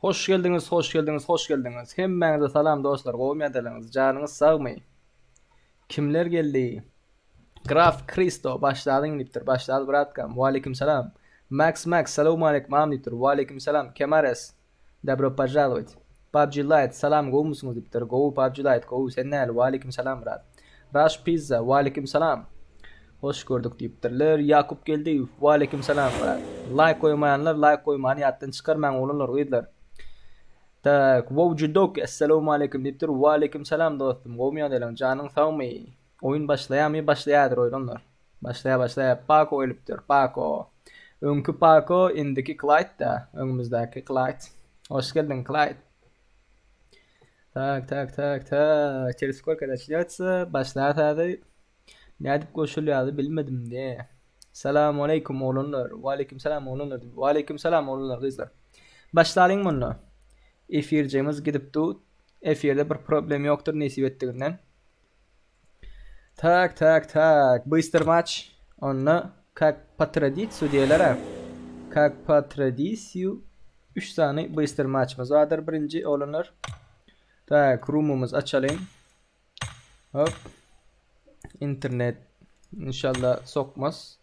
Hoş geldiňiz, hoş geldiňiz, hoş geldiňiz. Hemmäňize salam dostlar, gowumy ýagdaýlaryňyz? Janyňyz sagmy? Kimler geldi? Graf Kristo başladyň diýipdir. Başlady bratkam. Waleýkim salam. Max Max salowmaleýkim agam diýipdir. Waleýkim salam. Kemares. Dobro požalowat. PUBG Lite salam gowumysyňyz diýipdir. Gowy PUBG Lite gowy sen näli Waleýkim salam brat. Rush Pizza Waleýkim salam. Hoş gördük diýipdirler. Ýakup Geldiýew Waleýkim salam brat. Laýk goýmaýanlar laýk goýmany ýatdan çykarmaň oglanlar gyzlar. Tak Wowjudok Essalawmaleýkim diýipdir. Waleýkim salam dostum gowumy ýagdaýlaň janyň sagmy. Oýun başlaýamy başlaýadyr oglanlar. Başlaýa başlaýa Pako ölüpdir Pako. Öňki Pako indiki Klaýd da öňümizdäki Klaýd. Hoş geldiň Klaýd. Tak tak tak tak через сколько начнется başlaýas häzir. Nädip goşulýady bilmedim de. Salam aleýkum oglanlar. Waleýkim salam oglanlar. Waleýkim salam oglanlar gyzlar. Başlalyň munda. Efirjigimiz gidip dur. Efirde bir problem ýokdur nesip etdiginden. Tak tak tak. Bystr maç. Onda kak po tradisiýu diýerler-ä. Kak po tradisiýu 3 sany bystr maçymyz bardyr birinji oglanlar. Tak, roomumyzy açalyň. Hop. Internet inşallah sokmaz.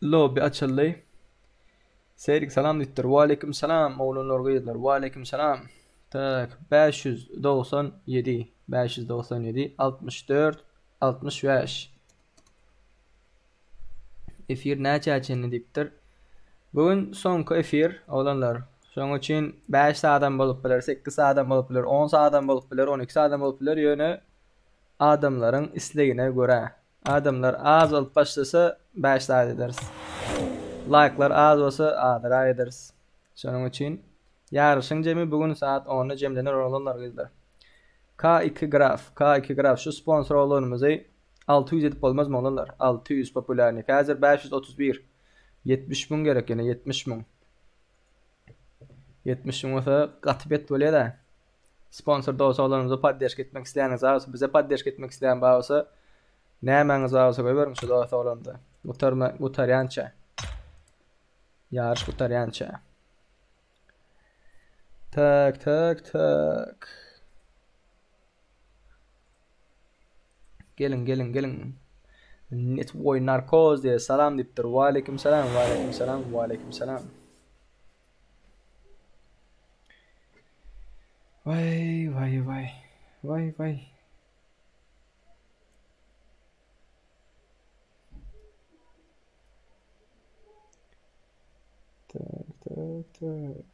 Lobby açyldy. Serik salam diýipdir. Waleýkim salam oglanlar gyzlar. Waleýkim salam. Tak 597 597 64 65 Efir näçä çenli diýipdir. Bu gün soňky efir oglanlar. Şonuň üçin 5 saadam bolup biler, 8 saadam bolup biler, 10 saadam bolup biler, 12 saadam bolup biler, ýöne adamlaryň islegine görä. Adamlar az bolup başlasa 5 saat ederis. Laýklar az bolsa azyrak ederis. Şonuň üçin ýaryşyň jemi bu gün saat 10-da jemlener oglanlar gyzlar. K2 graf, K2 graf şu sponsor oglanymyzy 600 edip bolmazmy oglanlar? 600 populýarnyý. Häzir 531. 70 müň gerek ýene 70 müň. 70 müň bolsa gaty bet bolýar-da. Sponsor dos oglanymyza podderşka etmek isleýäniňiz bar bolsa, bize podderşka etmek isleýän bar bolsa, nämäňiz bar bolsa goýberiň şu dos oglanda. Gutarma, gutarýança. Ýaryş gutarýança. Tak, tak, tak. Geliň, geliň, geliň. Netvoy narkoz diýe salam diýipdir. Waleýkim salam, waleýkim salam, waleýkim salam. Waý, waý, waý. Waý, waý. Tak, tak, tak.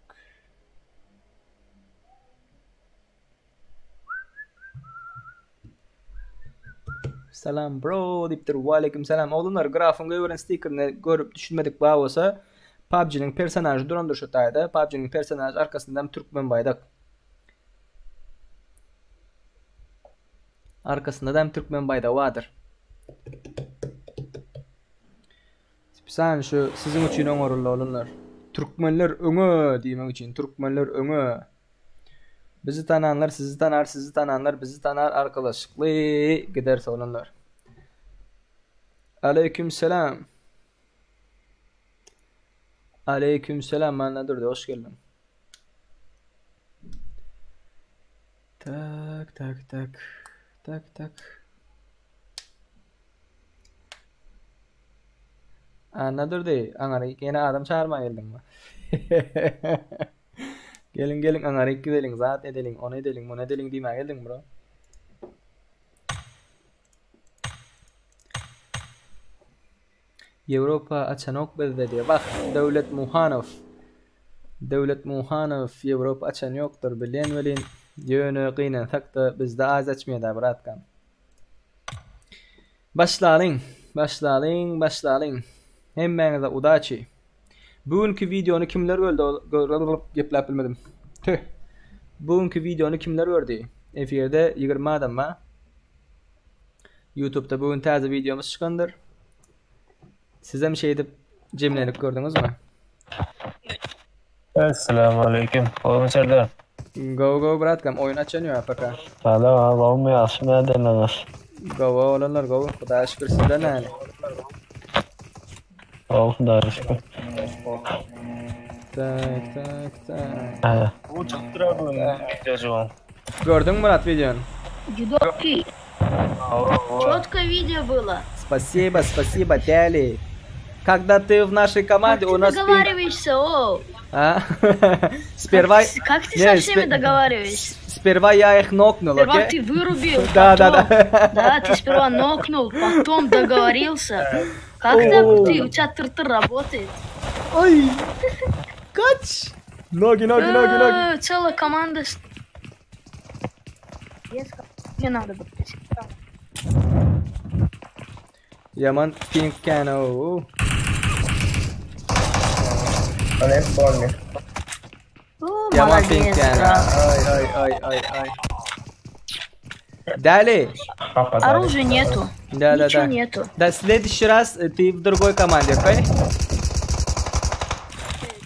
Salam bro diýipdir. Waleýkim salam. Oglanlar grafyň goýberen stikerini görüp düşünmedik bar bolsa PUBG-niň personažy durandyr şu taýda. PUBG-niň personažy arkasynda hem türkmen baýdak. Arkasynda da hem türkmen baýdagy bardyr. Spesialny şu siziň üçin oňaryldy oglanlar. Türkmenler öňe diýmek üçin türkmenler öňe. Bizi tananlar sizi tanar, sizi tananlar bizi tanar arkalaşykly gideris oglanlar. Aleyküm selam. Aleyküm selam Annadurdy hoş geldiň. Tak tak tak tak tak. Annadurdy aňaryk ýene adam çagyrmaga geldiňmi? Geliň geliň aňaryk gideliň zat edeliň ony edeliň muny edeliň diýmäge geldiňmi bro? Ýewropa açanok bizde diýýär. Wah, Döwlet Muhanow. Döwlet Muhanow Ýewropa açan ýokdur bilýän welin, ýöne gynansakda bizde az açmaýada bratkam. Başlalyň, başlalyň, başlalyň. Hemmäňize udaçi. Bu günki wideony kimler gördi? Gepläp bilmedim. Tüh. Bu günki wideony kimler gördi? Efirde 20 adam bar. YouTube'da bu gün täze wideomyz çykandyr. Sizem şeýdip jemlenip gördüňizmi? Esselamu aleýkum. Gowmy Serdar? Gowy gowy bratkam oýun açan ýok APK. Salam aga gowmy ýagşymy ýagdaýlaryňyz? Gowy oglanlar gowy Hudaýa şükür sizde näli? Gowy Hudaýa şükür. Tak, tak, tak. Bu çykypdyr abi wideojygyň. Gördüňmi Murat wideony? Judoki. Четкое видео было. Спасибо, спасибо, Дели. Когда ты в нашей команде, Как у ты нас пинг... договариваешься, о? А? Сперва... Как ты Не, со всеми спе- договариваешься? Сперва я их нокнул, Сперва окей? ты вырубил, Да, да, потом- да. Да, ты сперва нокнул, потом договорился. Как так О. ты? У тебя тыр-тыр работает. Ой! Kaç! Nogi, nogi, nogi, nogi. Э, Целая команда. с- Не надо брать. Yaman pink can o. Ony hep bolmaýar. О, Yaman pink молодец, can. брат. Ay ay ay ay ay. Дали. Kapat. Оружия нету. Да, да, Ничего да. нету. Да, в следующий раз э, ты в другой команде, окей?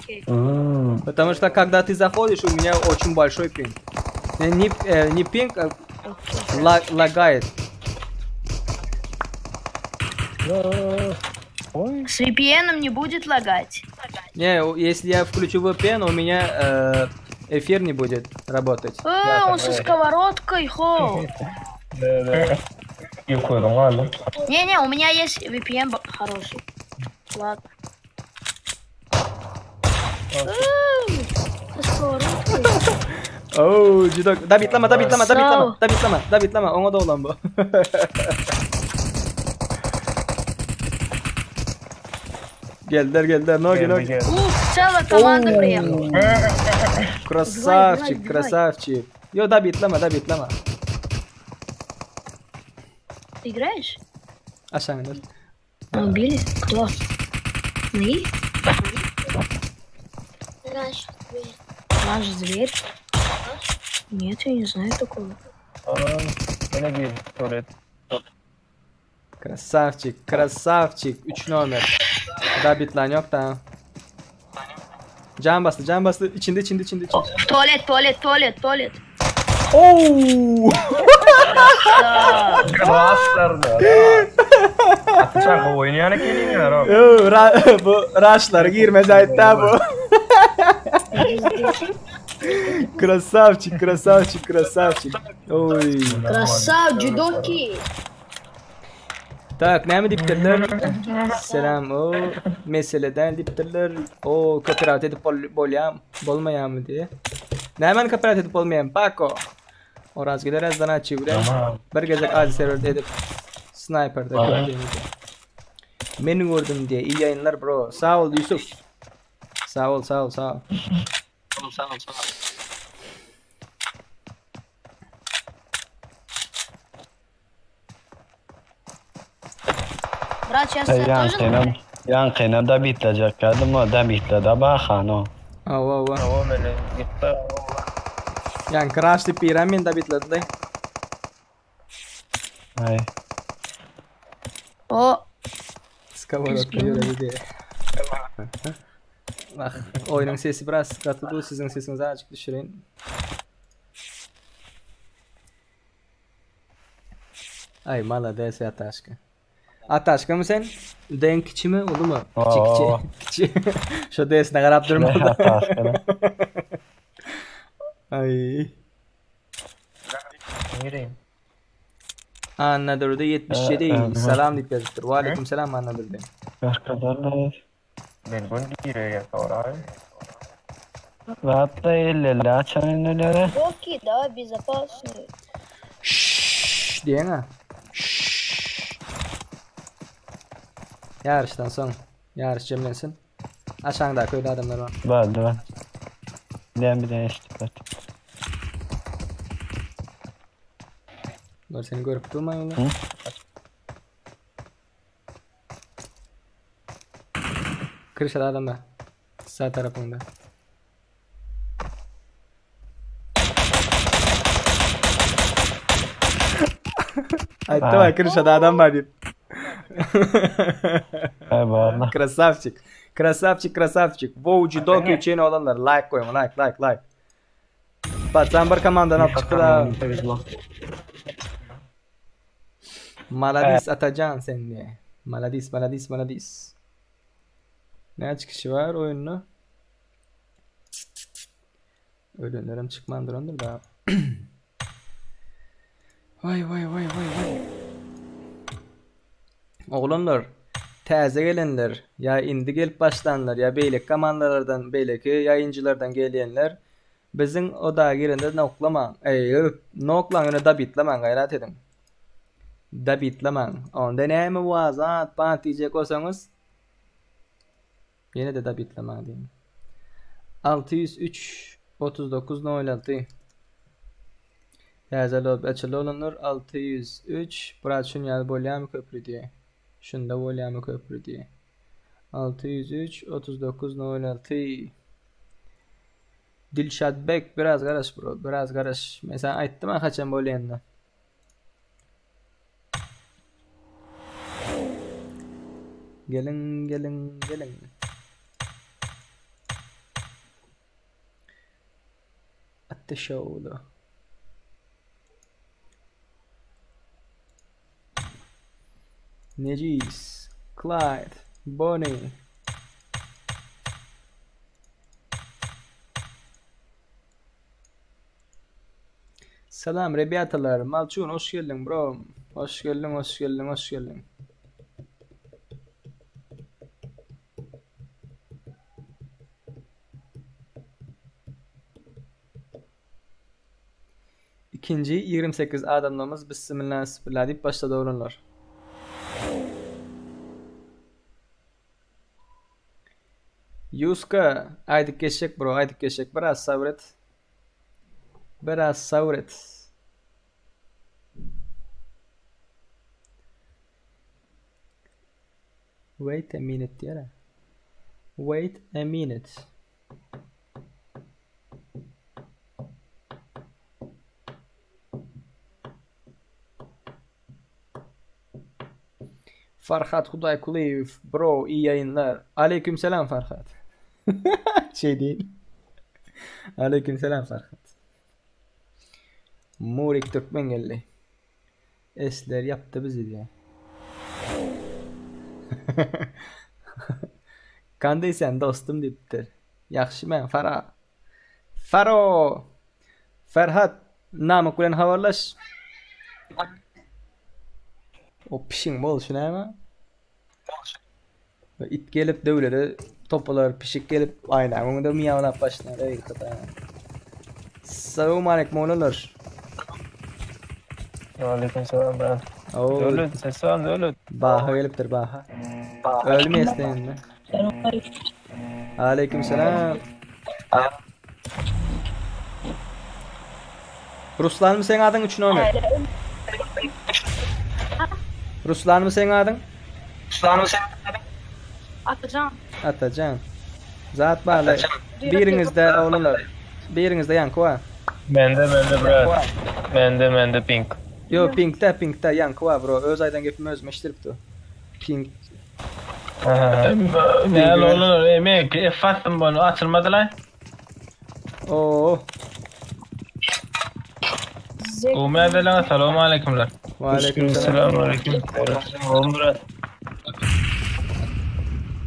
Окей. Hmm. Потому что когда ты заходишь, у меня очень большой пинг. Э, Не, э, не пинг, а Окей. ла- лагает. Oy. С VPN не будет лагать. Не, у- если я включу VPN, у меня э, эфир не будет работать. Э, он со сковородкой, хо. Да, да. Ýukaryň galdy. Не-не, у меня есть VPN б- хороший. Ладно. Э, Со сковородкой. Oo, juda da bitlama, da bitlama, da bitlama, Sağ ol. da bitlama, da bitlama. Oňa da olan bu. Geldiler, geldiler. Nogi, Geldi nogi. geldi. Ух, целая команда приехала. Красавчик, Убивай, убивай, красавчик. Yo, da bitlama, da bitlama. Ты играешь? Aşağı indir. А, Убили? Кто? Мы? Наш зверь. Наш зверь? Нет, я не знаю такого. Aman, Ýene bir tuvalet. Красавчик, красавчик. 3 nomer. Da bitlan yok da. Can bastı, can bastı. İçinde, içinde, içinde, içinde. В туалет, туалет, туалет, туалет. Oo! Да. Raşlarda. Atacak oýnaýan ekeniň ýa. Yo, ra- bu rushlara girmez hatta bu. Красавчик, красавчик, красавчик. Oy. Красав, джудоки. Tak, näme diýipdirler? Selam. O meseleden diýipdirler. O copyright edip bol bolýam, bolmaýamy diýe. Nämen copyright edip bolmaýam? Paco. Oraz gider azdan açy bilen. Tamam. Bir gezek adi server edip sniper'da gördüğümüzde. Meni gördüm diye. İyi yayınlar bro. Sağ ol Yusuf. Sağ ol, sağ ol, sağ ol. Брат, сейчас я тоже... Ýaňkyna, ýaňkyna da bitlejek geldim, o da bitledi bahan o. Awa, awa. Tamam öyle gitti. Yani crash diýip biren men da bitledi. Ay. О, Skavarotka ýöredi diye. Bak oyunun sesi biraz gaty bu sizin sesinizi azıcık düşüreyim. Ay malades Ataşka. Ataşka mı sen? Den kiçi mi ulu mu? Kiçi Oo. kiçi. Kiçi. Şu desine garap Ne durmadı. ataşkana. Ay. Gireyim. Anladırdı 77. Ee, Selam deyip yazıptır. Ve aleyküm selam anladırdı. Başkalarına Ben bunu giriyor sonra. Hatta elle açan önlere. Джудоки, давай безопасный. Şşş diyen ha. Şşş. Yarıştan son. Yarış cemlensin. Aşağıda köyde adamlar var. Vardı ben. Ben bir de işte. Bunlar seni görüp durmayın Hı? ulan. Kırışada adam da. Sağ tarafında. Aytdı bak kırışada adam var deyip. Eyvallah. Красавчик. Красавчик, красавчик. Wow, judoki üçin olanlar like goýuň, like, like, like. Patsan bir komandan alyp çykdy da. Maladis Atacan sen diye. Maladis, maladis, maladis. Näçe kişi var oyunda? Ölenlerem çykman durandyr da. Waý waý waý waý waý. Oglanlar, täze gelenler, ýa indi gelip başlanlar, ýa beýleki komandalardan, beýleki ýaýynjylardan gelýänler biziň oda girende noklamaň. Eý, noklaň ýöne dabitlemäň, gaýrat ediň. Dabitlemäň. Onda näme wa zat bat diýjek bolsaňyz, Ýene-de dabitlemäň diýiň. 603 39 06 Täze lobby açyldy oglanlar 603 brat şun ýaly bolýamy köpri diýe. Şunda bolýamy köpri diýe. 603 39 06 Dilşatbek biraz garaş bro biraz garaş. Men sana aýtdym ha haçan bolýanyny. Geliň, geliň, geliň. Ateş oldu. Necis, Clyde, Bonnie. Salam rebýatalar, Malçun hoş geldiň bro. Hoş geldiň, hoş geldiň, hoş geldiň. Ikinji 28 adamlarymyz bismillah bismillah diýip başlady oglanlar. Ýuska aýdyp geçjek bro aýdyp geçjek biraz sabyr et. Biraz sabyr et. Wait a minute diýer. Wait a minute. Farhat Hudaýkulyýew bro iyi ýaýynlar. Aleyküm selam Farhat. Şey değil. Aleyküm selam Farhat. Murik Türkmen geldi. Esler yaptı bizi diye. Kanday sen dostum diýipdir. Ýagşy men Fara. Faro! Ferhat, Namyk bilen habarlaş. O pişiň bolşy näme? It gelip döwlede topular, pişik gelip aýnaň öňünde miýawlap başlar. Eý, Hudaý. Salam aleyküm oglanlar. Aleyküm selam brat. Oo, Döwlet, ses var Döwlet. Baha gelipdir, Baha. Ölüm esneýinde. Aleyküm selam. Ruslanmy seň adyň 3 nomer? Ruslanmy seň adyň? Ruslanmy seň adyň? Atajan. Atajan. Zat barly. Biriňizde oglanlar. Biriňizde ýaňky bar. Mende mende brat. Mende mende pink. Yo pinkde pinkde ýaňky bar bro. Öz aýdan gepimi özüm eşdiripdi. Pink. Näle oglanlar emek F bastym bunu açylmady lan. Oo. Gowy mädeleň salam aleykümler. Ve aleyküm selam. Selam aleyküm. Oğlum brat.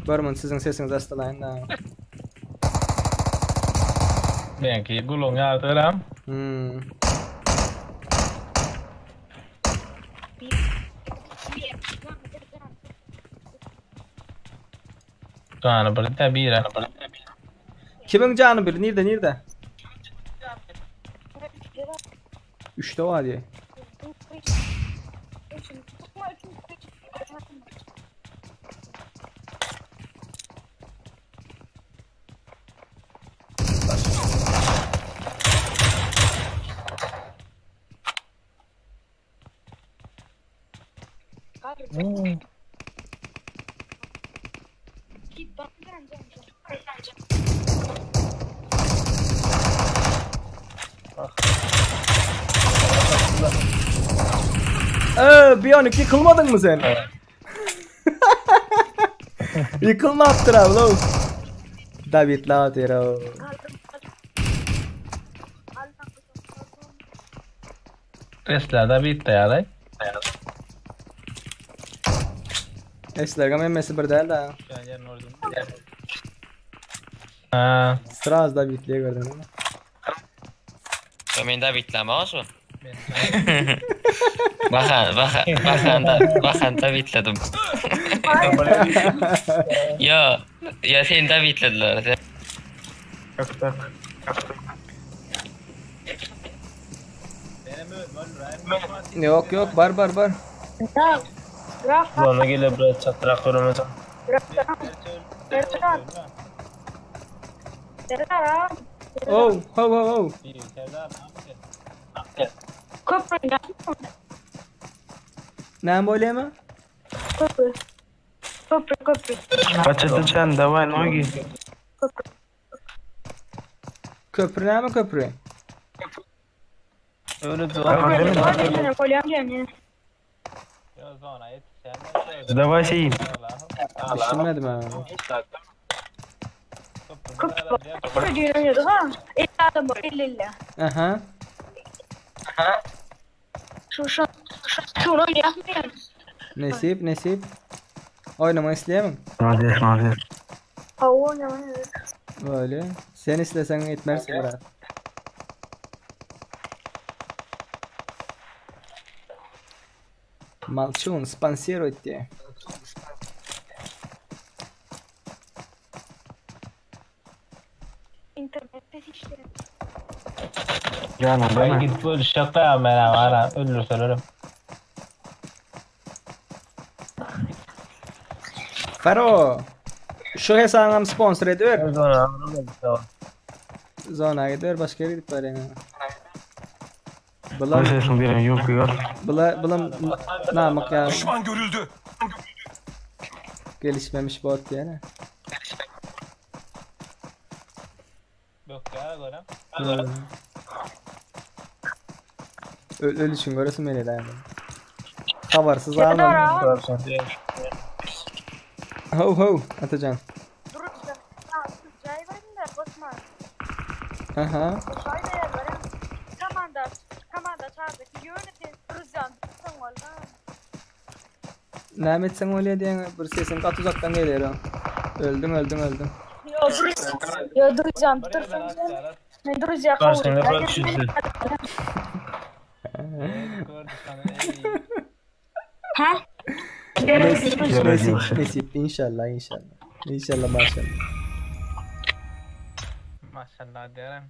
Barman siziň sesiňizi astalaýyn da. Benki gulun ýardyram. Hmm. Jany bir de bir. Kimin jany bir? Nirde nirde? Üçte var diye. Ee, Bionic yıkılmadın mı sen? Yıkılma attır abi lo. David la atıyor o. Esler da bitti ya Eslergam emmesi bir değil de. Ha. Sıra az David'liye gördün değil mi? Şo men dabitlämok şo. Baha, baha, bahan da, bahan dabitledim. Yo, ya seni dabitlediler. Sen- Tak tak. Yok yok bar bar bar. Graf. Graf. Zona gele biraz çatrak göremez. Serdar. Serdar. Oh ho ho ho. Köprü. Näme bolýamy? Köprü. Köprü köprü. Kaç давай ноги. Köprü näme köprü? Öyle Bolýan Давай сей. Düşünmedim ha. Köprü diýilýär ha. El adam bar, el elle. Aha. Şu şu şu şunu yapmayan. Nesip nesip. Oynama isleýämiň? Молодец, молодец. Ha oynamaýar. Böyle. Sen islesen etmersin brat. Молчун, спонсируйте. Internetde işleýär. Canım Ben değil mi? gidip ölüşecek ya ben ara ölürse ölürüm. Faro. Şu hesabım sponsor ediver. Zona. Zona gider başka yere gidip var yani. Bular, Sesini bilen yok yok. bular, bular namık ya. Düşman görüldü. Gelişmemiş bot yani. Yok ya görem. Hmm. Öl, ölüşün görürsün beni de. Habersiz Serdar almadım. abi. Ho ho Atacan. Duracak. Ha, jay berinde basma. Aha. Jay da yer var. Komanda, komanda çağırdı. Yöneti duracağım. Sen ol. Näme etsen öyle diyen bir sesin kat uzaktan geliyor. o. Öldün öldün öldün. Yo duracağım. Yo duracağım. Duracağım. Men duracağım. Karşında bırak şimdi. Ha? Nesip, nesip, nesip. İnşallah inşallah. İnşallah maşallah. Maşallah derim.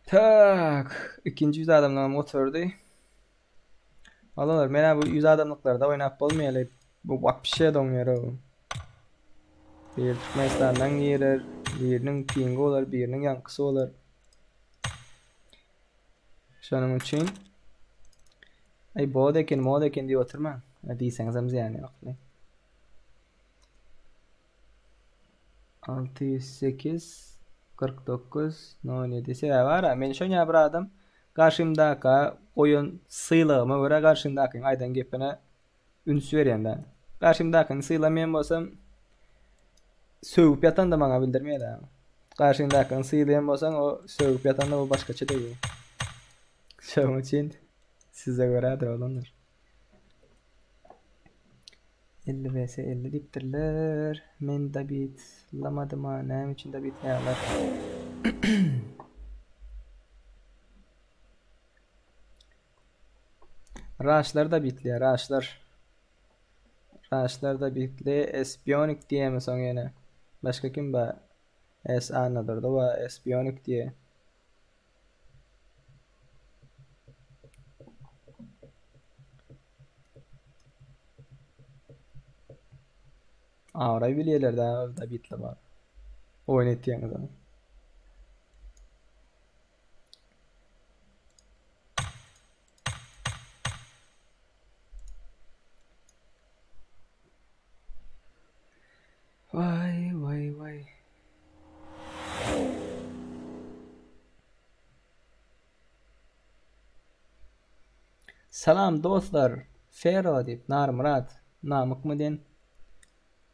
Tak. İkinci 100 adamdan oturdu. Alalar. Men bu 100 adamlıklarda oynap bolmaýar. Bu вообще doňýar o. Bir Türkmenistandan girer, biriniň pingi bolar, biriniň ýankysy bolar. Şonuň üçin Ay bod eken, mod eken diýip oturma. Ha, Diýseňiz hem zyýany ýok. 608 49 07 sebäbi bar ha, men şoňa bir adam garşymdaka goýan sylagyma görä garşymdakyň aýdan gepine üns berýän da. Garşymdakyny sylamaýan bolsam sögüp ýatan da maňa bildirmeýär da. Garşyňdakyny sylaýan bolsaň o sögüp ýatan da o başgaça degýär. Şonuň üçin size görädir oglanlar. 50 vs 50 diýipdirler. Men dabitlamadym ha, näme üçin dabitlaýarlar? Raşlar da bitli, raşlar. Raşlar da bitli. Espionik diýemi soň ýene. Başga kim bar? S Anadurda bar, Espionik diýe. Awray bilýärler da da bitli bar. Oýun etýäňiz ama. Vay vay vay. Salam dostlar. Fero diýip Narmyrat Namykmy diýen.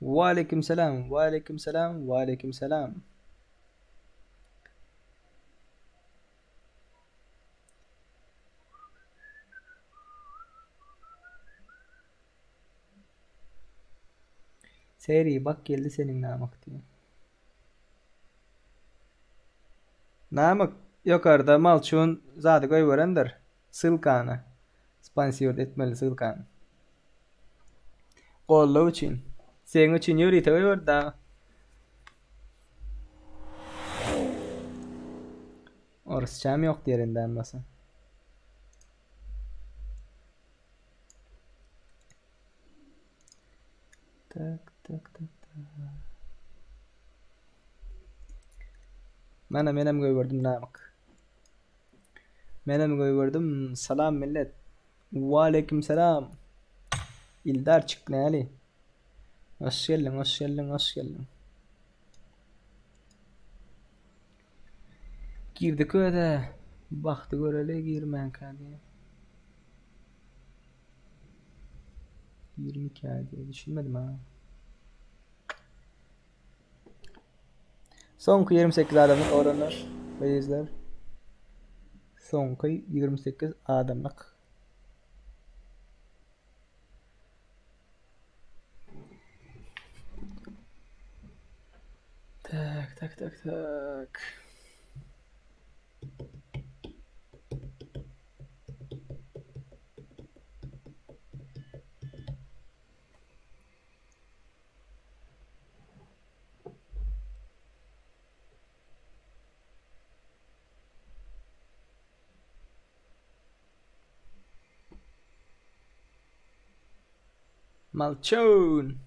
Waleýkim salam, waleýkim salam, waleýkim salam. Seri bak geldi seniň Namyk diýen. Namyk ýokarda Malçun zady goýberendir. Ssylkany. Sponsird etmeli ssylkany. Goldaw üçin. Seň üçin ýörite goýberdi dagy. Orsçam ýok diýer indi ammasa. Tak tak tak tak. Mana menem goýberdim Namyk. Menem goýberdim. Salam millet. Waleýkim salam. Ildarçyk näli? Hoş geldiň, hoş geldiň, hoş geldiň. Girdik öde. Bagty göreli girmänkä diýip. Girmikä diýip düşünmedim ha. Soňky 28 adamlyk oglanlar, gyzlar. Soňky 28 adamlyk. Tak, tak, tak, tak. Malçun.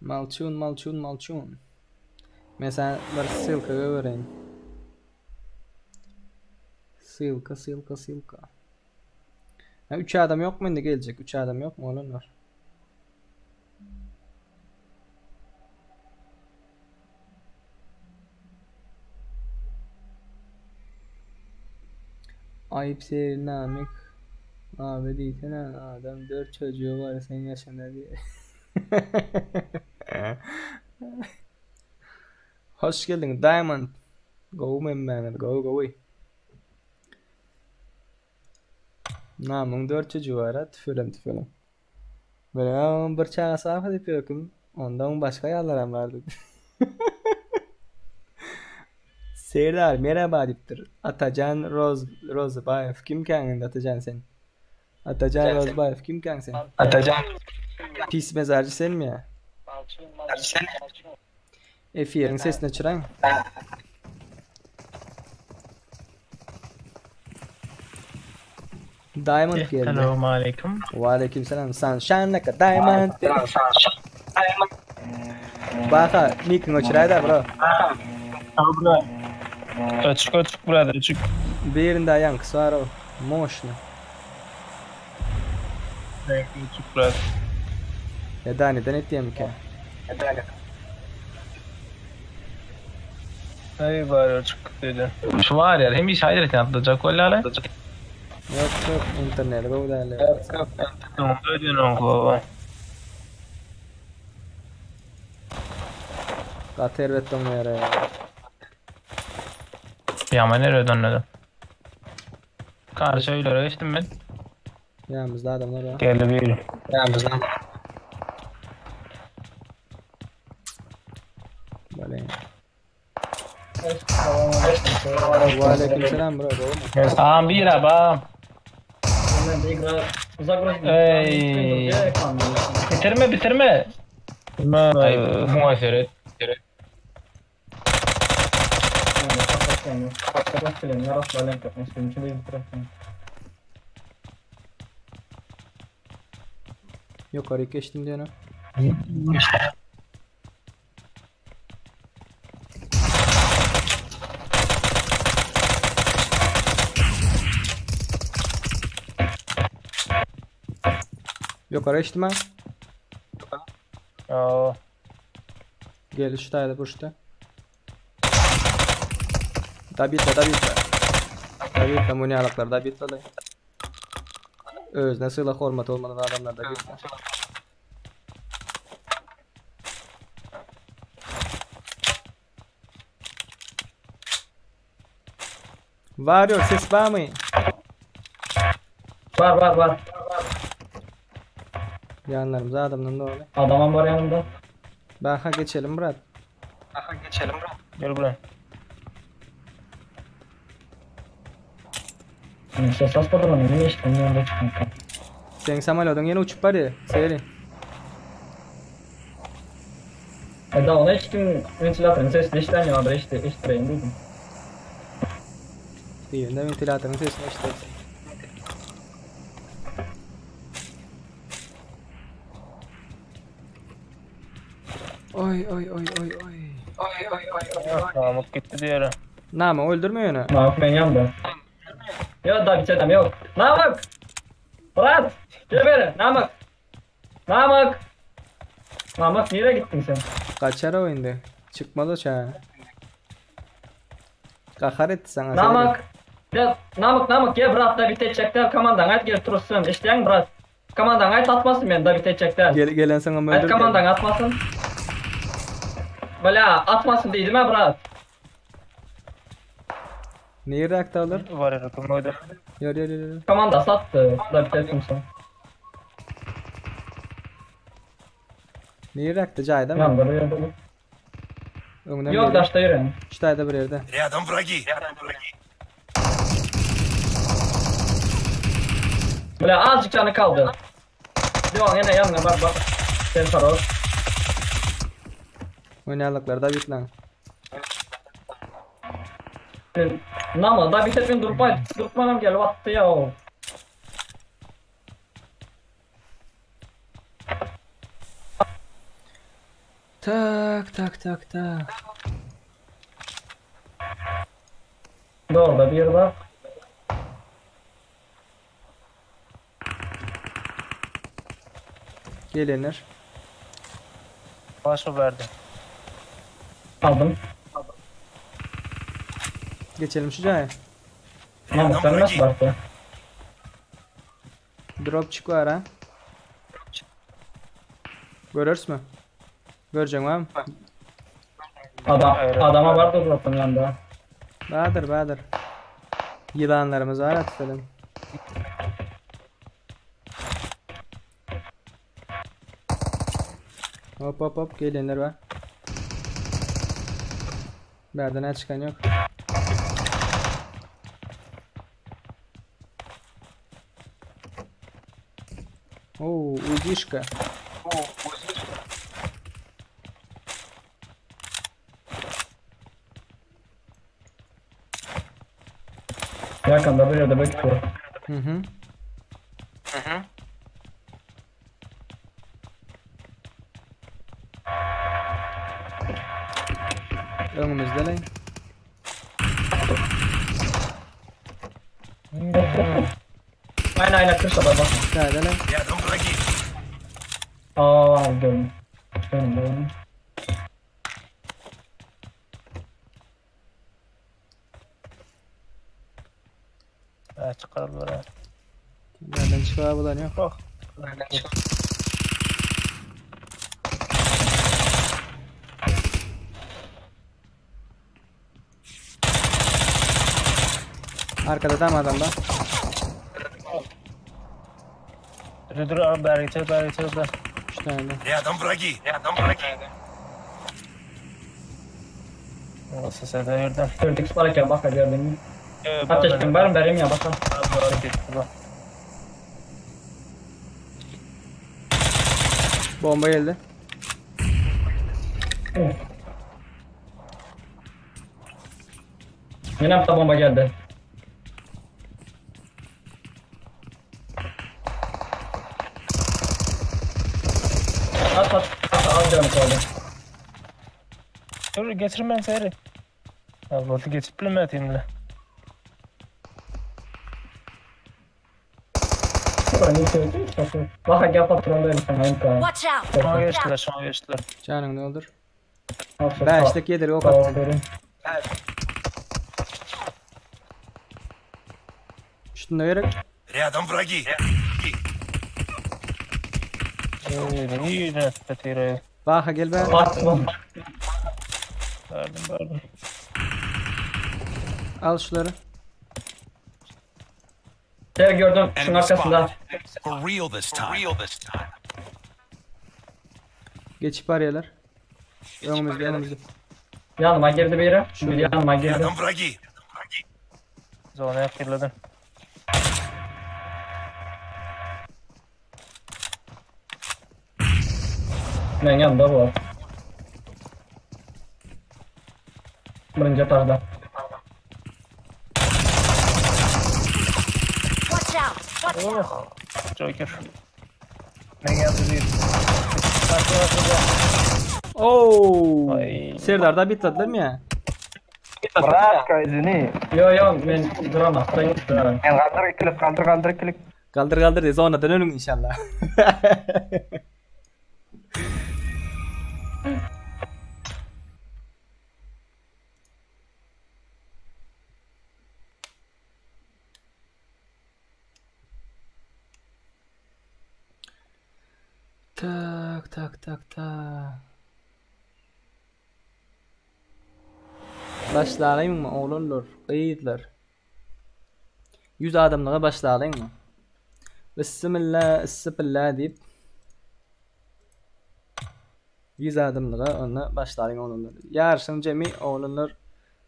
Malçun, malçun, malçun. Men sana bir ssylka goýbereýin. Ssylka, ssylka, ssylka. Ha, üç adam ýokmy indi geljek? Üç adam ýokmy oglanlar? Aýyp Seýilnamik abi diýsene adam dört çocuğu bar sen ýaşanda diýe. Hoş geldiň Diamond. Gowy hemmäňiz gowy gowy. Namyň dört çocuğu bar a tüfelem tüfelem. Bilemem bir çagasy barka diýip ýördim. Onda oň başga aýallaram bar diýip. Serdar merhaba diýipdir. Atajan Roz Rozybaýew kimkäň indi Atajan sen? Atajan Rozybaýew kimkäň sen? Atajan Pis mezarçy senmi ýa? Efiriň sesini öçüräň. Diamond geldi. Assalamu aleyküm. Waleýkim salam. Sunshine like a diamond. Baka, nikiň öçüräýdä bro. Öçük öçük brother öçük. Birinde ýaňkysy bar o. Moşny. Öçük brother. Ya da neden etýärmikä? Ay bari öçük dedi. Şu var ya hemişe aýratyn atlajak bolýarlar. Ýok ýok interneti gowy däl. Onda ödün oňa. Gaty erbet doňýar ya. Ýaman erbet onlady. Karşı öýlere geçdim ben. Ýanymyzda adamlar bar. Geldi biri. Böyle. Waleýkim salam bro gowmy? Tamam bir abi. Ey. Bitirme bitirme. Ay, muňa seret. Ýokaryk geçdim diýene. Ýokary geçdim ha. Aa, Gel şu taýda burçda. Dabitla dabitla. Dabitla munýalyklar dabitla. Özüne sylag hormat olmadyk adamlar dabitla. Warrior ses barmy? Var var var. Ýanlarymyzda adamdan doly. Adamım var yanımda. Baha geçelim brat. Gel buraya. Ses patronunu ne eşittim yanında çıkmakta. Seň samolýodyň ýene uçup barýar. Seri. E da ona eşittim ventilatörün sesini eşiten ya da işte eşittireyim dedim. Diýende wentilatoryň sesini eşidersiň. Oý oý oý oý oý. Namık gitti diýere. Namyk öldürme ýöne. Namık ben yandı. Yok da bir şey yok. Namık! Murat! Gel beri Namık! Namık! Namık nereye gittin sen? Gaçar o indi. Çykmaz o çaga. Gahar etdi saňa. Seri. Namık! Gel, Namık Namık gel brat da bitecekler komandan ayt gel tursun. İşleyen brat. Komandan ayt atmasın ben da bitecekler. Gel gelensoňam Ayt öldür. komandan atmasın. Bala atmasın dedim ha brat. Nirde aktarlar? Var ya öldü. Ýör ýör ýör. ýör. Komanda sattı. Da bitetsin sen. Nirde akty jaýda mı? Yandı bir yerde. Öňünden Yok biri. daşta yürüyen. Şu taýda bir ýerde. Рядом враги. Böyle azıcık canı kaldı. Devam yine yanına bak bak. Sen sarhoş. Oýnalyklarda bitlan. Nama da bitetmin durma durmanam gelip attı ya o. Tak tak tak tak. Doğru da bir var. Gelenler. Başa verdi. Aldım. Geçelim şu jaýa. Namık sen nasıl baktı? Drop çık var ha. Görürsün mü? Göreceğim abi. Adam, Hayır. adama vardı drop'un yanında. Bahadır Bahadır. Yılanlarımız var atalım. Hop hop hop gelenler var. Nereden çıkan yok. Oo, uzişka. Yakında bir yerde bekliyor. Hı hı. Önümüzde lan. Aynen aynen kırsa da bak. Nerede lan? Рядом враги. Aa gördüm. Gördüm gördüm. Ha çıkardılar ha. Nereden çıkar bulan yok. Bak. Arkada tam adam da. Dur dur abi beri geçer beri geçer dur. 3 tane de. Рядом враги. Рядом враги. Nasıl sen de yerden. 4x var ya bak gördün mü? Ee, Kaç yaşın var vereyim ya bak. Bomba geldi. Yine bir bomba geldi. At at at az canı kaldı. Dur geçirmen seni. Ya botu geçip bilmedim bile. Bak gel patrondayım sana imkan. Watch out! Şuna geçtiler şuna geçtiler. Canını doldur. Nasıl? Beşlik yedir ok attı. Üstünde gerek. Рядом враги. Ee, iyi ne petire. Baha gel be. Patron. Verdim verdim. Al şuları. Gel gördüm şunun Enemy arkasında. spotted. For real this time. For real this time. Geçip arıyorlar. Önümüzde önümüzde. Yanıma girdi biri. Biri yanıma girdi. Рядом враги. Zonaya kirledim. Men yanında bu. Birinci etajda. Watch out! Watch out! Oh. Joker. Men geldi değil. Başla başla. Oo. Ay. Serdar da bitladylar mı ya? Bratka izini. Yo yo men granattan gittim. Men galdyr ikilik galdyr galdyr ikilik. Galdyr galdyr diye zonadan ölüň inşallah. Tak tak tak tak. Başlalyňmy oglanlar, gyzlar? 100 adamlyga başlalyňmy? Bismillah, issipilla diýip 100 adamlyga onda başlalyň oglanlar. Ýaryşyň jemi oglanlar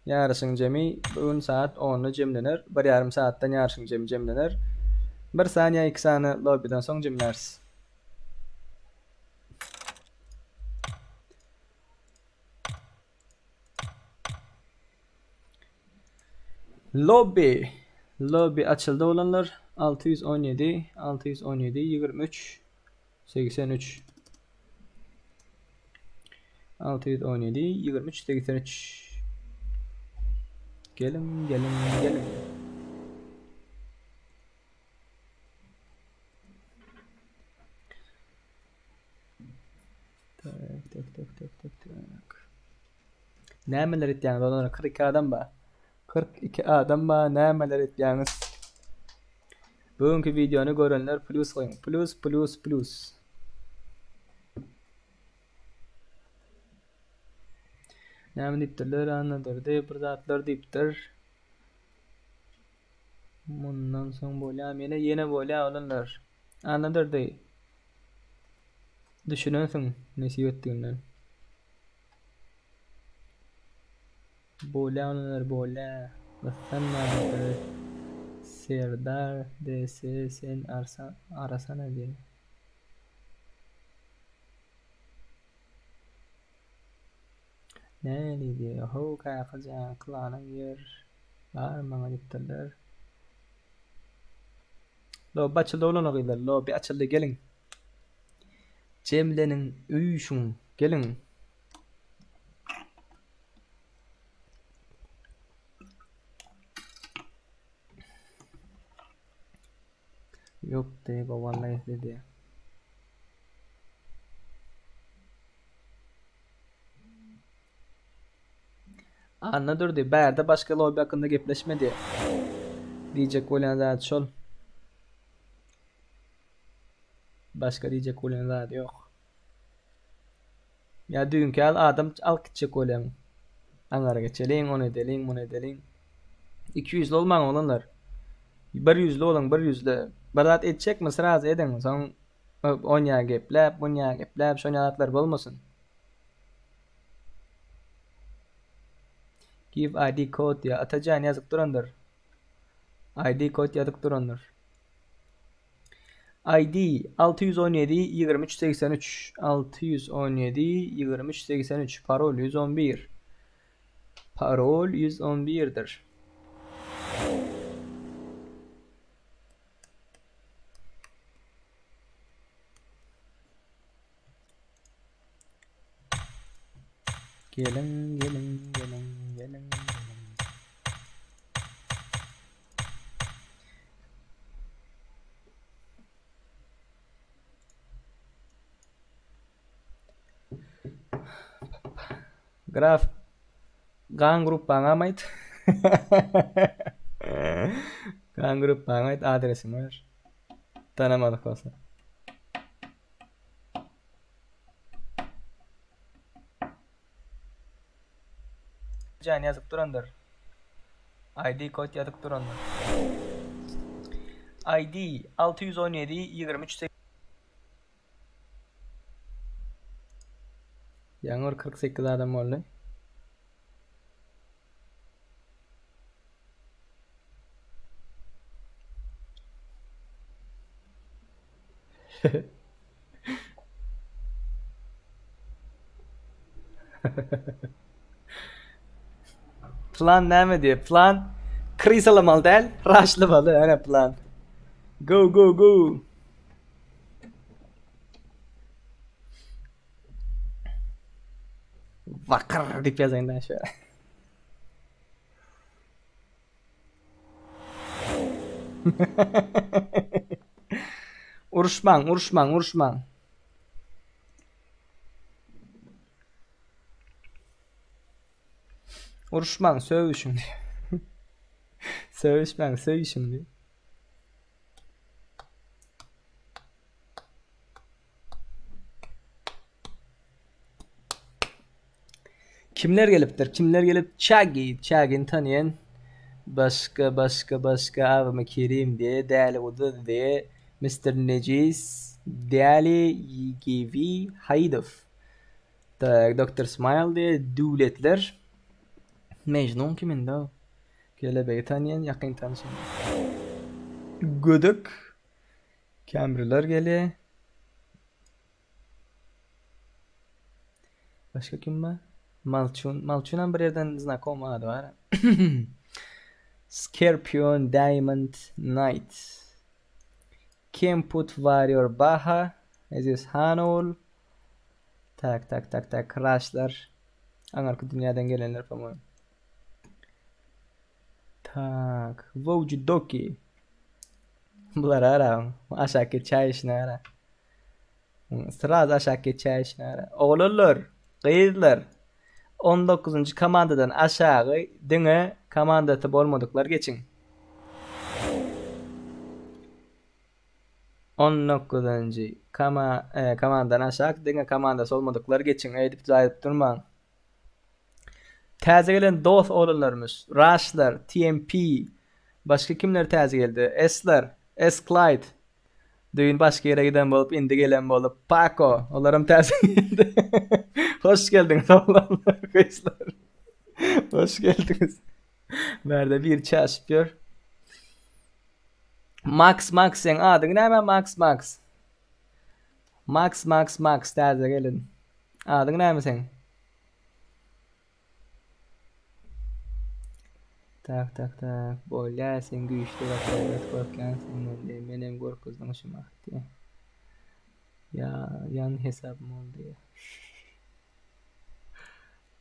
ýaryşyň jemi bu gün saat 10-da jemlener. Bir ýarym saatdan ýaryşyň jemi jemlener. Bir sany ýa iki sany lobbydan soň jemläris. Lobby. Lobby açyldy oglanlar. 617 617 23 83 617 23 83 Geliň, geliň, geliň. Tak, tak, tak, tak, tak, tak. Nämeler etýäňiz oglanlar? 42 adam bar. 42 adam bar, nämeler etýäňiz? Bugünkü videony görenler plus goýuň. Plus, plus, plus. Näme diýipdirler? Annadurdy bir zatlar diýipdir. Mundan soň bolýar, ýene ýene bolýar oglanlar. Annadurdy. Düşünensiň nesip etdiginden. Bolýar oglanlar bolýar. Gyssanma Serdar DS sen arsa arasana diýýär. Näli diýýär. How kakajan klanyň ýer bar maňa diýipdirler. Lobby açyldy oglanlar gyzlar. Lobby açyldy geliň. Jemleniň üýşüň geliň. Ýok diýip wallay diýdi. Annadurdy bärde başga lobby hakynda gepleşmedi. Diýjek bolýan zat şol. Başga diýjek bolýan zady ýok. Ýa düýnki ýaly adam alyp gitjek bolýaň. Aňara geçeliň, ony edeliň, muny edeliň. Ikiýüzli bolmaň oglanlar. Bir ýüzli boluň, bir ýüzli. Bir zat etjekmi srazy ediň, soň onýa gepläp, munýa gepläp, şonýa zatlar bolmasyn. Give ID code diýýär. Atajan ýazyp durandyr. ID kod ýazyp durandyr. ID 617 23 83 617 23 83 parol 111 Parol 111-dir. Geliň, geliň, geliň, geliň, geliň. Graf gan gruppaňam aýt. Gan gruppaňy aýt, adresiňi ber. Tanamadyk bolsa. Jan ýazyp durandyr. ID kod ýazyp durandyr. ID 617 23 Ýaňy bir 48 adam boldy. Plan näme diýýär? Plan krisalamaly däl, raşlamaly. Ana plan. Go go go. Wakyr diýip ýazaýyn da şu. Uruşmaň, uruşmaň, uruşmaň. Uruşmaň, sögüşiň. Sögüşmäň, söýüşiň diýip. Kimler gelipdir? Kimler gelip? Çagi, Çagini tanıyan. Başga, başga, başga Agmy Kerim diye, Däli Guduz diye, Mr. Necis, Däli YGV Haýydow. Tak, Dr. Smile diye, Döwletler. Mejnun kim indi o? Kelebegi tanıyan, ýakyn tanışym. Gödek. Camrylar gelýär. Başga kim bar? Malçun. Malçunam bir ýerden znakom ady bar. Scorpion Diamond Knight. Kemput Warrior Baha. Eziz Hanol. Tak tak tak tak. Raşlar. Aňarky dünýäden gelenler po-moýemu. Tak. Wowji Doki. Bulara gara. Aşak geçäýişine gara. Sraz aşak geçäýişine gara. Oglanlar, gyzlar. 19-njy komandadan aşagy diňe komandasy bolmadyklar geçiň. 19-njy kama, e, komandadan aşak diňe komandasy bolmadyklar geçiň. Eýdip jaýyp durmaň. Täze gelen dost oglanlarymyz, Raşlar, TMP, başga kimler täze geldi? S-ler, S Clyde. Düýn başga ýere giden bolup, indi gelen bolup, Paco, olaram täze geldi. Hoş geldiňiz oglanlar, gyzlar. Hoş geldiňiz. Bärde bir çaşyp ýör. Max Max seň adyň näme Max Max? Max Max Max täze gelin. Adyň näme seň? Tak tak tak bolýa sen güýçli gaty gorkýan senden diýe menem gorkuzdyň şu wagt diýe. Ýa ýan hesabym boldy.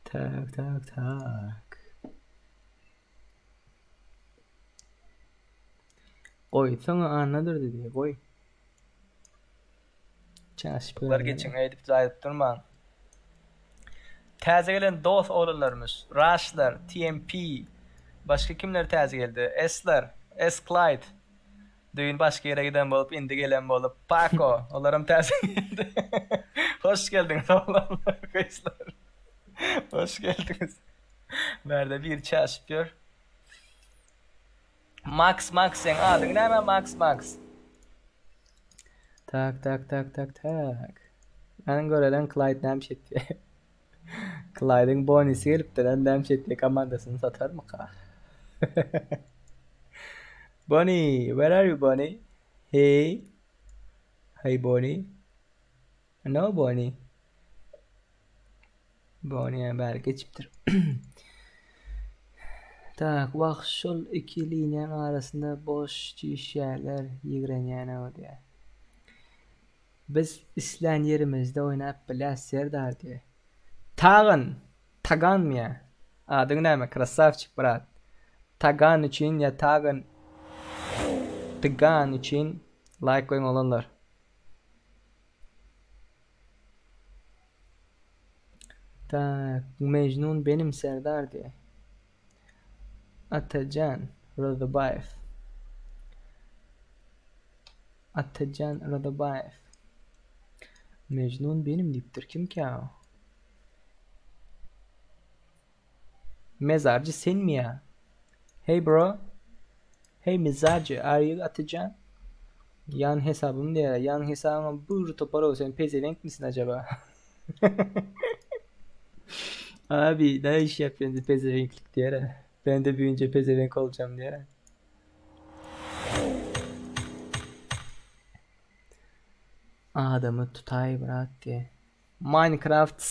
Tak tak tak. Goýsaňa Annadurdy diýe goý. Çaşyp geçiň eýdip jaýyp durmaň. Täze gelen dost oglanlarymyz, Raşlar, TMP, başga kimler täze geldi? S-ler, S Clyde. Düýn başga ýere giden bolup indi gelen bolup, Paco, olaram täze geldi. Hoş geldiňiz oglanlar, gyzlar. Hoş geldiňiz. Bärde bir çaşyp ýör. Max Max seň adyň näme Max Max? Tak tak tak tak tak. Ýanyň görelen Clyde näme etdi? Clyde'yň bonisi gelipdir. Näme näme etdi? Komandasyny satarmyka? Bonnie, where are you Bonnie? Hey. Hey Bonnie. No Bonnie. Bonnie bäri geçipdir. Tak, wah şol iki liniýaň arasynda boş çişýärler, ýigrenýän-ow diýýär. Biz islän ýerimizde oýnap bilýäs Serdar diýýär. Tagan! Taganmy ýa? Adyň näme, krasawçik brat? Tagan üçin ýa Tagan Tygan üçin laýk goýuň oglanlar. Tak, Mejnun benim Serdar diýýär. Atajan Rozybaýew. Atajan Rozybaýew. Mejnun benim diýipdir. Kimkä o? Mezarjy senmi ýa? Hey bro. Hey mezarjy, are you Atajan? Ýan hesabym diýýär. Ýan hesabyňa bir topar sen pezevenkmisin acaba? Abi ne iş yapıyorsun pezevenklik diýer. Ben de büyüyünce pezevenk olacağım diýer. Adamy tutaý brat diýe. Minecraft.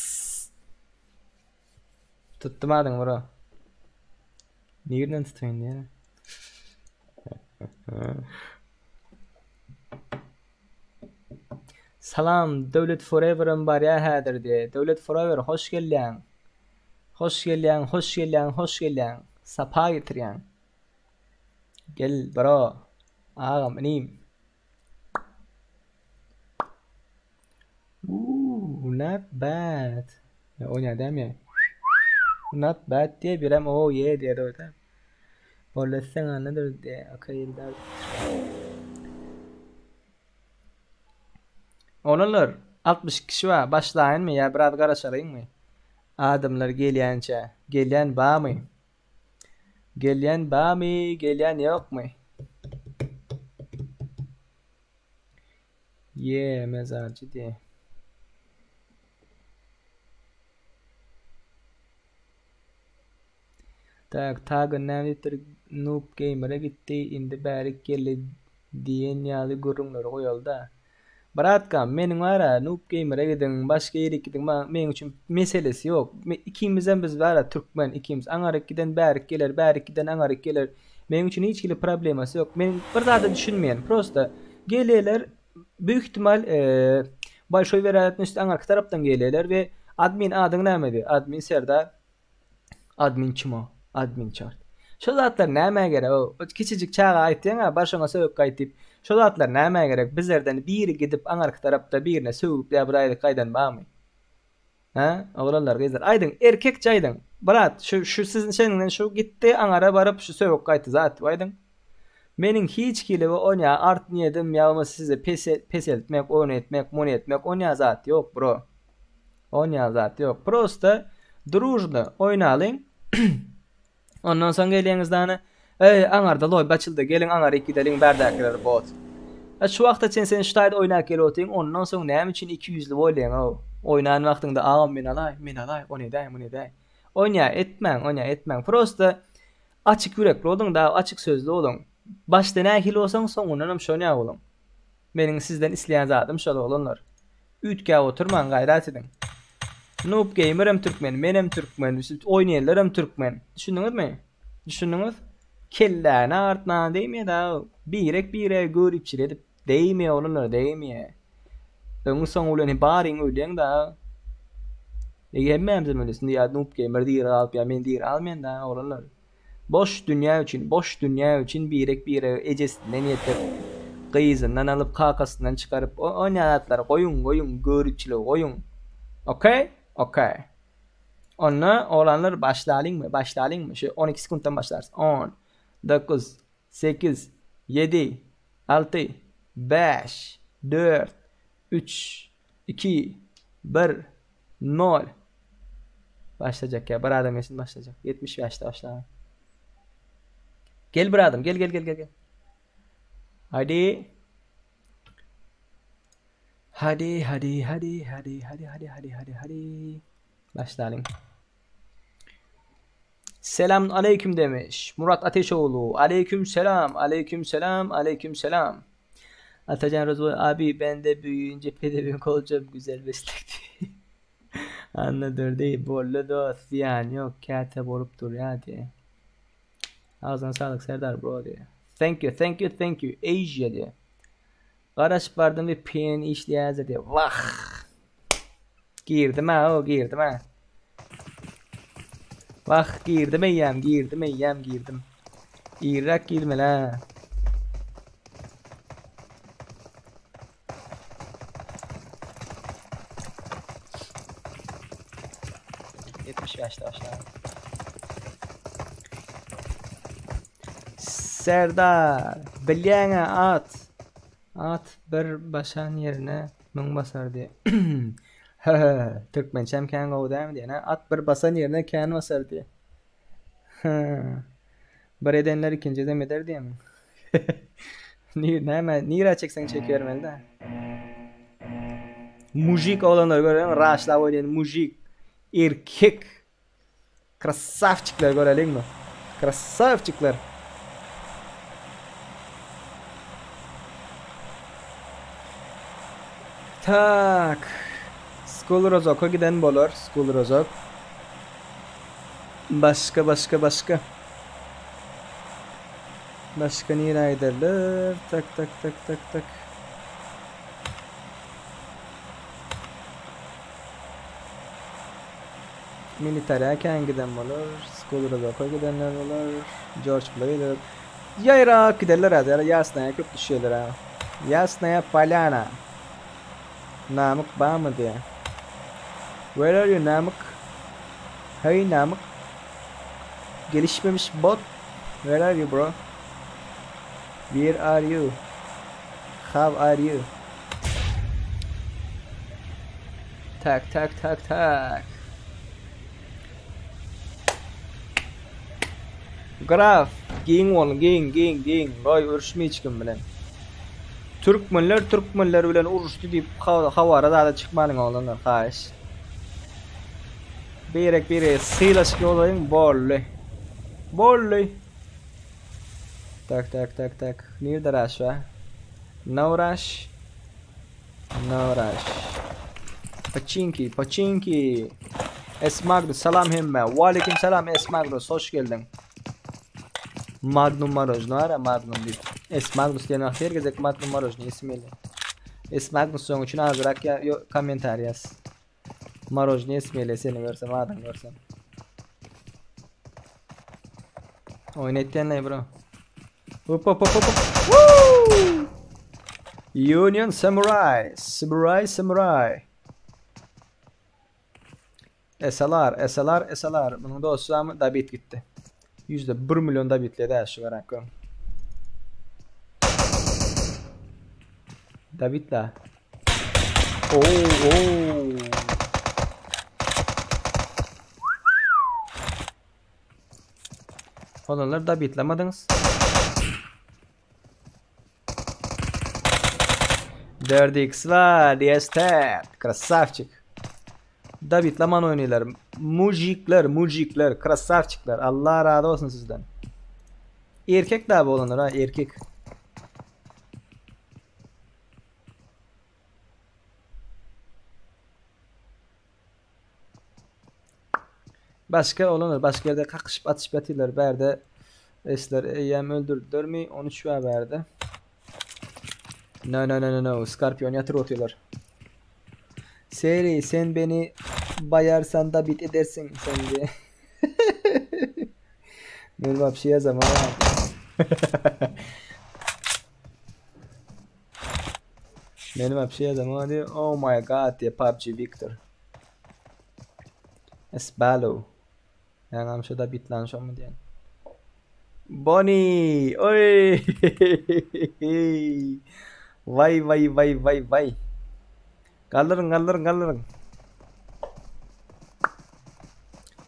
Tutdum adyňy bro. Nirden tutaýyn diýene. Salam Döwlet Foreverem barýa häzir diýe. Döwlet Forever hoş gelýäň. Hoş gelýäň, hoş gelýäň, hoş gelýäň. Sapa getirýäň. Gel bro. Agam inim. Uuu, not bad. Ya oýnaýar dämi? Not bad diýe birem oh yeah diýer öýdä. Bolletseň annadyr diýe. Okay, ýyldar. Oglanlar, 62 kişi bar. Başlaýynmy ýa biraz garaşalyňmy? Adamlar gelýänçä. Gelýän barmy? Gelýän barmy, gelýän ýokmy? Ýe, mezarçy diýe. Tak, Tagan näme diýipdir? Noob Gamer-e gitdi, indi bärik geldi diýen ýaly gürrüňleri goýaly-da. Bratkam, meniň bar-a, Noob Gamer-e gidiň, başga ýerik gidiň, maňa, meň üçin meselesi ýok. Ikimizem biz bar-a türkmen, ikimiz. Aňaryk giden bärik geler, bärik giden aňaryk geler. Meň üçin hiç hili problemasy ýok. Men bir zada düşünmeýän. Prosta gelýärler, büyük ihtimal bolşoý werýatnost aňarky tarapdan gelýärler we admin adyň nämedi? Admin Serdar. Admin çmo, admin çort. Şo zatlar nämä gerek? O kiçijik çaga aýtýaň-a, bar şoňa sögüp gaýt diýip. Şo zatlar nämä gerek? Bizlerden biri gidip aňarky tarapda birine sögüp ýa bir aýdyp gaýdan barmy? Hä, oglanlar, gyzlar, aýdyň, erkekçe aýdyň. Brat, şu şu siziň şeniňden şu gitdi, aňara baryp şu sögüp gaýtdy zat diýip aýdyň. Meniň hiç hili we onýa art niýedim ýa bolmasa sizi peseltmek, ony etmek, muny etmek onýa zat ýok, bro. Onýa zat ýok. Prosta družno oýnalyň. Ondan soň gelýäňiz dana, Eý, aňarda loýba açyldy, geliň aňaryk gideliň, bärdäkiler bot. E, şu wagta çen sen şu taýda oýnap gelip otyň, ondan soň näme üçin ikiýüzli bolýaň-ow? Oýnan wagtyňda agam men alaý, men alaý, ony edäý, muny edäý. Onýa etmäň, onýa etmäň. Prosta açyk ýürekli boluň da, açyk sözli boluň. Başda nähili bolsaň, soňundanam şonýa boluň. Meniň sizden isleýän zadym şol oglanlar. Üýtgäp oturmaň gaýrat ediň. Noob gamer hem türkmen, menem türkmen, oýnaýanlar hem türkmen. Düşündiňizmi? Düşündiňiz? Kelläni agyrtmaga degmeýär da, birek birege göripçilik edip degmeýär oglanlar, degmeýär. Öňi soňy bilen baryň ölýäň da. Ege hemmämizem ölýäs. Indi ýa Noob gamer diri galyp ýa men diri galmaýan da oglanlar. Boş dünýä üçin, boş dünýä üçin birek-biregi ejesinden ýetip, gyzyndan alyp, kakasyndan çykaryp, o-onýa zatlary goýuň, goýuň, göripçiligi goýuň. Okey? Okey. Onda, oglanlar, başlalyňmy? Başlalyňmy? Şu 12 sekuntdan başlarys. On, dokuz, sekiz, ýedi, alty, bäş, dört, üç, iki, bir, nol. Başlajak ya. Bir adam gelsin başlajak. 75'de başla. Gel bir adam. Gel gel gel gel gel. Hadi. Hadi hadi hadi hadi hadi hadi hadi hadi hadi. Başlayalım. Selam aleyküm demiş. Murat Ateşoğlu. Aleyküm selam. Aleyküm selam. Aleyküm selam. Atacan Rozboy abi ben de büyüyünce pezevenk olacağım güzel meslek diye. Anladır değil. Bolly dost ziyan yok. Käte bolup durýar diye. Ağzına sağlık Serdar bro diye. Thank you, thank you, thank you. Asia diye. Garaşyp bardym VPN işleýärdi diye. Wah. Girdim ha, o girdim ha. Wah, girdim eýýäm, girdim eýýäm, girdim. Irräk girmeli ha. 75'te başladı. Serdar, bilýäňä at. At bir basan ýerine müň basar diýe. Höhö, türkmençäm kän gowy dälmi diýen, at bir basan ýerine kän basar diýe. Bir edenler ikinjidem eder diýemi? Nir näme, nirä çekseň çekibermeli-dä. Mujik oglanlar göreliň, raşlap oýnaýan mujik. Erkek. Krasawçikler göreliňmi? Krasawçikler. Tak. School Rozoka giden bolar. School Rozok. Başga başga başga. Başga nirä giderler? Tak tak tak tak tak. Militariýa kän giden bolar. Skulrodoka gidenler bolar. George Blader. Ýaýrak giderler häzir. Ýasnaýa köp düşýärler ha. Ýasnaýa Polýana. Namyk barmy diýýär. Where are you Namyk? Hey Namyk. Gelişmemiş bot. Where are you bro? Where are you? How are you? Tak tak tak tak. Graf, giň bol, giň, giň, giň. Goý uruşma hiç kim bilen. Türkmenler türkmenler bilen uruşdy diýip habara zada çykmalyň oglanlar haýyş. Birek birege sylaşyk bolaýyň boldy. Boldy. Tak tak tak tak. Nirde rush wa? No rush. No rush. Paçinki, paçinki. S Magnus salam hemme. Waleýkim salam S Magnus hoş geldiň. Magnum marojny ara Magnum diýip. S Magnus diýen wagt her gezek Magnum marojny esim gelýär. S Magnus soň üçin azrak ýa ýo kommentariý ýaz. Marojny esim gelýär seni görsem adyňy görsem. Oýun etýänleý bro. Hop hop hop hop. Woo! Union Samurai, Samurai Samurai. SLR, SLR, SLR. Munuň dosty Dabit gitdi. %1 milyon Dabitledi şu garak görüň. Dabit la. Oo, oo. Olanlar Dabitlemediňiz. 4x var, DST. Krasavçik. Dabitleman oýnaýlar. Mujikler, mujikler, krasavçikler. Allah razı olsun sizden. Erkek daha bu olanlar ha, erkek. Başga olanlar, başga ýerde kakyşyp atyşyp ýatyrlar. Bärde esler eýýäm öldürdülermi? 13 var bärde. No no no no no. Scorpion ýatyr otyrlar. Seri sen beni bayarsan da bit edersin sen diye. Men вообще yazamam. Men вообще yazamam diye. Oh my god diye PUBG Victor. Esbalo. Ýaňam şu da bitlan şomy diýen. Bonnie! Oy! Vay vay vay vay vay. Galdyryň galdyryň galdyryň.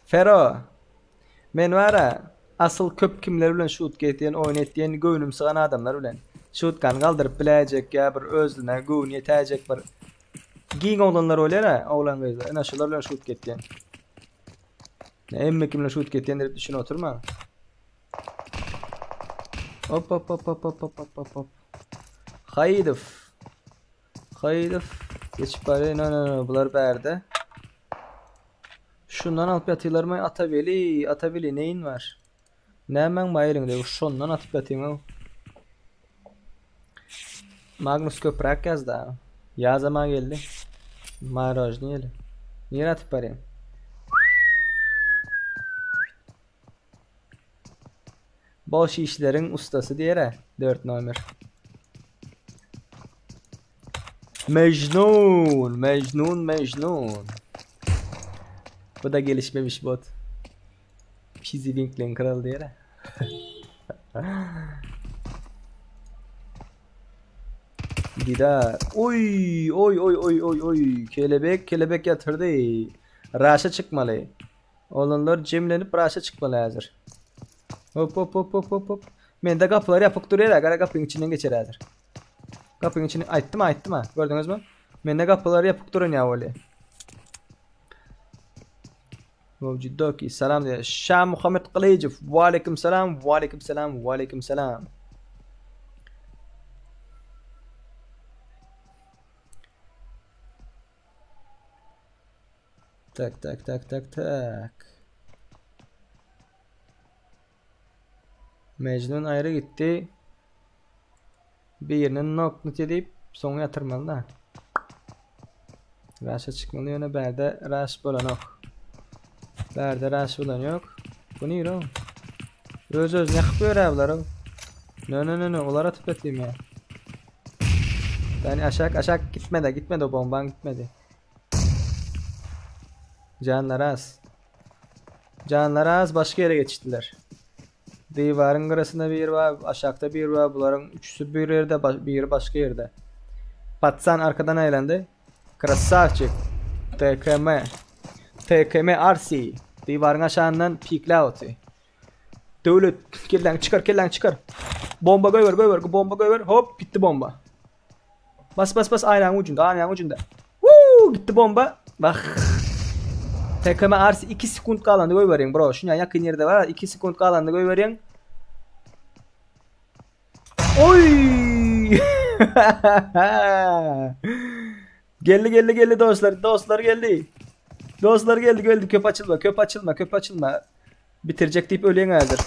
Fero. Men bara asyl köp kimler bilen şut etýän, oýun etýän, göwnüm sygan adamlar bilen. Şutkan galdyryp biläýjek ýa bir özüne göwün ýetäýjek bir giň oglanlar bolýar ha, oglan gyzlar. Ene şular bilen şut etýän. Emme kimle şut etýän diýip düşünip oturma. Hop hop hop hop hop hop hop hop hop. Haýdow. Haýdow. Geçip barýar. No no no bular bärde. Şundan alyp ýatyrlarmy? Atabeli, Atabeli neyin var? Nämäň bar eliňde? Şondan atyp ýatyň. Magnus köpräk ýazdy. Ýazama geldi. Marojny ýeli. Nirä atyp barýaň? Boş işleriň ustasy diýere 4 nomer. Mecnun, Mecnun, Mecnun. Bu da gelişmemiş bot. Pizzy Winkling kralı diýere. Didar. Oy, oy, oy, oy, oy, oy. Kelebek, kelebek ýatyrdy. Raşa çykmaly. Olanlar jemlenip raşa çykmaly häzir. Hop hop hop hop hop hop. Mende gapylar ýapyk durýar, gara gapyň içinden geçer häzir. Gapyň içini aýtdym, aýtdym ha. Gördüňizmi? Mende gapylar ýapyk duran ýa bolýar. Mawjudoki salam diýär. Şah Muhammed Gylyjow. Waleýkim salam, waleýkim salam, waleýkim salam. Tak tak tak tak tak. Mejnun aýry gitdi. Birini noknut edip, soň ýatyrmaly da. Raşa çykmaly ýöne bärde raş bolanok. Bärde raş bolan ýok. Bu nire o? Öz özüni ýakyp ýör bular. No no no no olar atyp etdim ya. Yani aşak aşak gitmedi gitmedi o bomban gitmedi. Canlar az. Canlar az başga ýere geçdiler. Diwaryň gyrasynda biri bar, aşakda biri bar. Bularyň üçüsi bir ýerde, biri başga ýerde. Patsan arkadan aýlandy. Krasavçik. TKM. TKM RC. Diwaryň aşagyndan pikläp oty. Döwlet kelläňi çykar, kelläňi çykar. Bomba goýber, goýber, bomba goýber. Hop, gitdi bomba. Bas bas bas aýnaň ucunda, aýnaň ucunda. Woo, gitdi bomba. Bak. TKM RC 2 sekund galanda goýberýän bro. Şuňa ýakyn ýerde bar. 2 sekund galanda goýberýän. Oy! geldi geldi geldi dostlar. Dostlar geldi. Dostlar geldi geldi. Köp açılma, köp açılma, köp açılma. Bitirjek diýip ölýäň häzir.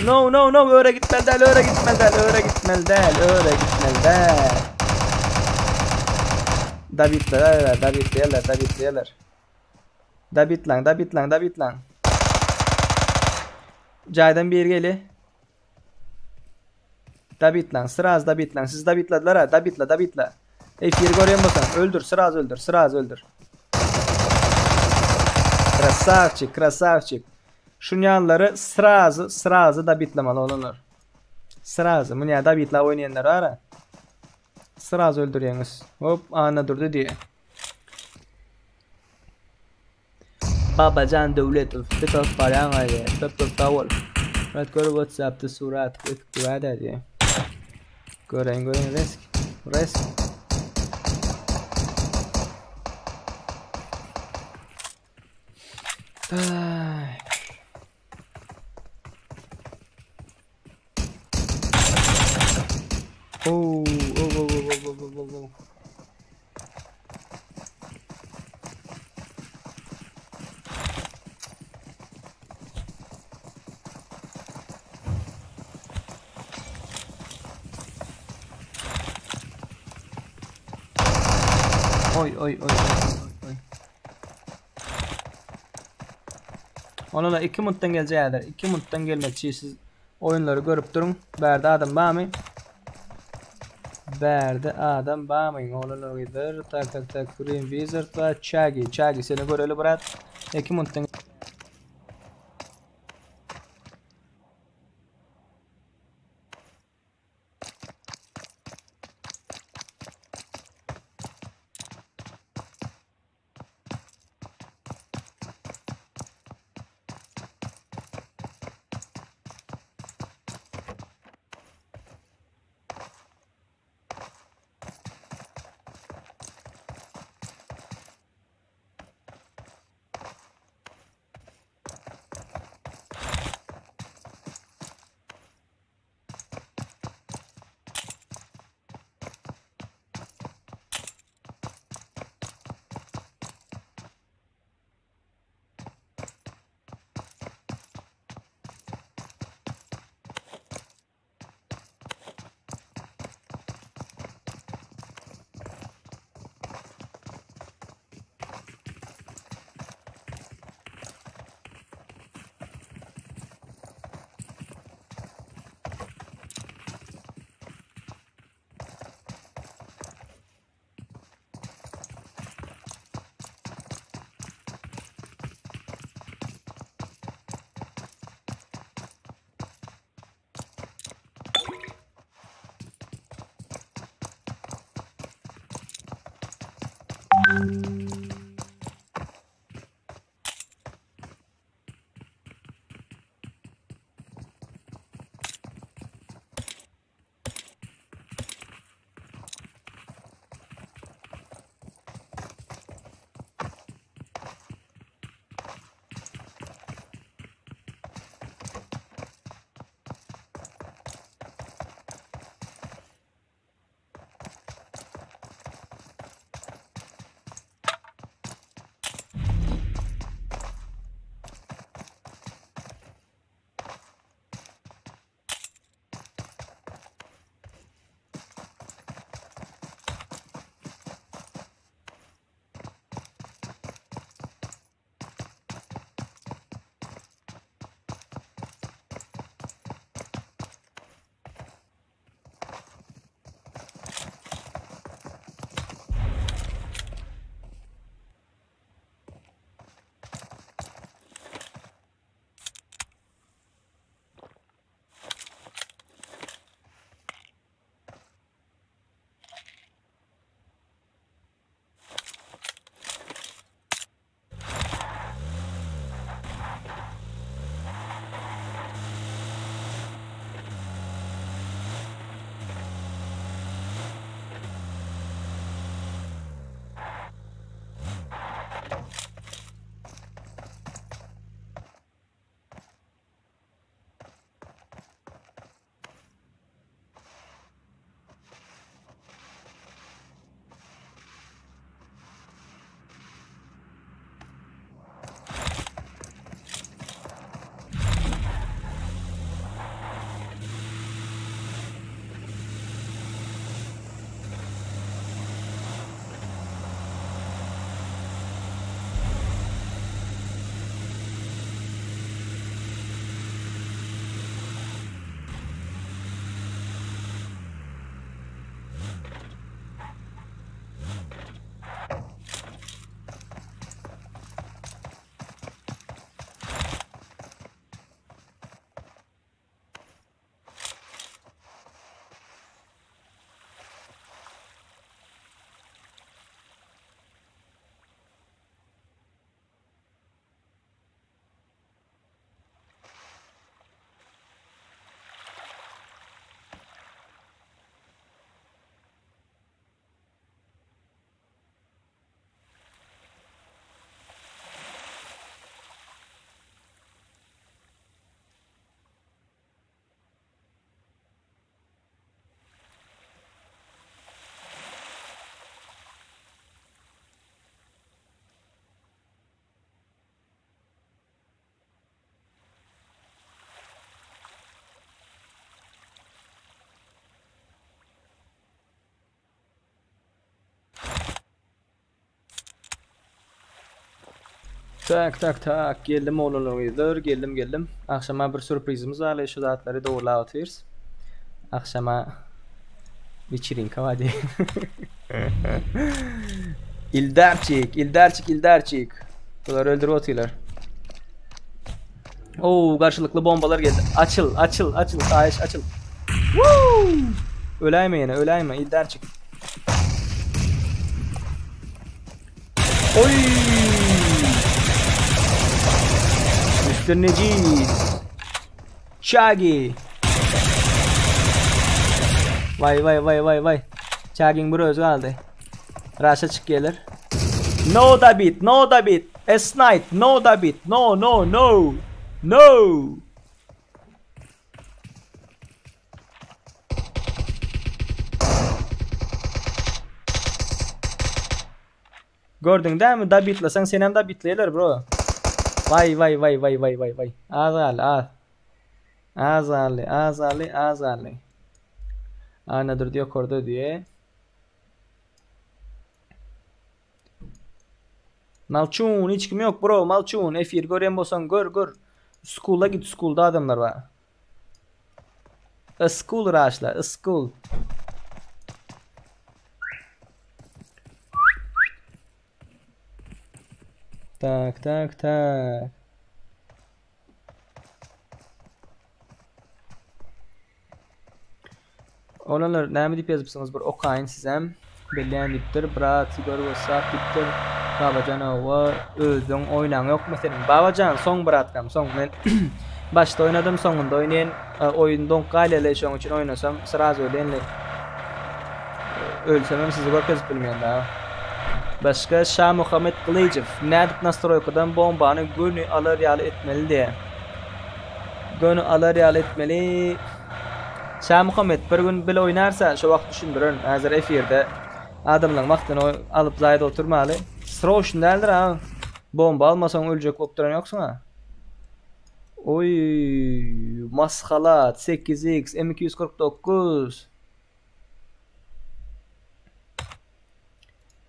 No no no öre gitmeli däl, öre gitmeli däl, öre gitmeli däl, öre gitmeli däl. Dabitler, dabitler, dabitler. Dabitlaň, dabitlaň, dabitlaň. Jaýdan bir geli. Dabitlaň, sıraz dabitlaň. Siz dabitladylar ha, dabitla, dabitla. Efir görýän bolsaň, öldür, sıraz öldür, sıraz öldür. Krasavçik, krasavçik. Şunýanlary sırazy, sırazy dabitlamaly olanlar. Sırazy, munýa dabitla oýnaýanlar bar ha. Sırazy öldürýäňiz. Hop, ana durdy diýe. Babajan Döwletow, bir top barýaň aýdy. Köp köp sag bol. Murat gör WhatsAppda surat ötüp durar diýe. Göreýin göreýin risk. Risk. Tak. Oh, oh, oh, oh, oh, oh, oh, oh. Oy oy oy oy oy. Ona da 2 muntdan geljekdir. 2 muntdan gelmekçi siz oýunlary görüp duruň. Bärde adam barmy? Bärde adam barmy? Oglanlar gyzlar. Tak tak tak. Green Wizard va Chagi. Chagi seni göreli brat. 2 muntdan Tak tak tak geldim oglanlar gyzlar geldim geldim. Agşama bir sürprizimiz barly şu zatlary dogurlap otyrys. Agşama weçerinka bar diýip. Ildarçik, Ildarçik, Ildarçik. Bular öldürüp otyrlar. Oo garşylykly bombalar geldi. Açyl, açyl, açyl, haýyş açyl. Woo! Öläýme ýene, öläýme Ildarçik. Oy! Mr. Necip. Shaggy. Vay vay vay vay vay. Shaggyň bir özi galdy. Raşa çyk gelir. No David, no David. S-Knight, no David. No, no, no. No. Gördüň dämi dabitleseň senem dabitleýler bro. Waý waý waý waý waý waý waý. Az galdy az. Az galdy az galdy az galdy. Annadurdy ýokarda diýe. Malçun hiç kim ýok bro Malçun efir görýän bolsaň gör gör. School'a git school'da adamlar bar. School raşla school. Tak tak tak. Oglanlar näme diýip ýazypsyňyz bir okaýyn sizem. Bilýän diýipdir. Brat gör whatsapp diýipdir. Babajan owa özüň oýnaň ýokmy seniň. Babajan soň bratkam soň men başda oýnadym soňunda oýnaýyn. Oýun doňup galýarly şoň üçin oýnasam srazu ölýänli. Ölsemem sizi görkezip bilmeýän dagy. Başga Şamuhammet Gylyjow nädip nastroýkadan bombany göni alar ýaly etmeli diýýär. Göni alar ýaly etmeli. Şamuhammet bir gün bile oýnarsa şo wagt düşündirerin. Häzir efirde adamlaryň wagtyny alyp zaýada oturmaly. Sroçny däldir ha. Bomba almasaň öljek bolup duran ýoksuň ha. Oý, mashalat 8x M249.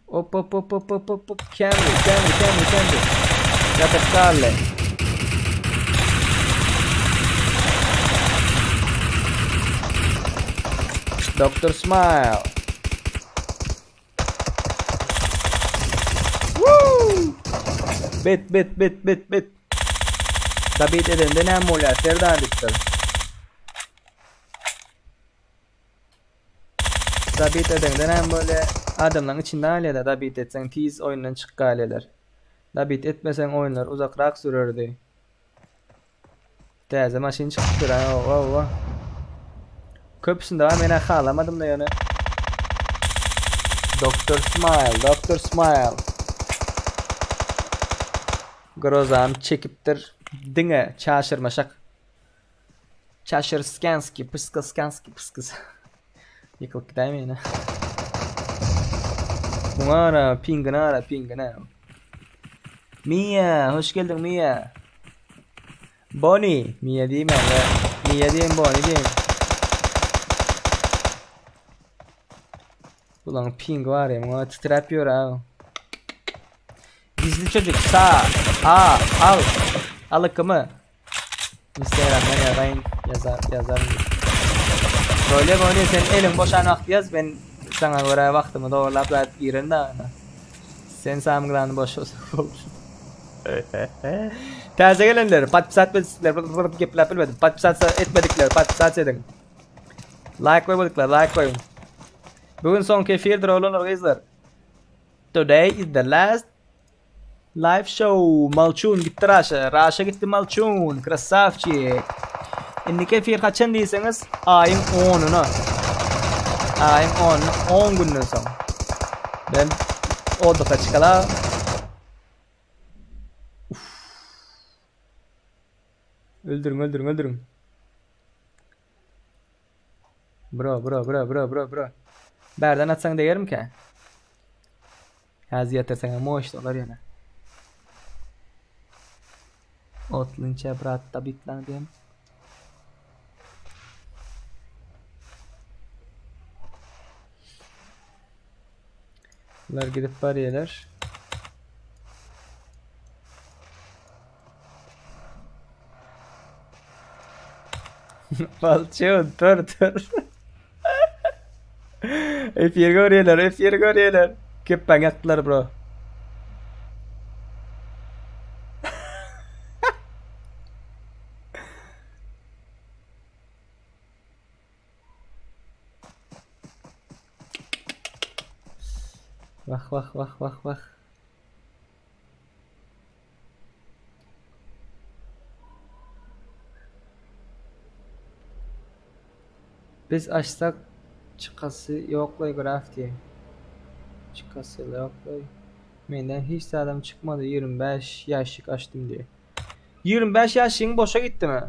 Hop hop hop hop hop hop hop. Kendi kendi kendi kendi. Ýatyp galdy. Doktor Smile. Woo! Bet bet bet bet bet. Dabit edende näme bolýar? Serdar diýipdir. Dabit edeňden hem böyle adamlaryň içinde galýarlar dabit etseň tiz oýundan çykyp galýarlar. Dabit etmeseň oýunlar uzakrak sürerdi. Täze maşyn çykypdyr ha owa owa. Köpüsinde bar menä halamadym da ýöne. Doktor Smile, Doktor Smile. Grozam çekipdir. Diňe çaşyrmaşak. Çaşyrskanskiý, pyskyskanskiý, pyskys. Ýykylyp gidäýme ýene. Muňa ara, pingine ara, pingine. Mia, hoş geldiň Mia. Boni, Mia diýme, Mia diýen Boni diýen. Ulan ping var ya, muňa titräp ýör ha. Gizli çocuk sağ, a, al. Alykymy. Instagramdan ýazaýyn ýazar ýazaryn. Böyle böyle sen eliň boşan wagty ýaz men saňa görä wagtymy dogurlap zat girerin da. Sen samyňlany boş Täze gelenler podpisat etmedikler gepläp bilmedim. Podpisat etmedikler podpisat ediň. Like goýmadyklar like goýuň. Bu gün soňky efirdir oglanlar gyzlar. Today is the last Live show Malçun gitdi Raşa. Raşa gitdi Malçun. Krasavçik. Indiki efir haçan diýseňiz aýyň 10-una. Aýyň 10-una 10 günden soň. Ben odaka çykala. Öldürüň, öldürüň, öldürüň. Bro, bro, bro, bro, bro, bro. Bärden atsaň degermikä? Häzir ýatyrsaň moşt olar ýene. Otlynça brat tabitlan diýen. Bular gidip barýarlar. Balçy dur dur. Efir görýärler, efir görýärler. Kepbäň ýakdylar bro. Wah wah wah wah wah. Biz açsak çykasy ýoklaý graf diýe. Çykasy ýoklaý. Menden hiç zadam çykmady 25 ýaşik açdym diýe. 25 ýaşigiň boşa gitdimi?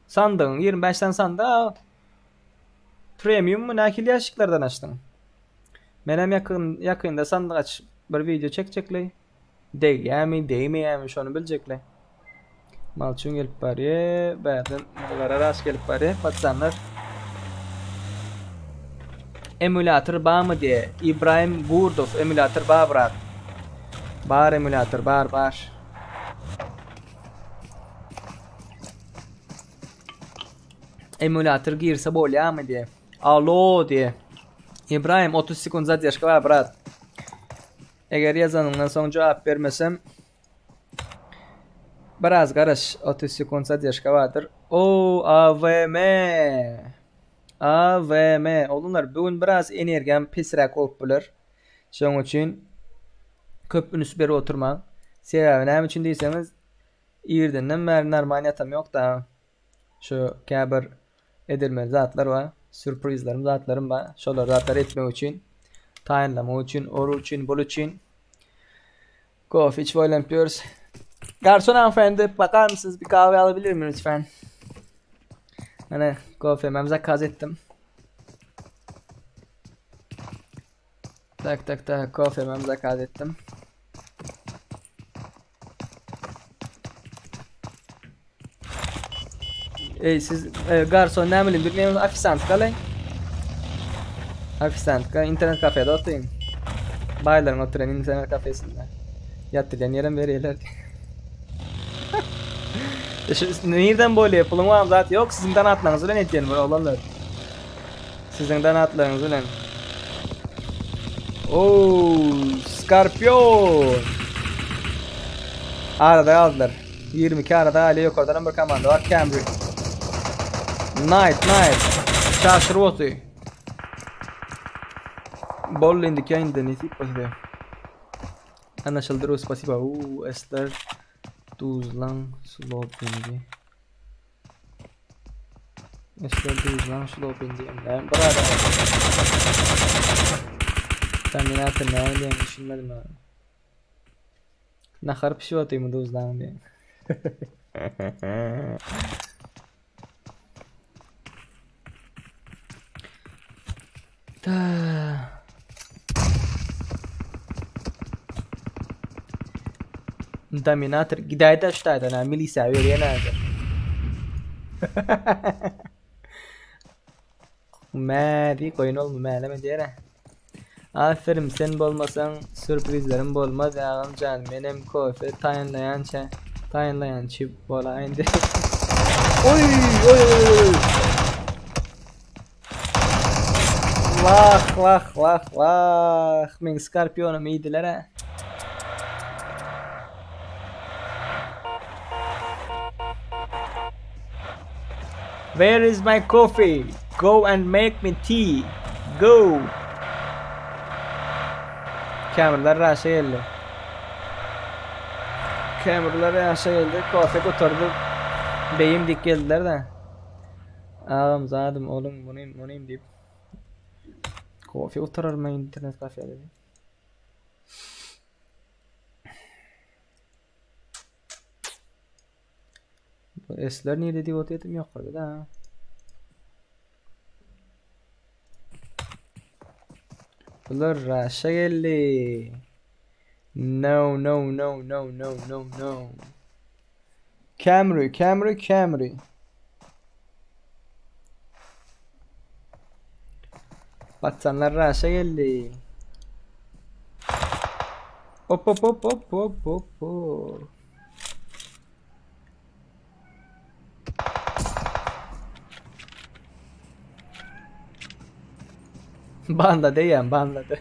Sandygyň 25 sany sandyk. Premium mu nähili ýaşiklerden açdyň? Menem ýakyn ýakynda sandyk açyp bir wideo çekjekleý. Degýämi, degmeýämi şony biljekle. Malçun gelip barýa, bärden mallara ras gelip barýa, patsanlar. Emulyator barmy diye. İbrahim Gurdow emulyator bar brat. Bar emulyator bar bar. Emulyator girse bolýarmy diye. Alo diye. İbrahim 30 sekund zadержка bar brat. Eger ýazanyňdan soň jogap bermesem biraz garaş 30 sekund zadержка bardyr. O AVM. AVM. Oglanlar bu gün biraz energiýam pesräk bolup biler. Şonuň üçin köp üns berip oturmaň. Sebäbi näme üçin diýseňiz irdenden bäri normal ýatam ýok da. Şu käbir edilmeli zatlar bar. Sürprizlerim zatlarym bar. Şolar zatlary etmek üçin, taýynlamak üçin, or üçin, bul üçin. Kofe içip oýlanyp ýörüs. Garson hanımefendi bakar mısınız? Bir kahve alabilir miyim lütfen? Hani kofemi zakaz ettim. Tak tak tak kofemi zakaz ettim. Ey siz e, garson näme bilen bilmeýän ofisantka lay. Ofisantka internet kafede oturyň. Baýlaryň oturan internet kafesinde. Ýatylýan ýerem berýärler. Şu nirden bolýar? Puluň bar zat ýok. Siziň donatlaryňyz bilen etýän bu oglanlar. Siziň donatlaryňyz bilen. Oo, Scorpion. Arada galdylar. 22 arada galýar. Ýokardan hem bir komanda bar. Camry. Knight, Knight. Çaşyryp oty. Bol indik ýaýynda nesip bolsa. Anlaşyldy, spasiba. Uuu, Esler duzlan slopingi. Esler duzlan slopingi. Ben bir adam. Terminator näme diýen düşünmedim ha. Nahar pişip otymy duzlan diýen. Ta. Dominator gidäýdä şu taýdan ha milisiýa berýän häzir. Mä diý goýun olma mäleme diýere. Aferin sen bolmasaň sürprizlerim bolmaz agam jan menem kofe taýynlaýança taýynlaýançy bolaýyn diý. Oý oý oý oý. Wah wah wah wah meň skorpionym iýdiler a. Where is my coffee? Go and make me tea. Go. Kameralar raşa geldi. Kameralar raşa geldi. Kofe gutardy. Beýim dik geldiler de. Agam zadym oğlum munym munym diýip. Kofe gutarar men internet kafede. Bu esler nirede diýip otyrdım ýokarda da. Bular raşa geldi. No no no no no no no. Camry Camry Camry. Patsanlar raşa geldi. Hop hop hop hop hop hop hop. Banlady eýýäm banlady.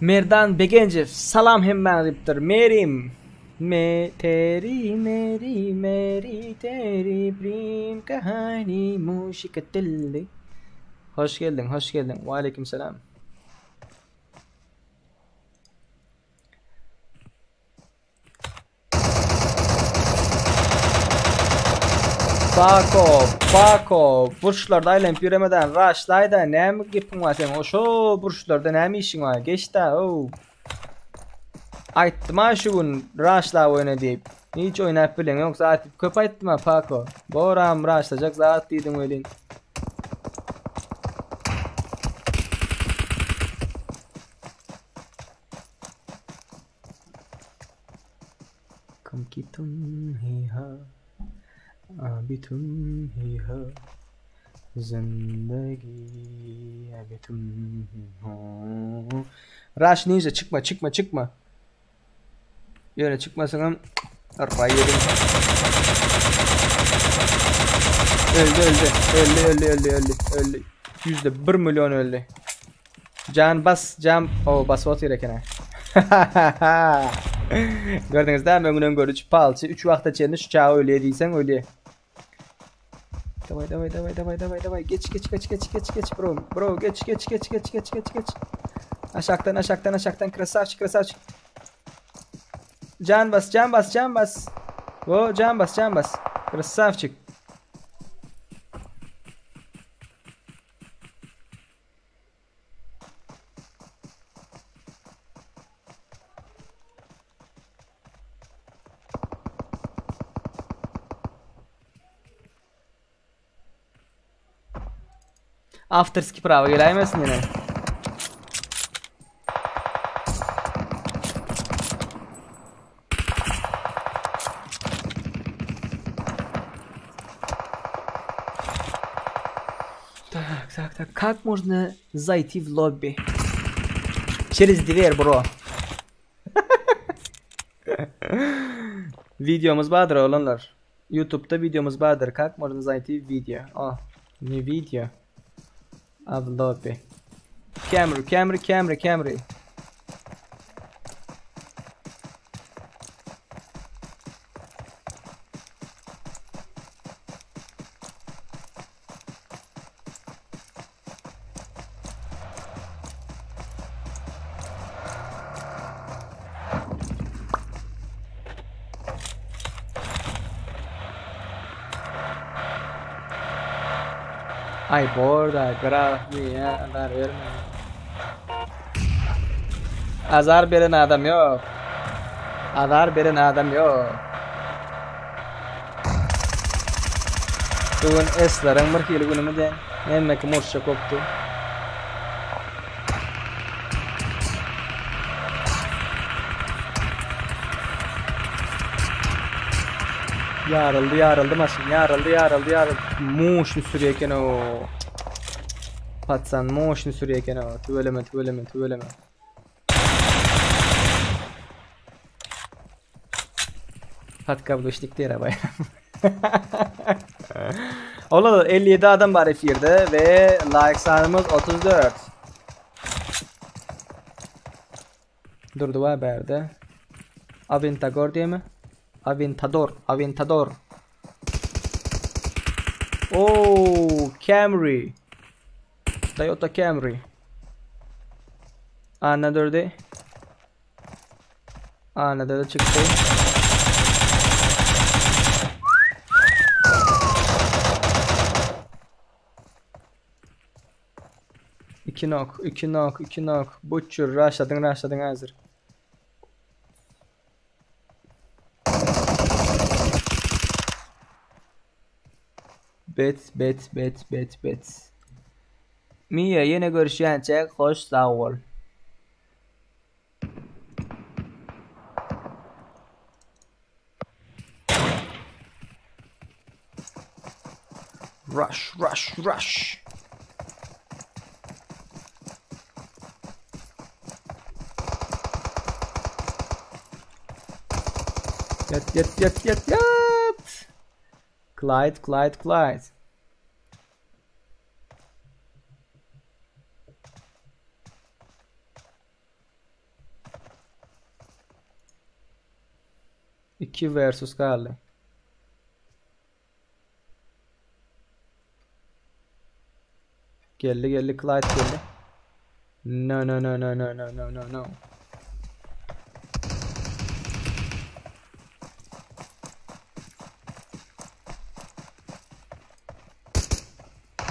Merdan Begenjew salam hemmäňize diýipdir. Merim Me teri meri meri teri prim kahani muşikatilli. Hoş geldiň, hoş geldiň. Waleýkim salam. Bako, Bako, burçlarda aýlanyp ýöremeden raşlaýda näme gepiň bar seň? Oşo burçlarda näme işiň bar? Geç-dä, ow. Aýtdym-a şu gün raşlap oýna diýip. Hiç oýnap bileňok zat diýip köp aýtdym-a Pako. Boram raşlajak zat diýdiň welin. Kim ki tum hi ha Abi tum hi ha Zindagi abi tum hi ha Rush Ninja çykma çykma çykma. Ýöne çykmasaňam arpaý ýedim. Öldi öldi. Öldi öldi öldi öldi öldi. %1 milyon öldi. Jan bas jan o basyp otyr eken. Gördüňiz dämi öňünden görüji palçy 3 wagta çenli şu çaga ölýä diýseň ölýä. Daway daway daway daway daway daway geç geç geç geç geç geç bro bro geç geç geç geç geç geç geç. Aşakdan aşakdan aşakdan krasavçik krasavçik. Can bas can bas can bas. O can bas can bas. Krasavçik. Afterski prawa geläýmesin ýene. Так, так, так. Как можно зайти в лобби? Через дверь, bro. Videomuz bardyr oglanlar. YouTube'da videomuz bardyr. Как можно зайти в video? Oh, ne video? A w lobby. Camry, Camry, Camry, Camry. Aý borda graf diýýä azar berme. Azar beren adam ýok. Azar beren adam ýok. Bu gün esleriň bir hili günümi de hemme kim urşa kopdy. Ýaryldy, ýaryldy maşyn, ýaryldy, ýaryldy, ýaryldy. Moşny sürýär eken o. Patsan moşny sürýär eken o. Tüweleme, tüweleme, tüweleme. Podkabluşnik diýer baýram. Ola 57 adam bar efirde we like sanymyz 34. Durdy wa bärde. Aventagor diýme. Aventador, Aventador. Oh, Camry. Toyota Camry. Anna durdy. Anna da çykdy. Iki nok, iki nok, iki nok. Butcher, rushladyň, rushladyň häzir. Bet, bet, bet, bet, bet. Mia, ýene görüşýänçäk hoş sag bol. Rush, rush, rush. Ýat ýat ýat ýat ýat. Clyde Clyde Clyde. İki versus galdy. Geldi geldi Clyde geldi. No no no no no no no no no.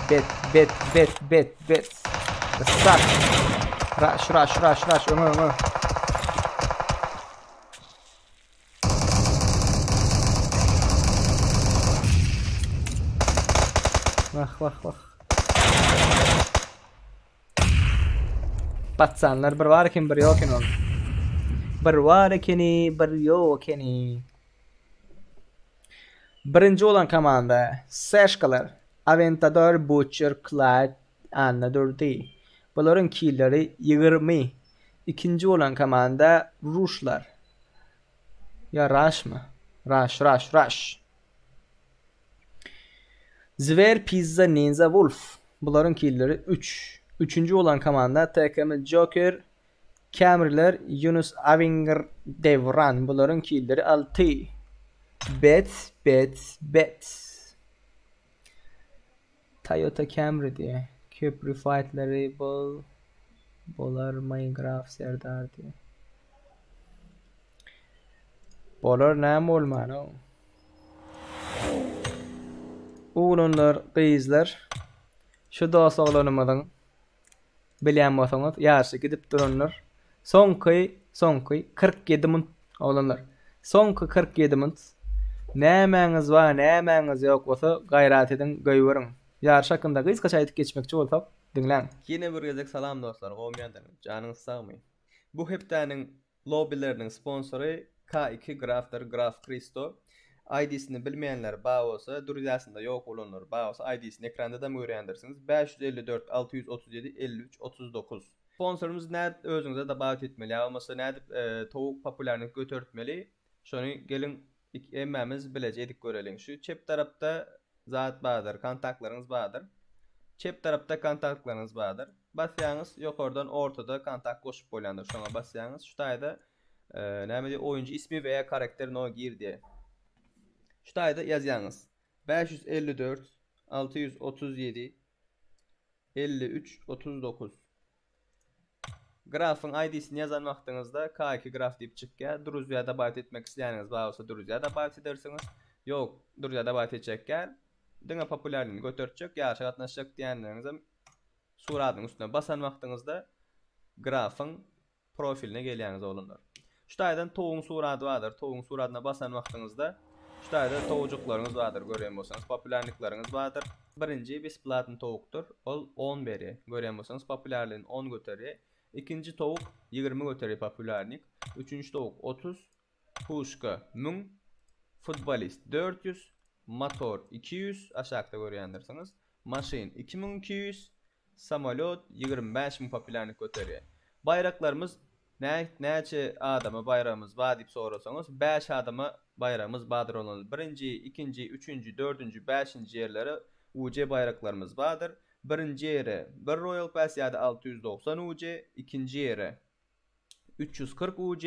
Bet bet bet bet bet. Start. Rush rush rush rush öňe öňe. Wah wah wah. Patsanlar bir bar eken bir ýok eken ol. Bir bar ekeni bir ýok ekeni. Birinji bolan komanda Seşkalar, Aventador, Butcher, Clyde, Annadurdy. Bularyň killeri 20. Ikinji bolan komanda Ruşlar. Ýa Raşmy? Raş, Raş, Raş. Zwer, Pizza, Ninja, Wolf. Bularyň killeri 3. Üçünji bolan komanda TKM Joker, Camryler, Yunus Awinger, Devran. Bularyň killeri 6. Bet, bet, bet. Toyota Camry diýe. Köprü fightleri bol bolar Minecraft Serdar diýe. Bolar näme bolman o. Oglanlar, gyzlar şu dost oglanymyzyň bilýän bolsaňyz ýaşy gidip durandyr. Soňky, soňky 47 munt oglanlar. Soňky 47 munt. Nämäňiz bar, nämäňiz ýok bolsa gaýrat ediň, goýberiň. Ýaryş hakynda gysgaça aýdyp geçmekçi bolsak, diňläň. Ýene bir gezek salam dostlar, gowmy ýagdaýlaryňyz? Janyňyz sagmy? Bu hepdäniň Lobbileriniň sponsory K2 Grafdyr Graf Kristo. ID-sini bilmeýänler bar bolsa, druzyasynda ýok bolanlar bar bolsa ID-sini ekrandadam görýändirsiňiz 554 637 53 39. Sponsorymyz nädip özüňize dobawit etmeli ýa bolmasa nädip towuk populýarnyk götertmeli şony geliň hemmämiz bileje edip göreliň. Şu çep tarapda zat bardyr kontaktlaryňyz bardyr. Çep tarapda kontaktlaryňyz bardyr. Basýaňyz ýokardan ortada kontakt goşup bolýandyr şoňa basýaňyz şu taýda e, näme diýip oýunçy ismi we karakter no gir diýe. Şu taýda ýazýaňyz 554 637 53 39 Grafyň ID-sini ýazan wagtyňyzda K2 graf diýip çykýar. Druzýa dabawit etmek isleýäniňiz bar bolsa druzýa dabawit edersiňiz. Ýok, druzýa dabawit etjek däl. Diňe populýarlygyny götertjek, ýaryşa gatnaşjak diýenleriňizem suradyň üstüne basan wagtyňyzda grafyň profiline gelýäňiz oglanlar. Şu taýdan towuň surady bardyr. Towuň suradyna basan wagtyňyzda şu taýda towujyklaryňyz bardyr görýän bolsaňyz populýarniklaryňyz bardyr. Birinji besplatny towukdyr. Ol 10 berýär. Görýän bolsaňyz populýarlygyny 10 göterýär. Ikinji towuk 20 göterýär populýarnik. Üçünji towuk 30, puşka 1000, futbolist 400, motor 200 aşakda görýändirsiňiz. Maşyn 2200, Samolýot 25 müň populýarnik göterýär. Baýraklarymyz näçe adama baýragymyz bar diýip sorasaňyz, 5 adama baýragymyz bardyr olar. Birinji, ikinji, üçünji, dördünji, bäşinji ýerlere UC baýraklarymyz bardyr. Birinji ýere bir Royal Pass ýa-da 690 UC, ikinji ýere 340 UC,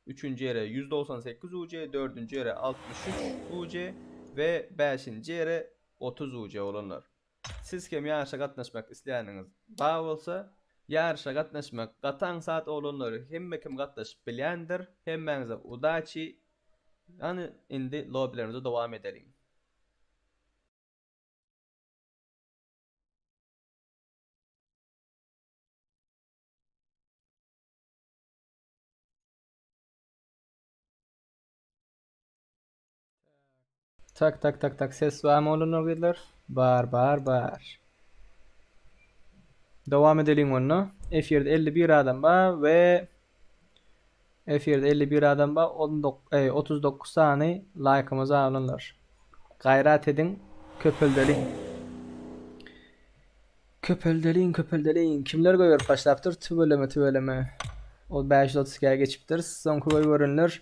üçünji ýere 198 UC, dördünji ýere 63 UC we bäşinji ýere 30 UC bolanlar. Siz hem ýaryşa gatnaşmak isleýäniňiz bar bolsa, ýaryşa gatnaşmak gaty aňsat oglanlar hemme kim gatnaşyp bilýändir. Hemmäňize udaçi. Hany indi lobbilerimize dowam edeliň. Tak tak tak tak ses barmy oglanlar gyzlar? Bar bar bar. Dowam edeliň onda. Efirde 51 adam bar we efirde 51 adam bar. 39 sany like'ymyz bar oglanlar. Gaýrat ediň, köpeldeliň. Köpeldeliň, köpeldeliň. Kimler goýberip başlapdyr? Tüweleme, tüweleme. Ol 532-ä geçipdir. Soňky goýberenler.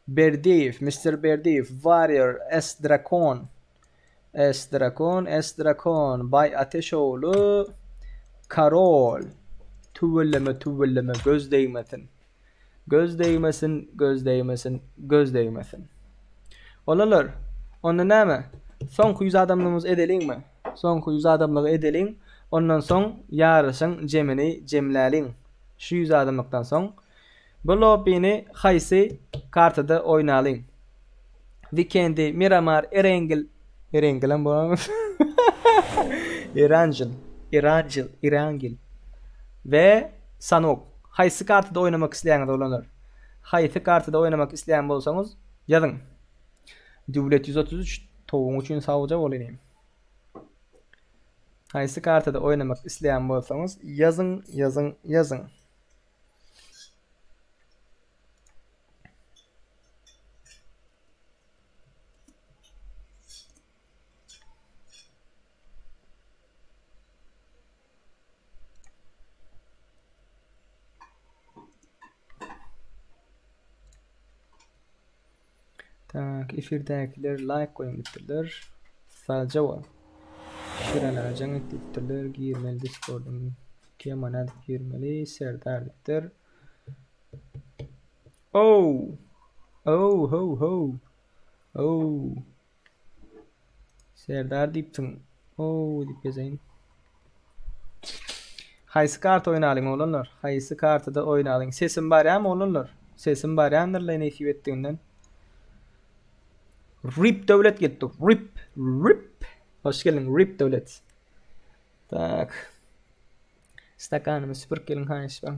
Berdiýew, Mister Berdiýew, Warrior, S Drakon, S Drakon, S Drakon, Baý Ateşogly, Karol. Tüweleme, tüweleme, göz degmesin. Göz degmesin, göz degmesin, göz degmesin. Olalar, onda näme? Soňky 100 adamlygymyzy edeliňmi? Soňky 100 adamlygy edeliň, ondan soň ýaryşyň jemini jemläliň. Şu 100 adamlykdan soň Bu lobbini haýsy kartada oýnalyň? Vikendi, Miramar, Erengil, Erengilem bolarmy? Erangel, Erangel, Erangel we Sanok. Haýsy kartada oýnamak isleýäňiz oglanlar? Haýsy kartada oýnamak isleýän bolsaňyz ýazyň. Döwlet 133 towuň üçin sagja bol inim. Haýsy kartada oýnamak isleýän bolsaňyz ýazyň, ýazyň, ýazyň. Tak, efirdäkiler like goýuň diýipdirler. Sagja bol. Şirelere jaň et diýipdirler. Girmeli Discordyň tema nädip girmeli? Serdar diýipdir. Oh! Oh, ho, ho. Oh. Serdar diýipsiň. Oh diýip ýazaýyn. Haýsy karta oýnalyň oglanlar? Haýsy kartada oýnalyň? Sesim barýarmy oglanlar? Sesim barýandyr-la nesip etdiginden. Rip Döwlet gelipdir. Rip, rip. Hoş geldiň Rip Döwlet. Tak. Stakanymy süpürip geliň haýyş bar.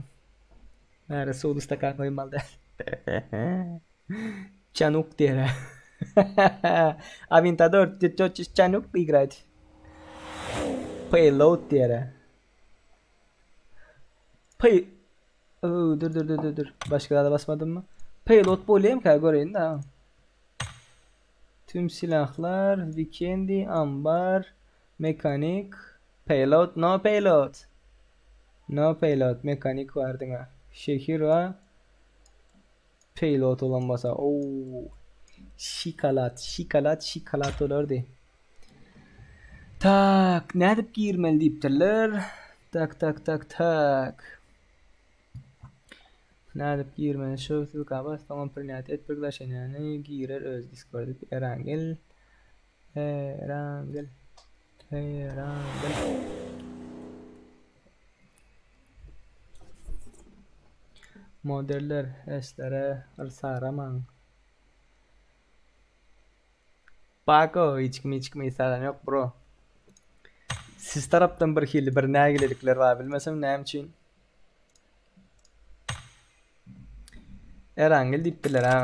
Bäri suwly stakan goýmaly däl. Çanuk diýer. Aventador, ty хочешь Çanuk играть? Payload diýer. Pay Dur dur dur dur dur. Başga zada basmadym mı? Payload bolýarmyka göreýin da. Tüm silahlar, Vikendi, ambar, mekanik, payload, no payload. No payload, mekanik bar diňe. Şehir bar. Payload olan bolsa, ooo. Şikalat, şikalat, şikalat bolardy. Tak, nädip girmeli diýipdirler. Tak, tak, tak, tak. Nädip girmeli? Şu ssylka bas, soňam prinýat et priglaşeniýany girer öz Discord diýip Erangel. Erangel. Erangel. Modeller eslere yrsaramaň. Bako hiç kim hiç kimi ysaran ýok bro. Siz tarapdan bir hili bir nägilelikler bar bilmesem näme üçin. Erangel diýipdirler ha.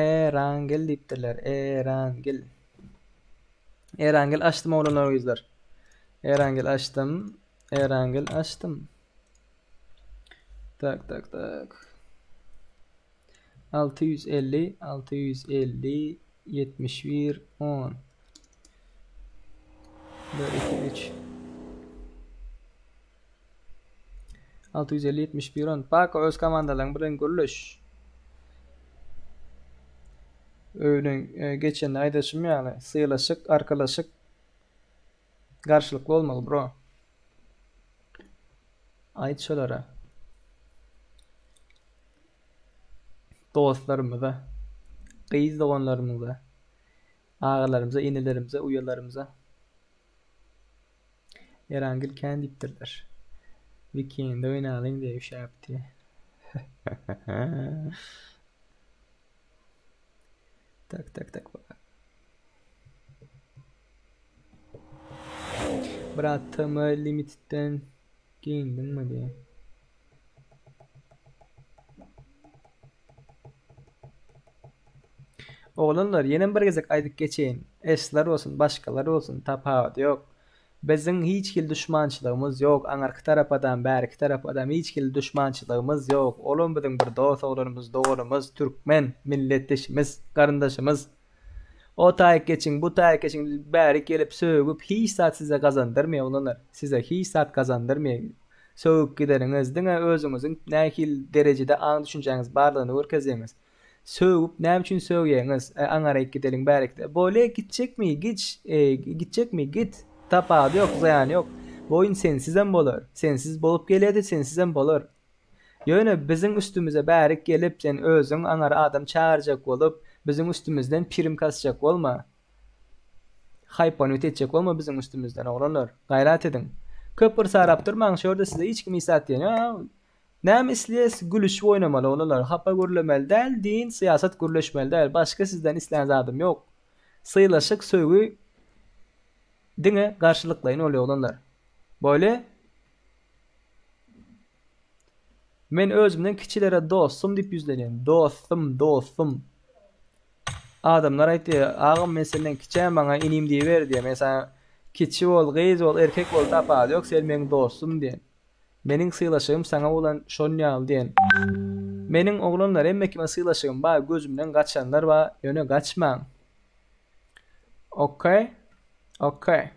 Erangel diýipdirler. Erangel. Erangel açdym oglanlar gyzlar. Erangel açdym. Erangel açdym. Tak tak tak. 650 650 71 10 1 2 3 650 71 10 Pako öz komandalaryň bilen gürleş. Öýünden e, geçende aýdaşym ýaly sylaşyk, arkalaşyk garşylykly bolmaly bro. Aýt şolara. Dostlarymyza, gyz doganlarymyza, agalarymyza, inilerimize, uýalarymyza. Erangül kän diýipdirler. Wikende oýnalyň diýip üşäpdi. Tak tak tak. Brat TM Limited'den geýindiňmi diýýär. Oglanlar ýenem bir gezek aýdyp geçeýin. Esler bolsun, başgalar bolsun tapawudy ýok. Biziň hiç hili duşmançylygymyz ýok. Aňyrky tarapadam, bärki tarapadam hiç hili duşmançylygymyz ýok. Olam biziň bir dost oglanymyz, doganymyz, türkmen, milletdeşimiz, garyndaşymyz. O taýyk geçiň, bu taýyk geçiň, bärik gelip sögüp hiç zat size gazandyrmaýar oglanlar. Size hiç zat gazandyrmaýar. Sögüp gideniňiz diňe özüňiziň nähili derejede aň düşünjäňiz barlygyny görkezýäňiz. Sögüp näme üçin sögýäňiz? E, aňaryk gideliň bärikde. Bolýa gitjekmi giç, e, gitjekmi git. Tapawudy ýok, zyýany ýok. Bu oýun sensizem bolar. Sensiz bolup gelýärdi, sensizem bolar. Ýöne biziň üstümize bärik gelip sen özüň aňary adam çagyrjak bolup, biziň üstümizden pirim kasjak bolma. Haýpanut etjek bolma biziň üstümizden oglanlar. Gaýrat ediň. Köp bir sarap durmaň şu ýerde size hiç kim hiç zat diýen ýok. Näme isleýäs gülüşip oýnamaly oglanlar. Hapa gürlemeli däl, din, syýasat gürleşmeli däl. Başga sizden islän zadym ýok. Sylaşyk, söýgi diňe garşylyklaýyn bolýar oglanlar. Bolýa? Men özümden kiçilere dostum diýip ýüzlenýän. Dostum, dostum. Adamlar aýtýar, agam men senden kiçä maňa inim diýiber diýýär. Men saňa kiçi bol, gyz bol, erkek bol tapawudy ýok, sen meň dostum diýen. Meniň sylaşygym saňa bolan şon ýaly diýen. Meniň oglanlar hemme kime sylaşygym bar, gözümden gaçanlar bar, ýöne gaçmaň. Okey? Okey.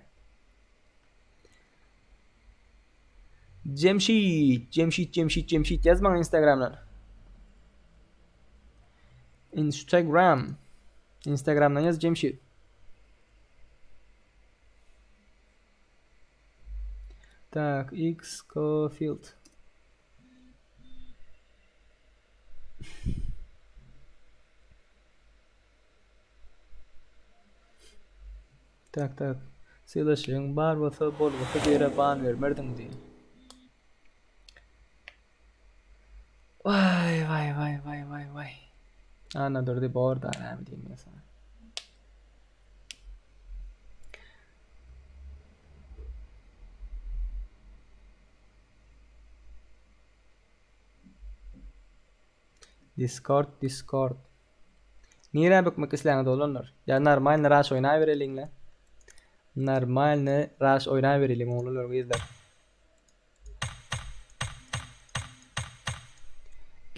Jemşit, Jemşit, Jemşit, Jemşit ýaz maňa Instagramdan. Instagram. Instagramdan ýaz Jemşit. Tak, X Cofield. Tak tak. Sylaşygyň bar bolsa bolgusyz ýere ban bermerdiň diý. Waý waý waý waý waý waý. Annadurdy bor da näme diýeyim men sana. Discord Discord. Nirä bökmek isleýäňiz oglanlar? Ýa normalny raş oýnabereliňle. Normalny raş oýnabereliň oglanlar gyzlar.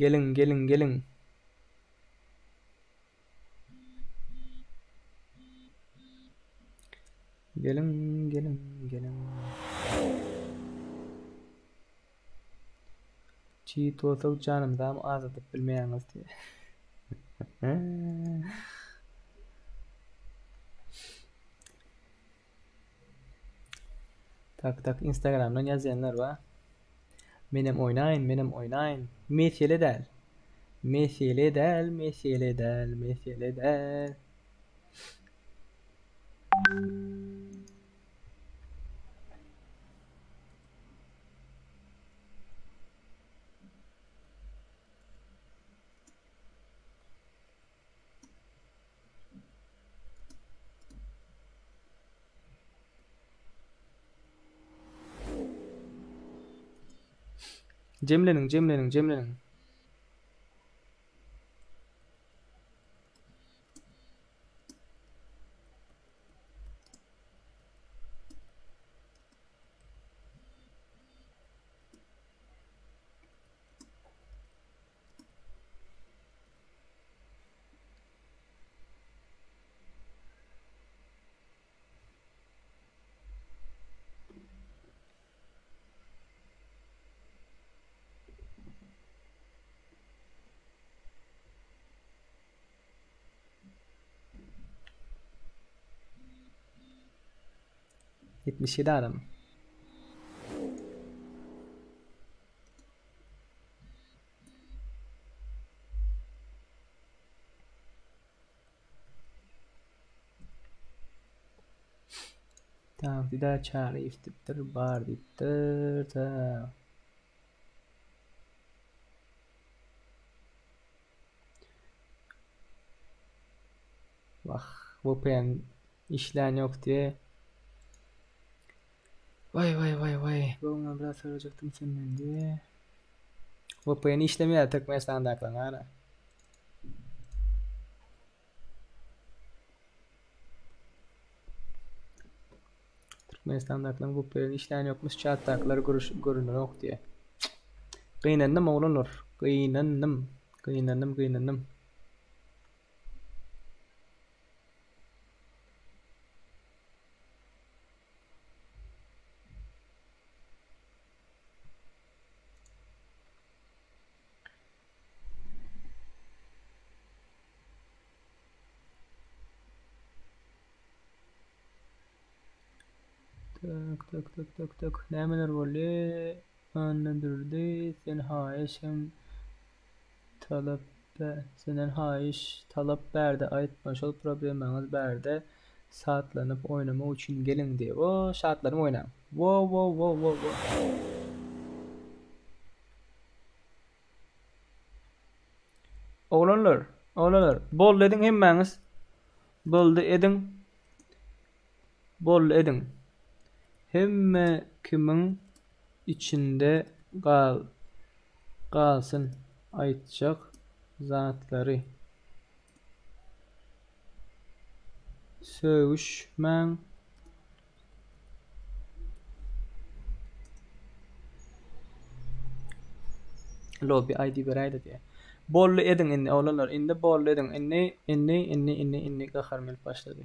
Geliň geliň geliň. Geliň geliň geliň. Çiğit bolsak janymyzam azadyp bilmeýäňiz diýe. Tak tak Instagramdan ýazýanlar bar. Menem oýnaýyn, menem oýnaýyn. Mesele däl. Mesele däl, mesele däl, mesele däl. Jemleniň, jemleniň, jemleniň. 77 adam. Tamam, bir daha Çaryýew diýipdir, bar diýipdir. Tamam. Wah, VPN işlän ýok diýe. Waý waý waý waý. Göwnüme biraz sorajakdym senden diýe. VPN işlemeýär Türkmenistandakylaryň ara. Türkmenistandakylaryň VPN işlän ýokmuş, çatdakylar görüş görünenok diýe. Gynandym oglanlar, gynandym, gynandym, gynandym. Tak tak tak tak tak nämeler boldy? Annadurdy sen haýyş hem talap senden haýyş talap bärde aýtma şol problemaňyz bärde şatlanyp oýnamak üçin geliň diý wo şatlanyp oýnaň wo wo wo wo wo. Oglanlar oglanlar boldy ediň hemmäňiz boldy ediň Boldy ediň. Hemme kimiň içinde gal galsyn aýtjak zatlary. Sögüşmäň. Lobby ID beräýdä diýýär. Boldy ediň indi oglanlar indi boldy ediň indi indi indi indi indi gaharym gelip başlady.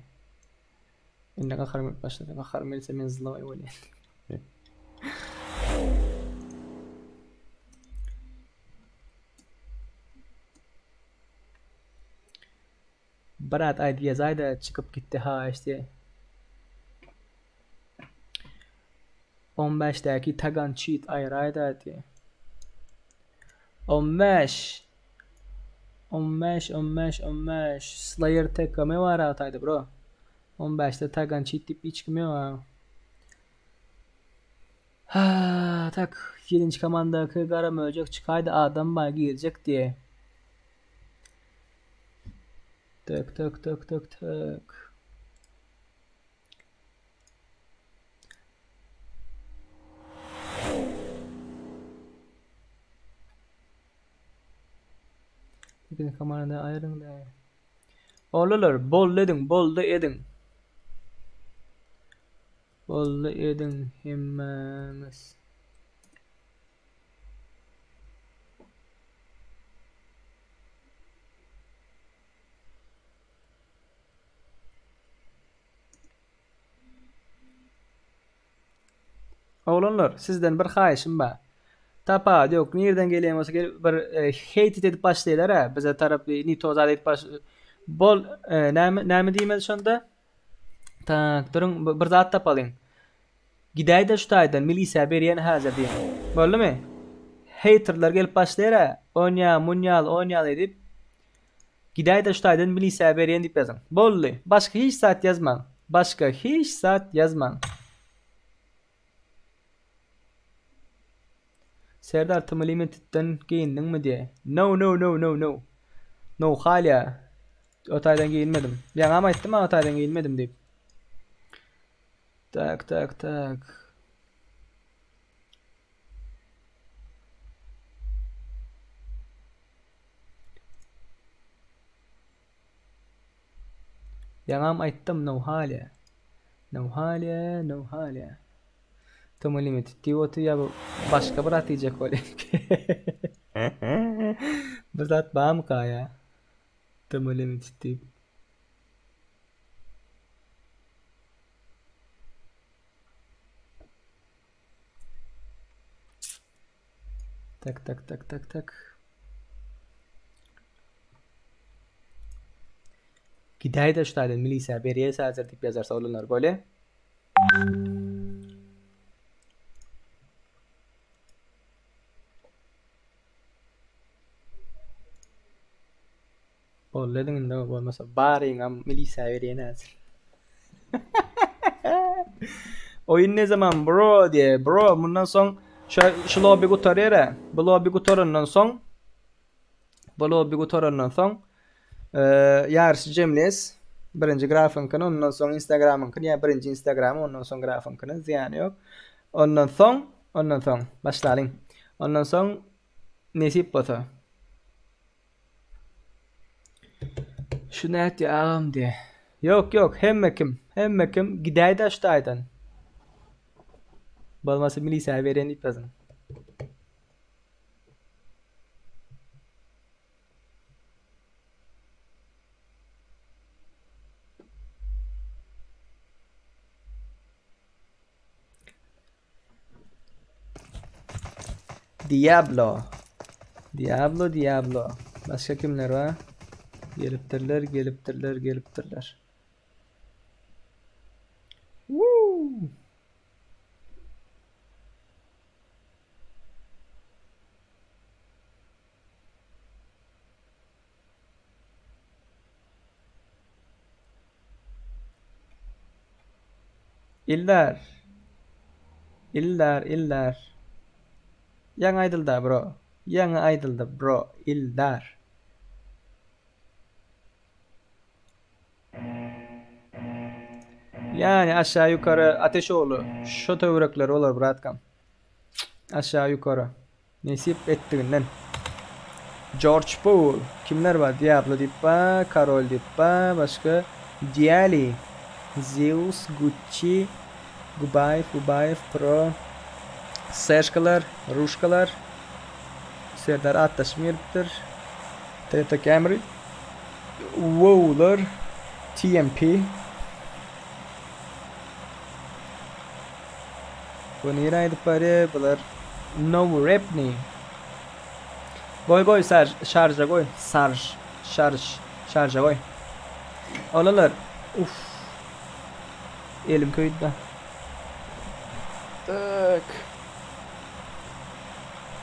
Indi gaharym gelip başlady. Gaharym gelse men zloý bolýan. Brat aýdy ýazaýda çykyp gitdi haýyş diýe. On bäşdäki tagan çit aýraýda diýe. On bäş. On bäş, on bäş, on bäş. Slayer TKM bar ataýda bro. On bäşde tagan çit diýip hiç kim ýok. Ha, tak. Ýedinji komandaky gara möjek çykaýdy adam bar girjek diýe. Tak tak tak tak tak. Ikinji komanda aýryň da. Oglanlar boldy ediň, boldy ediň. Boldy ediň hemmäňiz. Oglanlar sizden bir haýyşym bar. Tapawudy ýok nirden gelýän bolsa gelip bir heýt edip başlaýlar-a bize tarap ni to zat edip baş bol näme näme diýmeli şonda? Tak duruň bir zat tapalyň. Gidäýdä şu taýdan milisiýa berýän häzir diýiň. Boldumy? Heýterler gelip başlaýar-a onýa munýaly onýaly edip. Gidäýdä şu taýdan milisiýa berýän diýip ýazyň. Boldy. Başga hiç zat ýazmaň. Başga hiç zat ýazmaň. Serdar Tm Limitedden geýindiňmi diýe. No no no no no. No halýa. O taýdan geýinmedim. Ýaňam aýtdym o taýdan geýinmedim diýip. Tak tak tak. Ýaňam aýtdym no halýa. No halýa, no halýa. Tm Limited diýip otyr ýa bu başga bir at diýjek bolýan. Bir zat barmyka ýa? Tm Limited diýip. Tak tak tak tak tak. Gidäýdä şu taýdan milisiýa berýäs häzir diýip ýazarsa oglanlar bolýa. Boldy ediň indi bolmasa baryňam milisiýa berýän häzir. Oýun ne zaman bro diye. Bro mundan soň şu, şu lobby gutarýar. Bu lobby gutarandan soň bu lobby gutarandan soň e, ýaryşy jemleýäs. Birinji grafyňkyny, ondan soň Instagramyňkyny, ýa birinji Instagramy, ondan soň grafyňkyny, zyýany ýok. Ondan soň, ondan soň başlalyň. Ondan soň nesip bolsa. Şu nätdi agam diýe. Ýok ýok hemme kim hemme kim gidäýdä şu taýdan. Bolmasa milisiýa berýän diýip ýazyň. Diablo. Diablo, Diablo. Başga kimler bar? Gelipdirler, gelipdirler, gelipdirler. Woo! Iller. Iller, iller. Ýaňy aýdylda bro. Ýaňy aýdyldy bro. Iller. Ýani aşağı ýukary Ateşogly şo töwerekler bolar bratkam. Aşağı ýukary. Nesip etdiginden. George Pool. Kimler bar? Diablo diýip bar, Karol diýip bar, başga Diali, Zeus, Gucci, Gubaýew, Gubaýew, Pro, Seškalar, Ruşkalar, Serdar atdaşym gelipdir. Toyota Camry, Wowlar, TMP. Bu nirä gidip barýar bular? No Repni. Goý goý sar şarja goý. Sarj şarj şarja goý. Olalar uf. Elim köýdi. Tak.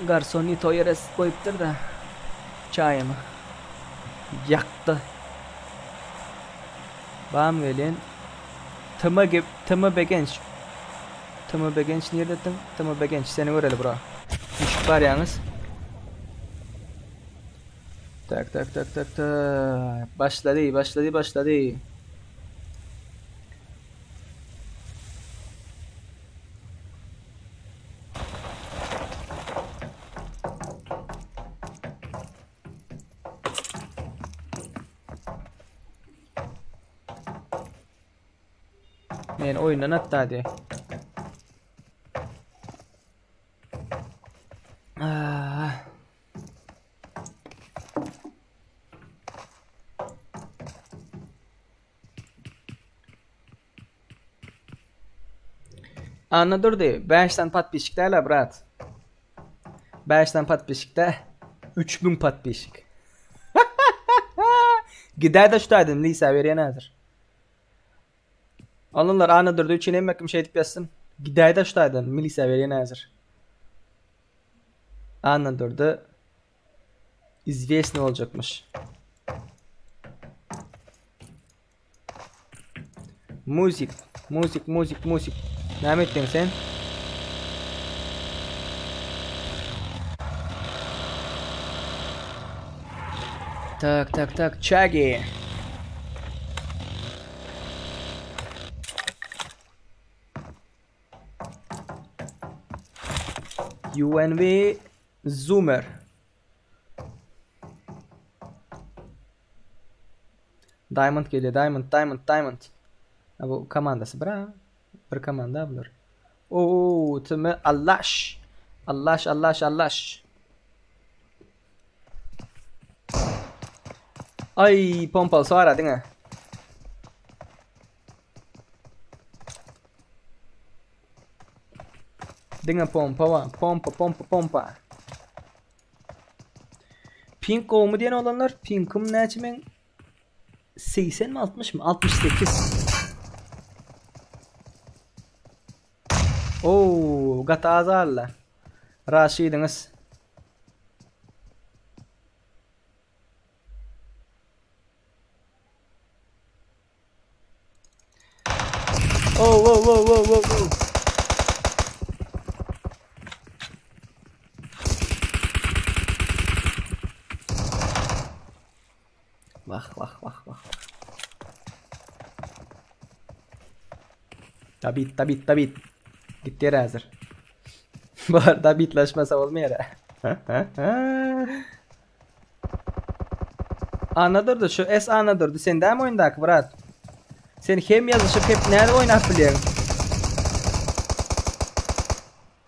Garsonito ýere goýupdyr da. Çaýymy. Ýakdy. Bam gelin. Tm gep Tm Begenç. Tm Begenç nirde tm? Tm Begenç seni göreli bro. Düşüp barýaňyz. Tak tak tak tak tak. Başlady, başlady, başlady. Men oýundan atdy hadi. Ah. Annadurdy, 5 sany podpisçik däl-ä, brat. 5 sany podpisçik däl. 3000 podpisçik. Gidäý-de şu taýdan, Lisa berýän häzir. Alynlar Annadurdy üçin hemme kim şeýdip ýazsyn. Gidäý-de şu taýdan, milisiýa berýän häzir. Annadurdy izwesny boljakmyş. Muzik, muzik, muzik, muzik. Näme etdiň sen? Tak, tak, tak, Çagi. UNV Zoomer. Diamond gelýär, Diamond, Diamond, Diamond. Ha, bu komandasy bir ha. Bir komanda bular. Oo, tüm Allaş. Allaş, Allaş, Allaş. Ay, pompaly sara diňe. Diňe pompa bar. Pompa, pompa, pompa. Pink gowmy diýen oglanlar? Pinkim näçe meň? 80 mi 60 mı? 68. Oo, gaty azarly. Raşidiňiz. Oh, oh, oh, oh, oh, oh. Wah, wah, wah, wah. Dabit, dabit, dabit. Gitdi ýere häzir. Bular dabitleşmese bolmaýar. Annadurdy şu S Annadurdy sen dämi oýundaky brat? Sen hem ýazyşyp hep nädip oýnap bilýäň?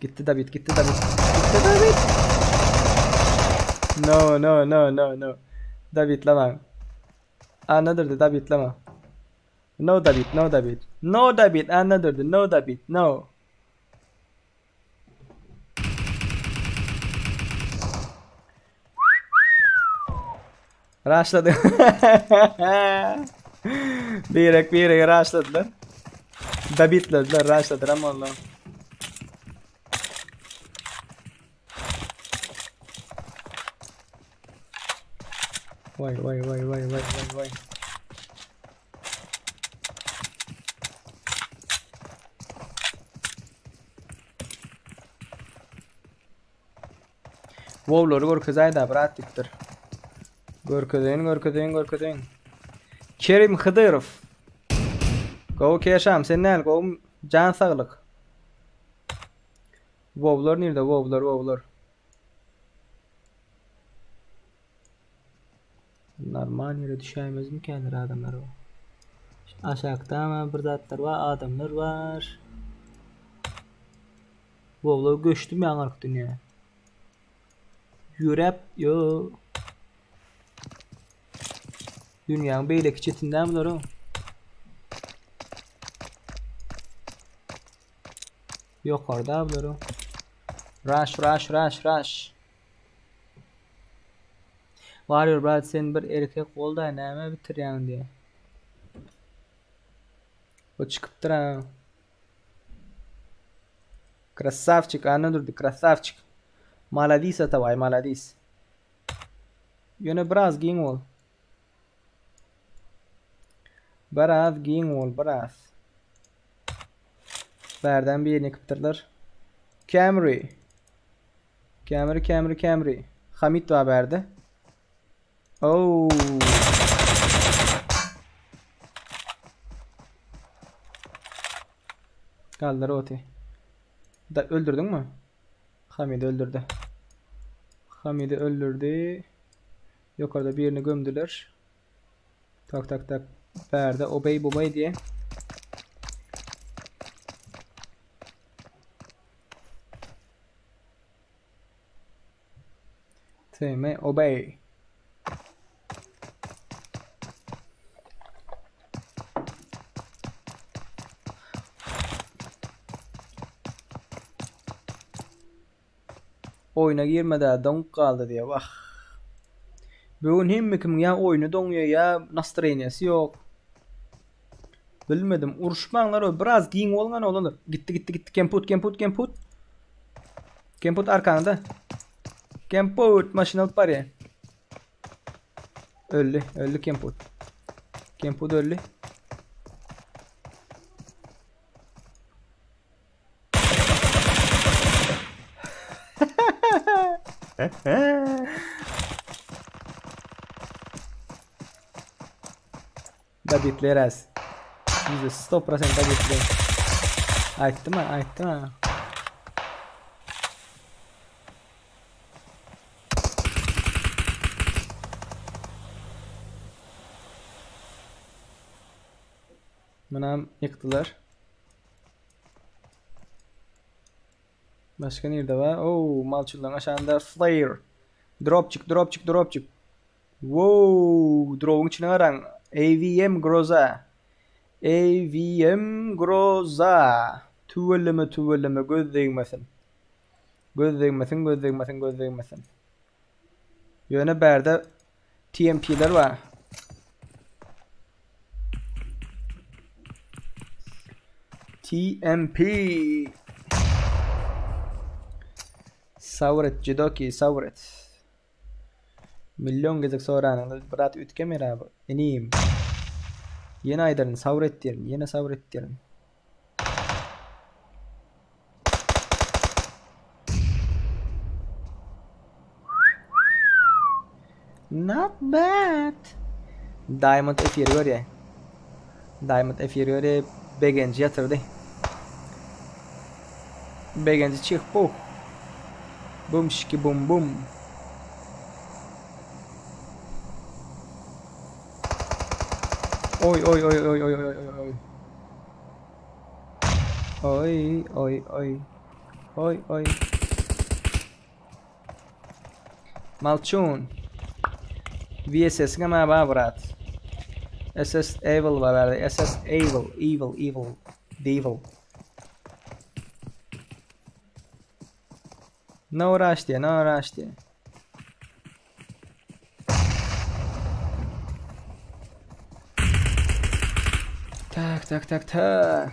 Gitdi David, gitdi David. Gitdi David. No, no, no, no, no. Davidlama. Annadurdy Davidlama. No David, no David. No David, Annadurdy, no David, no. Raşladı. Birek birek raşladylar. Dabitlediler, raşladylar ama Allah. Vay vay vay vay vay vay vay. Wowlary görkezäýdä brat diýipdir. Görkezeýin, görkezeýin, görkezeýin. Kerim Hydyrow. Gowy Keşam, sen näl gowy jan saglyk. Wowlar nirde? Wowlar, wowlar. Normal ýere düşäýmezmikäler adamlar o. Aşakda bir zatlar bar, adamlar bar. Wowlar göçdüm ýaňark dünýä. Ýöräp, ýo. Dünýäň beýleki çetinde bular o. Ýokarda bular o. Rush, rush, rush, rush. Warrior brat sen bir erkek bolda näme bitirýäň diýä. O çykypdyr ha. Krasavçik anna durdy krasavçik. Maladis Atabaý maladis. Ýöne biraz giň bol. Biraz giň bol biraz. Bärden birini ýykypdyrlar. Camry. Camry Camry Camry. Hamit bar bärde. Oh. Galdyr oty. Da öldürdüňmi? Hamidi öldürdü. Hamidi öldürdü. Ýokarda birini gömdüler. Tak tak tak. Bärde obey bobey diye. TM obey. Oýna girmedä doňup galdy diýýär. Wah. Bu gün hemme kimiň ýa oýny doňýar ýa nastroýeniýasy ýok. Bilmedim. Uruşmaňlar o biraz giň bolgan oglanlar. Gitdi gitdi gitdi kemput kemput kemput. Kemput arkaňda. Kemput maşyn alyp barýar. Öldi, öldi kemput. Kemput öldi. Dabitleräs. Ýüzde sto prosent dabitler. Aýtdym ha, aýtdym ha. Munam ýykdylar. Başga nirde bar? Oo, malçylygyň aşagynda flare. Dropçik, dropçik, dropçik. Wow, drobyň içine garaň. AVM Groza. AVM Groza. Tüweleme, tüweleme, göz degmesin. Göz degmesin, göz degmesin, göz degmesin. Ýöne bärde TMP-ler bar. TMP. Sabret Jidoki sabret. Million gezek soranyňda brat üýtgemer abi. Inim. Ýene aýdaryn sabret diýerin, ýene sabret diýerin. Not bad. Diamond efiri görýär. Diamond efiri görýär. Begenji ýatyrdy. Begenji çyk bu. Bum şiki bum bum. Oý oý oý oý oý oý oý oý. Oý oý oý. Oý oý. Malçun. VSS gama bar brat. SS Evil bar bärde. SS Evil, Evil, Evil, Devil. No rush diýe, no rush diýe. Tak, tak, tak, tak.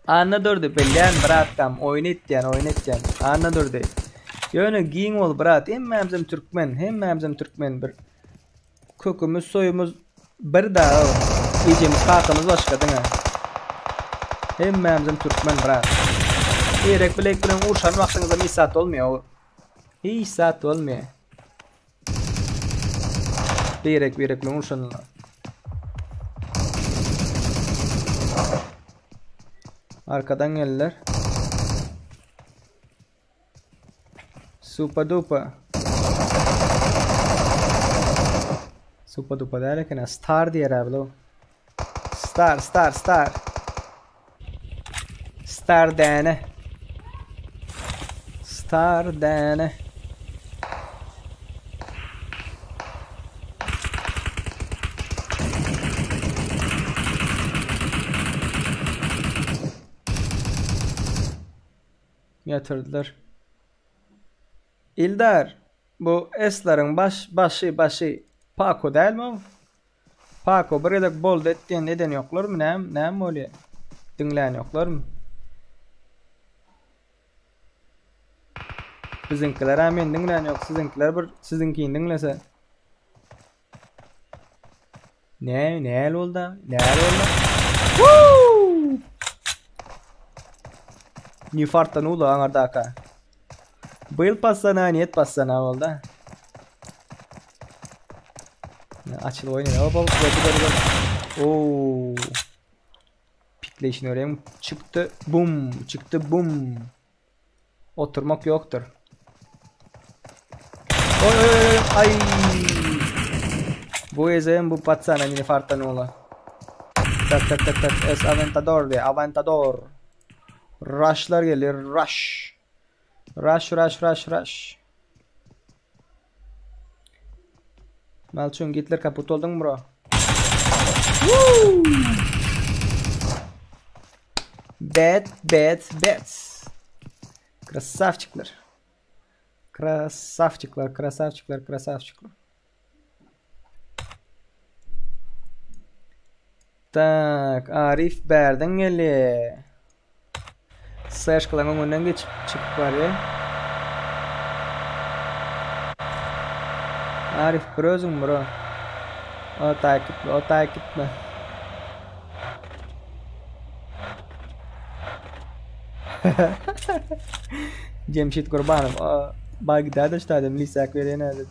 Annadurdy bilýän bratkam oýun etýän oýun etýän Annadurdy. Ýöne giň bol brat hemmämizem türkmen hemmämizem türkmen bir kökümiz soýumyz bir da. Ejemiz kakamyz başga diňe. Hemmämizem türkmen brat. Birek bilek bilen urşan wagtyňyzda hiç zat bolmaýar. Hiç zat bolmaýar. Birek birek bilen urşanlar. Arkadan geldiler. Supa dupa. Supa dupa däl eken. Star diýer abi lo. Star, star, star. Star däne. Star däne. Ýatyrdylar. Ildar, bu S-leriň baş başy başy Pako dälmi o? Pako bir gezek boldy et diýende eden ýoklarmy näme näme bolýa? Diňlän ýoklarmy? Biziňkiler-ä meni diňlän ýok, siziňkiler bir siziňkini diňlese. Ne, näl boldy? Näl boldy? Woo! Nifartdan ulu aňardaka. Byl passana, niyet passana boldy. Açyl oýnaýar. Hop hop, gördü gördü gördü. Oo. Pikleýşini görýäňmi? Çykdy, bum, çykdy, bum. Oturmak ýokdur. Oý oý oý ay. Bu ezem bu patsana mini fartanula. Tak tak tak tak es aventador diye aventador. Rushlar gelir rush. Rush rush rush rush. Malçun Gitler kaput olduň bro. Woo! Bad bad bad. Krasavçikler. Krasavçikler, krasavçikler, krasavçikler. Tak, Arif bärden geldi. Sashkalaryň öňünden geçip çykyp barýar. Arif bir özüň bro. O taý gitme, o taý gitme. Jemşit Gurbanow, o Bagdada ştadım lisak berýän häzir.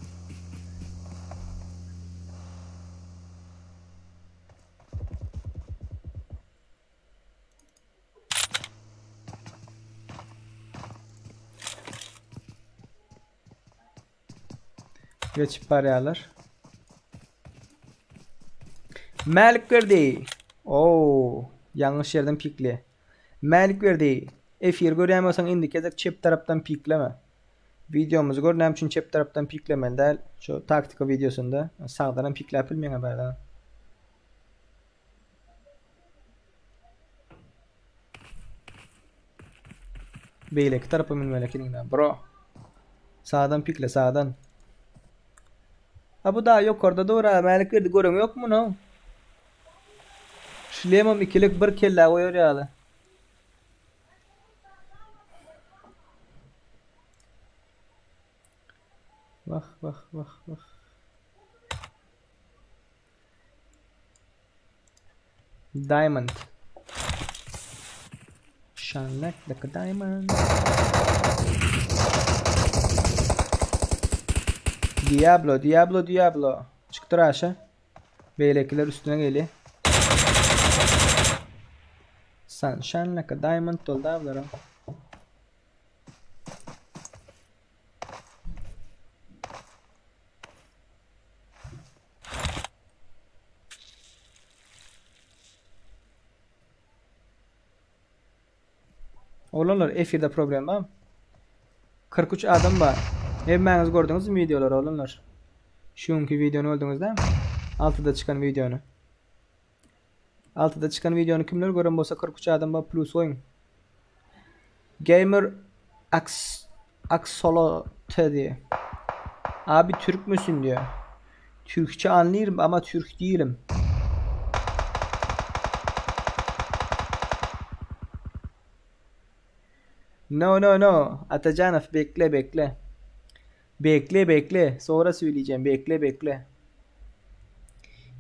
Geçip barýarlar. Mälik berdi. Oo, ýalňyş ýerden pikli. Mälik berdi. Efir görýän bolsaň indi gezek çep tarapdan pikleme. Wideomyzy gör näme üçin çep tarapdan piklemeli däl. Şu taktika wideosynda sagdan hem pikläp bilmeýän bärde. Beýleki tarapa münmeli ekeniň bro. Sağdan pikle sağdan. Ha bu daha ýokarda dur ha. Mälik berdi göreň ýok muny? Şlemom ikilik bir kelle goýar ýaly. Wah wah wah wah. Diamond. Shine like, like a diamond. Diablo, Diablo, Diablo. Çykdyr aşa. Beýlekiler üstüne gelýär. Sunshine like a diamond doldy ablara. Oglanlar efirde problem bar. 43 adam bar. Hemmäňiz gördüňizmi wideolary oglanlar? Şu günki wideony gördüňiz dämi? 6-da çykan wideony. 6-da çykan wideony kimler gören bolsa 43 adam bar plus goýuň. Gamer Ax Axolotl diýe. Abi Türk müsün diýe. Türkçe anlarım ama Türk değilim. No no no. Atacanov bekle bekle. Bekle bekle. Sonra söyleyeceğim. Bekle bekle.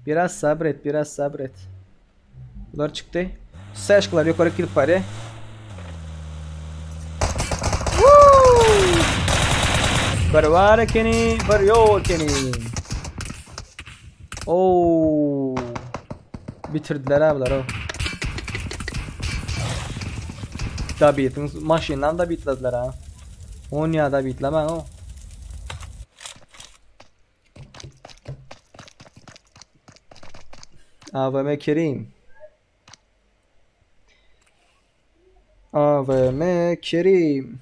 Biraz sabret, biraz sabret. Bular çykdy. Seşkler ýokary gidip barýar. Bir bar ekeni, bir ýok ekeni. Oo. Bitirdiler ha bular. Dabitin maşyndan da bitlediler ha. On ya da bitleme o. AVM Kerim. AVM Kerim.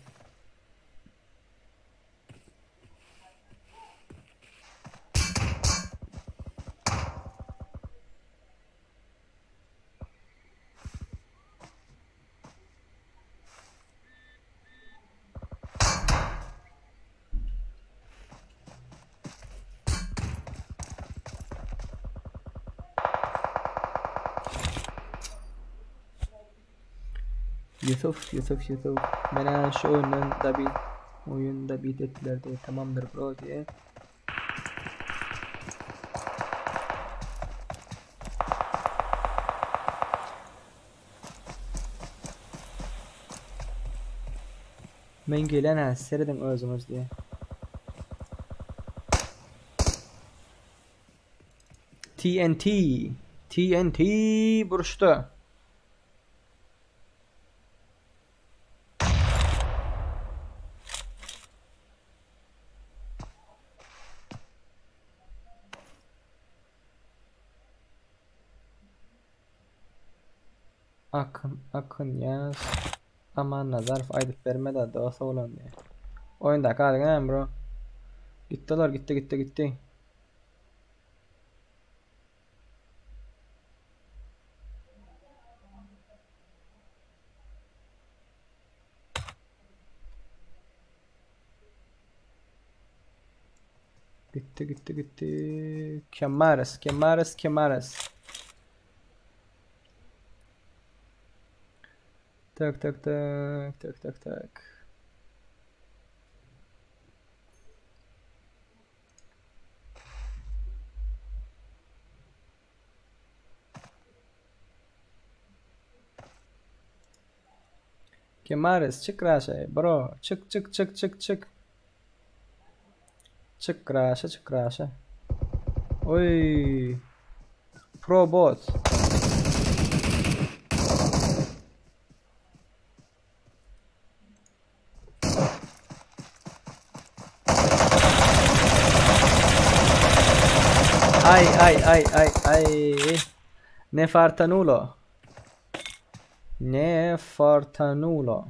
Yusuf, Yusuf, Yusuf. Mena şu oyundan da bir oyunda bit ettiler diye tamamdır bro diye. Men gelen ha seredin özüňiz diye. TNT TNT buruştu. Akın, Akın yaz. Aman Nazarov aýdyp berme-de dost oglan diýe. Oýundaky adyň näme bro? Gitdi olar gitdi gitdi gitdi. Gitti gitti gitti. Kemares, Kemares, Kemares. Tak tak tak tak tak tak. Kemares çyk raşa bro. Çyk çyk çyk çyk çyk. Çyk raşa çyk raşa. Oy. Pro bot. Ay ay ay ay ay. Nefartanulo. Nefartanulo.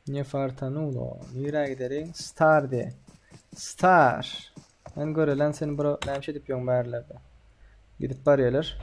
Nefartanulo. Nirä gideliň? Star diye. Star. Men görelen seni bro näme şey edip ýoň bärlerde. Gidip barýarlar.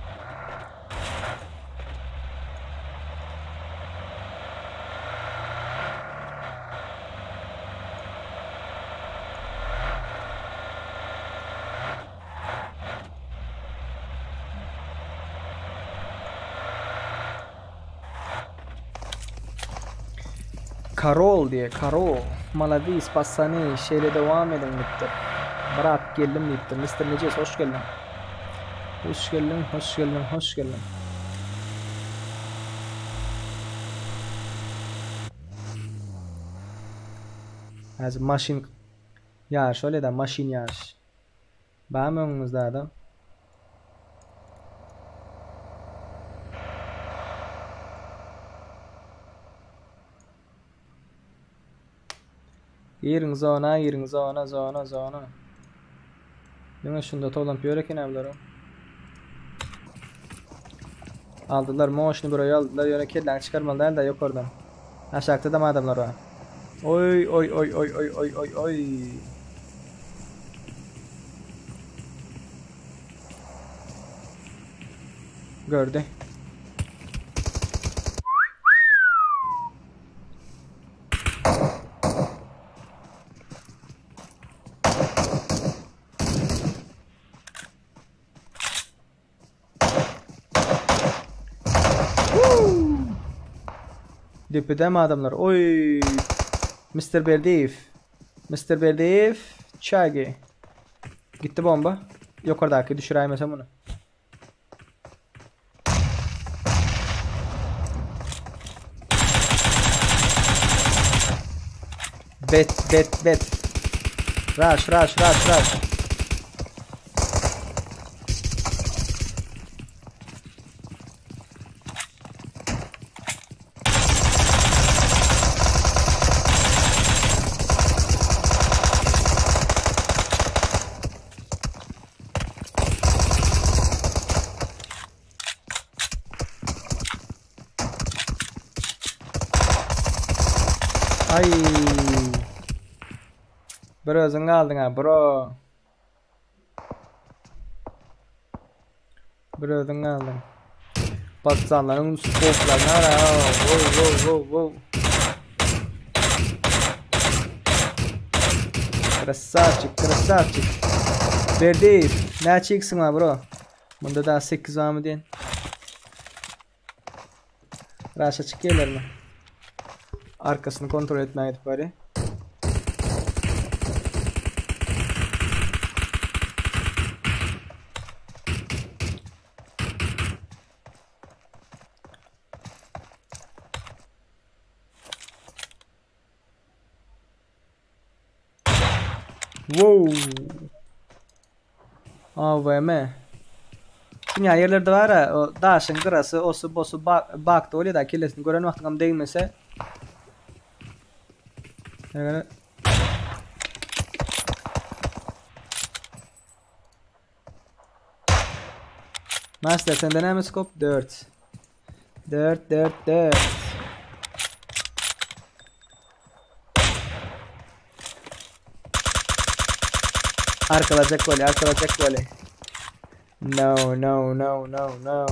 Karol diye Karol. Maladis Pasani şeýle dowam ediň diýipdir. Brat geldim diýipdir. Mr. Neces hoş geldiň. Hoş geldiň, hoş geldiň, hoş geldiň. Häzir maşyn ýaryş bolýar-da, maşyn ýaryş. Barmy öňüňizde adam? Giriň zona, giriň zona, zona, zona. Diňe şunda towlanyp ýör eken bular. Aldylar, moşny bir aldylar, ýöne kelläňi çykarmaly däl-de ýokardan. Aşakda da adamlar bar. Oý, oý, oý, oý, oý, oý, oý, oý. Gördü. Depede mi adamlar? Oy. Mr. Berdiyev. Mr. Berdiyev. Çagi. Gitti bomba. Yukarıdaki düşüremesem bunu. Bet bet bet. Rush rush rush rush. Ay. Bir özüň galdyň ha bro. Bir özüň galdyň. Patsanlaryň skoplaryna gara. Wow wow wow wow. Krasavçik, krasavçik. Berdi, näçe x'in var bro? Bunda daha 8 var mı diyen? Raşa çykyarlar mı? Arkasyny kontrol etmäge gidip bari. Wow. AVM. Dünýä ýerlerde bar ha, o daşyň gyrasy, osy bosy bakda bolýar da, kellesini gören wagtyňam degmese. Eger Master sende näme skop? 4. 4 4 4. Arkalajak bolýar, arkalajak bolýar. No, no, no, no, no.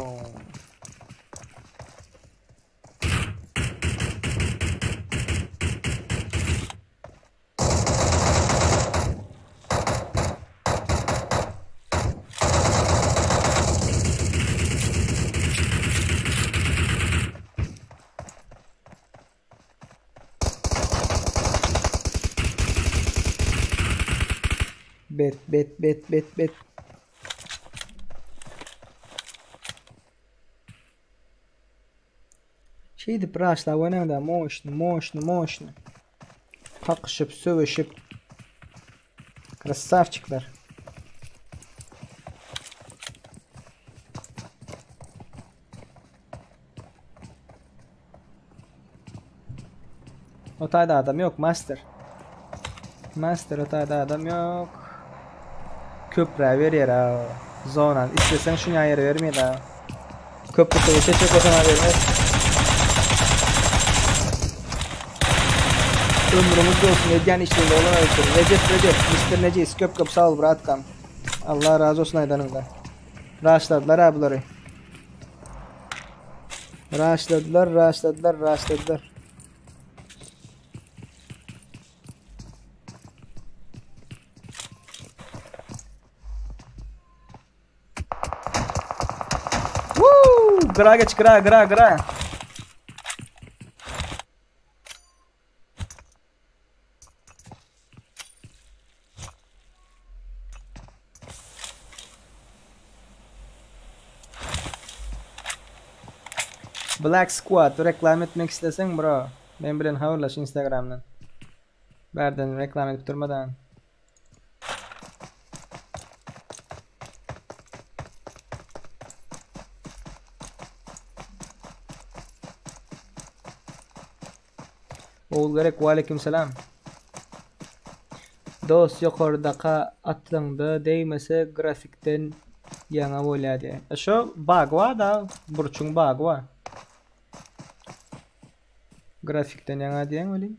Bet, bet, bet, bet, bet. Şeýdip raşlap oýnaňda moşny, moşny, moşny. Kakyşyp, söweşip. Krassawçikler. O taýda adam ýok, master. Master o taýda adam ýok. Köprä berýär ha. Zona. Isleseň şuňa ýer bermeýär ha. Köprüde geçecek o sana vermez. Ömrüňiz bolsun edýän işleriňde olar aýtdyr. Recep Recep, Mister Necis köp köp sag bol bratkam. Allah razy bolsun aýdanyňda. Raşladylar ha bulary. Raşladylar, raşladylar, raşladylar. Woo! Gyra geç, gyra, gyra, gyra. Black Squad reklam etmek isleseň bro, men bilen habarlaş Instagramdan. Bärden reklam edip durmadan. Ogulgerek waleýkim salam. Dost ýokardaka atlaňda degmese grafikden ýaňa bolýa diýä. E şo bug bar-da, burçuň bagy bar. Grafikden ýaňa diýen welin.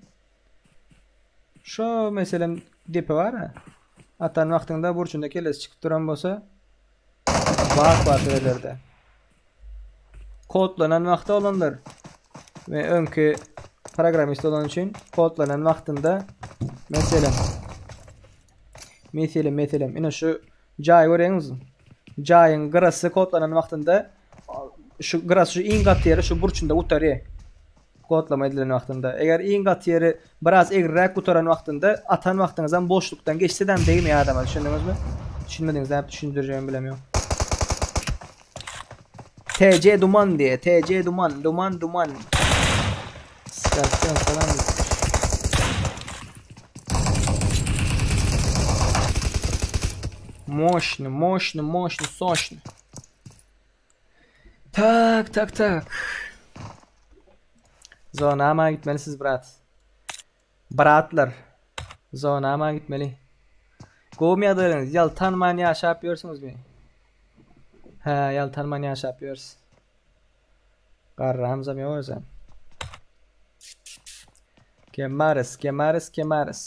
Şo meselem depe bar-a. Atan wagtyňda burçunda kellesi çykyp duran bolsa bug bar şo ýerlerde. Kodlanan wagty olanlar we öňki programmist olan üçin kodlanan wagtynda meselem meselem meselem ine şu jaýy görýäňizmi? Jaýyň gyrasy kodlanan wagtynda şu gyrasy şu iň gaty ýeri şu burçunda gutarýar. Kodlama edilen wagtynda. Eger iň gaty ýeri biraz egriräk gutaran wagtynda atan wagtyňyzam boşlukdan geçse-de degmeýär adama düşündiňizmi? Düşünmediňiz nädip düşündirjegimi bilemok. TC Duman diye. TC Duman. Duman Duman. Skorpion salam. Moşny, moşny, moşny, soşny. Tak, tak, tak. Zonama gitmeli siz brat. Bratlar. Zonama gitmeli. Gowymy ýagdaýlaryňyz? Ýaltanman ýaşap ýörsüňizmi? Hä, ýaltanman ýaşap ýörüs. Garramzam ýok özem. Kemaris, kemaris, kemaris.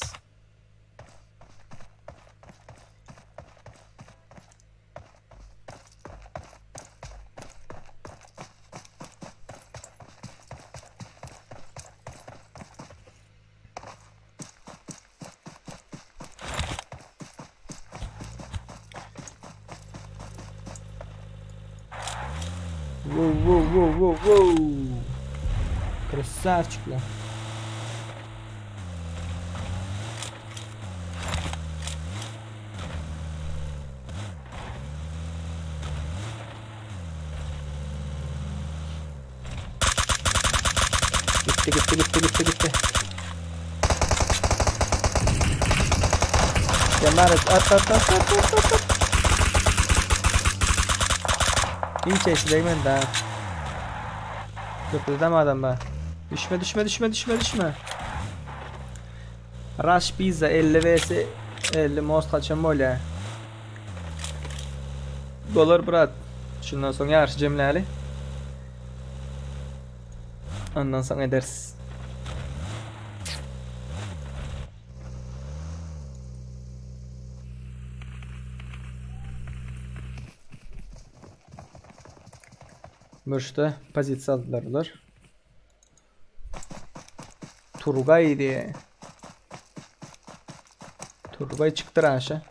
Wow, wow, wow, wow, wow. Красавчик, Gitti gitti gitti gitti gitti. Kemer at at at at at at at. Hiç eşlemen daha. Köprüde mi adam be? Düşme düşme düşme düşme düşme. Rush Pizza 50 vs 50 most haçan bolýar. Bolar brat. Şundan soň ýaryşy jemläli. Ondan soň ederis. Mürşde pozisiýa aldylar bular. Turgay diýe. Turgay çykdy raşa.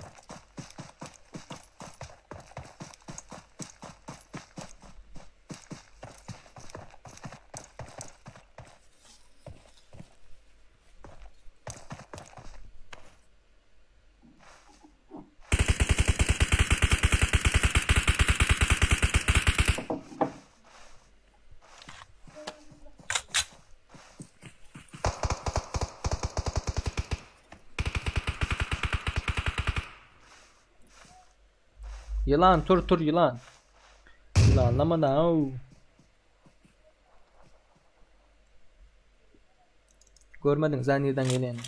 Ýylan tur tur ýylan. Ýylanlama da. Görmediň sen nirden gelýänini.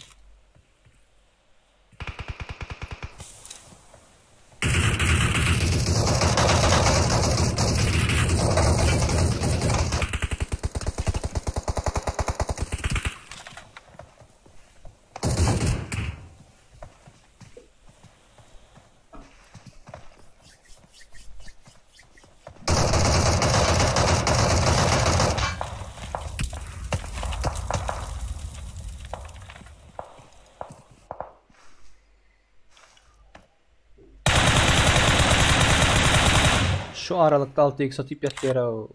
Şu aralykda 6x atyp ýatýar o.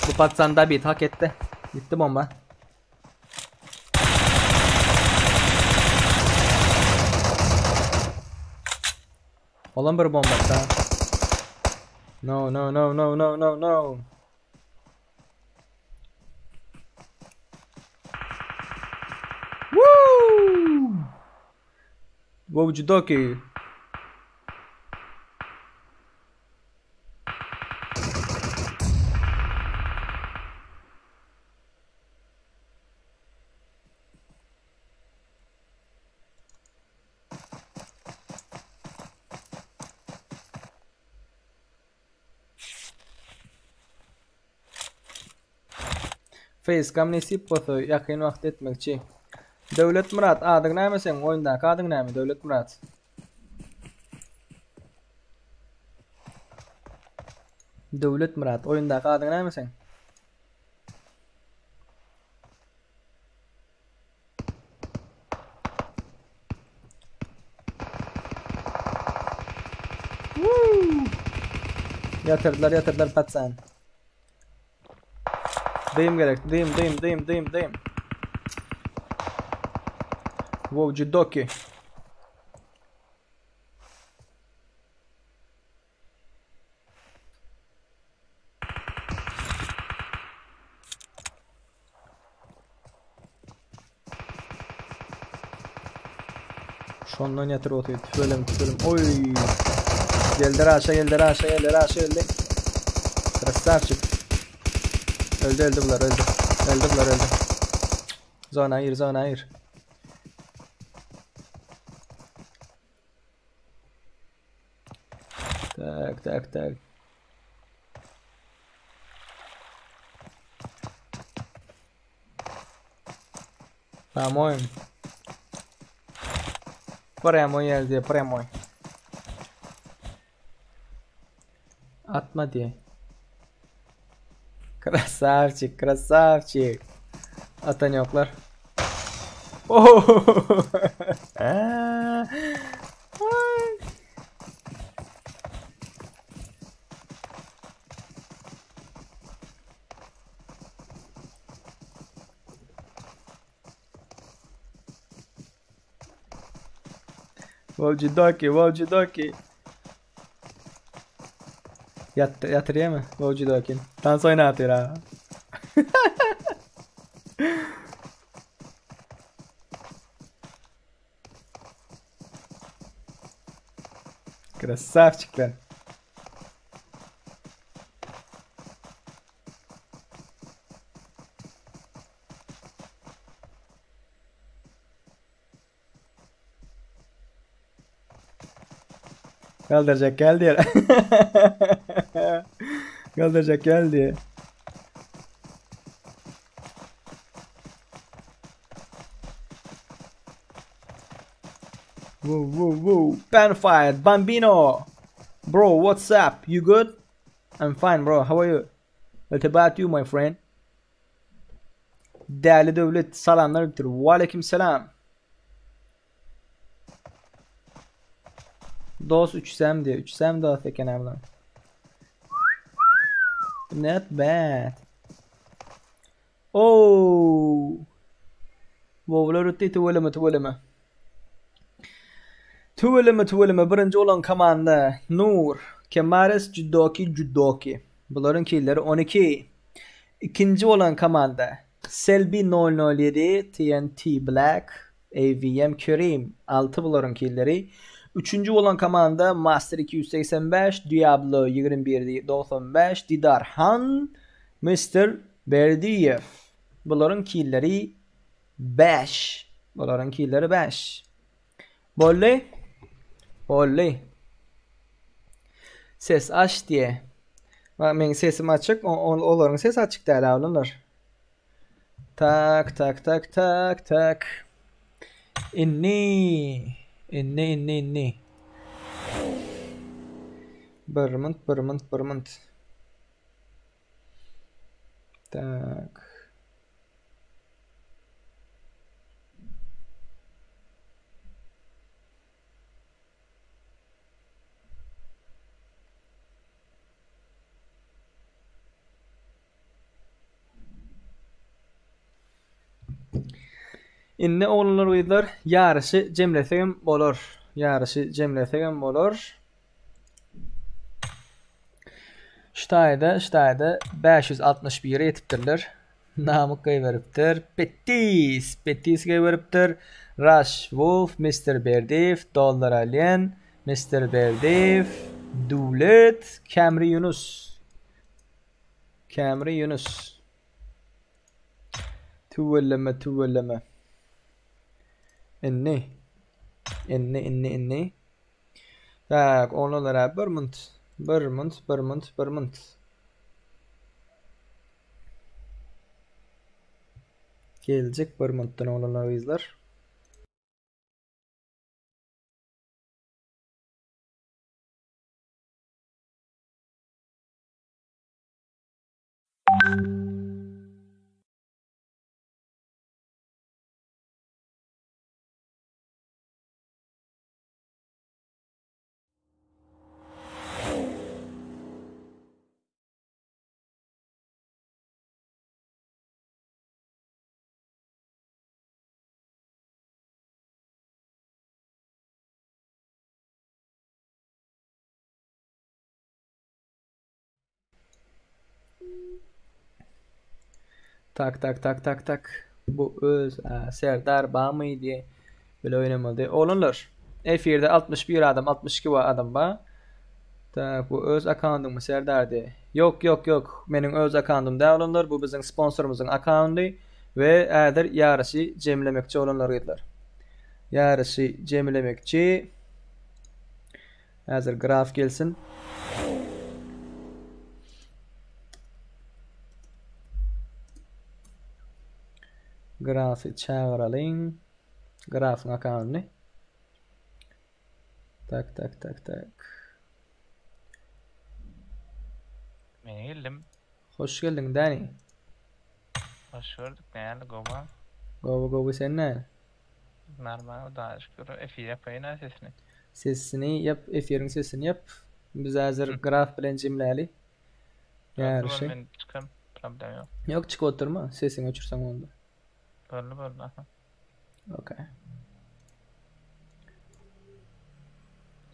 Bu patsan da bir hak etdi. Gitti bomba. Olan bir bomba da. No no no no no no no. Woo! Wow judoki. Facecam nesip bolsa ýakyn wagtda etmekçi. Döwletmyrat adyň näme seň oýundaky adyň näme Döwletmyrat? Döwletmyrat oýundaky adyň näme seň? Ýatyrdylar, ýatyrdylar patsan. Dym gerek, dym, dym, dym, dym, dym. Wow, judoki. Şondan ýatyr otyr. Tüweleme tüweleme. Oý. Geldi raşa geldi raşa geldi raşa geldi. Krasavçik. Öldü öldü bular öldü. Öldü bular öldü. Zona gir zona gir. Tak tak tak. Прямой. Прямой geldi, прямой. Atma diye. Krasavçik, krasavçik. Atan yoklar. Oh! Wowji doki, wowji doki. Ýat, ýatyrýarmy? Wowji doki. Tans oýnatyr ha. Krasavçikler. Kaldıracak geldi. Kaldıracak geldi. Woo woo woo. Banfire Bambino. Bro, what's up? You good? I'm fine bro. How are you? What about you my friend? Değerli Döwlet salamlar bitir. Waleyküm selam. Dos 3 sem diye. 3 sem daha eken ablam. Not bad. Oh. Wowlar ötdi tüweleme tüweleme. Tüweleme tüweleme birinji bolan komanda Nur, Kemares, Judoki, Judoki. Bularyň killeri 12. Ikinji bolan komanda Selby 007, TNT Black, AVM Kerim 6 bularyň killeri. Üçünji bolan komanda Master 285, Diablo 21 95, Didar Han, Mr. Berdiyev. Bularyň killeri 5. Bularyň killeri 5. Bolly. Bolly. Ses aç diye. Meň sesim açyk, olaryň sesi açyk däl awlanlar. Tak tak tak tak tak. Inni. Inni inni inni. Bir mınt bir mınt bir mınt. Tak. Indi oglanlar gyzlar ýaryşy jemlesegem bolar. Ýaryşy jemlesegem bolar. Şu taýda, şu taýda 561-e ýetipdirler. Namyk goýberipdir. Betis, Betis goýberipdir. Rush Wolf, Mr. Berdiyev, Dollar Alien, Mr. Berdiyev, Döwlet, Camry Yunus. Camry Yunus. Tüweleme, tüweleme. Inni. Inni, inni, inni. Tak, onulara bir munt. Bir munt, bir munt, bir munt. Gelecek bir muntdan olanlar gyzlar. Tak tak tak tak tak. Bu öz Serdar bamy diye bile oynamaly. Oglanlar. Efirde 61 adam, 62 adam bar. Tak, bu öz akkauntyňmy Serdar diýe. Ýok, ýok, ýok. Meniň öz akkauntym däl olanlar, bu biziň sponsorymyzyň akkaunty we häzir ýaryşy jemlemekçi olanlar gyzlar. Ýaryşy jemlemekçi. Häzir graf gelsin. Grafy çagyralyň. Grafyň akkauntyny. Tak tak tak tak. Men geldim. Hoş geldiň Dani. Hoş gördük. Näle gowa? Gowy gowy sen näle? Normal da şükür. Efir ýapaýyn ha sesini. Sesini ýap, efiriň sesini ýap. Biz häzir graf bilen jemläli. Ýaryşy. Men çykam, problem ýok. Ýok çykyp oturma, sesiňi öçürseň boldy. Boldy boldy aha. Okey.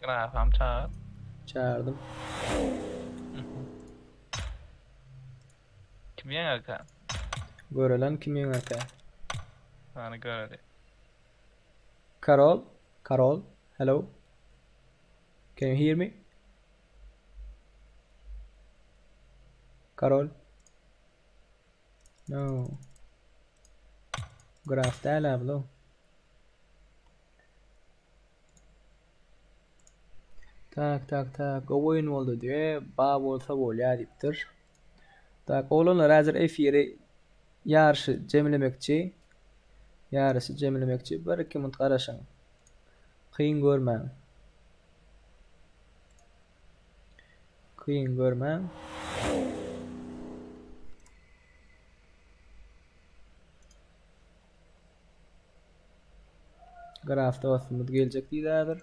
Grafam çagyr. Çağırdım. Kim ýeňerkä? Görelen kim ýeňerkä? Hany göreli. Karol, Karol, hello. Can you hear me? Karol. No. Graf däl ablo. Tak tak tak gowy oýun boldy diýe ba bolsa bolýa diýipdir. Tak oglanlar häzir efiri ýaryşy jemlemekçi. Ýaryşy jemlemekçi. Bir iki minut garaşyň. Kyn görmäň. Kyn görmäň. Graf dostumyz geljek diýdi häzir.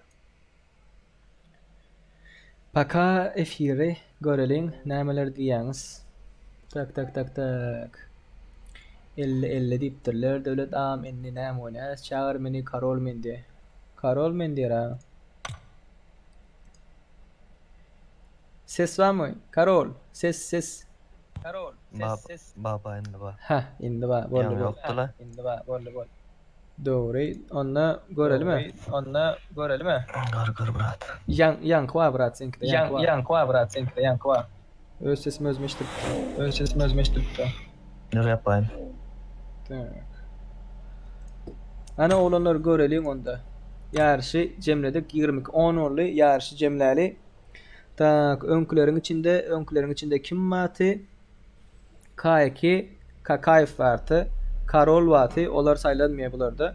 Paka efiri göreliň nämeler diýýäňiz. Tak tak tak tak. 50 50 diýipdirler. Döwlet agam indi näme oýnaýas? Çagyr meni karol men diýe. Karol men diýer aga. Ses barmy? Karol, ses ses. Karol, ses ses. Baba indi bar. Heh, indi bar. Boldy Ýaňy boldy. ýokdy la. Indi bar, boldy boldy. Dogry. Onda görelimi? Onda görelimi? Gör gör brat. Ýaň ýaňky bar brat seňkide ýaňky bar. Ýaňky bar brat seňkide ýaňky bar. Öz sesimi özüm eşidip. Öz sesimi özüm eşidip. Dur ýapaýyn. Tak. Ana oglanlar göreliň onda. Ýaryşy jemledik. 22 10 boldy. Ýaryşy jemläli. Tak, öňküleriň içinde, öňküleriň içinde kim bardy? K2 Kakaýew bardy. Karol bardy. Olar saýlanmaýar bularda.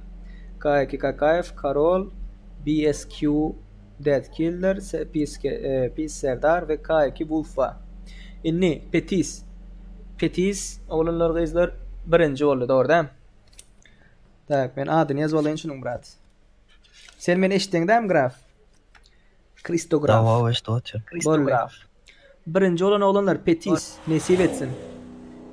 K2 Kakaýew, Karol, BSQ Dead Killer, Peace, Peace Serdar we K2 Wolf bar. Indi Petis. Petis oglanlar gyzlar birinji boldy, dogry dämi? Tak, men adyny ýazyp alaýyn şunuň brat. Sen meni eşitdiň dämi, graf? Kristograf. Dawa eşidip otyr. Boldy. Birinji bolan oglanlar Petis nesip etsin.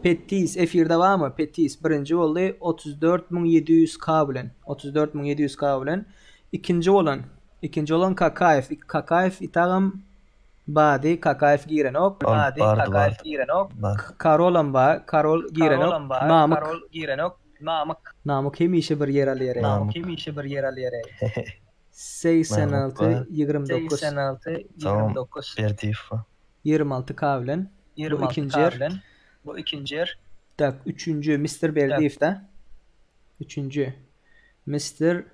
Petis efirde barmy? Petis birinji boldy 34700 K bilen. 34700 K bilen. Ikinji bolan ikinji bolan Kakaýew. Kakaýew itagam bady Kakaýew girenok. Ol Bady bardy Kakaýew bardy. girenok. Bar. Karolam bar. Karol girenok. Karolam bar. Namyk. Karol girenok. Namyk. Namyk hemişe bir ýer alýar. Namyk. Hemişe bir ýer alýar. 86 Namyk bar. 29 86 Tamam. 29 Berdiýew bar. 26 K bilen. Bu 26 ikinji K ýer. bilen. Bu ikinji ýer. Tak, üçünji Mr. Berdiýew da. Üçünji Mr.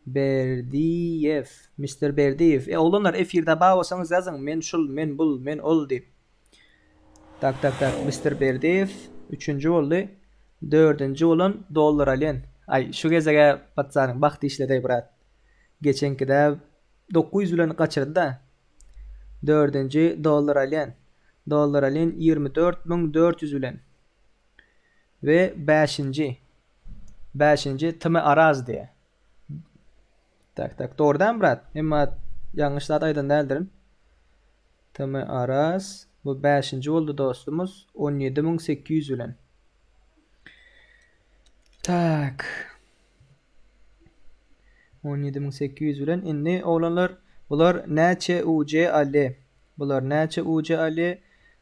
Berdiýew. Mr. Berdiýew. E oglanlar efirde bar bolsaňyz ýazyň. Men şul, men bul, men ol diýip. Tak tak tak Mr. Berdiýew üçünji boldy. Dördünji bolan Dollar Alien. Aý şu gezege patsanyň bagty işledi brat. Geçenkide 900 bilen gaçyrdy da. Dördünji Dollar Alien. Dollar Alien 24400 bilen. We bäşinji. Bäşinji Tm Araz diýe. Tak tak dogry dämi brat? Emma ýalňyş zat aýdan däldirin. Tm Araz bu bäşinji boldy dostumyz 17800 bilen. Tak. 17800 bilen indi oglanlar bular näçe UC aldy? Bular näçe UC aldy?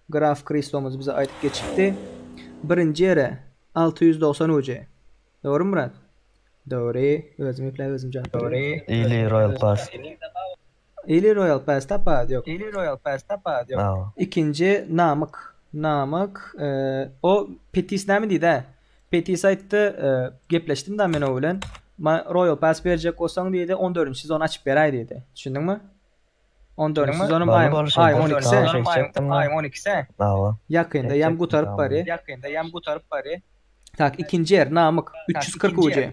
Graf Kristomyz bize aýdyp geçipdi. Birinji ýere 690 UC. Dogrymy Murat? Dogry, özüm ipläp özüm jogap berýän. Ili Royal Pass. Ili Royal Pass tapawut ýok. Ili Royal Pass tapawut ýok. Hawa. Ikinji Namyk. Namyk, o Petis näme diýdi-ä? Petis aýtdy, gepleşdim da men o bilen. Ma Royal Pass berjek bolsaň diýdi, on dördünji sezony açyp beräý diýdi. Düşündiňmi? On dördünji sezonym Bary aýyň bol aýyň şeýdip on ikisi. tamam çekjekdim ben. Aýyň on ikisi. Hawa. Ýakynda ýam Çekjekdim gutaryp tamam. barýa. Ýakynda ýam gutaryp barýa. Tak, ikinji ýer Namyk, 340 UC.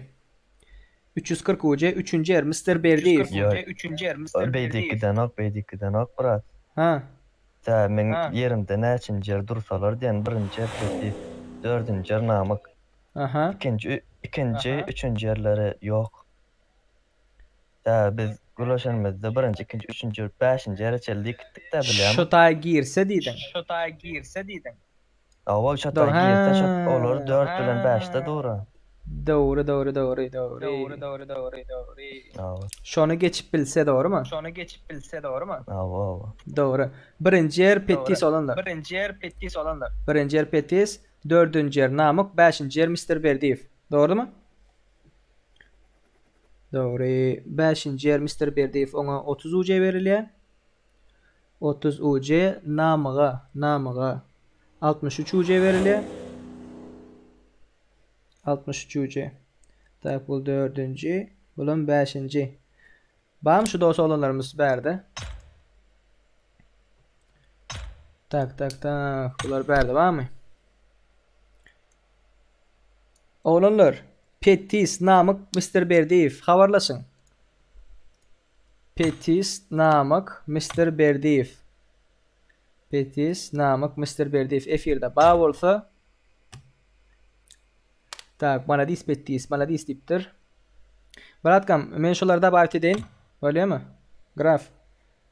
340 UC, üçünji ýer Mister Berdiýew. Ýok. Üçünji ýer Mister Beýdik Berdiýew. gidenok, beýdik gidenok brat. Ha. Tä meň ýerimde näçinji ýer dursalar diýen birinji ýer Petis, dördünji ýer Namyk. Aha. Ikinji, ikinji, üçünji ýerleri ýok. Tä biz gürleşenimizde birinji, ikinji, üçünji, bäşinji ýere çenli gitdik-dä bilýäňmi? Şo taýa girse diýdiň. Şo taýa girse diýdiň. Hawa, şo taýa girse şo olar dört bilen bäşde dur-a. Dogry, dogry, dogry, dogry. Dogry, dogry, dogry, dogry. Hawa. Şony geçip bilse dogrymy? Şony geçip bilse dogrymy? Hawa, hawa. Dogry. Birinji ýer Petis olandyr. Birinji ýer Petis olandyr. Birinji ýer Petis, dördünji ýer Namyk, bäşinji ýer Mister Berdiýew. Dogrumy? Dogry. Bäşinji ýer Mister Berdiýew oňa 30 UC berilýär. 30 UC Namyga, Namyga 63 UC berilýär. 63 UC. Tak bu dördünji, bulam bäşinji. Barmy şu dos oglanlarymyz bärde? Tak tak tak bular bärde barmy? Oglanlar, Petis, Namyk, Mister Berdiýew habarlaşyň. Petis, Namyk, Mister Berdiýew. Petis, Namyk, Mister Berdiýew efirde bar bolsa Tak, maladis Petis, maladis diýipdir. Bratkam, men şolary dabawit edeýin. Bolýamy? Graf.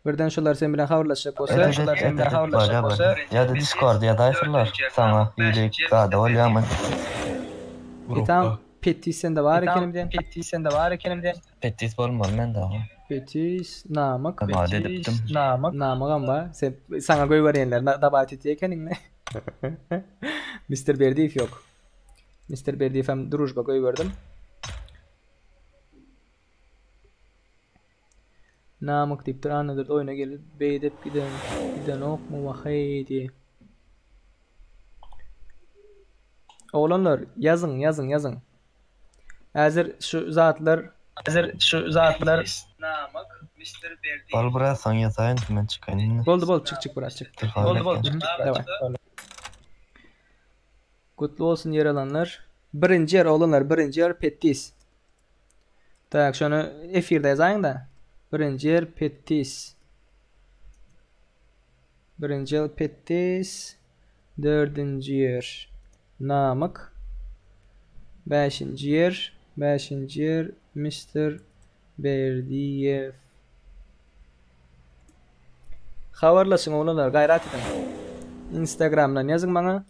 Birden şolar sen bilen habarlaşjak bolsa, Evet, Şolar evet, sen bilen evet, habarlaşjak bolýar, bolsa, bolýar. Ýa-da Discord ýazaýsynlar saňa hili zada bolýamy? E tamam, Petis sende bar ekenim diýen. Petis sende bar ekenim diýen. Petis bolmaly mende ha. Petis, Namyk. Tamam edipdim. Namyk. Namygam bar. Sen saňa goýberýänler dabawit etýär ekeniň. Mister Berdiýew ýok. Mister Berdiýewem družba goýberdim. Namyk diýipdir, Annadurdy oýna gelip beýdip giden gidenokmy waheý diý. Oglanlar ýazyň ýazyň ýazyň. Häzir şu zatlar Häzir şu zatlar Namyk Mister Berdiýew. Bol biraz soň ýazaýyn men çykaýyn indi. Boldy boldy çyk çyk brat çyk. Boldy boldy çyk çyk Daway. Gutly bolsun ýer alanlar. Birinji ýer oglanlar birinji ýer Pettis. Tak şony efirde ýazaýyň-da. Birinji ýer Pettis. Birinji ýer Pettis. Dördünji ýer Namyk. Bäşinji ýer, bäşinji ýer Mister Berdiýew. Habarlaşyň oglanlar gaýrat ediň. Instagramdan ýazyň maňa.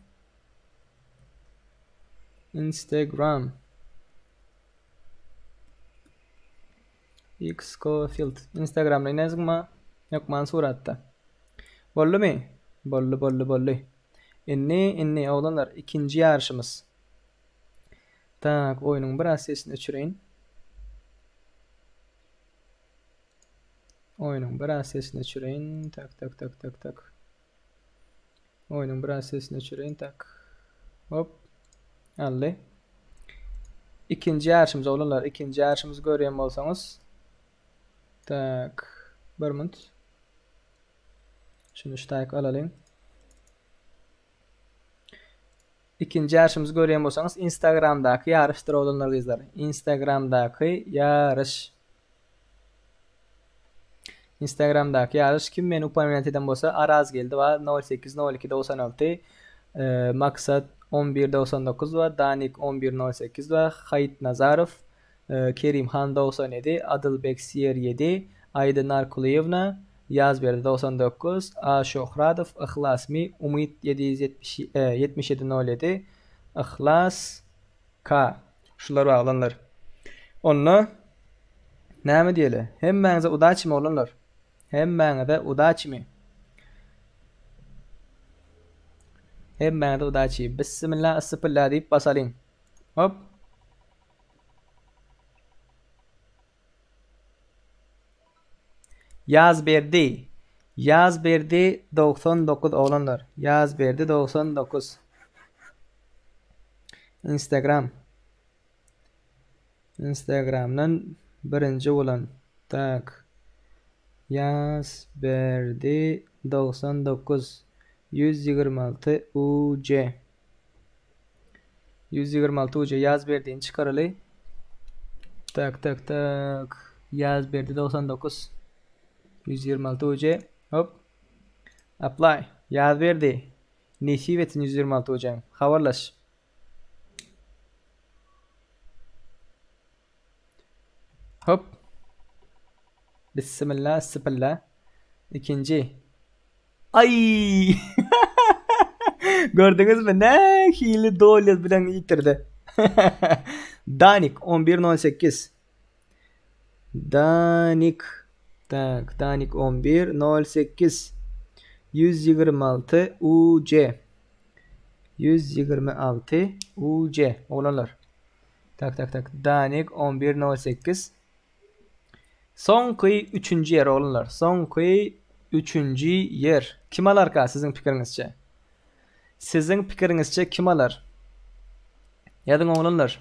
Instagram. X Scofield. Instagramdan ýazyň maňa. Hökman suratda. Boldumy? Boldy, boldy, boldy. Indi, indi oglanlar ikinji ýaryşymyz. Tak, oýnuň biraz sesini öçüreýin. Oýnuň biraz sesini öçüreýin. Tak, tak, tak, tak, tak. Oýnuň biraz sesini öçüreýin. Tak. Hop. Aldy. Ikinji ýaryşymyz oglanlar, ikinji ýaryşymyzy görýän bolsaňyz. Tak. Bir minut. Şuny şu taýyk alalyň. Ikinji ýaryşymyzy görýän bolsaňyz Instagramdaky ýaryşdyr oglanlar gyzlar. Instagramdaky ýaryş. Instagramdaky ýaryş kim meni upominat eden bolsa Arazgeldi bar 08 02 96 Maksat 11 99 bar Danik 11 08 bar Haýyt Nazarow Kerimhan 97 Adylbek Siýer 7 Aýda Narkulyýewna Ýazberdi 99 A Şöhradow Yhlas Mi Umyt 777 07 Yhlas K Şular bar oglanlar. Onda näme diýeli? Hemmäňize udaçimi oglanlar. Hemmäňize udaçimi. Hemmäňize udaçi. Bissimilla yssy pilla diýip basalyň. Hop. Ýazberdi. Ýazberdi 99 oglanlar. Ýazberdi 99. Instagram. Instagramdan birinji bolan. Tak. Ýazberdi 99 126 UC. 126 UC Ýazberdini çykaraly. Tak tak tak. Ýazberdi 99 126 UC. Hop. Apply. Ýazberdi. Nesip etsin 126 UC-ň. Habarlaş. Hop. Bismillah, sipilla. Ikinji. Ay! Gördüňizmi? Nähili dolýaz bilen ýitirdi. Danik 11.08. Danik. Tak, Danik 11.08. 126 UC. 126 UC. Oglanlar. Tak tak tak. Danik 11.08. Soňky üçünji ýer oglanlar. Soňky üçünji ýer. Kim alarka siziň pikiriňizçe? Siziň pikiriňizçe kim alar? Ýazyň oglanlar.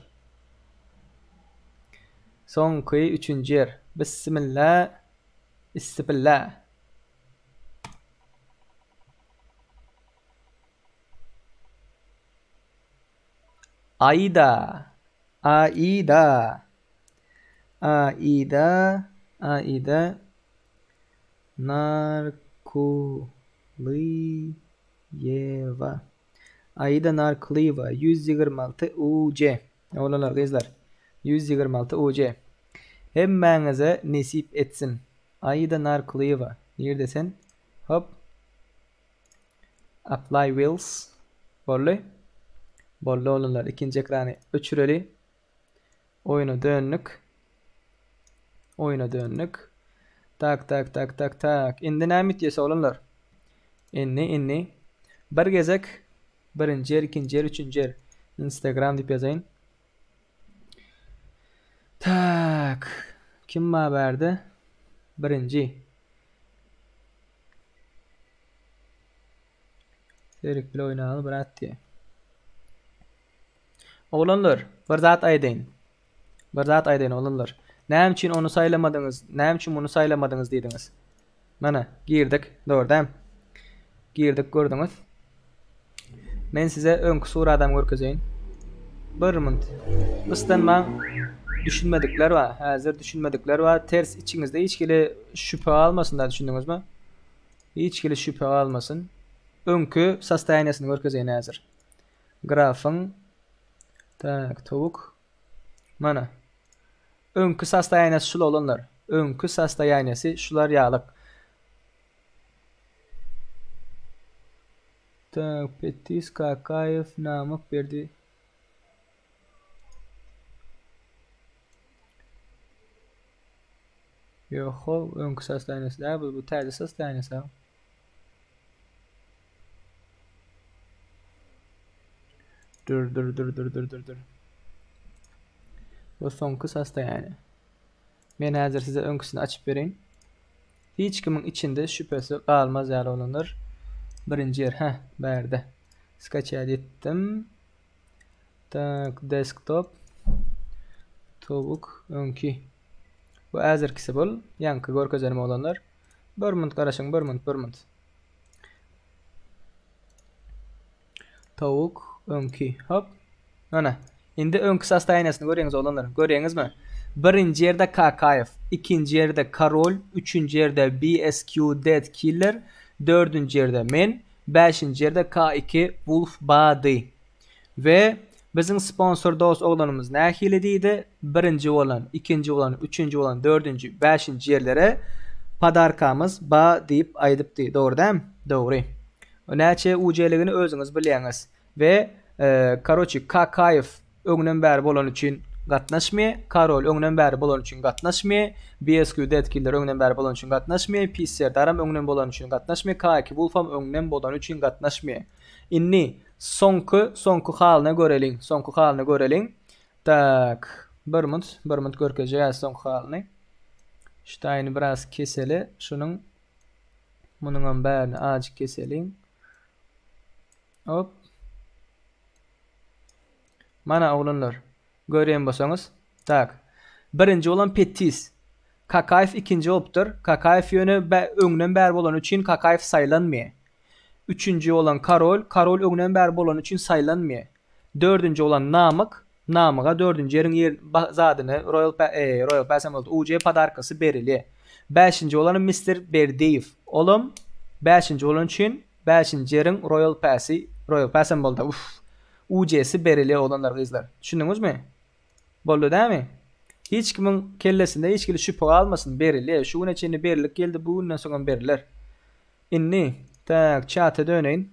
Soňky üçünji ýer. Bismillah. Istifillah. Aida. Aida. Aida. Aida. Narkulyýewa. Aida Narkulyýewa 126 UC. Oglanlar, gyzlar. 126 UC. Hemmäňize nesip etsin. Aida Narkulyýewa. Nirde sen? Hop. Apply wheels. Boldy. Boldy oglanlar. Ikinji ekrany öçüreli. Oýuna döndük. Oýuna döndük. Tak tak tak tak tak. Indi näme etýäs oglanlar? Indi indi bir gezek birinji ýer, ikinji ýer, üçünji ýer Instagram diýip ýazaýyn. Tak. Kim bar bärde? Birinji. Serik bile oýnaly brat diýe. Oglanlar, bir zat aýdaýyn. Bir zat aýdaýyn oglanlar. Näme üçin ony saýlamadyňyz? Näme üçin muny saýlamadyňyz diýdiňiz? Mana, girdik, dogry däl? Girdik, gördüňiz. Men size öňki suradam görkezeýin. Bir munt. Gysdanmaň. Düşünmedikler bar. Häzir düşünmedikler bar. Ters içiňizde hiç hili şübhe galmasyn da düşündiňizmi? Hiç hili şübhe galmasyn. Öňki sostoýaniýasyny görkezeýin häzir. Grafyň Tak, towuk. Mana. Öňki sostoýaniýasy şul oglanlar. Öňki sostoýaniýasy şular ýalyk. Tak, Petis Kakaýew Namyk Berdi. Ýok, öňki sostoýaniýasy däl bu, bu täze sostoýaniýasy. Dur dur dur dur dur dur dur. Bu soňky sostoýaniýa. Men häzir size öňküsini açyp bereýin. Hiç kimiň içinde şübhesi galmaz ýaly oglanlar. Birinji ýer, hä, bärde. Skaçat etdim. Tak, desktop. Towuk öňki. Bu häzirkisi bul. Ýaňky görkezenim oglanlar. Bir minut garaşyň, bir minut, bir minut. Towuk öňki. Hop. Mana. Indi öňki sostoýaniýasyny görýäňiz oglanlar. Görýäňizmi? Birinji ýerde Kakaýew, ikinji ýerde Karol, üçünji ýerde BSQ Dead Killer, dördünji ýerde men, bäşinji ýerde K2 Wolf Body. We biziň sponsor dost oglanymyz nähili diýdi? Birinji bolan, ikinji bolan, üçünji bolan, dördünji, bäşinji ýerlere podarkamyz ba diýip aýdypdy. Dogry dämi? Dogry. Näçe UC-ligini özüňiz bilýäňiz. We karoçi Kakaýew öňden bäri bolany üçin gatnaşmaýar, Karol öňden bäri bolany üçin gatnaşmaýar, BSQ Dead Killer öňden bäri bolany üçin gatnaşmaýar, Peace Serdaram öňden bolany üçin gatnaşmaýar, K2 Wolfam öňden bolany üçin gatnaşmaýar. Indi soňky soňky halyna göreliň, soňky halyny göreliň. Tak, bir munt, bir munt görkezjek soňky halyny. Şu taýyny biraz keseli. Şunuň munuňam bärini azajyk keseliň. Hop. Mana oglanlar. Görýän bolsaňyz. Tak. Birinji bolan Pettis. Kakaýew ikinji bolupdyr. Kakaýew ýöne öňden bäri bolany üçin Kakaýew saýlanmaýar. Üçünji bolan Karol, Karol öňden bäri bolany üçin saýlanmaýar. Dördünji bolan Namyk, Namyga dördünji ýeriň ýer zadyny Royal e, Royal Pass hem boldy, UJ podarkasy berilýär. Bäşinji bolany Mister Berdiýew. Olam bäşinji bolany üçin bäşinji ýeriň Royal Passy, Royal Pass hem boldy. Uff. UJ-si berilýär oglanlar gyzlar. Düşündiňizmi? Boldy dämi? Hiç kimiň kellesinde hiç hili şübhe galmasyn, berilýär. Şu güne çenli berilip geldi, bu günden soňam beriler. Indi, tak, çata döneýin.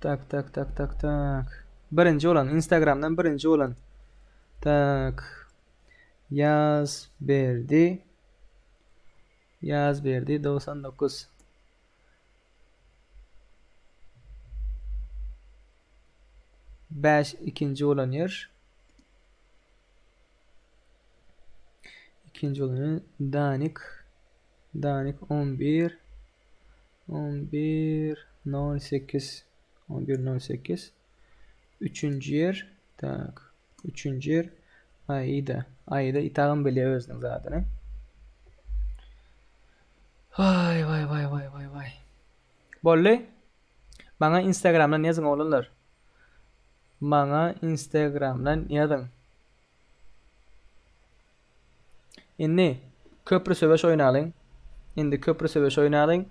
Tak, tak, tak, tak, tak. Birinji bolan, Instagramdan birinji bolan. Tak. Ýaz berdi. Ýaz berdi 99. Bäş ikinji bolan ýer. Ikinji bolan ýer Danik. Danik 11 11 08 11 08 Üçünji ýer tak üçünji ýer Aida. Aida itagam bilýär özüniň zadyny. Waý waý waý waý waý waý. Boldy. Maňa Instagramdan ýazyň oglanlar. Maňa Instagramdan ýazyň. Indi köprü söweş oýnalyň. Indi köprü söweş oýnalyň.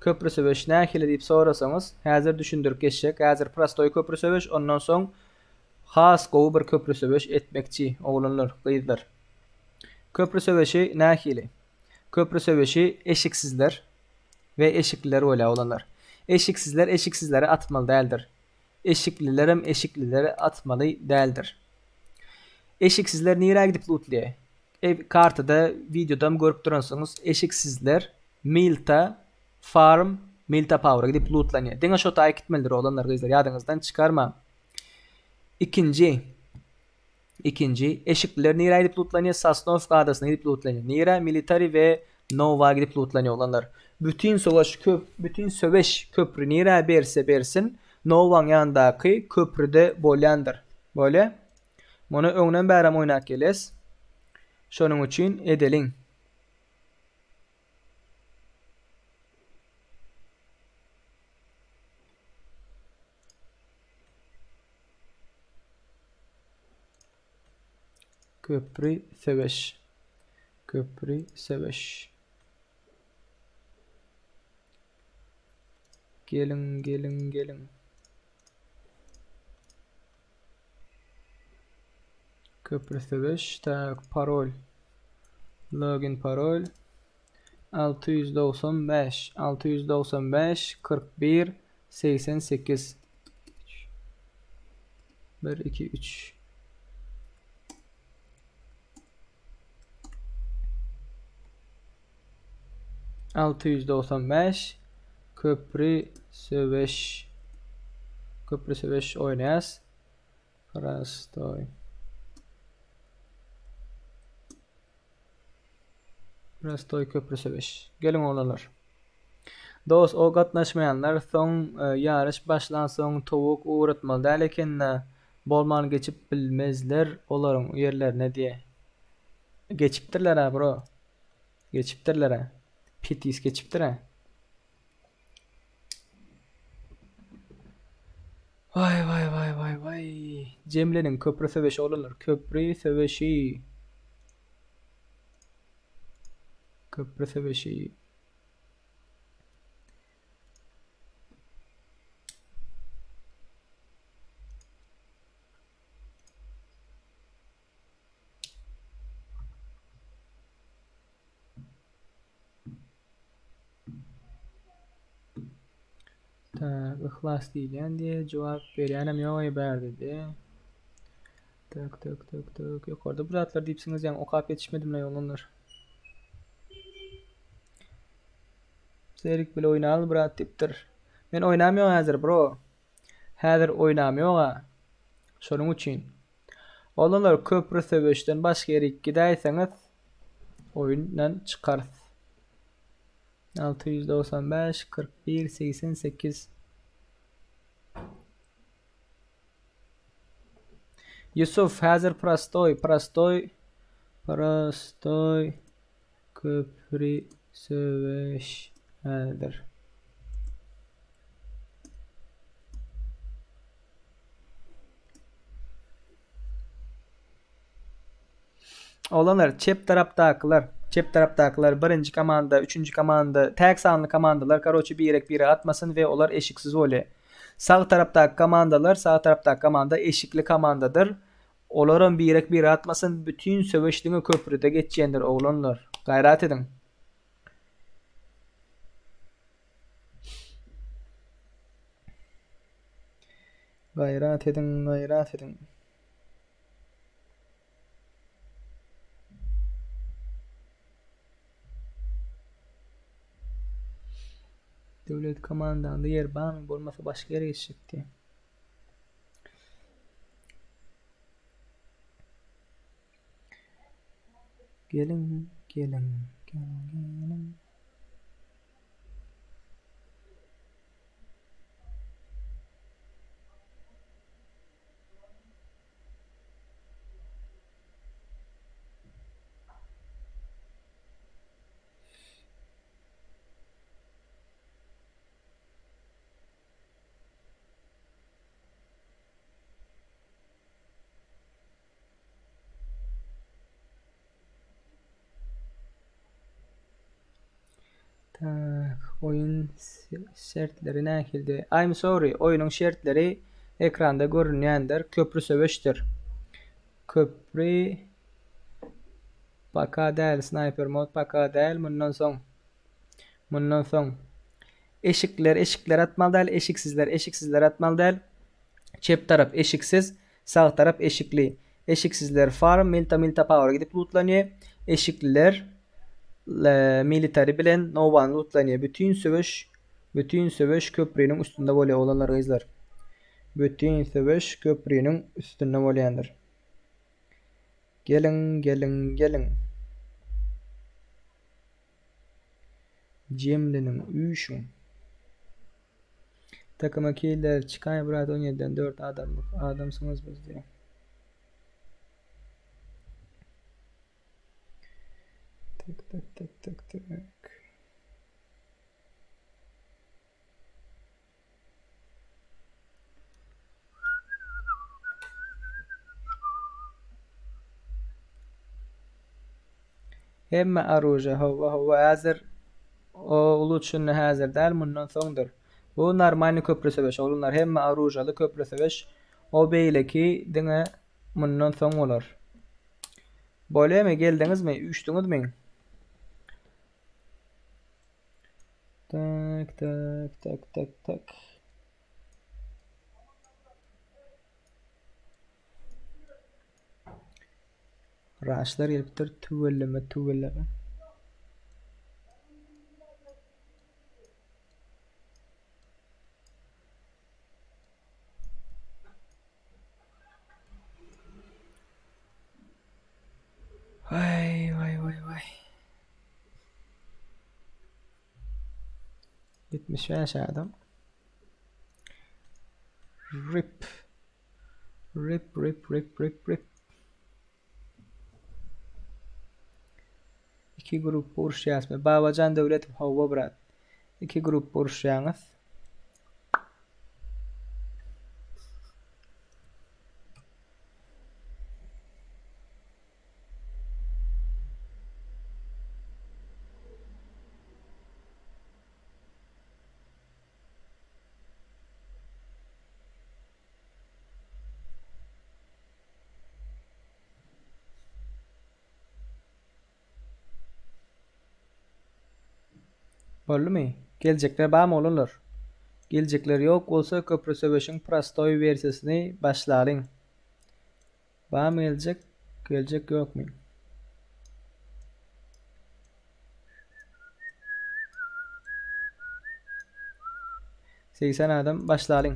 Köprü söweş nähili diýip sorasaňyz, häzir düşündirip geçjek. Häzir prostoý köprü söweş, ondan soň has gowy bir köprü söweş etmekçi oglanlar, gyzlar. Köprü söweşi nähili? Köprü söweşi eşiksizler we eşikliler bolýar oglanlar. Eşiksizler eşiksizlere atmaly däldir. Eşiklilerem eşiklilere atmaly däldir. Eşiksizler nirä gidip lutlaýar? E, kartada, wideodam görüp duransyňyz, eşiksizler Milta Farm, Milta Power-a gidip lutlanýar. Diňe şo taýy gitmelidir oglanlar, gyzlar, ýadyňyzdan çykarmaň. Ikinji, Ikinji, eşikliler nirä gidip lutlanýar? Sosnowka adasyna gidip lutlanýar. Nirä? Military we Nowa gidip lutlanýar oglanlar. Bütin sowaş köp, bütin söweş köpri nirä berse bersin, Nowaň ýanyndaky köprüde bolýandyr. Bolýa? Muny öňden bärem oýnap gelýäs. Şonuň üçin edeliň. Köpri söweş. Köpri söweş. Geliň, geliň, geliň. Köpri söweş. Tak, parol. Login parol. 695 695 41 88 1 2 3 695 köpri söweş köpri söweş oýnaýas prostoý Prostoý köpri söweş. Geliň oglanlar. Dos o gatnaşmaýanlar soň ýaryş başlansoň towuk ugratmaly däl ekendä bolman geçip bilmezler olaryň ýerlerine diýe. Geçipdirlerä bro. Geçipdirlerä. Petis geçipdirä. Waý waý waý waý waý. Jemleniň köpri söweşi oglanlar. Köpri söweşi. Köpri söweşi. Tak, yhlas diýilýän diýe jogap berýänem ýok eý bärde diýe. Tak, tak, tak, tak. Ýokarda bu zatlar diýipsiňiz, ýaňy okap ýetişmedim-le oglanlar. Serik bile oýnaly brat diýipdir. Men oýnam ýok häzir bro. Häzir oýnam ýok-a. Şonuň üçin. Oglanlar köpri söweşden başga ýerik gidäýseňiz oýundan çykarys. 695 41 88 Ýusuf häzir prostoý prostoý prostoý köpri söweş häzir. Oglanlar çep tarapdakylar, çep tarapdakylar birinji komanda, üçünji komanda, täk sanly komandalar karoçe birek bire atmasyn we olar eşiksiz bolýar. Sag tarapdaky komandalar, sag tarapdaky komanda eşikli komandadyr. Olaram birek bire atmasyn, bütin söweş diňe köprüde geçýändir oglanlar. Gaýrat ediň. Gaýrat ediň, gaýrat ediň. Döwlet komandaňda ýer barmy bolmasa başga ýere geçjek diýýär. Geliň, geliň, geliň, geliň. Tak, oýun şertleri nähildi? I'm sorry, oýnuň şertleri ekranda görünýändir. Köprü söweşdir. Köprü paka däl, sniper mod paka däl. Mundan soň Mundan soň eşikler eşikler atmaly däl, eşiksizler eşiksizler atmaly däl. Çep tarap eşiksiz, sag tarap eşikli. Eşiksizler farm, milta milta power gidip lootlanýar. Eşikliler military bilen nowany lootlanýar. Bütün söweş bütün söweş köprüniň üstünde bolýar oglanlar gyzlar. Bütün söweş köprüniň üstünde bolýandyr. Geliň geliň geliň. Jemleniň üýşüň. Takyma killer çykaý brat on ýediden dört adamlyk adamsyňyz biz diýä. Tak tak tak tak tak. Hemme oruža hawa hawa häzir o uluçynny häzir däl mundan soňdyr. Bu normalny köpri söweş oglanlar hemme oružaly köpri söweş o beýleki diňe mundan soň bolar. Bolýamy geldiňizmi üýşdüňizmi? Tak tak tak tak tak. Raşlar gelipdir tüweleme tüweleme. Vay vay vay vay. 75 adam. Rip. Rip rip rip rip rip. Iki grup uruşýasmy? Babajan Döwletow hawa brat. Iki grup uruşýaňyz. Boldumy? Geljekler barmy oglanlar? Geljekler ýok bolsa köpri söweşiň prostoý wersiýasyny başlalyň. Barmy geljek? Geljek ýokmy? 80 adam başlalyň.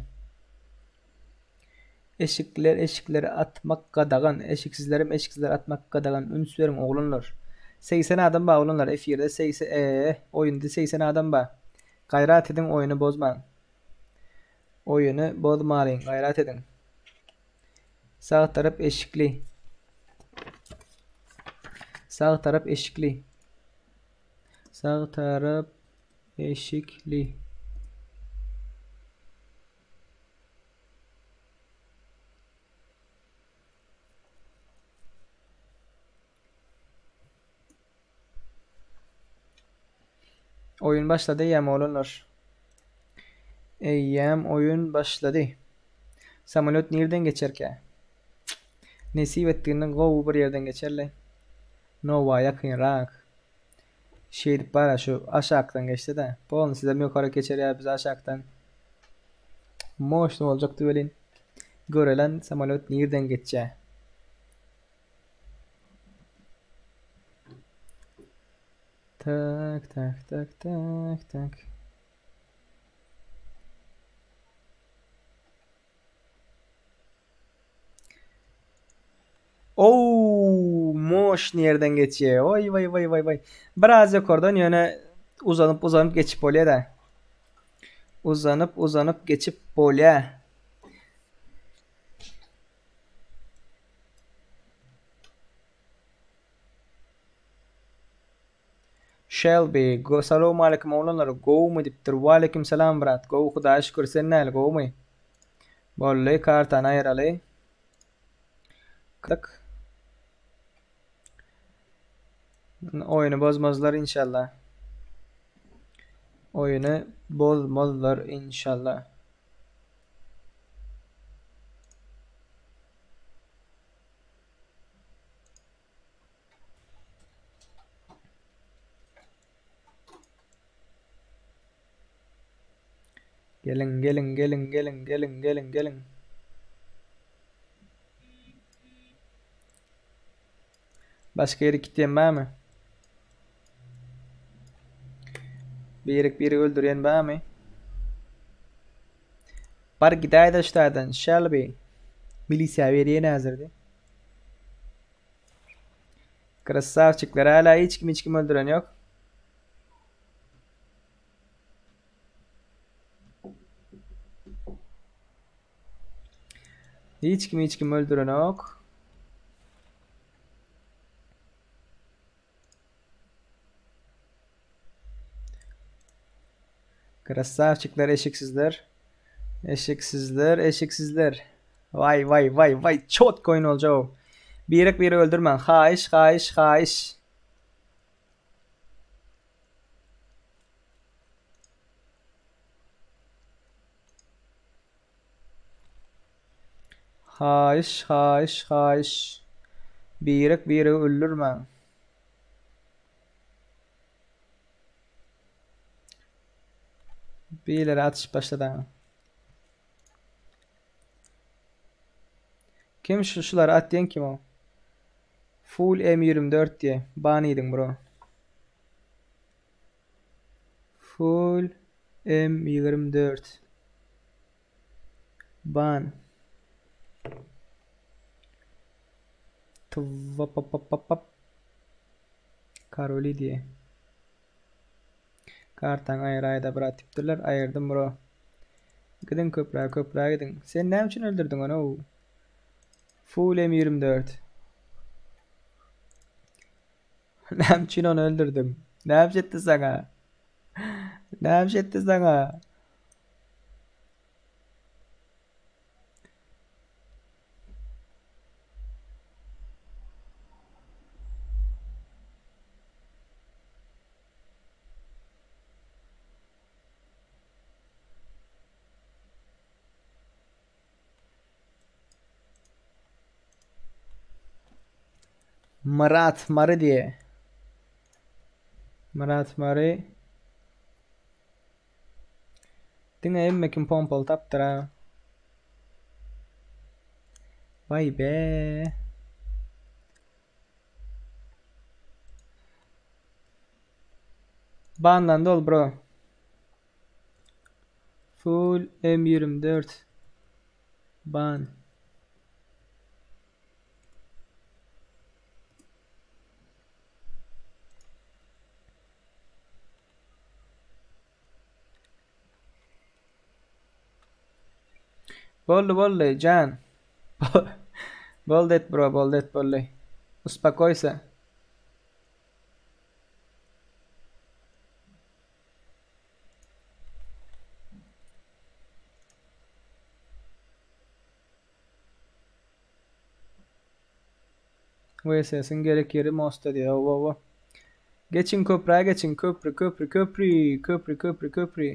Eşikler eşikleri atmak gadagan. Eşiksizlerem eşiksizleri atmak gadagan. Üns beriň oglanlar. 80 adam bar oglanlar efirde 80 eee oýunda 80 adam bar. Gaýrat ediň oýuny bozmaň. Oýuny bozmalyň gaýrat ediň. Sag tarap eşikli. Sag tarap eşikli. Sag tarap eşikli. Oýun başlady eýýäm oglanlar. Eýýäm oýun başlady. Samolýot nirden geçerkä? Nesip etdiginden gowy bir ýerden geçerle. Nowa ýakynrak. Şeýdip bara şu aşakdan geçse-de. Polny sizem ýokary geçer ýa biz aşakdan. Moşny boljakdy welin. Görelen samolýot nirden geçýä. Tak tak tak tak tak. Ouu, moşny ýerden geçýär. Oý waý waý waý waý. Biraz ýokardan ýöne uzanyp uzanyp geçip bolýar-da. Uzanyp uzanyp geçip bolýar. Shelby, go salowmaleýkim oglanlar, gowumy diýipdir. Waleýkim salam brat, gowy hudaýa şükür, sen näl gowumy? Boldy, kartany aýyraly. Kyk. Oýuny bozmazlar inşallah. Oýuny bozmazlar inşallah. Geliň, geliň, geliň, geliň, geliň, geliň, geliň. Başga ýere gitýän barmy? Birek biri öldürýän barmy? Bar gidäýdä şu taýdan, Shelby. Milisiýa berýän häzirdi. Krassawçikler hala hiç kim hiç kim öldüren ýok. Hiç kim hiç kim öldürenok. Krassawçikler eşiksizler. Eşiksizler, eşiksizler. Vay vay vay vay çot koyun olacak. Birek biri öldürmen. Haýyş, haýyş, haýyş. Haýyş, haýyş, haýyş. Birek biregi öldürmäň. Birleri atyşyp başlady. Kim şu şulary atýan kim o? Full M24 diye. Ban iýdiň bro. Full M24. Ban. Twapapapapap. Karoli diye. Kartaň aýyraýda brat diýipdirler. Aýyrdym bro. Gidiň köprä, köprä gidiň. Sen näme üçin öldürdiň ony? Full M24. Näme üçin ony öldürdiň? Näme etdi saňa? Näme etdi saňa? Myrat Mary diýe. Myrat Mary. Diňe hemme kim pompaly tapdyr ha. Vay be. Banlandy ol bro. Full M24. Ban. Boldy boldy jan. Boldy et bro boldy et boldy. Uspakoýsa. VSS-iň gerek ýeri mostda diýýär. Hawa, hawa. Geçiň köprä geçiň, köpri, köpri, köpri, köpri, köpri, köpri.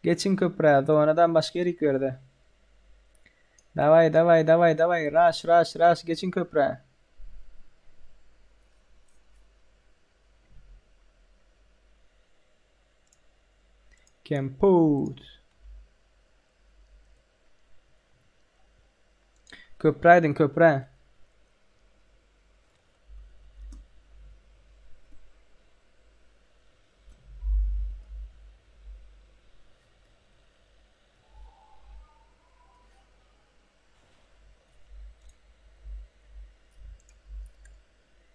Geçiň köprä, zonadan başga ýerik ýerde. Daway, daway, daway, daway, raş, raş, raş, geçiň köprä. Kemput. Köprä gidin köprä.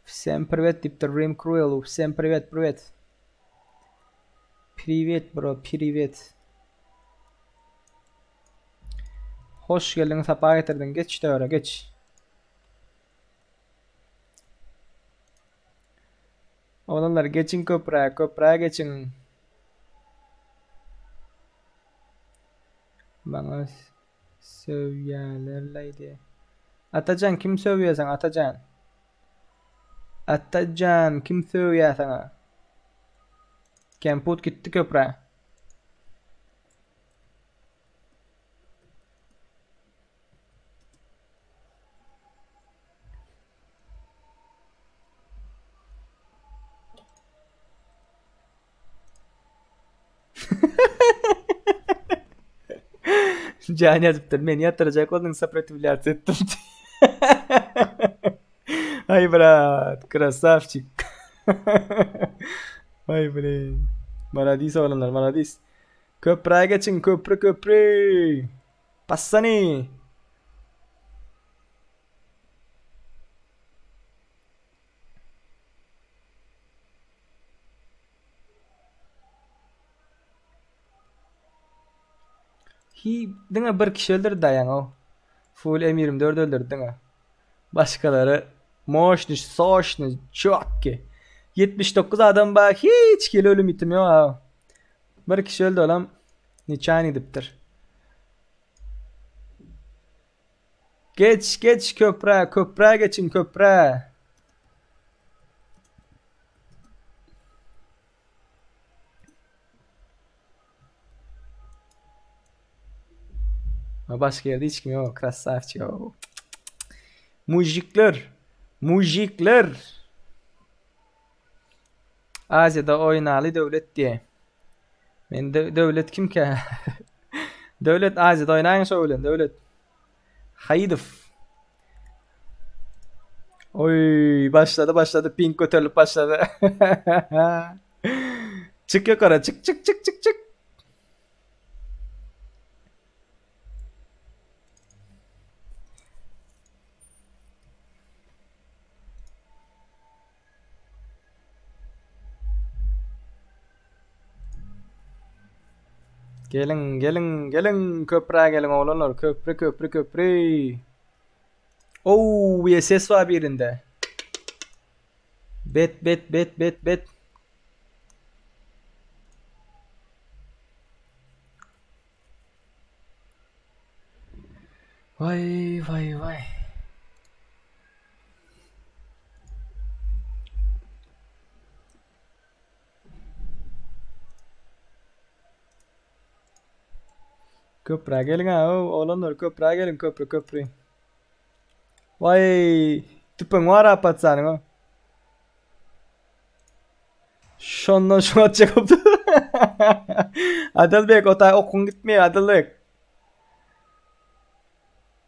Всем привет diýipdir Rim Cruel. Всем привет, привет. Privet bro, privet. Hoş geldiň, sapa getirdiň. Geç töre, geç. Oglanlar geçiň köprä, köprä geçiň. Maňa söwýäler diýe. Atajan kim söwýär saňa Atajan? Atajan kim söwýär saňa? Kemput gitdi köprä. Jan ýazypdyr. Meni ýatyrjak bolduň soprotivlýasiýa etdim. Ay brat, krasavçik. Ay blin. Maladis oglanlar, maladis. Köprä geçiň, köprü köprü. Passany. Hi diňe bir kişi öldürdi daýaň o. Full M24 öldürdi diňe. Başgalary moşny, soşny, çotki. 79 adam bar, hiç hili ölüm ýitim ýok ha. Bir kişi öldü olam niçan gidipdir. Geç, geç köprä, köprä geçiň köprä. Başga ýerde hiç kim ýok, krasavçik. Mujikler, mujikler. Aziýada oýnaly döwlet diýe. Men döwlet kimkä? Döwlet Aziýada oýnaýyň şo bilen döwlet. Haýydow. Oý, başlady, başlady, ping göterilip başlady. Çyk ýokara, çyk, çyk, çyk, çyk, çyk. Geliň, geliň, geliň, köprä geliň oglanlar, köprü, köprü, köprü. Ow, VSS bar birinde. Bet, bet, bet, bet, bet. Vay, vay, vay. Köprä geliň ha, oglanlar köprä geliň, köprü, köprü. Vay, tüpeň bar ha patsanyň o. Şondan şu atjak boldy. Adalbek otay okuň gitmeýär Adalbek.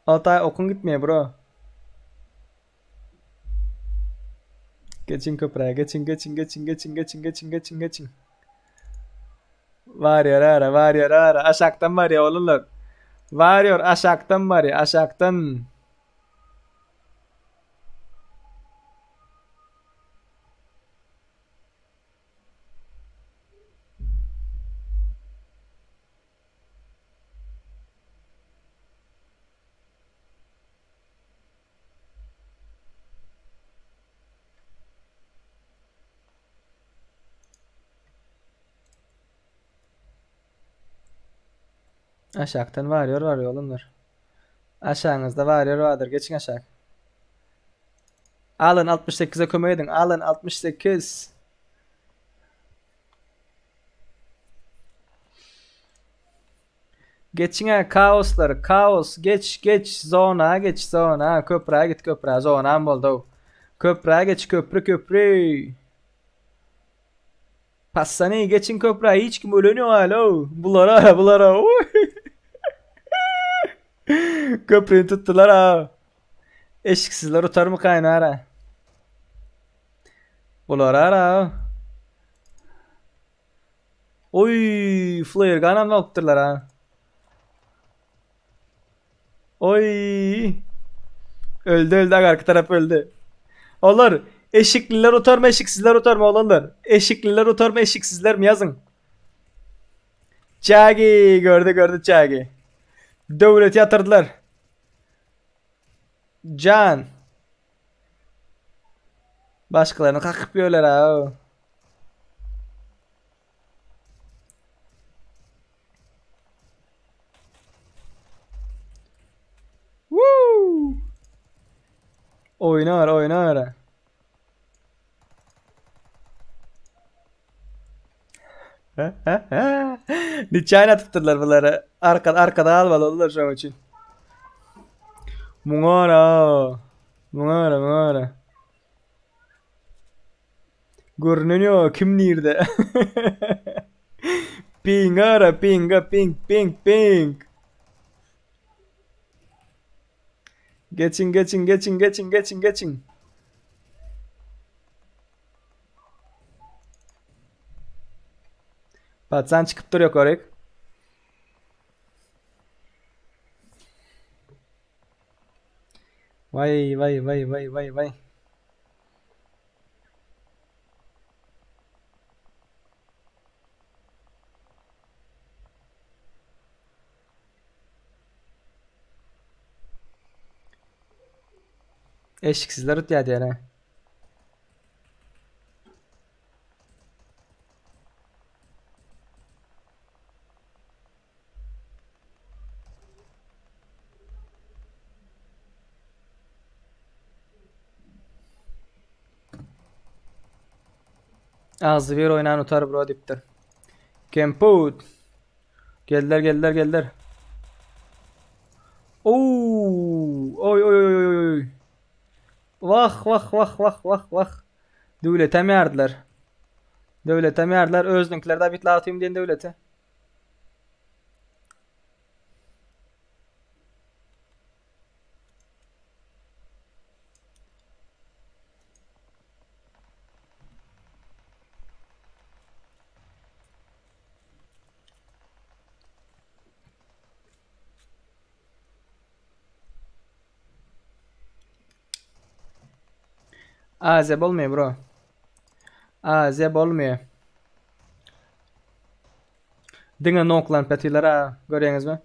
Otay okuň gitmeýär bro. Geçiň köprä, geçiň, geçiň, geçiň, geçiň, geçiň, geçiň, geçiň, geçiň. Barýar ara, barýar ara. Aşakdan barýar oglanlar. Barýar aşakdan barýar, aşakdan. Aşakdan warrior bar ýolumlar. Aşagyňyzda warrior bardyr. Geçiň aşak. Alyn 68-e kömek ediň. Alyn 68. Geçiň-ä kaoslar, kaos, geç, geç, zona geç, zona, köprä git, köprä, zonam boldy-ow. Köprä geç, köprü, köprü. Passany geçiň köprä, hiç kim ölen ýok hälä-ow. Bulara, bulara, oý. Köprüni tutdular-a. Eşiksizler utarmykaýyn ara. Bulara ara. Oý, flare gun alypdyrlar ha. Oý. Öldü öldü arka taraf öldü. Olar eşikliler utar mı eşiksizler utar mı olanlar? Eşikliler utar mı eşiksizler mi yazın. Çagi gördü gördü Çagi. Döwlet yatırdılar. Can. Başkalarını kakyp ýörler ha. Woo! Oýnar, oýnar. Niçäýin atypdyrlar bulary. Arka arkada almaly oldular şoň üçin. Muňa ara. Muňa ara, muňa ara. Görünen ýok, kim nirde? Ping ara, pinga, ping, ping, ping. Geçin, geçin, geçin, geçin, geçin, geçin. Patsan çykyp dur ýokaryk. Vay vay vay vay vay vay. Eşiksizler utýar diýýär. Agzy bir oýnan utar bro diýipdir. Kemput. Geldiler geldiler geldiler. Oo, oý oý oý oý oý. Wah wah wah wah wah wah. Döwletem ýardylar. Döwletem ýardylar. Özüniňkiler de bitla atayım diýen döwlete. AZ bolmaýar bro. AZ bolmaýar. Diňe noklanyp ýatyrlar ha, görýäňizmi?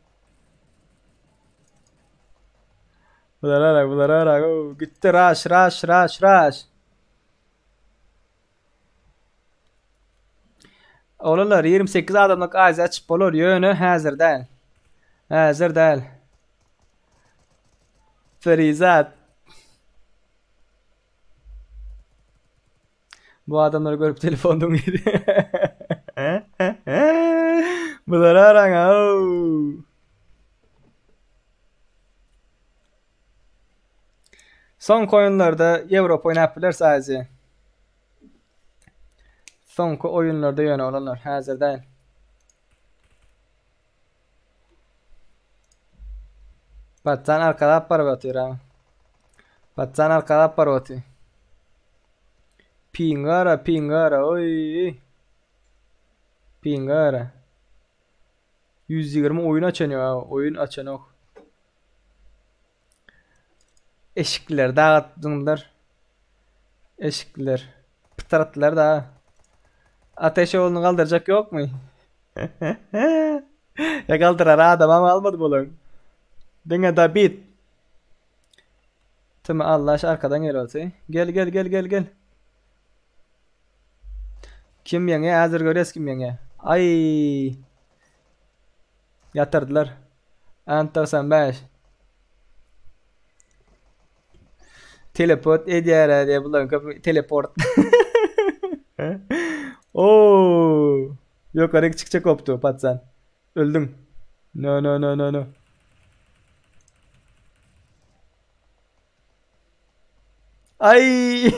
Bular ara, bular ara. Gitdi raş, raş, raş, raş. Olanlar 28 adamlyk Aziýa açyp bolar, ýöne häzir däl. Häzir däl. Ferizat. Bu adamlary görüp telefondan girdi. Bular araň au. Soňky oýunlarda Ýewropa oýnap biler Aziýa. Soňky oýunlarda ýöne olanlar häzir däl. Patsan arkalap baryp otyr ha. Patsan arkalap baryp otyr. Pingara, pingara, oý. Pingara. 120 oýun açan ýok, oýun açanok. Eşikliler dagatdyňlar. Eşikliler. Pytratdylar da. Ateş oğlunu kaldıracak yok mu? ya kaldırar adam ama almadı bulan. Diňe da bit. Tüm Allah şu arkadan gel olsa. Gel gel gel gel gel. Kim ýeňýär? Häzir görýäs kim ýeňýär. Aý. Ýatyrdylar. Ant 95. Teleport edýär diýe bularyň köp teleport. Oo. Ýokaryk çykjak bopdy patsan. Öldüň. No no no no no. Ay!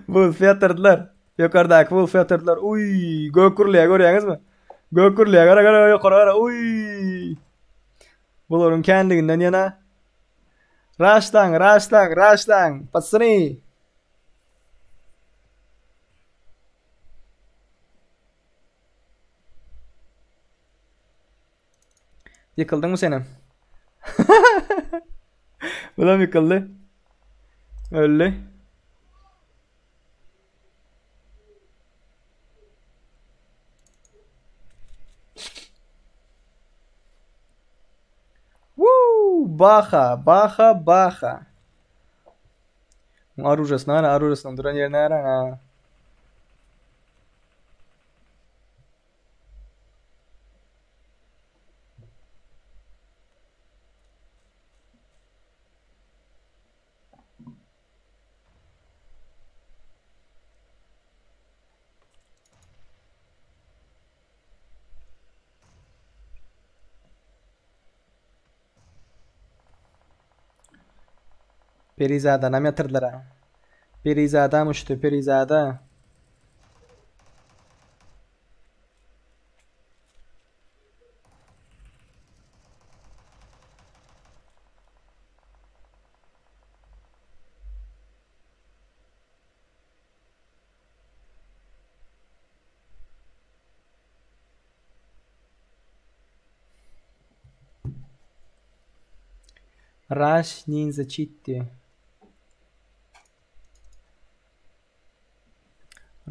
Wolf ýatyrdylar. Ýokardaky Wolf ýatyrdylar. Uý, gök gürleýär görýäňizmi? Gök gürleýär. Gara gara ýokary gara. Uý. Bularyň känliginden ýene Raşlaň, raşlaň, raşlaň. Patsany. Ýykyldyňmy senem? Bulam ýykyldy. Öldi. Woo! Baha, baha, baha. Aružasyny ara, aružasynyň duran ýerini ara. Ha. Perizadanam ýatyrdylar ha. Perizadam uçdy, perizada. Rush Ninja Cheat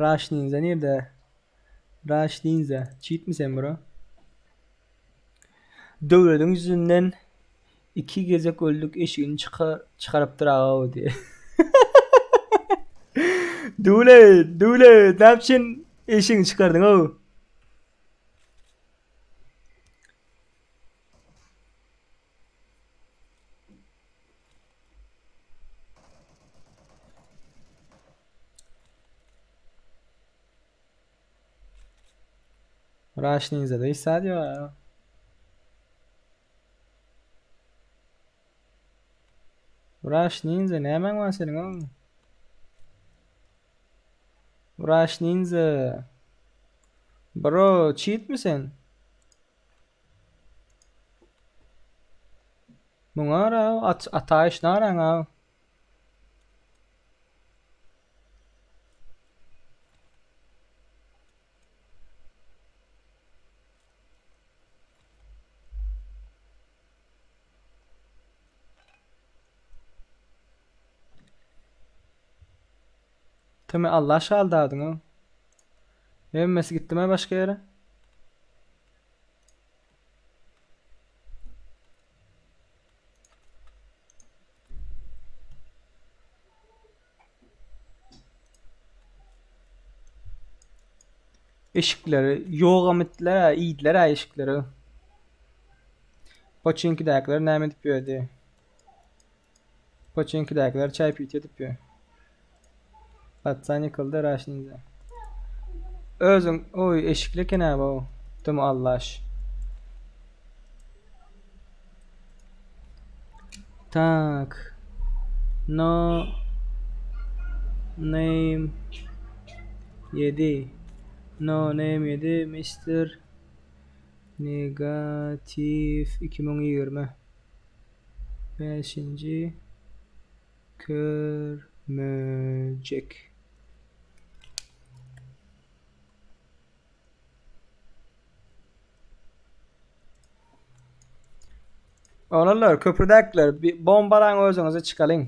Rush Ninja nirde? Rush Ninja. Cheat mi sen bro? Döwlediň ýüzünden iki gezek öldük eşigini çykar çykarypdyr aga diýe. Döwlet, döwlet, näme üçin eşigini çykardyň ow? Rush Ninja'da hiç zat ýok. ya. Rush Ninja nämäň bar seniň oň? Rush Ninja. Bro, cheat mi sen? Muňa ara at ataýyş naraň a? Tüme Allah şaldadyň o. Hemmesi gitdimi başga ýere? Eşikleri ýogam etdiler, iýdiler eşikleri. Poçinkidäkiler näme edip ýördi? Poçinkidäkiler çaý pit edip ýör. Patsan ýykyldy Raşnize. Özüň oý eşikli eken ha bu. Tüm Allaş. Tak. No name 7. No name 7 Mr. Negatif 2020. Beşinji körmejek. Oglanlar köprüdäkiler bir bombalaň özüňizi çykalyň.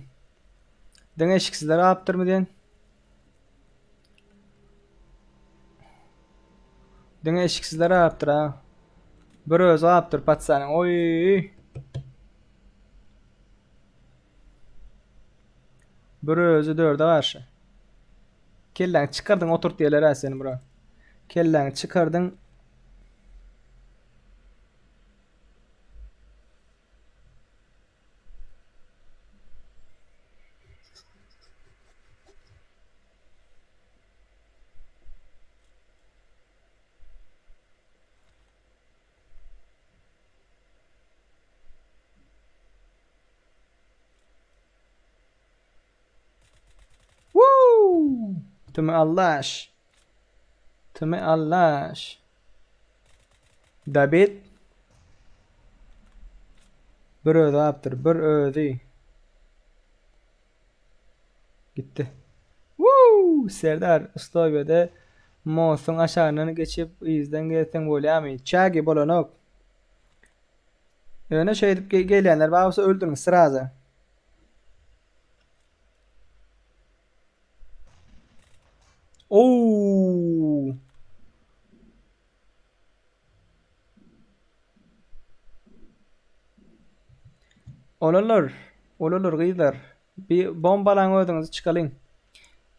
Diňe eşiksizler galypdyrmy diýen. Diňe eşiksizler galypdyr ha. Bir özi galypdyr patsanyň. Oý. Bir özi dörde garşy. Kelläňi çykardyň oturt diýerler ha seni bura. Kelläňi çykardyň. Tümi Allaş. Tümi Allaş. Dabit. Bir özi apdyr, bir özi. Gitdi. Woo! Serdar Ustowiýada mostuň aşagyndan geçip yzdan gelseň bolýamy? Çagi bolanok. Ýöne şeýdip gelýänler bar bolsa öldüriň sraza. Ouu! Olanlar, olanlar gyzlar. Bir bombalaň özüňizi çykalyň.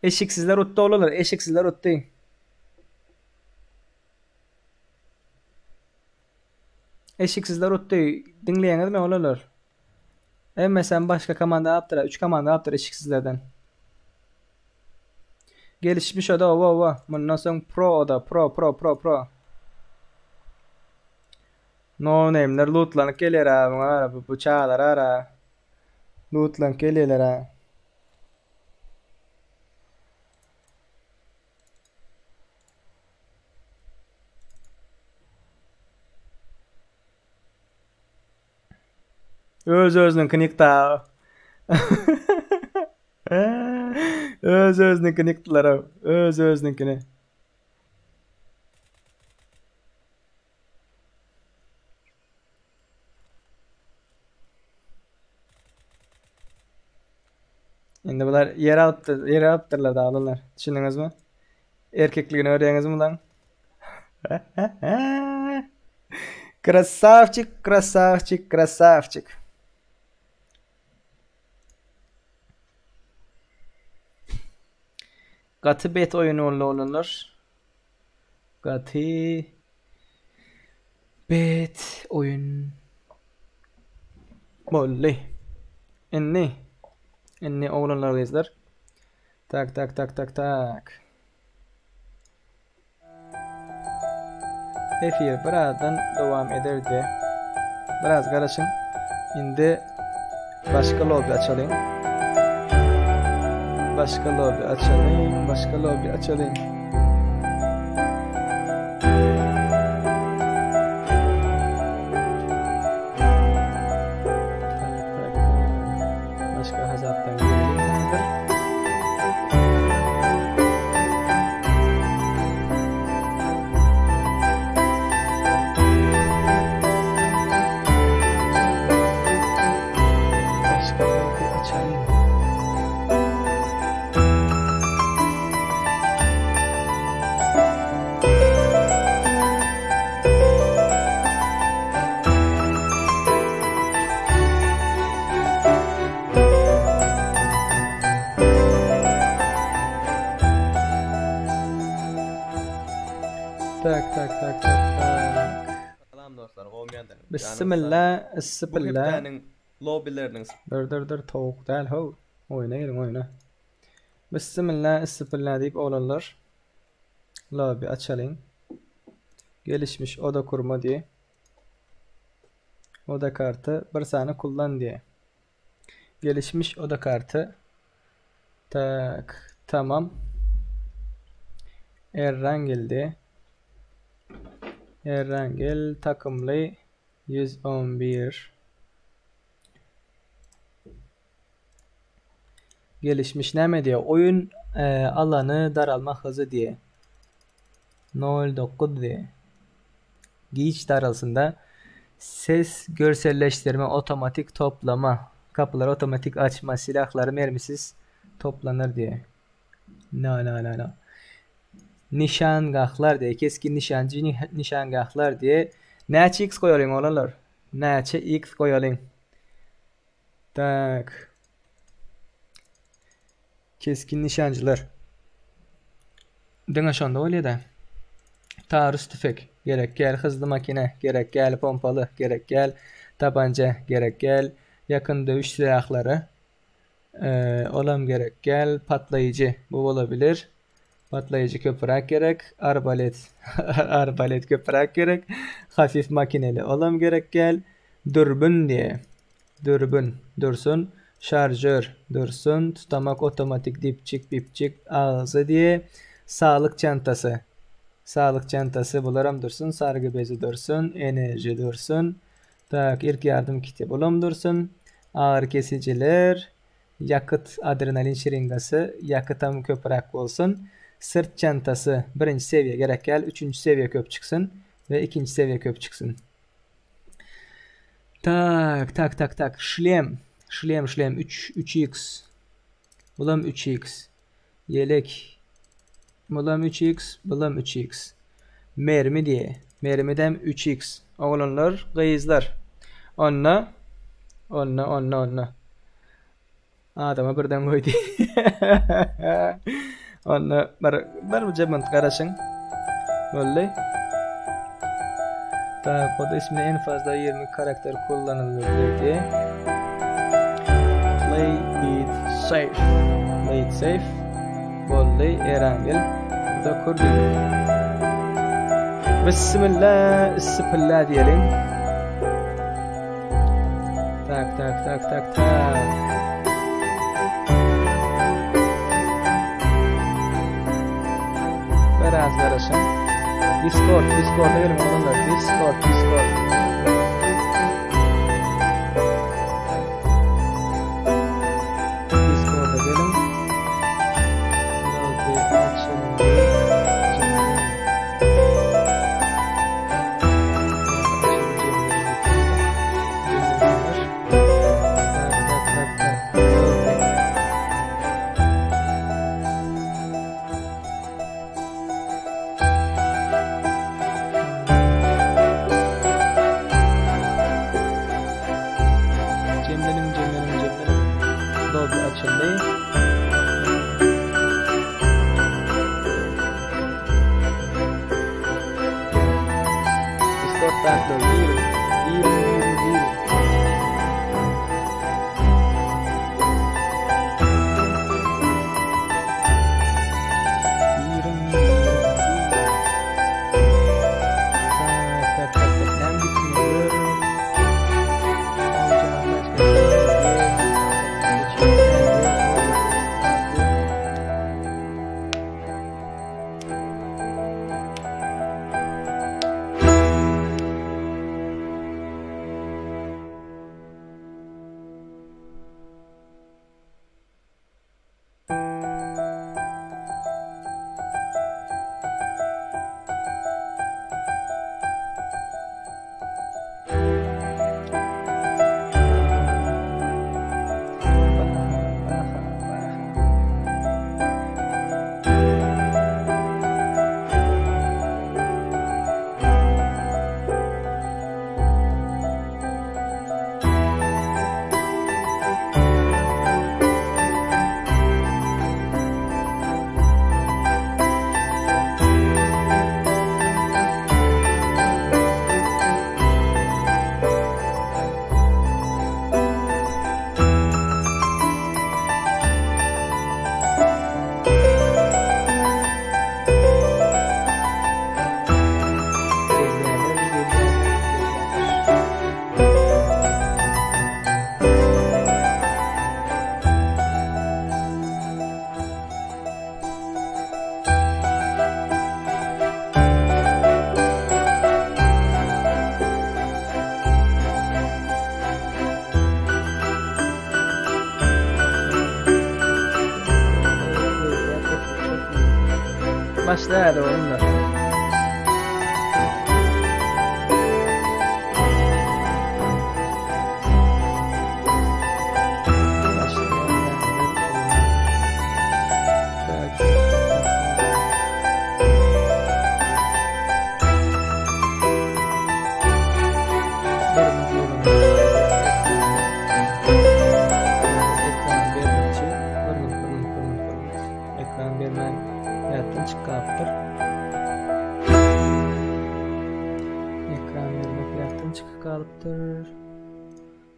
Eşiksizler utdy olanlar, eşiksizler utdy. Eşiksizler utdy. Diňleýäňizmi olanlar? Hemmesem başga komanda alypdyr, 3 komanda alypdyr eşiksizlerden. Gelişmiş oda owa owa. Mundan soň pro oda, pro pro pro pro. No name'ler lootlanyp gelýär ha, muňa gara bu, bu çagalar ara. Lootlanyp gelýärler ha. Öz özüniňkini ýykdy. Öz özüniňkini ýykdylar. Öz özüniňkini. Indi bular ýer alypdyr, ýer alypdyrlar da olanlar. Düşündiňizmi? Erkekligini görýäňizmi bulaň? Krasavçik, krasavçik, krasavçik. Gaty bet oýun boldy oglanlar. Gaty bet oýun boldy. Indi indi oglanlar gyzlar. Tak tak tak tak tak. Efir birazdan dowam ederdi. Biraz garaşyň. Indi başga lobby açalyň. Başga lobby açalyň, başga lobby açalyň. Başga hasapdan girelim häzir. Başga lobby açalyň. Tak tak tak tak tak. Salam dostlar, gowy ýagdaýlar. Bismillah, Bu issipilla. hepdäniň lobbyleriniň Dur dur dur towuk däl how. Oýna giriň oýna. Bismillah, issipilla diýip oglanlar. Lobby açalyň. Gelişmiş oda kurma diýe. Oda karty bir sany kullan diýe. Gelişmiş oda karty. Tak, tamam. Erran geldi. Errangel takymly 111. Gelişmiş näme diýe? Oýun e, alany daralma hızı diýe. 0.9 diýe. Giç daralsynda ses görselleştirme, otomatik toplama, kapıları otomatik açma, silahları mermisiz toplanır diye. No no no no. Nişangahlar diye, keskin nişancı nişangahlar diye. Näçe X goýalyň olanlar? Näçe X goýalyň? Tak. Keskin nişancılar. Diňe şonda bolýar-da. Taarruz tüfek gerek gel, hızly makine gerek gel, pompaly gerek gel, tabanca gerek gel, yakın dövüş silahlary ee, olam gerek gel, patlaýjy bu bolabilir. Patlaýjy köpräk gerek, arbalet arbalet köpräk gerek, hafif makineli olam gerek gel, dürbün diye. Dürbün dursun. Şarjör dursun, tutamak otomatik dipçik bipçik agzy diýe. Saglyk çantasy. Saglyk çantasy bularam dursun, sargy bezi dursun, enerji dursun. Tak, ilk ýardym kiti bulam dursun. Agyry kesijiler, ýakyt adrenalin şiringasy, ýakytam köpräk bolsun. Syrt çantasy birinji sewiýe gerek däl, üçünji sewiýe köp çyksyn we ikinji sewiýe köp çyksyn. Tak, tak, tak, tak. Şlem. Şlem, şlem. 3, 3x. Bulam 3x. Ýelek. Bulam 3x, bulam 3x. Mermi diýe. Mermidem 3x. Oglanlar, gyzlar. Onda, onda, onda, onda. Adama birden goýdy. Onda bir bir jemant garaşyň. Boldy. Tak, kod ismine en fazla 20 karakter kullanılır diýdi. Play it safe. Play it safe. Boldy, Erangel. Bu da Kurdi. Bismillah, Bismillah diýeliň. Tak, tak, tak, tak, tak. Biraz garaşyň. Discord, Discord'a geliň oglanlar. Discord, Discord. Discord'a geliň. Lobby açyldy. Jemleniň, jemleniň, jemleniň. Lobby açyldy. Discord backler giriň. Giriň, giriň, giriň. Giriň, giriň, giriň. Tak, tak, tak, tak. Näme gitsin? Gelýärler, gelýärler, gelýärler. Başlaýar oğlanlar. Başlaýar. Tak. Bir minut Ekran bermekçi. Bir minut, bir minut, bir minut, bir minut. Ekran bermän ýatdan çykypdyr. Ekran bermek ýatdan çykyp galypdyr.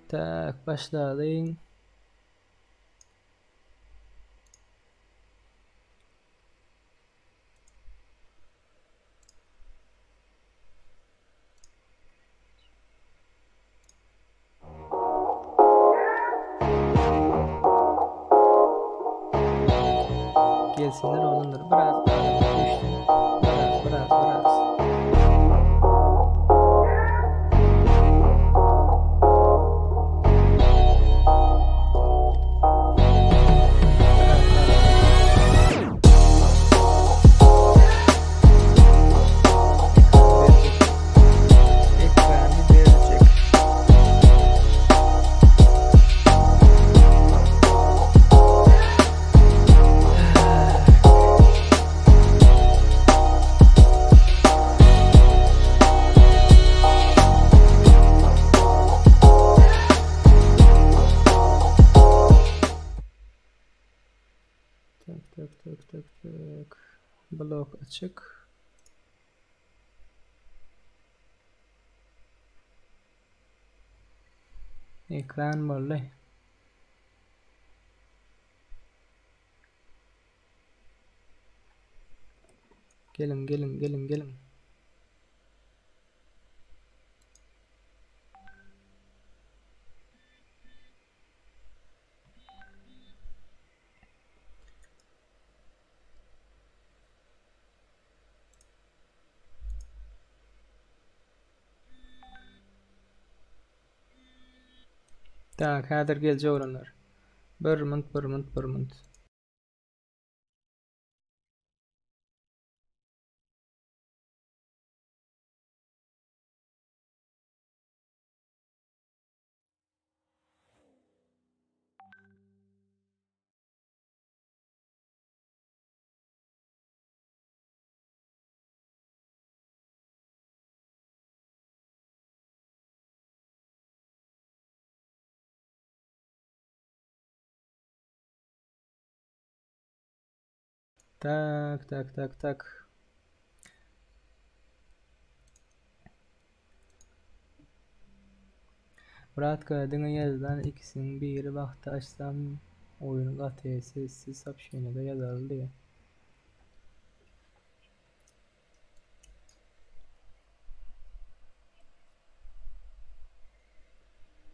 Tak, başlalyň. Gelsinler oglanlar biraz adamlar üýşsün. Biraz biraz biraz. Ekrany berjek. Tak tak tak tak tak. Blok açyk. Ekran boldy. Geliň, geliň, geliň, geliň. Tak, häzir geljek oglanlar. Bir munt, bir munt, bir munt. Tak, tak, tak, tak. Bratka diňe ýazylan ikisiniň biri wagty açsam oýun gaty sessiz sopşeniýada ýazarly diýýä.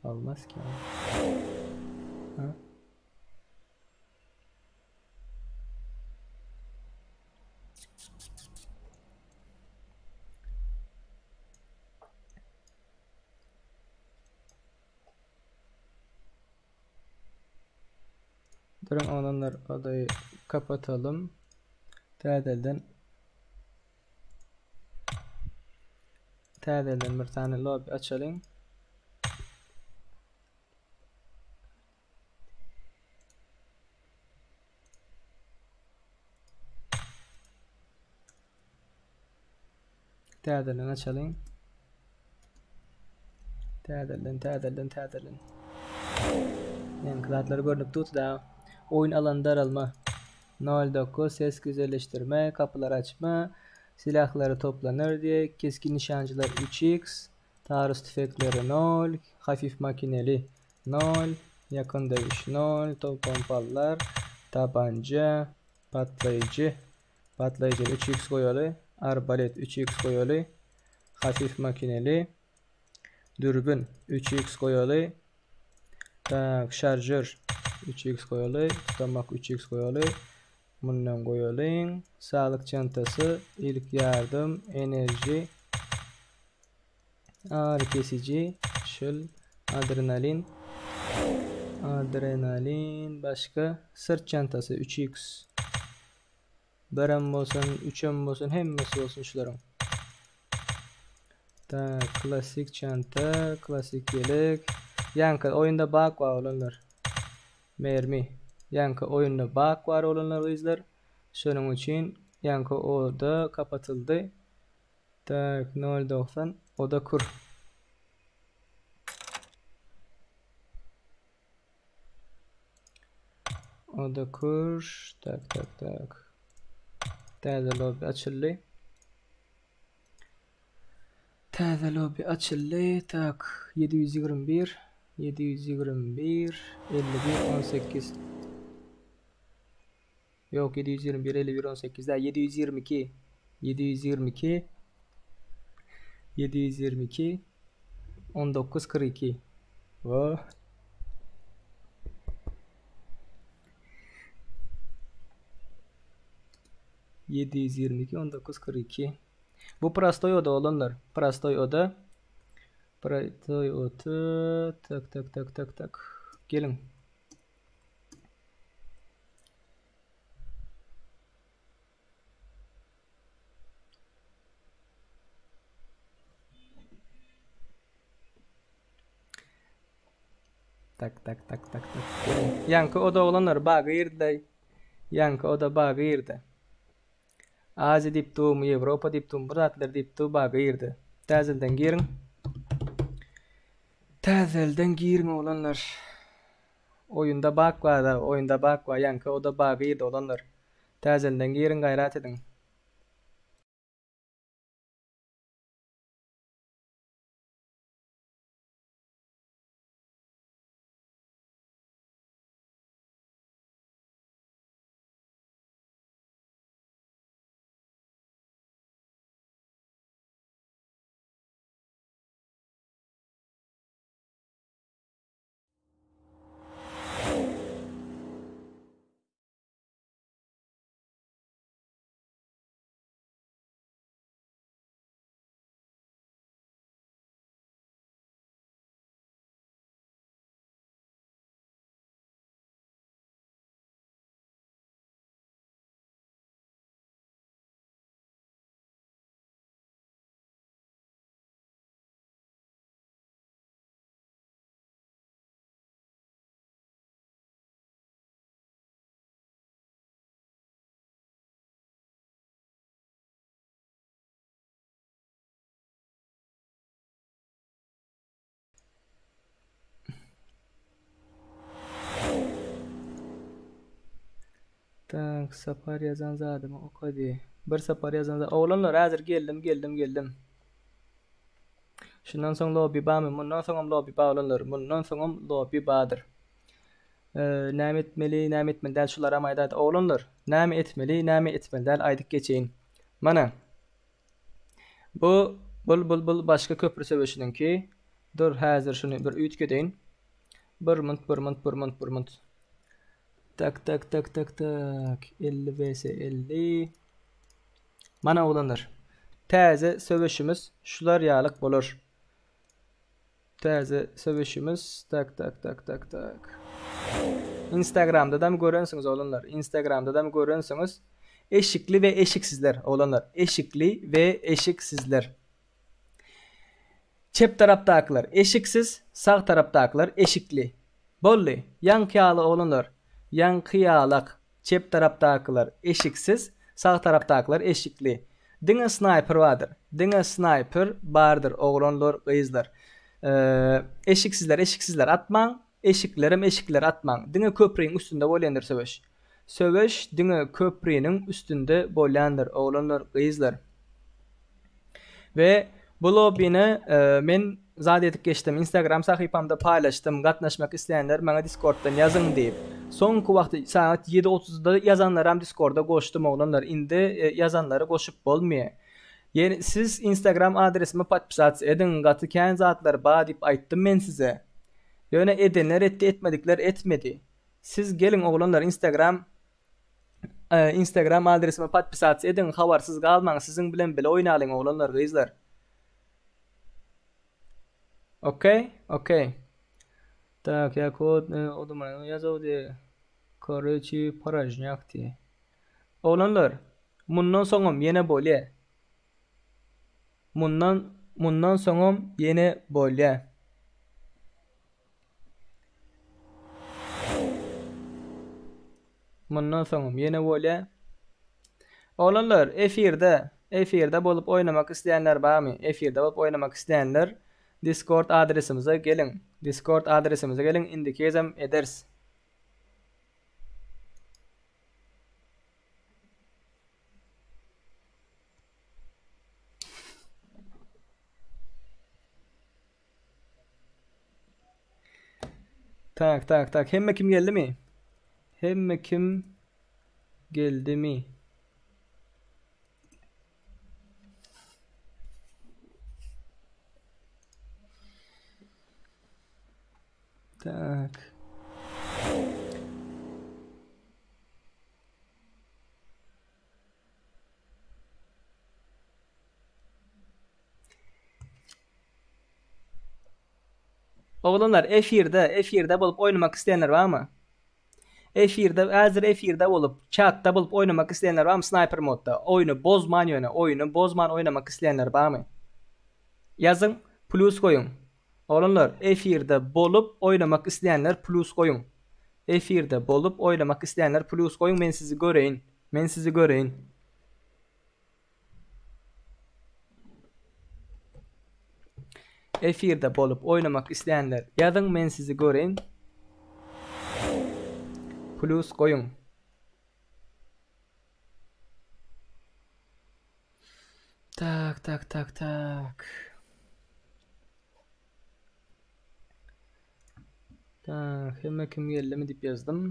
Olmaz ki. Ha? Duruň oglanlar odayy kapatalym. Täzelden Täzelden bir sany lobby açalyň. Täzelden açalyň. Täzelden, täzelden, täzelden. Ýaňky zatlar görnüp dur da. Oýun alan daralma. 09 ses güzelleşdirme, kapylar açma, silahlary toplanır diye, keskin nişancılar 3x, taarruz tüfekleri 0, hafif makineli 0, yakın dövüş 0, top pompalylar, tabanca, patlaýjy, patlaýjy 3x goýaly, arbalet 3x goýaly, hafif makineli, dürbün 3x goýaly, tak, şarjör 3x goýaly, tutamak 3x goýaly, mundan goýalyň, saglyk çantasy, ilk ýardam, enerji, ağrı kesici, şul, adrenalin, adrenalin, başga sırt çantasy 3x. Birem bolsun, üçem bolsun, hemmesi bolsun şularyň. Tak, klasik çanta, klasik ýelek. Ýaňky oýunda bug bar oglanlar. Mermi. Ýaňky oýunda bug bar oglanlar gyzlar. Şonuň üçin ýaňky oda kapatyldy. Tak, 0.90 oda kur. Oda kur. Tak, tak, tak. Täze lobby açyldy. Täze lobby açyldy. Tak, 721 721 51 18. Ýok, 721 51 18 däl, 722 722 722 19 42. Wo. 722 19 42. Bu prostoý oda oglanlar. Prostoý oda. Prostoý oda. Tak tak tak tak tak. Geliň. Tak tak tak tak tak. Ýaňky oda oglanlar baga girdiler. Ýaňky oda baga girdi. Aziýa diýip dumy, Ýewropa diýip dumy, bir zatlar diýip du baga girdi. Täzelden giriň. Täzelden giriň oglanlar. Oýunda bak bar da, oýunda bak bar. Ýaňky oda baga girdi oglanlar. Täzelden giriň gaýrat ediň. Tak, Sapar ýazan zadymy okady. Bir Sapar ýazan zat. Oglanlar, häzir geldim, geldim, geldim. Şundan soň lobby barmy? Mundan soňam lobby bar oglanlar. Mundan soňam lobby bardyr. Ee, näme etmeli, näme etmeli däl şularam aýdaýdy. Oglanlar, näme etmeli, näme etmeli däl aýdyp geçeýin. Mana. Bu bul bul bul başga köprü söweşiniňki. Dur häzir şuny bir üýtgedeýin. Bir munt, bir munt, bir munt, bir munt. Tak tak tak tak tak. 50 vs 50. Mana oglanlar. Täze söweşimiz şular ýalyk bolar. Täze söweşimiz tak tak tak tak tak. Instagramda da görensiňiz oglanlar. Instagramda da görensiňiz. Eşikli we eşiksizler oglanlar. Eşikli we eşiksizler. Çep tarapdakylar eşiksiz, sag tarapdakylar eşikli. Boldy. Ýaňky ýaly oglanlar. Ýaňky ýalak. Çep tarapdakylar eşiksiz, sag tarapdakylar eşikli. Diňe snaýper bardyr. Diňe snaýper bardyr oglanlar, gyzlar. Eşiksizler eşiksizler atmaň, eşiklerem eşikler atmaň. Diňe köpriň üstünde bolýandyr söweş. Söweş diňe köpriniň üstünde bolýandyr oglanlar, gyzlar. We bu lobbini men zat edip geçdim Instagram sahypamda paýlaşdym gatnaşmak isleýänler maňa Discorddan ýazyň diýip. Soňky wagty sagat 7:30-da ýazanlaram Discorda goşdum oglanlar indi ýazanlary goşup bolmaýar. Ýene siz Instagram adresime podpisats ediň gaty kän zatlar ba diýip aýtdym men size. Ýöne edenler etdi etmedikler etmedi. Siz geliň oglanlar Instagram Instagram adresime podpisats ediň habarsyz galmaň siziň bilen bile oýnalyň oglanlar gyzlar. Okey okey. Tak ya kod o zaman ýazawdy. Koroçi porajnýak diýe. Oglanlar mundan soňam ýene bolýa. Mundan mundan soňam ýene bolýa. Mundan soňam ýene bolýa. Oglanlar, efirde, efirde bolup oýnamak isleýänler barmy? Efirde bolup oýnamak isleýänler Discord adresimize geliň. Discord adresimize geliň, indiki gezem ederis. Tak tak tak hemme kim geldimi? Hemme kim geldimi? Tak. Oglanlar efirde, efirde bolup oýnamak isleýänler barmy? Efirde, häzir efirde bolup, çatda bolup oýnamak isleýänler barmy sniper modda? Oýny bozman ýöne, oýny bozman oýnamak isleýänler barmy? Ýazyň, plus goýuň. Oglanlar, efirde bolup oýnamak isleýänler plus goýuň. Efirde bolup oýnamak isleýänler plus goýuň men sizi göreýin. Men sizi göreýin. Efirde bolup oýnamak isleýänler ýazyň men sizi göreýin. Plus goýuň. Tak tak tak tak. Tak, hemme kim geldimi diýip ýazdym.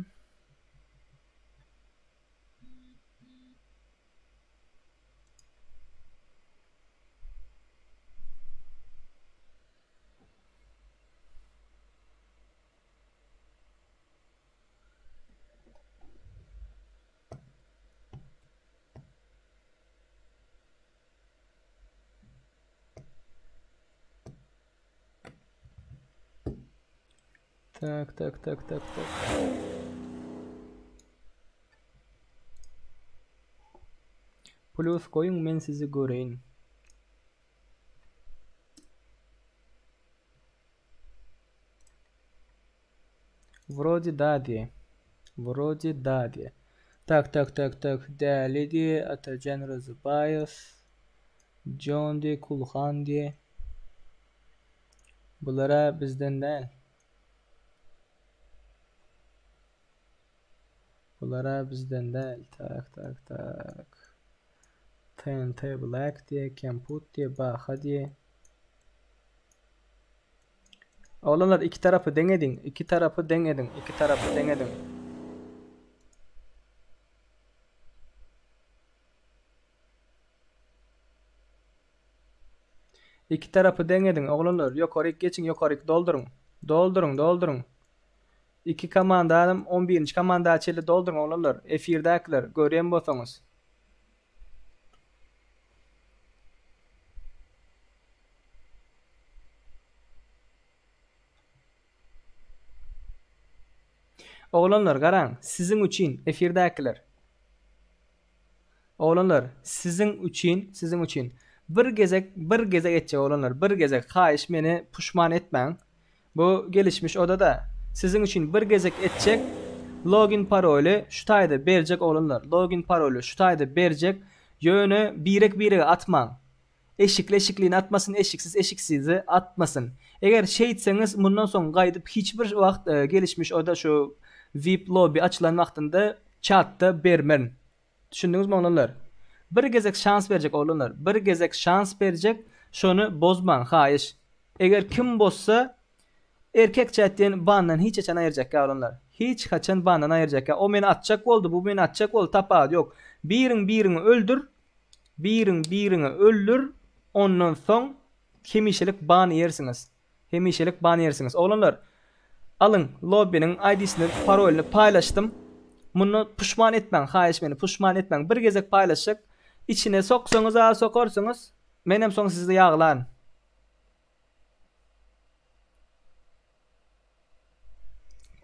Tak tak tak tak tak. Plus goýuň men sizi göreýin. Wrodi da diýe. Wrodi da diýe. Tak tak tak tak Däli diýe Atajan Rozybaýew. John diýe Kulhan diýe. Bulara bizden däl. Bulara bizden däl. Tak tak tak. TNT Black diýe, Kemput diýe, Baha diýe. Oglanlar iki tarapy deň ediň, iki tarapy deň ediň, iki tarapy deň ediň. Iki tarapy deň ediň oglanlar ýokaryk geçiň ýokaryk dolduryň. Dolduryň dolduryň. Iki komandanam on birinji komanda çenli dolduryň oglanlar efirdäkiler görýän bolsaňyz. Oglanlar garaň siziň üçin efirdäkiler. Oglanlar siziň üçin siziň üçin bir gezek bir gezek etjek oglanlar bir gezek haýyş meni puşman etmäň bu gelişmiş odada siziň üçin bir gezek etjek login paroly şu taýda berjek oglanlar login paroly şu taýda berjek ýöne birek birege atmaň Eşikli eşiklini atmasyn eşiksiz eşiksizi atmasyn. Eger şeýtseňiz mundan soň gaýdyp hiç bir wagt gelişmiş oda şu vip lobby açylan wagtynda çatda bermerin. Düşündiňizmi oglanlar? Bir gezek şans berjek oglanlar. Bir gezek şans berjek şony bozmaň haýyş. Eger kim bozsa erkek çat diýen bandan hiç haçan aýyrjakka oglanlar. Hiç haçan bandan aýyrjakka. O meni atjak boldy bu meni atjak boldy tapawudy ýok. Biriň biriňi öldür Biriň biriňi öldür, ondan soň hemişelik ban iýersiňiz. Hemişelik ban iýersiňiz. Oglanlar, alyň lobbiniň ID-sini, parolyny paýlaşdym. Munda puşman etmäň, haýyş meni, puşman etmäň. Bir gezek paýlaşjak. Içine soksaňyz-a sokarsyňyz, menem soň sizi ýaglaryn.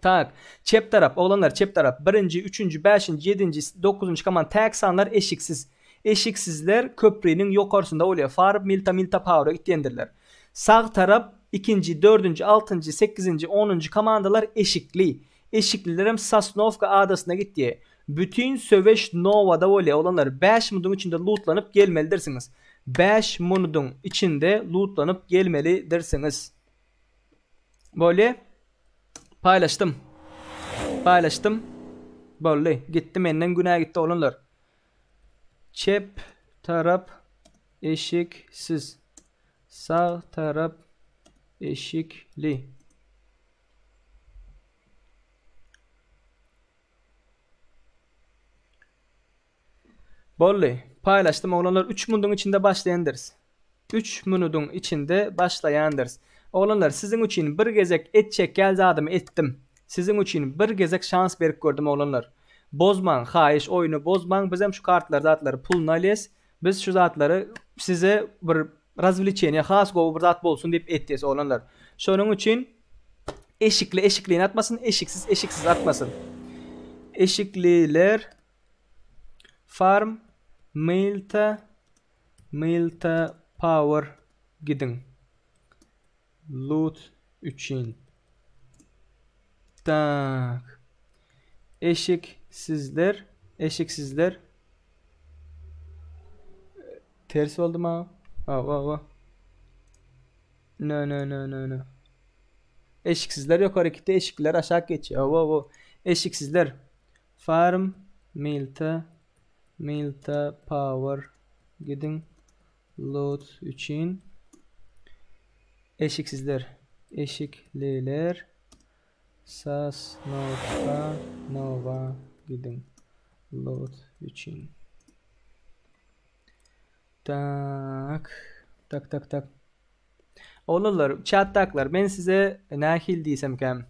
Tak, çep tarap, oglanlar çep tarap. Birinji, üçünji, bäşinji, ýedinji, dokuzynjy komanda täk sanlar eşiksiz. Eşiksizler köpriniň ýokarsynda bolýar. Farb milta milta power gitýändirler. Sag tarap ikinji, dördünji, altynjy, sekizinji, onunjy komandalar eşikli. Eşiklilerem Sosnowka adasyna gitýär. Bütin söweş Nowada bolýar oglanlar. Bäş munudyň içinde lutlanyp gelmelidirsiňiz. Bäş munudyň içinde lutlanyp gelmelidirsiňiz. Boldy. Paýlaşdym. Paýlaşdym. Boldy. Gitdi menden günä gitdi oglanlar. Çep tarap eşiksiz. Sag tarap eşikli. Boldy. Paýlaşdym oglanlar 3 munduň içinde başlaýandyrys. 3 minudyň içinde başlaýandyrys. Oglanlar siziň üçin bir gezek etjek ýaly zadymy etdim. Siziň üçin bir gezek şans berip gördüm oglanlar. Bozmaň haýyş oýny bozmaň bizem şu kartlary zatlary puluny alýas. Biz şu zatlary size bir razwleçeniýe has gowy bir zat bolsun diýip etýäs oglanlar. Şonuň üçin. Eşikli eşikliğini atmasyn, eşiksiz eşiksiz atmasyn. Eşikliler farm milta milta power gidiň. Loot üçin. Tak. Eşiksizler, eşiksizler ters boldy ma? Hawa, hawa. No, no, no, no, no. Eşiksizler ýokary gitdi, eşikliler aşak geçýär. Hawa, hawa. Eşiksizler. Farm, milta, milta, power gidiň. Loot üçin. Eşiksizler. Eşikliler. Sasnowka, Nova gidiň. Loot üçin. Tak. Tak, tak, tak. Oglanlar, chatdakylar, men size nähili diýsemkäm,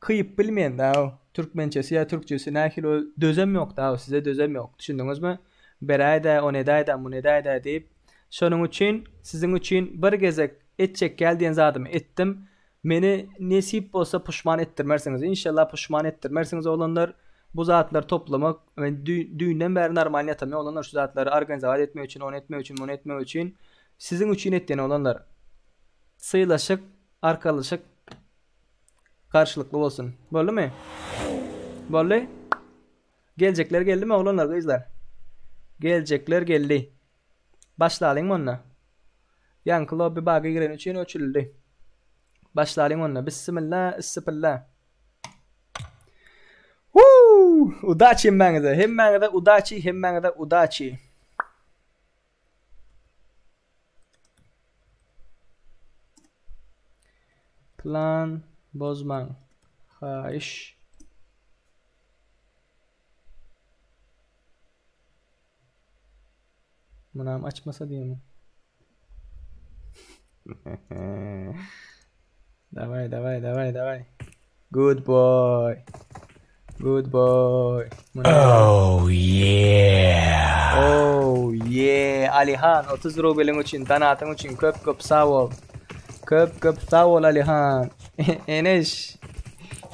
kyýyp bilmeýän da, türkmençesi ýa türkçesi nähili o dözem ýok da, size dözem ýok. Düşündiňizmi? Beräý-dä, ony edäý-dä, muny edäý-dä diýip. Şonuň üçin siziň üçin bir gezek etjek gel diýen zadymy etdim. Meni nesip bolsa puşman etdirmersiňiz. Inşallah puşman etdirmersiňiz oglanlar. Bu zatlary toplamak men düýnden bäri normal ýatamýan oglanlar şu zatlary organizowat etmek üçin, ony etmek üçin, muny etmek üçin siziň üçin etýän oglanlar. Sylaşyk, arkalyşyk garşylykly bolsun. Boldumy? Boldy? Geljekler geldimi oglanlar, gyzlar? Geljekler geldi. Başlalyň onda. Ýaňky lobby baga gireni üçin öçürildi. Başlalyň onda. Bissimilla, issipilla. Wuu! Udaçi hemmäňize. Hemmäňize udaçi, hemmäňize udaçi. Plan bozmaň. Haýyş. Munam açmasa diýemi? Daway, daway, daway, daway. Good boy. Good boy. Oh yeah. Oh yeah. Alihan 30 rubeliň üçin, donatyň üçin köp köp sag bol. Köp köp sag bol Alihan. Eneş.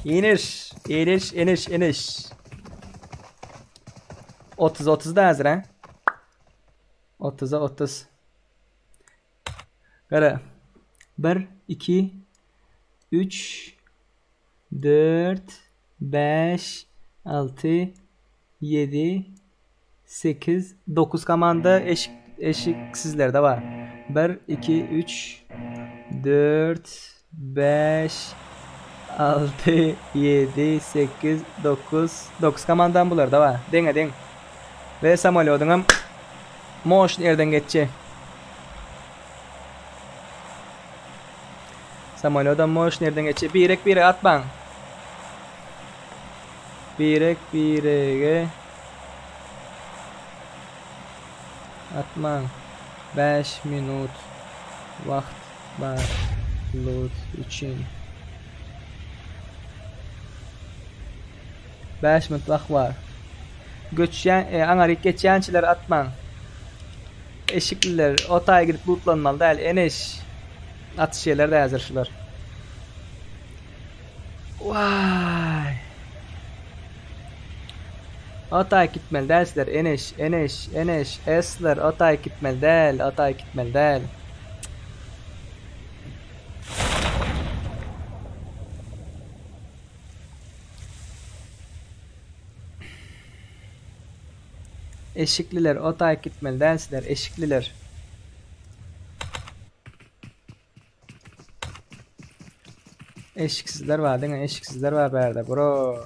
Eneş, eneş, eneş, eneş. 30 30 da hazır ha. 30'a 30. Gara. 1 2 3 4 5 6 7 8 9 komanda eşik eşiksizlerde bar. 1 2 3 4 5 6 7 8 9 9 komandam bularda bar. Deňe deň. We samolýodyňam moşny ýerden geçje. Samolýodam moşny ýerden geçje. Birek birege atmaň. Birek birege atmaň. 5 minut wagt bar loot üçin. 5 minut wagt bar. Göçýän, e, aňaryk geçýänçiler atmaň. Eşikliler o taýa gidip lootlanmaly däl. Eneş. Atyş ýerler de häzir şular. Waý. O taýa gitmeli däl sizler. Eneş, eneş, eneş, esler o taýa gitmeli däl, o taýa gitmeli däl. Eşikliler o taýyp gitmeli däl sizler eşikliler. Eşiksizler bar diňe eşiksizler bar bärde bro.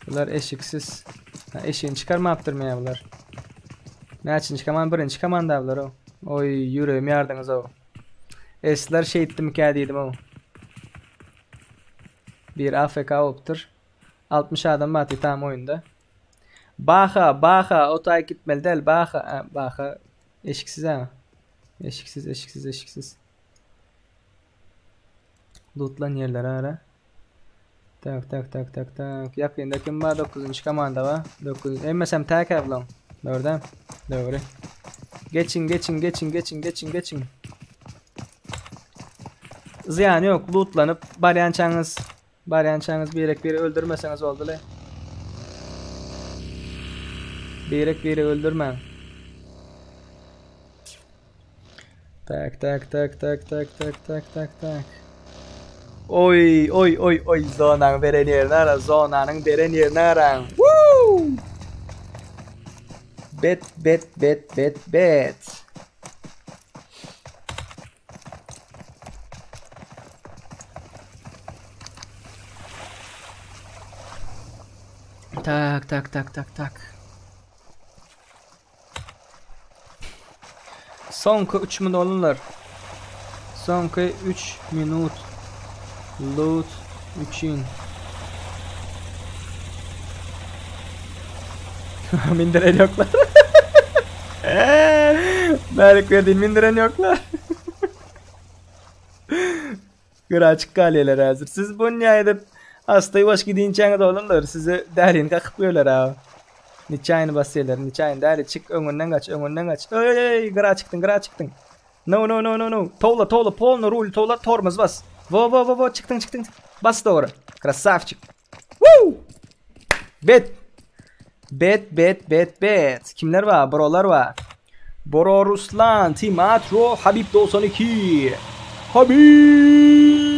Bular eşiksiz. Ha, eşiğini çıkarmapdyr meýä bular. Näçinji komanda? Birinji komanda bular o. Oý ýüregimi ýardyňyz o. Esler şeýtdimikä diýdim o. Bir AFK bolupdyr. 60 adam bar tam oýunda. Baha, Baha, o taý gitmeli däl, Baha, ha, Baha eşiksiz ha. Eşiksiz, eşiksiz, eşiksiz. Lootlan ýerler ara. Tak, tak, tak, tak, tak. Ýakynda kim bar? 9-njy komanda bar. 9. Emmesem täk bulan. Dogry Dogry. Geçin, geçin, geçin, geçin, geçin, geçin. Zyýany ýok, lootlanyp barýançaňyz, barýançaňyz birek-biregi öldürmeseňiz boldy-le. Birek-biregi öldürmäň. Tak, tak, tak, tak, tak, tak, tak, tak, tak. Oý, oý, oý, oý, zonanyň beren ýerine gara, zonanyň beren ýerine garaň. Woo! Bet, bet, bet, bet, bet. Tak, tak, tak, tak, tak. Soňky 3 minut olanlar. Soňky 3 minut loot üçin. Mindiren ýoklar. Mälik berdi mindiren ýoklar. Gyraçyk galýarlar häzir. Siz bu edip asta ýuwaş gidinçäňiz olanlar sizi dälini kakyp goýarlar ha. Niçaýyny basýarlar, niçaýyny däli çyk öňünden gaç, öňünden gaç. Öý, öý, gyra çykdyň, gyra çykdyň. No, no, no, no, no. Towla, towla, polny rul towla, tormoz bas. Wo, wo, wo, wo, çykdyň, çykdyň. Bas dogry. Krasavçik. Woo! Bet. Bet, bet, bet, bet. Kimler bar? Brolar bar. Bro Ruslan, Timatro, Habib 92. Habib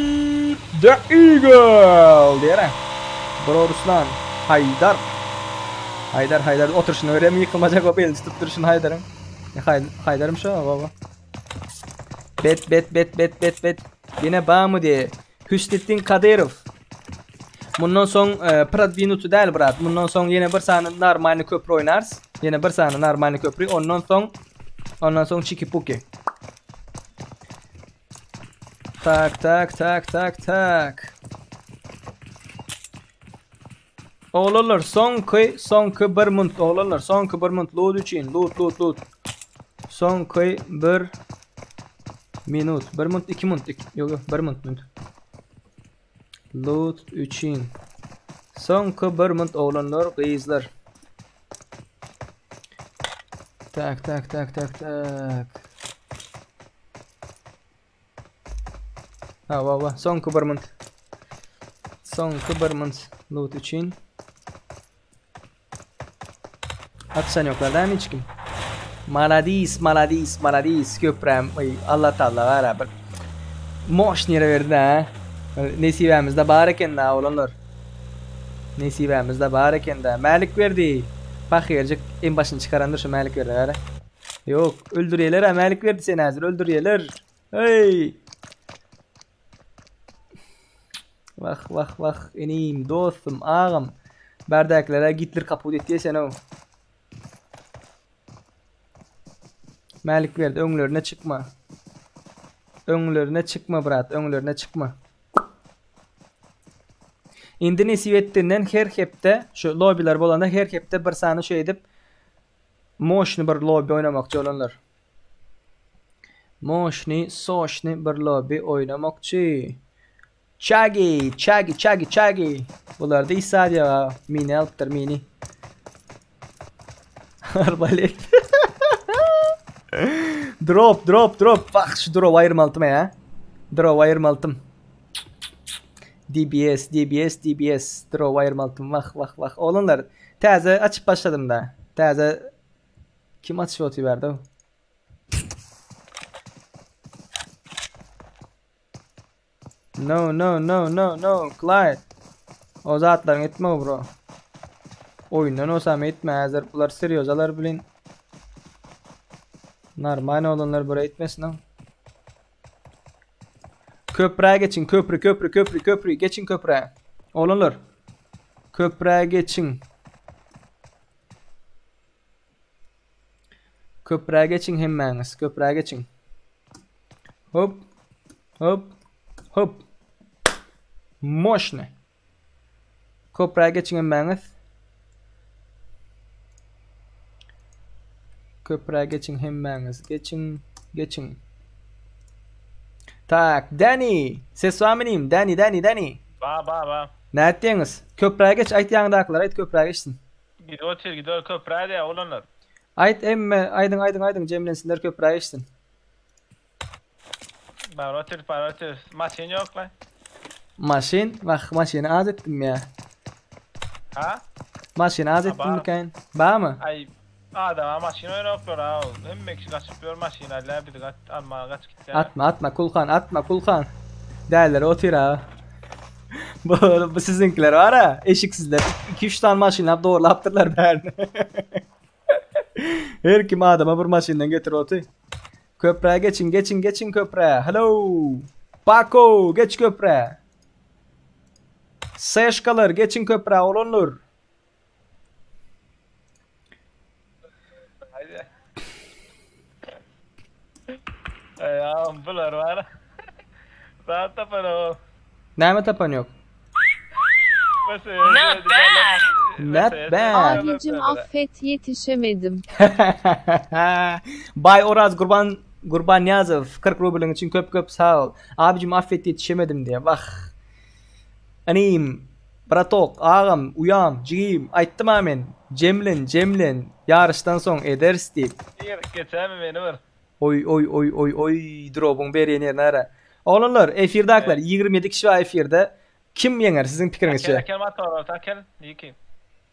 The Eagle diýere. Bro Ruslan, Haydar. Haydar, Haydar oturşyny görýärmi ýykylmajak bolup elini tutup durşuny Haydaryň. Haydarym şo, baba. Bet, bet, bet, bet, bet, bet. Ýene bamy diýe. Hüsnetdin Kadyrow. Mundan soň e, prodwinuty däl brat. Mundan soň ýene bir sany normalny köprü oýnarys. Ýene bir sany normalny köprü. Ondan soň ondan soň çiki puki. Tak tak tak tak tak. Oglanlar soňky soňky bir munt oglanlar soňky bir munt loot üçin loot loot loot. Soňky bir minut bir munt iki munt ýok ýok bir munt munt. Loot üçin. Soňky bir munt oglanlar gyzlar. Tak tak tak tak tak. Ha wa wa soňky bir munt. Soňky bir munt loot üçin. Atşan ýoklar dämi hiç kim? Maladis, maladis, maladis köprem. Oý, Allah Taala gara bir moşny ýere berdi ha. Nesibämizde bar eken da oglanlar. Nesibämizde bar eken da. Mälik berdi. Pahyrjyk en başyny çykarandyr şu Mälik berdi gara. Ýok, öldürýärler ha Mälik berdi seni häzir öldürýärler. Hey! Wah wah wah inim dostum agam. Bärdäkilere Gitler kaput etdi sen o. Mälik berdi öňlerine çykma. Öňlerine çykma brat öňlerine çykma. Indi nesip etdinden her hepde şu lobiler bolanda her hepde bir sany şu edip moşny bir lobi oynamakçy olanlar. Moşny, soşny bir lobby oýnamakçy. Çagi, çagi, çagi, çagi. Bularda İsa diýýär. Mini alypdyr, mini. Arbalet. drop, drop, drop. Bak şu drop aýyrmaltym ya. Drop aýyrmaltym. DBS, DBS, DBS. Drop aýyrmaltym. Wah, wah, wah. Oglanlar, täze açyp başladym da. Täze Kim atyşyp otyberdi? No, no, no, no, no, Clyde. O zatlaryň etme bro. Oýundan olsam etme häzir bular serýozalar bilen. Normal olanlar bura etmesin. Köprä geçin, köprü, köprü, köprü, köprü, geçin köprä. Oglanlar. Köprä geçin. Köprä geçiň hemmäňiz, köprä geçiň. Hop. Hop. Hop. Moşny. Köprä geçiň hemmäňiz. Köprä geçiň hemmäňiz. Geçiň, geçiň. Tak, Danny. Ses barmy inim? Danny, Danny, Danny. Ba, ba, ba. Nätdiňiz? Köprä geç, aýt ýaňydakylara aýt köprä geçsin. Gidip otyr, gidiyor köprä diýä oglanlar. Aýt emme, aýdyň, aýdyň, aýdyň, jemlensinler köprä geçsin. Bar otur, bar otur. Maşyn ýok lan. Maşyn? Wah, maşyny az etdim ýa. Ha? Maşyny az etdim mikäýin? Barmy? Aý, adama maşyn oýnaplar ha. Hemme kişi gaçyp ýör maşyn alýar, bizi gaç almaga gaçyp gitýär. Atma, atma Kulhan, atma Kulhan. Däliler otyr ha. Bu, bu siziňkiler bar ha, eşiksizler. 2-3 sany maşynlap dogurlapdyrlar bärini. Her kim adama bir maşyndan getirip otyr. Köprä geçiň, geçiň, geçiň köprä. Hello. Bako, geç köprä. Seşkalar, geçiň köprä, oglanlar. Aý, bular bar. Zat tapan o. Näme tapan ýok? Not bad. Not bad. Abicim affet yetişemedim. Bay Oraz Gurban Gurbanýazow 40 rublyň üçin köp köp sag bol. Abicim affet ýetişemedim diýe. Wah. Inim, bratok, agam, uýam, jigim, aýtdym-a men. Jemlen, jemlen. Ýaryşdan soň ederis diýip. Girip geçämi meni bir. Oý oý oý oý oý drobuň berýän ýerine gara. Oglanlar, efirdakiler, 27 kişi bar efirde. Kim ýeňer siziň pikiriňizçe? Akel akel motor olsa akel. Niki.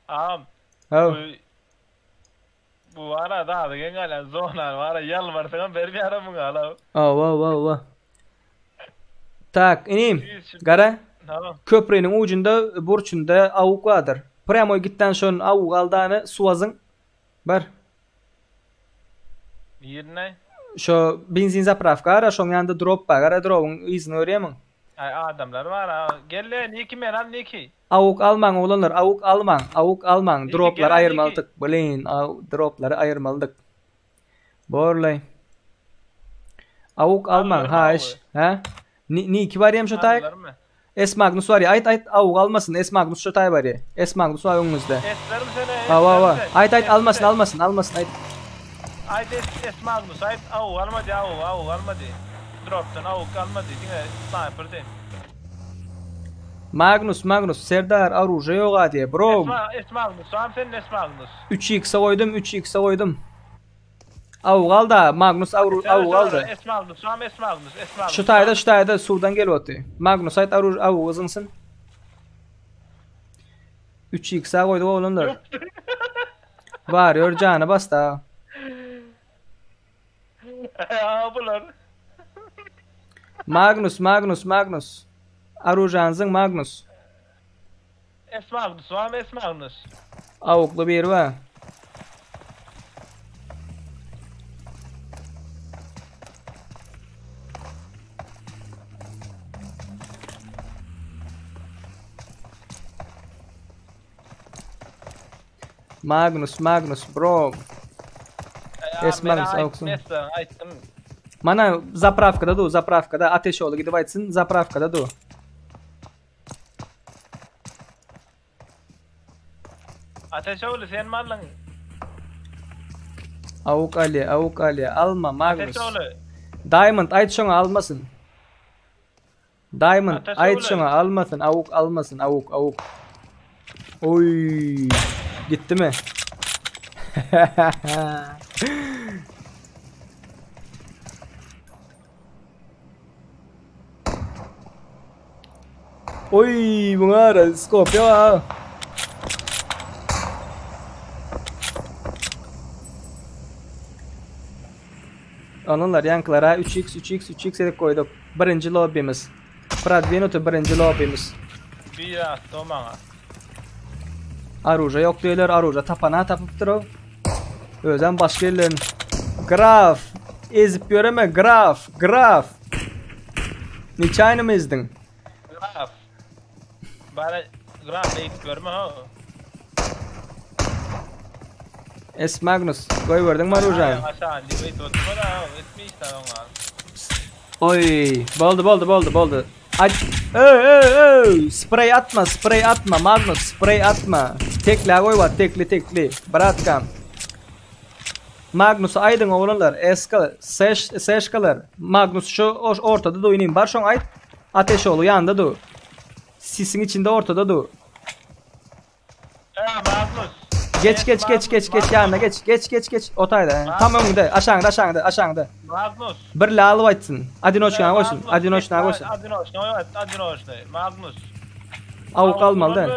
Agam. Haw. Bu Bu bara zady geň galýan zonany bara ýalbarsaňam bermeýär muňa ala. Awa awa awa. Tak, inim. Gara. Köpriniň ujunda burçunda awuk bardyr. Prýamoý gitden şon awuk aldany suwazyň. Bar. Nirine? Şo benzin zaprawka ara şoň ýanynda drop bar. Gara drobyň yzyny görýärmiň? Aý adamlar bar a. Gel-le Niki meni al Niki. Awuk almaň oglanlar awuk almaň awuk almaň Niki droplary gel-le Niki. aýyrmalydyk blin droplary aýyrmalydyk. Borlaý. Awuk almaň Aldylarmy haýyş. awugy? Hä? Niki barýam şo taýyk? Aldylarmy? S Magnus barýa aýt aýt awuk almasyn S Magnus şo taý barýa. S Magnus bar öňüňizde. Eslerim seni Hawa hawa. eslerim sen. Aýt aýt almasyn Esle. almasyn almasyn aýt. Aýt es es Magnus aýt awuk almady awuk awuk almady. Dropdan awuk almady diňe sniper di. Magnus Magnus Serdar oruža ýoga diýe bro. S Ma S Magnus sam sen S Magnus. 3 x-e goýdum 3 x-e goýdum. Awuk alda Magnus awru awuk aldy. S Magnus sam S Magnus S Magnus. Şu taýda şu taýda suwdan gelip oty. Magnus aýt oruž awugy zyňsyn. 3 x-e goýduk oglanlar. Warrior jany basda. Ýa bular. Magnus Magnus Magnus. Oružany zyň Magnus. S Magnus barmy S Magnus. Awukly biri bar. Magnus Magnus bro. S Magnus awuksyň. Aýtdym. Mana zapravkada du, zapravkada ateş oly gidip aýtsyn, zapravkada du. Ateş oly sen mallyň. Awuk Ali, Awuk Ali, alma Magnus. Ateş oly. Diamond aýt şoňa almasyn. Diamond Ateş aýt oly. şoňa almasyn, awuk almasyn, awuk, awuk. Oý, gitdimi? Oý, muňa ara skop ýok ha. Onunlar ýaňkylara 3x 3x 3x edip goýduk. Birinji lobbimiz. Prodwinuty birinji lobbimiz. Bir atdy o maňa. Aruja ýok diýler, aruja tapana tapypdyr o. Özem başga ýerlerin. Graf, ezip ýöreme graf, graf. Niçaýny mı ezdiň? Graf. Bara graf eýip görme ho. S Magnus, goýberdiňmi arujany? Aşağı diýip eýip oturma da etme işte oňa. Oý, boldy boldy boldy boldy. Aç. Öý öý öý, sprey atma, sprey atma Magnus, sprey atma. Tekle goý bar, tekli tekli. Bratkam. Magnus aýdyň oglanlar, eska, seş, seşkalar. Magnus şu ortada du inim. Bar şoň aýt. Ateş oly ýanynda du. Sisiň içinde ortada du. Ä Magnus. Geç geç geç geç geç ýanyna geç. Geç geç geç. O taýda. Tam öňünde. Aşaňda aşaňda aşaňda. Magnus. Bir lalyp aýtsyn. Odinoçkany goýsun. Odinoçna goýsun. Odinoçna goý, odinoçna. Magnus. Awuk almaly däl.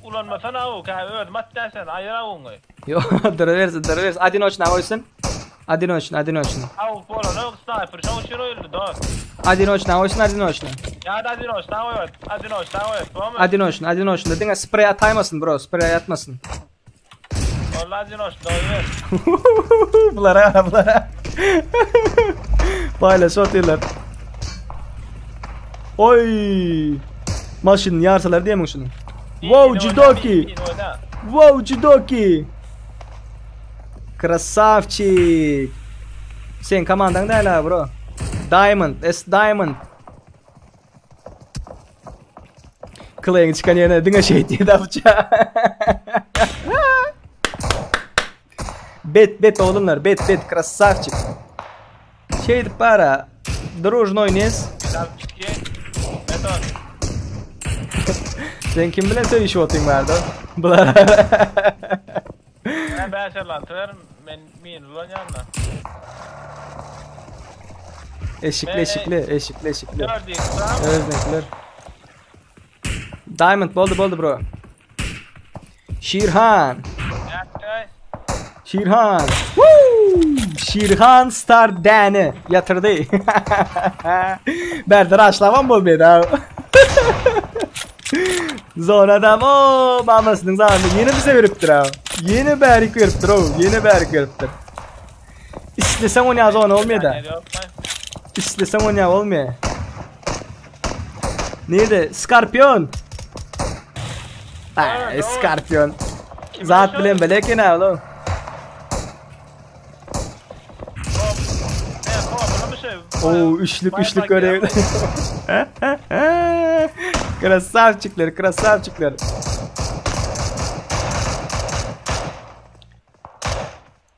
Ulanmasana awuk, ha özüm atýan sen, aýyr awuňy. Ýok, durubersin, durubersin. Odinoçna goýsun. Odinoçna, odinoçna. Awuk bolanok, snaýper şoň üçin goýuldy, dost. Odinoçna goýsun, odinoçna. Ýa-da odinoçna goý, odinoçna goý, bolmy? Odinoçna, odinoçna. Diňe spreý ataýmasyn, bro, spreý atmasyn. Boldy, odinoçna goýber. Bulara, bulara. Paýlaşyp otyrlar. Oý! Maşynyny ýarsalar diýemiň şuny. Wow, Judoki! Wow, Judoki! Krasavçik! Sen komandaň däl ha, bro. Diamond, S Diamond. Clay'in çıkan yerine diňe şey diýdi apça. Bet bet oğlumlar bet bet krasavçik. Şeýdip bara družno oýnaýas. Sen kim bilen söýüşip otyň barda? Bular. Ben 5 56 ver, men min ulanýan da. Eşikli eşikli eşikli eşikli. Özdekiler. Diamond boldy boldy bro. Şirhan. Şirhan. Woo! Şirhan Star Dany ýatyrdy. Bärde raşlaman bolmaýdy ha. Zona o mamasynyň zanyny ýene bize beripdir ha. Ýene bärik beripdir o, ýene bärik beripdir. Isleseň oýna zona bolmaýar da. Isleseň oýna bolmaýar. Neydi? Skorpion. Ay, Skorpion. Zat bilen bile eken ha oğlum. Oo, üçlük üçlük görev. Krasavçikler, krasavçikler.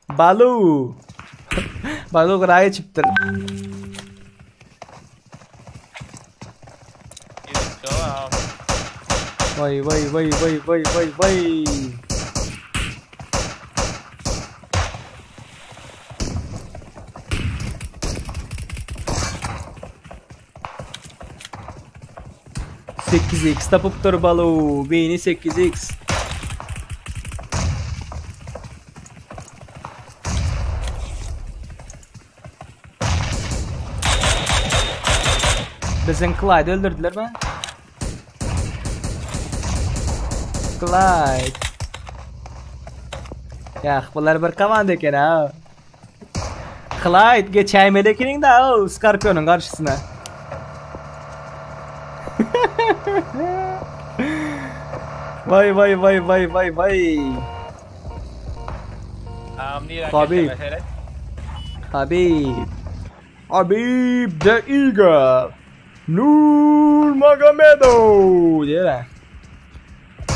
Balu. Balu gyra geçipdir. Vay vay vay vay vay vay vay. 8x tapypdyr Balu. Beýni 8x. Biziň Clyde öldürdüler mi? Clyde. Ýah, bular bir komanda eken ha. Clyde geçäýmeli ekeniň da o Scorpion'yň garşysyna. Vay vay vay vay vay vay. Habib. Habib. Habib the Eagle. Nurmagomedov diýýär.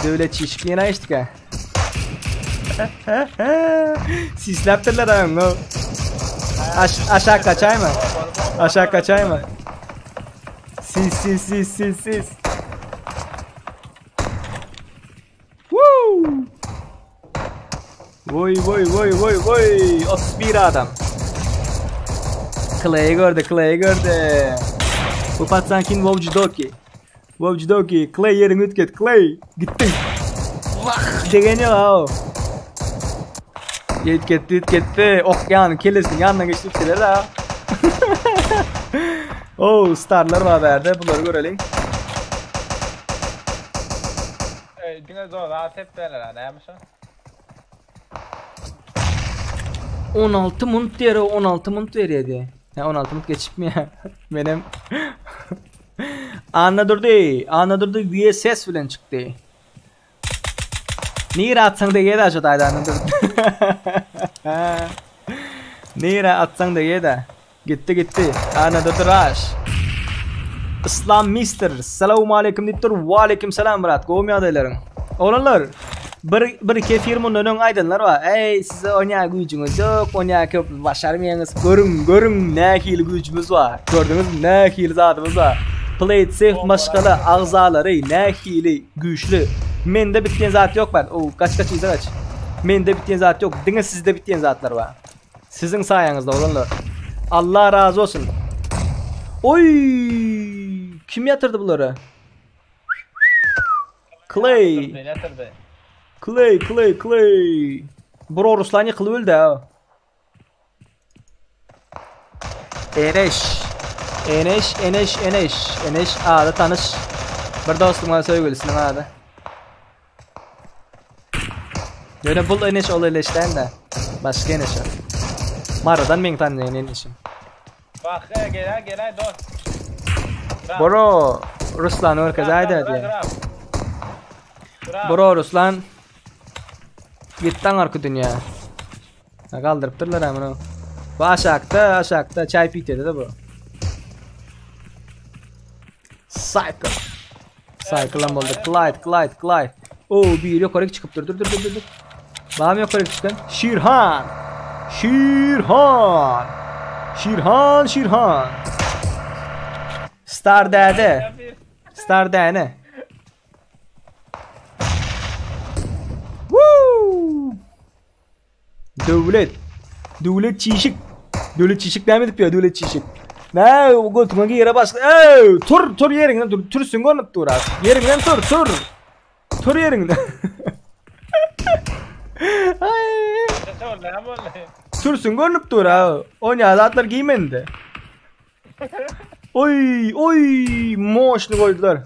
Döwlet çişik ýene aýyşdyk ha. Sisläpdirler aňňa. Aş aşak kaçaýma. Aşak kaçaýma. Sis sis sis sis sis. Woo! Voy voy voy voy voy. 31 adam. Clay'i gördü, Clay'i gördü. Bu patsan kim Wowjidoki. Wowjidoki, Clay ýeriňi üýtget, Clay. Gitdiň. Wah, degeni ýok. Üýtgetdi, üýtgetdi. Ok ýany kellesiniň ýanyndan geçdi üýtgeder ha. Oh, starlar bar bärde, bulary göreliň. Diňe zora sepdiler ha, näme şo? 16 munt diýer, 16 munt berýär diýär. Hä, 16 munt geçipmi ýa? Menem Annadurdy, Annadurdy VSS bilen çykdy. Nirä atsaň degýär-dä şu taýda Annadurdy. Nirä atsaň degýär-dä. Gitdi gitdi. Annadurdy Rush. Islam Mister. Salowmaleýkim diýipdir. Waleýkim salam brat. Gowumy ýagdaýlaryň? Oglanlar, bir bir iki efir mundan öň aýdanlar bar. Eý, size onýa güýjüňiz ýok, onýa köp başarmaýaňyz. Görüň, görüň nähili güýjümiz bar. Gördüňizmi nähili zadymyz bar. Play it safe maşgala agzalary nähili güýçli. Mende bitýän zat ýok bar. O, gaç gaç yza gaç. Mende bitýän zat ýok, diňe sizde bitýän zatlar bar. Siziň saýaňyzda oglanlar. Allah razy bolsun. Oý! Kim ýatyrdy bulary? Clay. Clay, Clay, Clay. Bro Ruslan ýykylyp öldi ha. Eneş. Eneş, Eneş, Eneş. Eneş ady tanyş. Bir dostumyň söýgülisiniň ady. Ýöne bul Eneş ol Eneş däl-de. Başga Eneş o. Marydan meň tanýan Eneşim. Bak, gel, gel, dost. Bro, Ruslan görkezäýdä diýýär. Bro, Ruslan gitdi aňarky dünýä. Ha, galdyrypdyrlar ha muny. Bu aşakda, aşakda çaý pitedi-de bu. Cycle. Cycle hem boldy. Clyde, Clyde, Clyde. Oo, bir ýokary çykypdyr. Dur, dur, dur, dur. Bamy ýokary çykan? Şirhan. Şirhan. Şirhan, Şirhan. Star däde. Star däne. Woo! Döwlet. Döwlet çişik. Döwlet çişik näme edip ýör? Döwlet çişik. Nä, o götüňe gire başla. Ey, tur, tur ýeriňden tur. Türsün görnüp dur az. Ýeriňden tur, tur. Tur ýeriňden. Ay. Türsün görnüp dur ha. Oýnaýan zatlar giýmendi. Oý, oý, moşny goýdular.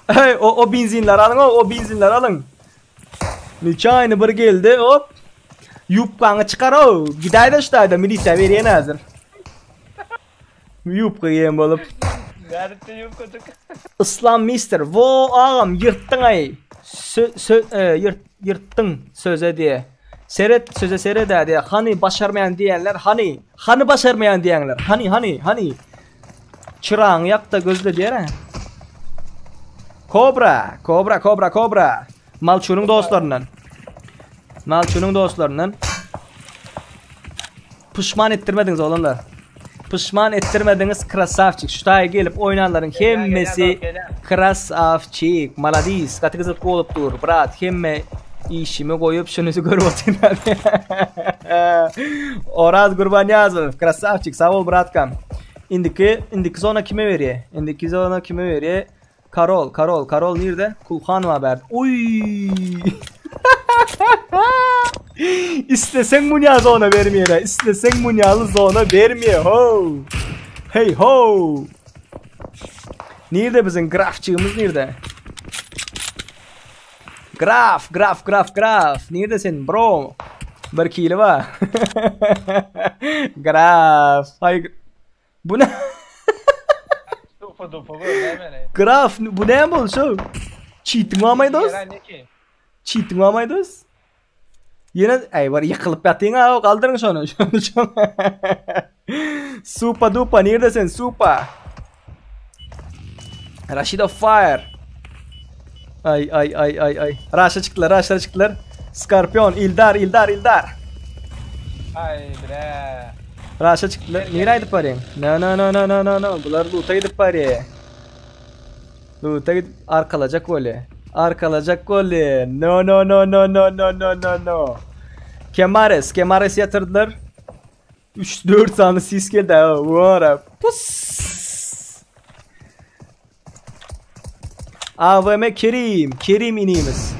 Hey, o, o benzinleri alın, o, o benzinleri alın. Neçayny bir geldi, hop. Yupkaňy çykar o. Gidäý de şutaýda milisiýa berýän häzir. Ýupka giýen bolup. Nädipdi ýupkajyk? Islam mister, wo agam ýyrtdyň aý. Sö, sö, e, ýyrt, ýyrtdyň söze diýe. Seret söze sered-ä diýe. Hany başarmaýan diýenler, hany? Hany başarmaýan diýenler? Hany, hany, hany? Çyragyňy ýak-da gözle diýer-ä. Kobra, kobra, kobra, kobra. Malçunyň dostlaryndan. Malçunyň dostlaryndan. Puşman etdirmediňiz oglanlar. Puşman etdirmediňiz krasavçik. Şu taýa gelip oýnanlaryň hemmesi krasavçik. Maladis. Gaty gyzykly bolup dur. Brat hemme işimi goýup şuny görüp otyryn. Oraz Gurbanýazow krasavçik. Sag bol bratkam. Indiki indiki zona kime berýär? Indiki zona kime berýär? Karol, Karol, Karol nirde? Kulhanowa berdi. Uy! İstesen munya zona bermeýär. İstesen munyaly zona bermeýär. Ho! Hey ho! Nirde bizim grafçygymyz nirde? Graf, graf, graf, graf. Nirde sen bro? Bir kili bar. graf. Hay Bu ne? Dupa dupa görme meni. Graf bu ne bol şu? Cheating var dost? Cheating var dost? Yine ey var yıkılıp yatın ha kaldırın şunu şunu şunu. Supa dupa neredesin supa? Rashid of Fire. Ay ay ay ay ay. Raşa çıktılar, Raşa çıktılar. Scorpion, Ildar, Ildar, Ildar. Ay bre. Raşa çykdylar. Nirä gidip barýaň? No no no no no no no. Bular loot'a gidip barýar. Loot'a gidip arkalajak bolýar. Arkalajak bolýar. No no no no no no no no no. Kemares, Kemares ýatyrdylar. 3-4 sany sis geldi. Wara. Pus. AVM Kerim, Kerim inimiz.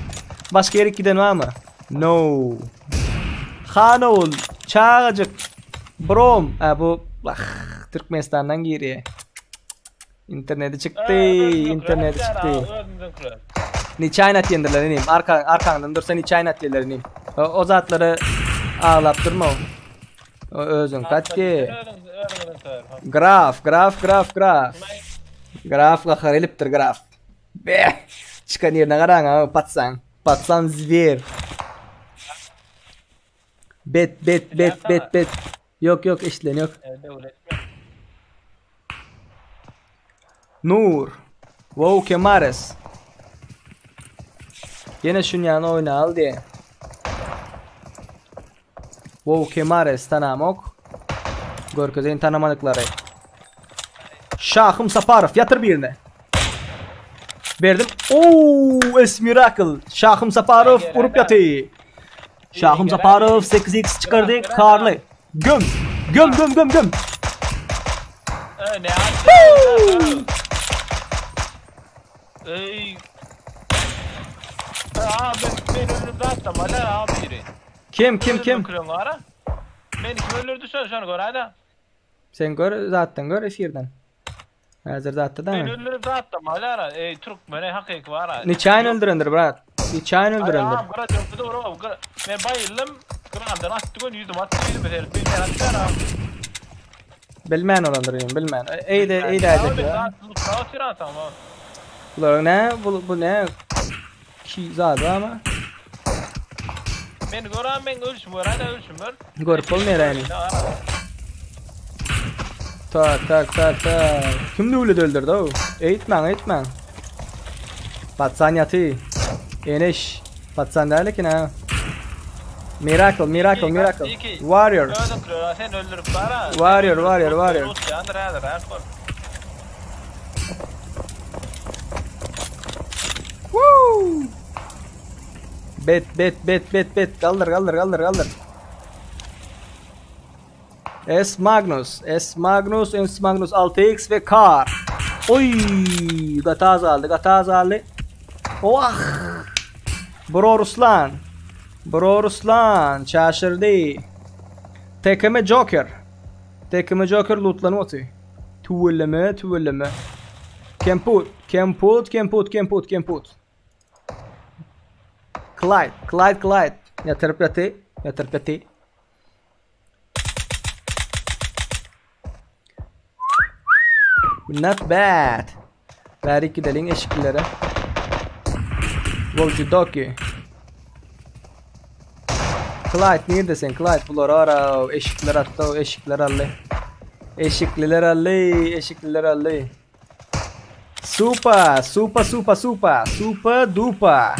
Başga ýerik giden barmy? No. Hanowul, çagajyk. Brom, a bu ah, Türkmenistandan girýär. Interneti çykdy, interneti çykdy. Niçaýyn atýandylar inim. Arka arkaňdan dursa niçaýyn atýarlar inim. O, o zatlary aglap durma. O özüň katdi. Graf, graf, graf, graf. Graf gahar elipdir graf. Be! Çykan ýerine garaň ha, patsan. Patsan zwer. Bet, bet, bet, bet, bet. Ýok, ýok, eşidilen ýok. Nur. Wow, Kemares. Ýene şunýany oýnaly diýe. Wow Kemares tanamok. Görkezeýin tanamadyklary. Şahym Saparow ýatyr birine. Berdim. Oo, Es Miracle. Şahym Saparow urup ýaty. Şahym Saparow 8x çykardy. Karly. Göm. Göm göm göm göm. Ne atdy? Ey. Aa ben ben öldüm zaten bana abi biri. Kim kim kim? Men kim öldürdü sen şunu gör hadi. Sen gör zatdan gör efirden. Häzir zatda da. Men öldürüp zatdan hala ey türkmene hakyky bar. Niçaýyn öldürendir brat? Niçaýyn öldürendir? Ay, brat öldürdü bro. Men bayıldım. Grandan atdy gön ýüzüm atdy ýüzüme serip men atdy ara. Bilmän olandyr ýa bilmän. Eýde eýde aýdýar. Bular ne? Bu bu ne? Ki zady ama. Men gören men ölçüm gören ölçüm gör. Görüp bolmaýar yani. Tak tak tak tak. Kim döwlet öldürdü o? Eýtmäň eýtmäň. Patsan ýaty. Eneş. Patsan däl eken ha. Miracle, miracle, miracle. Warrior. Sen öldürüp bara. Warrior, warrior, warrior. Woo! Bet, bet, bet, bet, bet. Galdyr, galdyr, galdyr, galdyr. S Magnus, S Magnus, S Magnus 6x we Kar. Oý, gaty azaldy, gaty azaldy. Wah! Bro Ruslan. Bro Ruslan çaşyrdy. TKM Joker. TKM Joker lootlanyp otyr. Tüweleme, tüweleme. Kemput, Kemput, Kemput, Kemput, Kemput. Clyde, Clyde, Clyde. Ýatyryp ýaty, ýatyryp ýaty. Not bad. Bärik gideliň eşiklere. Volki doki. Clyde nirde sen Clyde? Bular ara eşikler atdy, eşikler aldy. Eşikliler aldy, eşikliler aldy. Supa, supa, supa, supa, supa, dupa.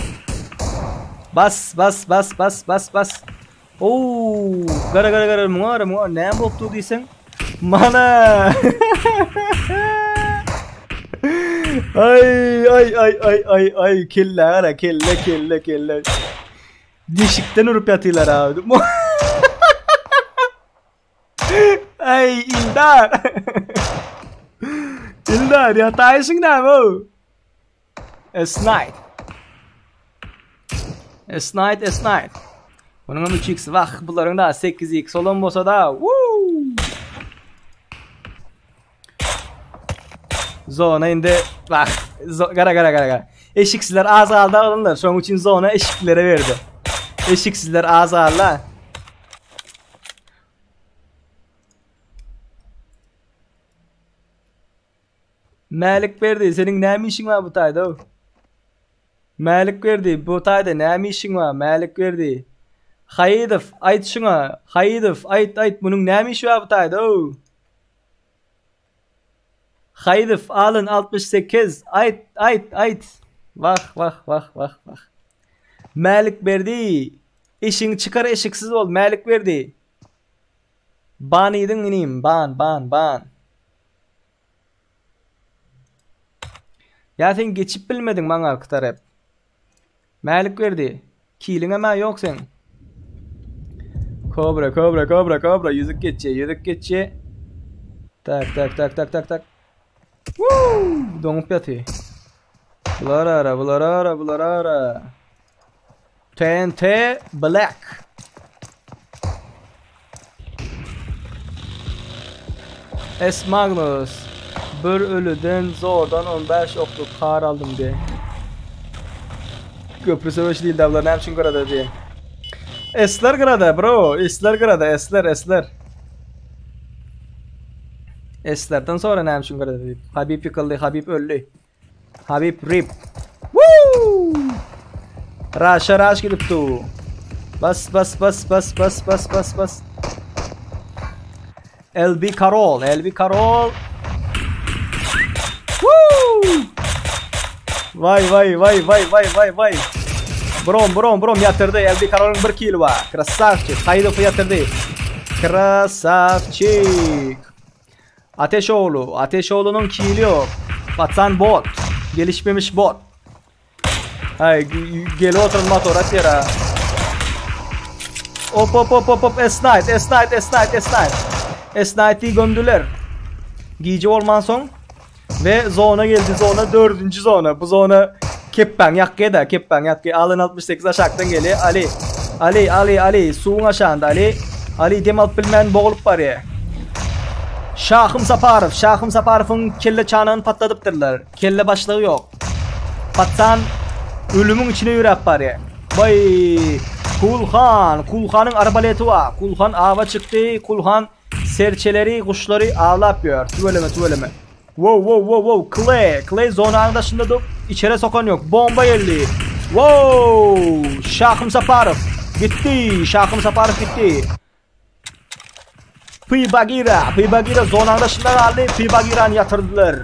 Bas, bas, bas, bas, bas, bas. Oo, gara gara gara muňa gara muňa näme bolupdy diýseň? Mana. Ay ay ay ay ay ay kelle gara kelle kelle kelle. Deşikden urup ýatylar abi. Ay Ildar. Ildar ýataýşyň näme o? S-Knight. S-Knight, S-Knight. Munuň hem 3x. Wah, bularyň da 8x olan bolsa da. Woo! Zona indi wah, gara gara gara gara. Eşiksizler az galdy alynlar. Şonuň üçin zona eşiklere berdi. Eşiksizler az galdy. Mälik Berdi, seniň näme işiň bar bu taýda? Mälik Berdi, bu taýda näme işiň bar? Mälik Berdi. Haýydow, aýt şuňa. Haýydow, aýt, aýt, munuň näme işi bar bu taýda? Haýydow, alyn 68, aýt, aýt, aýt. Wah, wah, wah, wah, wah. Mälik Berdi, işiňi çykar eşiksiz bol, Mälik Berdi. Ban iýdiň inim, ban, ban, ban. Ýa sen geçip bilmediň maňa tarap. Mälik berdi. Kiliňem-ä ýok seň. Kobra, kobra, kobra, kobra ýüzük geçje, ýüzük geçje. Tak, tak, tak, tak, tak, tak. Woo! Doňup ýaty. Bular ara, bular ara, bular ara. TNT Black. S Magnus. Bir ölüden zordan 15 okluk kar aldym diye. Köprü söweş değil davlar näme üçin gyrada diye. Esler gyrada bro, esler gyrada, esler, esler. Eslerden sonra näme üçin gyrada diýip. Habib ýykyldy, Habib öldi. Habib rip. Woo! Raşa raş gidip du. Bas bas bas bas bas bas bas bas. LB Karol, LB Karol. Woo! Vay vay vay vay vay vay vay. Brom brom brom ýatyrdy. LB Karol'un bir kill bar. Krasavçik. Haýdowy ýatyrdy. Krasavçik. Ateşoğlu. Ateşoğlu'nun kili yok. Vatan bot. Gelişmemiş bot. Ay gelip oturan motor atýar ha. Hop hop hop hop hop S-Night, S-Night, S-Night, S-Night. S-Night'i gömdüler. Gije bolman soň ve zona geldi. Zona dördüncü zona. Bu zona keppäň ýakýa da, keppäň ýakýa. Alan 68 aşakdan gelýär. Ali, Ali, Ali, Ali, suwuň aşagynda Ali. Ali dem alyp bilmän bogulup barýar. Şahym Saparow, Şahym Saparowyň kelle çanagyny patladypdyrlar. Kelle başlygy ýok. Patsan ölümiň içine ýöräp barýar. Baý, Kulhan, Kulhanyň arbaleti bar. Kulhan awa çykdy, Kulhan serçeleri, guşlary awlap ýör. Tüweleme, tüweleme. Wow, wow, wow, wow, Clay, Clay zonanyň daşynda durup, içere sokan ýok. Bomba geldi. Wow, Şahym Saparow gitdi, Şahym Saparow gitdi. P Bagira, P Bagira zonanyň daşynda galdy. P Bagirany ýatyrdylar.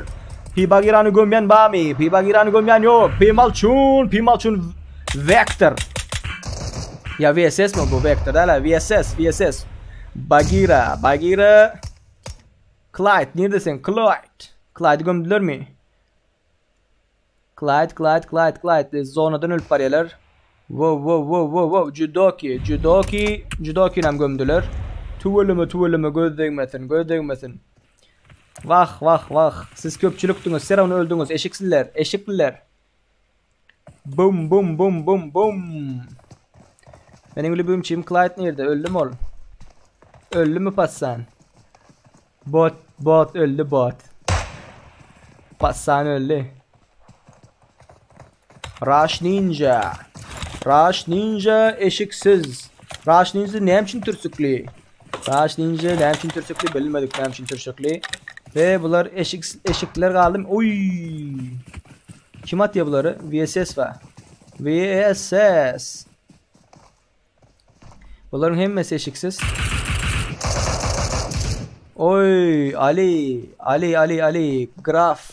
P Bagirany gömýän barmy? P Bagirany gömýän ýok. P Malçun, P Malçun Vector. Ya VSS mi bu Vector däl, VSS, VSS. Bagira, Bagira. Clyde, nirde sen? Clyde. Clyde'y gömdülermi? Clyde, Clyde, Clyde, Clyde. Zonadan ölüp barýarlar. Wow, wow, wow, wow, wow. Judoki, Judoki, Judokinem gömdüler. Tüweleme, tüweleme göz degmesin, göz degmesin. Wah, wah, wah. Siz köpçülikdiňiz, ser ony öldüňiz. Eşiksizler, eşikliler. Bum, bum, bum, bum, bum. Meniň lübümçim Clyde nirde? Öldümi ol? Öldümi passan? Bot, bot öldi bot. Passan öldi. Rush Ninja. Rush Ninja eşiksiz. Rush Ninja näme üçin türsükli? Rush Ninja näme üçin türsükli bilmedik näme üçin türsükli. Ve bular eşik eşikler galdy. Oy. Kim atýar bulary? VSS wa. VSS. Bularyň hemmesi eşiksiz. Oy Ali, Ali, Ali, Ali, Graf.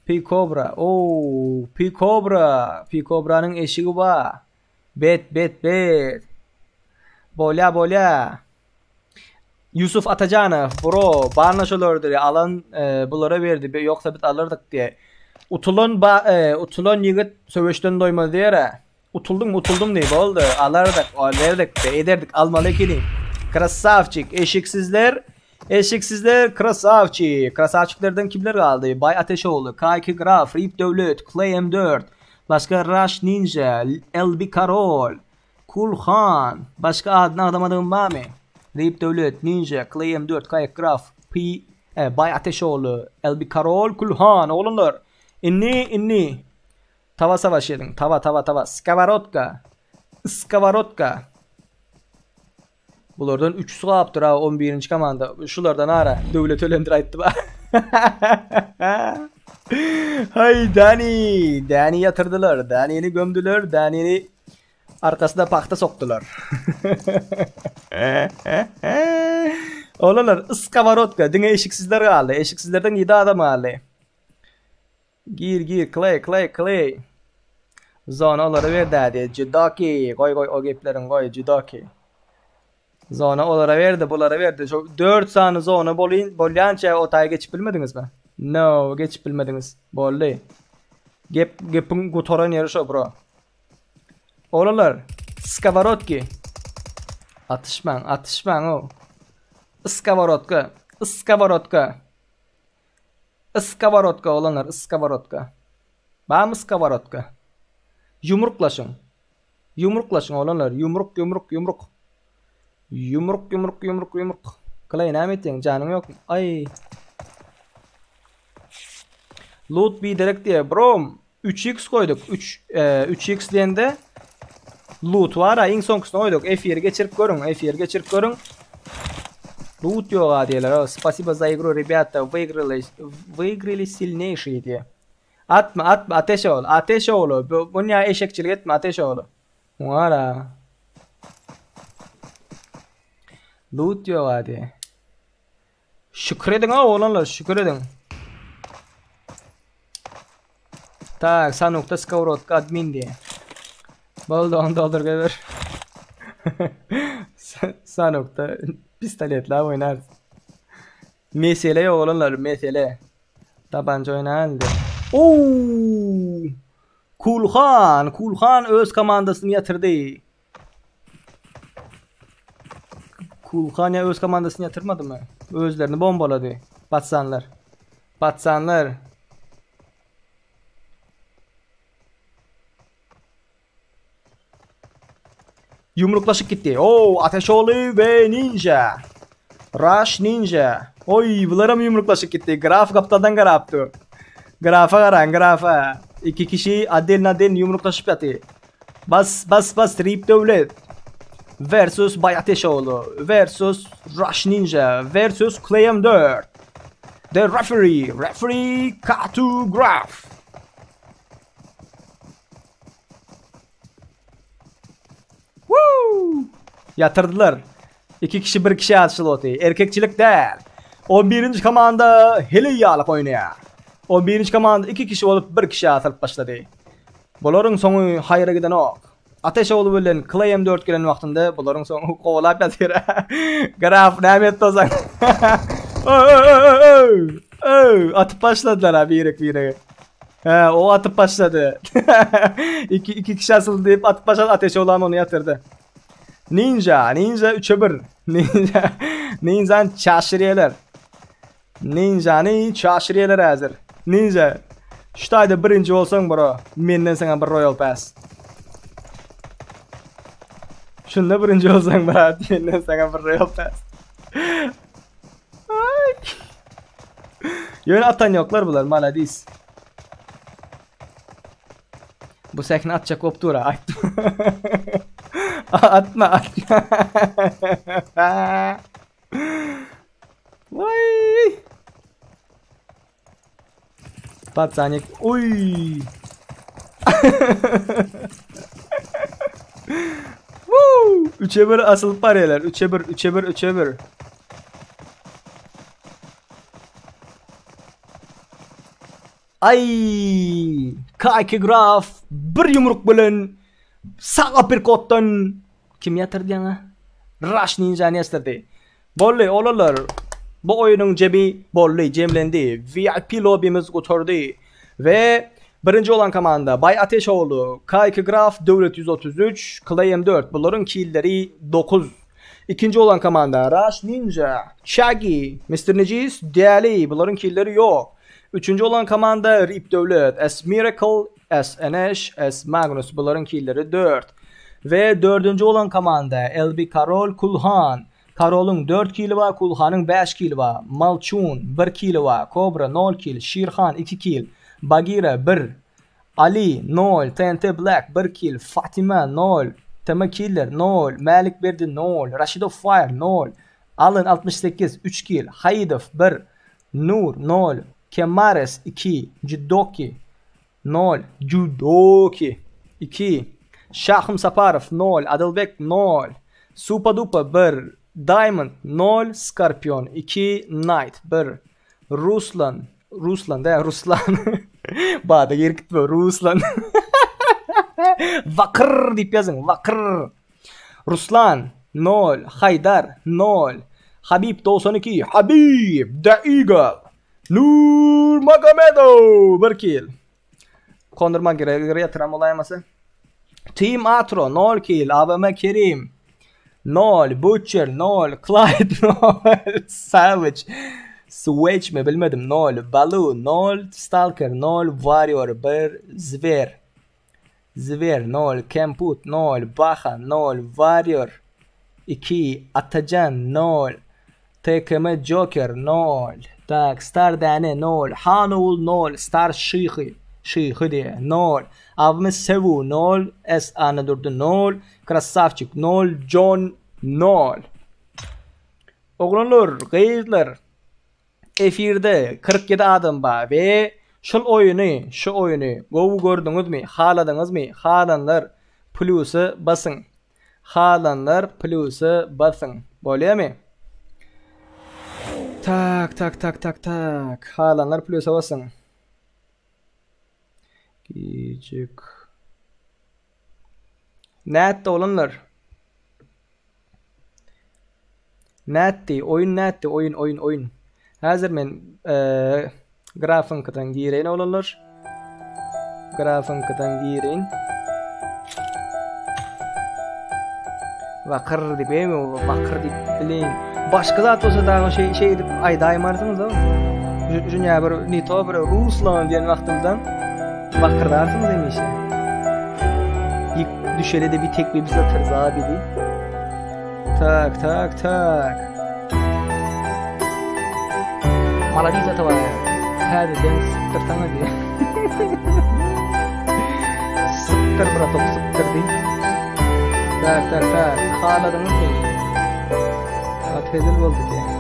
P Cobra. Oo, P Cobra. P Cobra'nyň eşigi bar. Bet, bet, bet. Bolýa, bolýa. Yusuf Atajanow, bro, barna şolardyr. Alan e, bulara berdi. Ýoksa biz alyrdyk diýe. Utulan ba, e, utulan ýigit söweşden doýmaz diýer. Utuldyň utuldum diý boldy alardyk berdik ederdik almaly ekeni krasawçik eşiksizler eşiksizler krasawçik krasawçiklerden kimler galdy Bay Ateşogly K2 Graf Rip Döwlet Clay M4 başga Rush Ninja LB Karol Kulhan başga adyny agzamadygym barmy Rip Döwlet Ninja Clay M4 K2 Graf P e, Bay Ateşogly LB Karol Kulhan oglanlar indi indi Taba savaş ediň. Taba, taba, taba. Skoworotka. Skoworotka. Bulardan üçüsi galypdyr ha 11-nji komanda. Şulardan ara. Döwlet ölendir aýtdy ba. Hay Dani. Dani ýatyrdylar. Danini gömdüler. Danini arkasyna pagta sokdular. Oglanlar, skoworotka. Diňe eşiksizler galdy. Eşiksizlerden 7 adam galdy. Gir gir Clay Clay Clay. Zona olara ber dädi. Judoki. Goý goý o gepleriň goý Judoki. Zona olara berdi, bulara berdi. Şu 4 sany zona bolyn, bolýança o taýa geçip bilmediňizmi? No, geçip bilmediňiz. Boldy. Gep gepiň gutaran ýeri şo bro. Olalar skovorotki. Atyşmaň, atyşmaň o. Skoworotka, skoworotka. Skoworotka oglanlar, skoworotka. Barmy skoworotka? Ýumruklaşyň. Ýumruklaşyň oglanlar, ýumruk, ýumruk, ýumruk. Ýumruk, ýumruk, ýumruk, ýumruk. Clay näme etýäň? Janyň ýokmy? Aý. Loot biderek diýe, bro. 3x goýduk. 3 3x diýende loot bar, iň soňkusyny goýduk. Efiri geçirip görüň, efiri geçirip görüň. Loot ýok a diýerler. Спасибо за игру, ребята. Выиграли, выиграли сильнейшие diýe. Atma, atma, ateş oğlu, ateş oğlu. Bu, bu ne eşekçilik etme, ateş oğlu. Wara. Loot ýok a diýe. Şükür ediň a oglanlar, şükür ediň. Tak, Sanukda skowrodka admin diýe. Boldy, onu doldur goýber. Sanukda pistoletler oýnar. Mesele ýok oglanlar, mesele. Tabanca oýnandy. Oo! Kulhan, Kulhan öz komandasyny ýatyrdy. Kulhan ýa öz komandasyny ýatyrmadymy? Özlerini bombalady. Patsanlar. Patsanlar. Yumruklaşyp gitdi. Oo, Ateşoğlu we Ninja. Rush Ninja. Oy, bularam yumruklaşyp gitdi. Graf gapdaldan garap dur. Grafa garan, grafa. İki kişi adel nadel yumruklaşyp ýaty. Bas, bas, bas, Rip Döwlet. Versus Bay Ateşoğlu. Versus Rush Ninja. Versus Clay M4. The referee. Referee Katu Graf. Woo! Ýatyrdylar. Iki kişi bir kişi açyl oty. Erkekçilik däl. 11-nji komanda heleý ýalyk oýnaýar. 11-nji komanda iki kişi bolup bir kişi atylyp başlady. Bularyň soňy haýra gidenok. Ateş ogly bilen Clay M4 gelen wagtynda bularyň soňy kowalap ýatyr. Graf näme etdi ozan? Atyp başladylar ha birek-birege. He, o atyp başlady. iki, iki kişi asyldy diýip atyp başlady, ateş oglan ony ýatyrdy. Ninja, Ninja 3'e 1. Ninja, Ninjany çaşyrýarlar. Ninjany çaşyrýarlar häzir. Ninja, şu taýda birinji bolsaň bro, menden saňa bir Royal Pass. Şunda birinji bolsaň brat, menden saňa bir Royal Pass. Ay. Ýöne atan ýoklar bular, maladis. Bu sähne atjak bolup dur, aýtma. Atma, atma. Vay. Patsanik. Uy. Woo! 3'e 1 asılıp barýarlar. 3'e 1, 3'e 1, 3'e 1. Ay! K2 Graf bir yumruk bilen sag uppercutdan kim ýatyrdy ýaňa? Rush Ninja-ny ýatyrdy. Boldy, olanlar. Bu oýnuň jemi boldy, jemlendi. VIP lobbymiz gutardy. We birinji bolan komanda Bay Ateşoğlu, K2 Graf, Döwlet 133, Clay M4. Bularyň killeri 9. Ikinji bolan komanda Rush Ninja, Shaggy, Mr. Necis, Däli. Bularyň killeri ýok. Üçünji bolan komanda Rip Döwlet, S Miracle, S Eneş, S Magnus. Bularyň killeri 4. We dördünji bolan komanda LB Karol, Kulhan. Karolyň 4 kili bar, Kulhanyň 5 kili bar. Malçun 1 kili bar, Kobra 0 kil, Şirhan 2 kil, Bagira 1, Ali 0, TNT Black 1 kil, Fatima 0, TM Killer 0, Malik Berdi 0, Rashidov Fire 0, Alın 68 3 kil, Haydov 1, Nur 0, Kemares 2, Judoki 0, Judoki 2, Şahım Saparov 0, Adılbek 0, Supa Dupa 1, Diamond 0, Scorpion 2, Knight 1, Ruslan, Ruslan da Ruslan. Bada geri gitme Ruslan. Vakır diýip ýazyň, Vakır. Ruslan 0, Haydar 0, Habib 92, Habib The Eagle. Nur Magomedov 1 kill. Conor McGregor ýatyran bolaýmasa. Team Atro 0 kill, AVM Kerim 0, Butcher 0, Clyde 0, Savage Switch mi bilmedim 0, Baloo 0, Stalker 0, Warrior 1, Zver Zver 0, Kemput 0, Baha 0, Warrior 2, Atacan 0, TKM Joker 0, Tak, Star Dane 0, Hanul 0, Star Şyhy, Şyhy diýe 0, Avmy Sewu 0, S Anadurdy 0, Krasavçik 0, John 0. Oglanlar, gyzlar, efirde 47 adam bar we şol oýuny, şu oýuny gowy gördüňizmi, haladyňyzmy? Halanlar plusy basyň. Halanlar plusy basyň. Bolýamy? Tak, tak, tak, tak, tak. Halanlar plusa basyň. Gijik. Nätdi oglanlar? Nätdi? Oýun nätdi? Oýun, oýun, oýun. Häzir men e, grafyňkydan gireýin oglanlar. Grafyňkydan girin. Bakyr diýip, emi bakyr diýip bileýin. Başga zat bolsa dagy şey şey edip aýdaýmarsyňyz o. Jünýä bir nito bir Ruslan diýen wagtymdan bakyrdarsyňyz hemişe. Ýyk düşeli de bir tekli bize tyrza bidi. Tak tak tak. Maladiz Atabaýew. Täzeden sypdyrsaňa diýýär. Sypdyr bratok sypdyr diý. Tak tak tak. Haladyňyzmy? Gaty hezil boldy diýýär.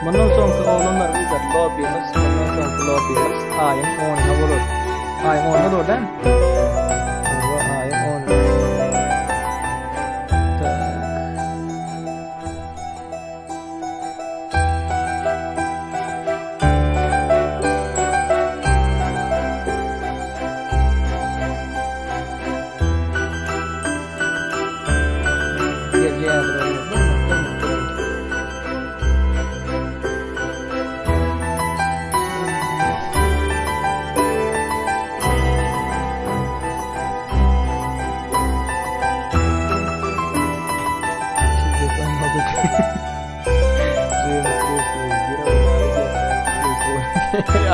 Mundan soňky oglanlar gyzlar lobbymiz, mundan soňky lobbymiz aýyň 10-na bolar. Aýyň 10-na bolar däl? Hawa, aýyň 10-na. Tak.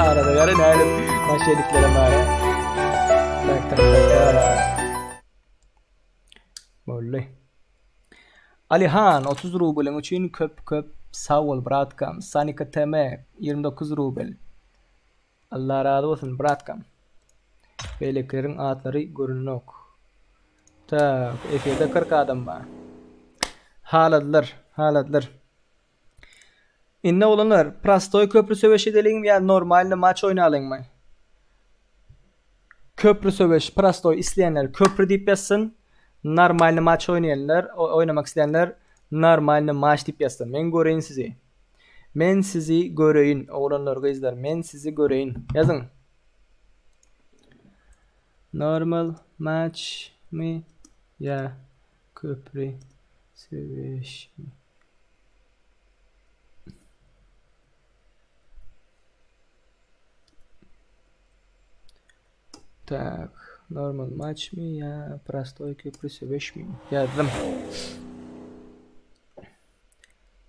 Arada gara näle maşeliklere bara. Tak tak tak tak. Boldy. Alihan 30 rublyň üçin köp köp sag bol bratkam. Sanika TM 29 rubl. Allah razy bolsun bratkam. Beýlekileriň atlary görünenok. Tak, efirde 40 adam bar. Haladylar, haladylar. Indi oglanlar, prostoý köprü söweş edeliňmi ýa normalny maç oýnalyňmy? Köprü söweş prostoý isleýänler köprü diýip ýazsyn. Normalny maç oýnaýanlar, oýnamak isleýänler normalny maç diýip ýazsyn. Men göreýin sizi. Men sizi göreýin, oglanlar, gyzlar, men sizi göreýin. Ýazyň. Normal maçmy ýa köprü söweşmi? Tak, normal maçmy ýa prostoý köprü söweşmi? Ýazdym.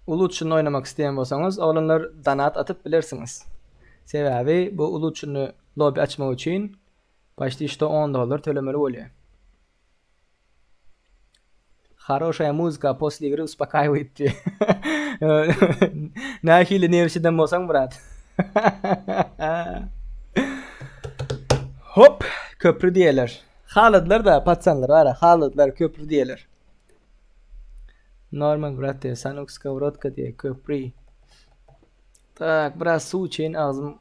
Uluçyny oýnamak isleýän bolsaňyz, oglanlar donat atyp bilersiňiz. Sebäbi bu uluçyny lobby açmak üçin почти что 10 dollar tölemeli bolýar. Haroşaýa muzika posle igry uspakaýwaýt diýýär. Nähili nerwçiden bolsaň brat. Hop, köprü diýerler. Haladylar da patsanlar bara, haladylar köprü diýerler. Normal brat diýer, sanok skowrodka diýer, köprü. Tak, biraz suw içeýin agzym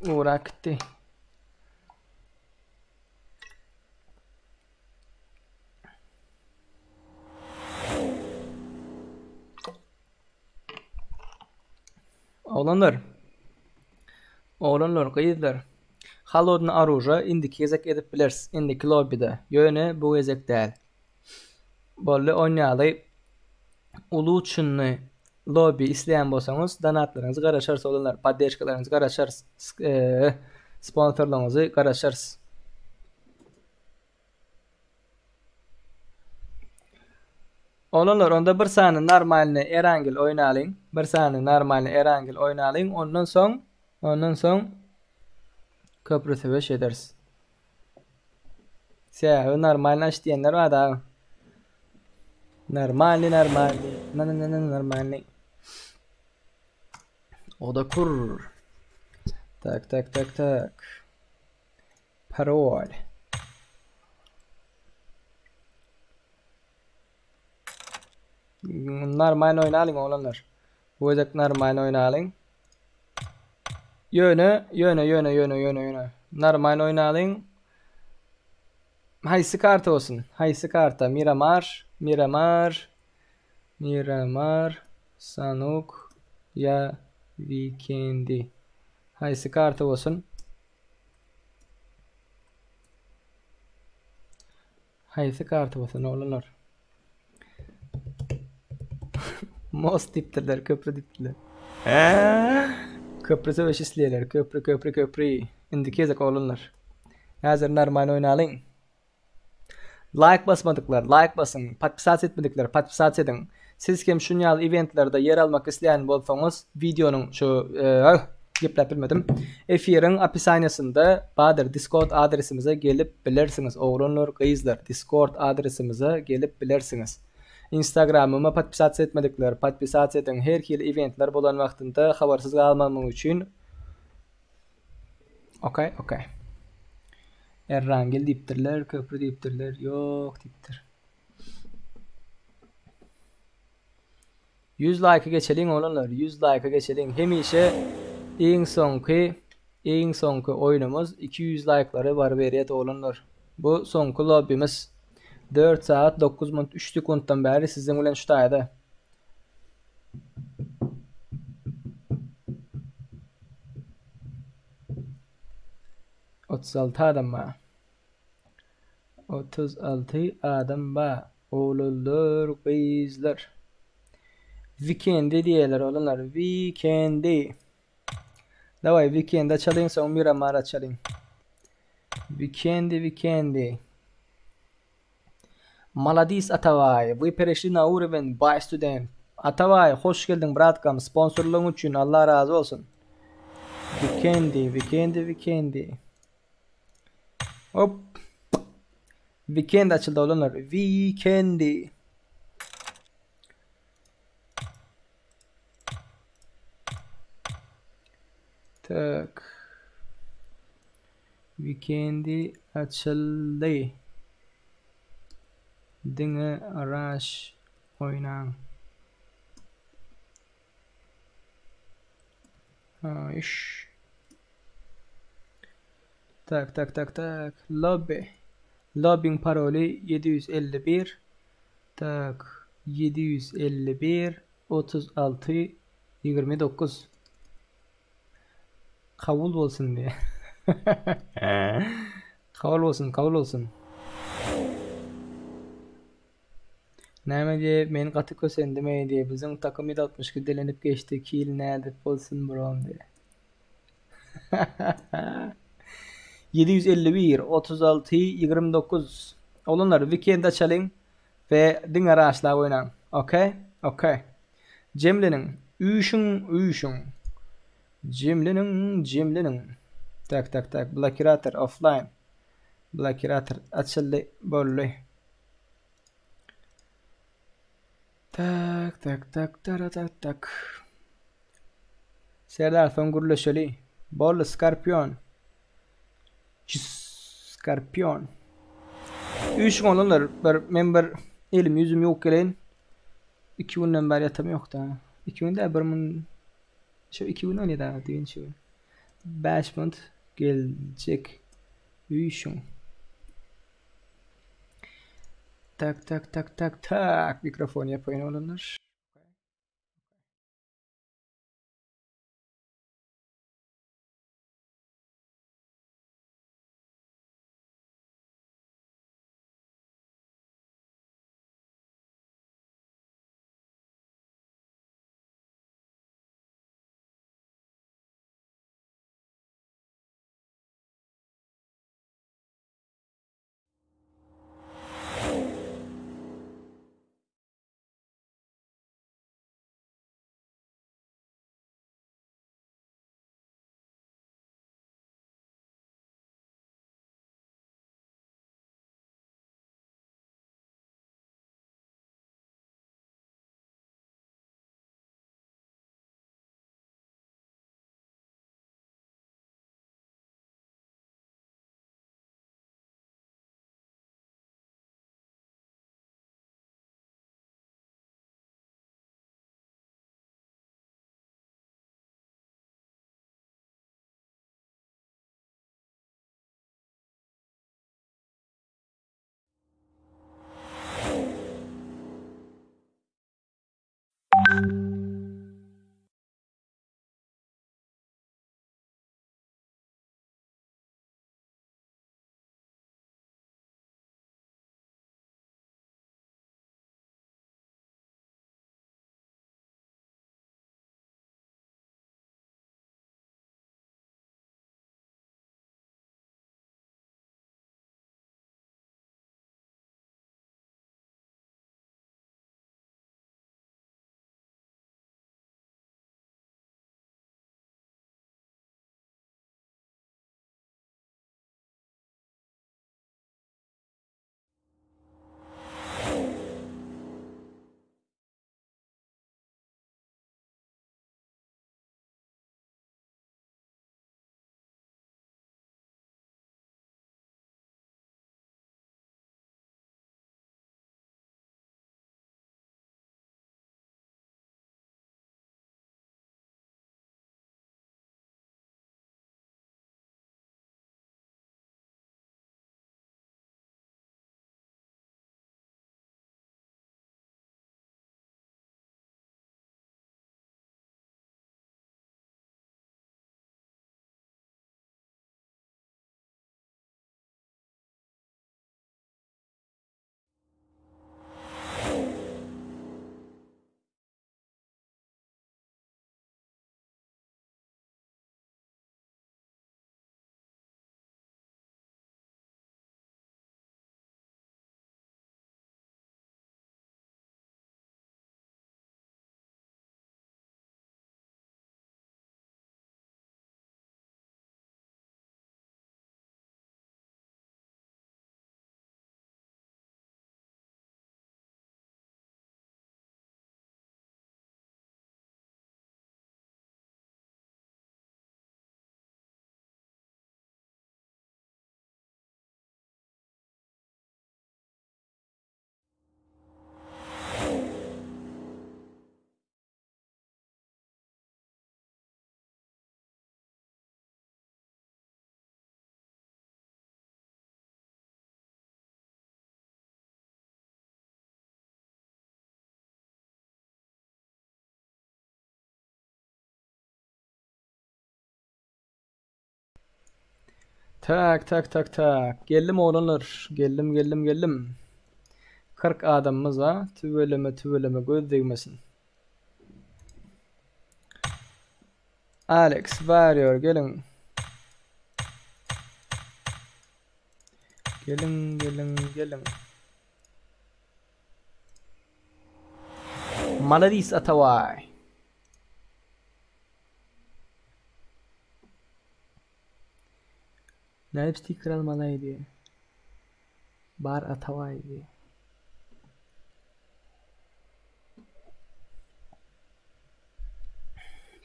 gurak gitdi. Oglanlar. Oglanlar, gyzlar. Holodny oruža indiki gezek edip bileris, indiki lobbide. Ýöne bu gezek däl. Boldy, onýaly uluçynny lobby isleýän bolsaňyz, donatlaryňyzy garaşarys oglanlar, podderžkalaryňyzy garaşarys, sponsorlaryňyzy garaşarys. Oglanlar onda bir sany normalny Erangel oýnalyň. Bir sany normalny Erangel oýnalyň. Ondan soň, ondan soň köprü söweş ederis. Sebäbi normalny aç diýenler bar da. Normalny, normalny, na na na na normalny. Oda kur. Tak tak tak tak. Parol. Normalny oýnalyň oglanlar. Bu gezek normalny oýnalyň. Ýöne, ýöne, ýöne, ýöne, ýöne, ýöne. Normalny oýnalyň. Haýsy karta bolsun? Haýsy karta? Miramar, Miramar, Miramar, Sanuk ýa Vikendi. Haýsy karta bolsun? Haýsy karta bolsun oglanlar? Most diýipdirler, köprü diýipdirler. Köprü söweş isleýärler. Köprü, köprü, köprü. Indiki gezek oglanlar. Häzir normal oýnalyň. Like basmadyklar, like basyň. Podpisasiýa etmedikler, podpisasiýa ediň. Siz hem şun ýaly ewentlerde ýer almak isleýän bolsaňyz, wideonyň şu gepläp bilmedim. Efiriň opisaniýasynda bardyr Discord adresimize gelip bilersiňiz oglanlar, gyzlar. Discord adresimize gelip bilersiňiz. Instagramyma podpisasiýa etmedikler, podpisasiýa ediň. Her hili eventler bolan wagtynda habarsyz galmamyň üçin Okey, okey. Errangel diýipdirler, köprü diýipdirler, ýok diýipdir. 100 laýka geçeliň oglanlar, 100 laýka geçeliň. Hemişe iň soňky iň soňky oýnumyz 200 laýklara baryberýär oglanlar. Bu soňky lobbimiz. 4 sagat 9 minut 3 sekuntdan bäri siziň bilen şu taýda. 36 adam bar. 36 adam bar. Oglanlar, gyzlar. Weekendi diýerler oglanlar. Weekendi. Daway weekend açalyň soň Miramar açalyň. Weekendi, weekendi. Maladis Atabaý, вы перешли na uroven by student. Atabaý, hoş geldiň bratkam, sponsorlygyň üçin Allah razy bolsun. Weekendi, weekendi, weekendi. Hop. Weekend açyldy oglanlar. Weekendi. Tak. Weekendi açyldy. Diňe Rush oýnaň. Ha, iş. Tak, tak, tak, tak. Lobby. Lobbyň paroly 751. Tak, 751 36 29. Kabul bolsun diye. Kabul bolsun, kabul bolsun. Näme diye men gaty kösendim ey diye biziň takym 162 delenip geçdi kill nädip bolsun brom diye. 751 36 29 Oglanlar weekend açalyň we diňe raşlap oýnaň. Okey? Okey. Jemleniň. Üýşüň, üýşüň. Jemleniň, jemleniň. Tak, tak, tak. Blokirator offline. Blokirator açyldy, boldy. Tak, tak, tak, tara, tak, tak. Serdar soň gürleşeli. Boldy, Skorpion. Skorpion. Üýşüň oglanlar, bir men bir elim ýüzüm ýuwup geleýin. 2 günden bäri ýatam ýok da. 2 gün däl, bir gün şu 2 gün bolýar da, düýn şu gün. 5 minut geljek. Üýşüň. Tak tak tak tak tak mikrofon ýapaýyn oglanlar. Tak tak tak tak. Geldim oglanlar. Geldim geldim geldim. 40 adamymyz bar. Tüweleme tüweleme göz degmesin. Alex Warrior geliň. Geliň geliň geliň. Maladis Ataway. Nädip stiker almaly diýe. Bar Ataway diýe.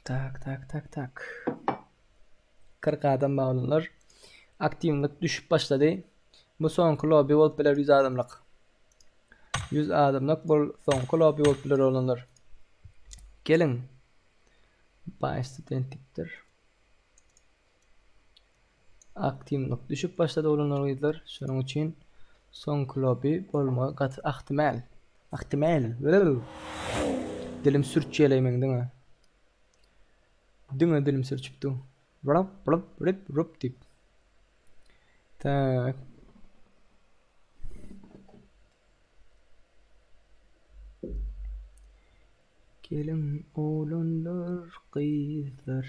Tak tak tak tak. 40 adam baglanlar. Aktiwlik düşüp başlady. Bu soňky lobby bolup biler 100 adamlyk. 100 adamlyk bu soňky lobby bolup biler oglanlar. Geliň. Bay student dipdir. Aktiwlik düşüp başlady oglanlar gyzlar. Şonuň üçin soňky lobby bolmagy gaty ahtimal. Ahtimal. Dilim sürçýäleý meň diňe. Diňe dilim sürçüp dur. Rup rup rip rup diýip. Tak. Geliň oglanlar, gyzlar.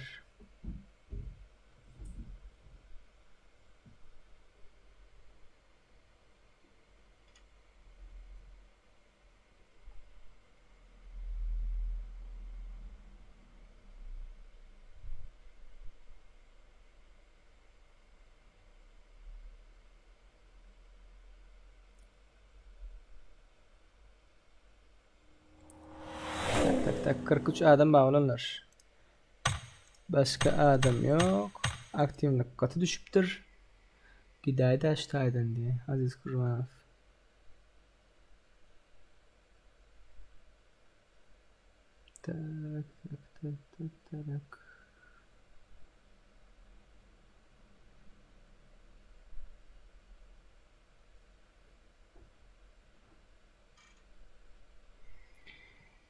Tak tak tak 43 adam baglanlar. Başga adam ýok. Aktiwlik gaty düşüpdir. Gidäýdä şu taýdan diýe. Aziz Kurbanow. Tak tak tak tak tak.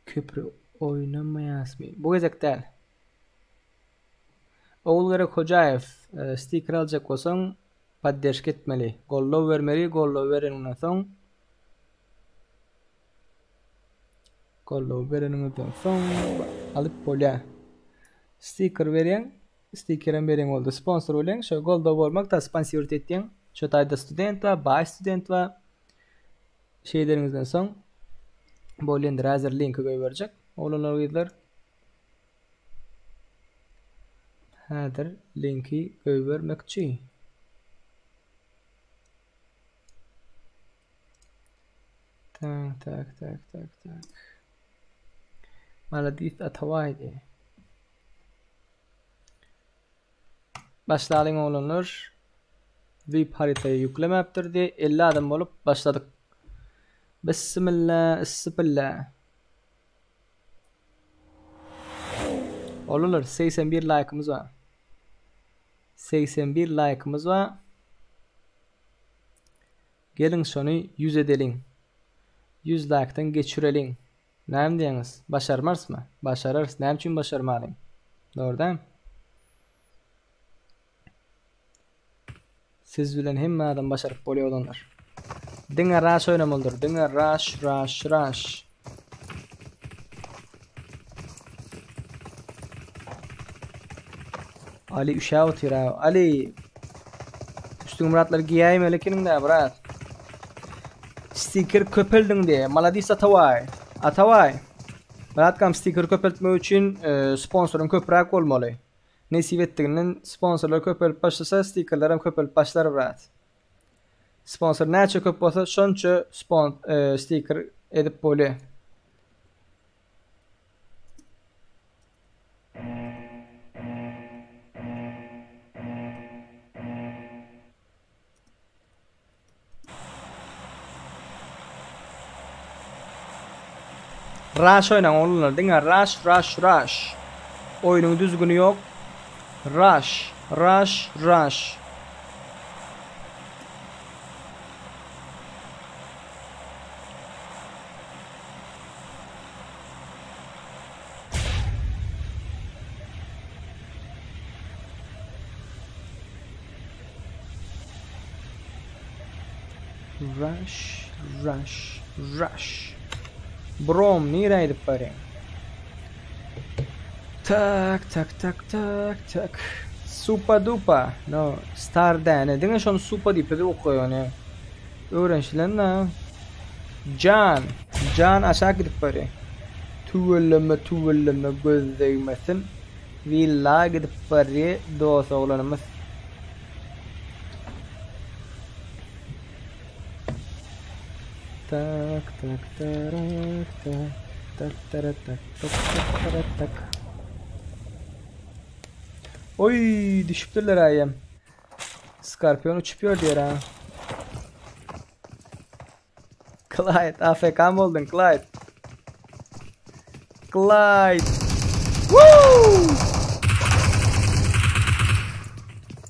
Köprü oýnamaýasmy? Bu gezek däl. Ogulgerek Hojaýew, e, stiker aljak bolsaň, podderşka etmeli. Goldaw bermeli, goldaw bereniňden soň goldaw bereniňizden soň alyp bolýar. Stiker berýäň, stikerem berýäň boldy. Sponsor bolýaň, şo goldaw bolmak da sponsor etýäň. Şo taýda student bar, baý student bar. Şeýdeniňizden soň bolýandyr. Häzir linki goýberjek. Oglanlar gyzlar. Häzir linki goýbermekçi. Tak tak tak tak tak. Maladis Atawaý diýe. Başlalyň oglanlar. VIP harytaýy ýüklemäpdir diýe 50 adam bolup başladyk. Bismillah, issipilla. Oglanlar 81 laýkymyz bar. 81 laýkymyz bar. Geliň şony 100 edeliň. 100 laýkdan geçireliň. Näme diýeňiz? Başarmarysmy? Başararys. Näme üçin başarmalyň? Dogry dämi? Siz bilen hemme adam başaryp bolýar oglanlar. Diňe rush oýnamalydyr. Diňe rush, rush, rush. Ali üşäp otyr ha. Ali. Üstüňi myratlar giýäýmeli ekeniň-dä, brat. Stiker köpeldiň diýe. Maladis Atawaý. Atawaý. Bratkam stiker köpeltmek üçin e, sponsoryň köpräk bolmaly. Nesip etdiginden sponsorlar köpelip başlasa stikerler hem köpelip başlar brat. Sponsor näçe köp bolsa şonça spon e, stiker edip bolýar. Rush oýnaň oglanlar diňe rush rush rush. Oýnuň düzgüni ýok. Rush rush rush. Rush, rush, rush. Brom nirä gidip barýaň? Tak, tak, tak, tak, tak. Supa dupa. No, star däne. Diňe şony supa diýip biz okaýan. Öwrenşilen da. Jan, Jan aşak gidip barýar. Tüweleme, tüweleme göz degmesin. Willa gidip barýar dos oglanymyz. Tak tak tarak tak tak tarak tak tak tak tarak tak. Oy düşüpdirler aýam. Skorpion uçup ýör diýer ha. Clyde AFK mı oldun Clyde? Clyde. Woo!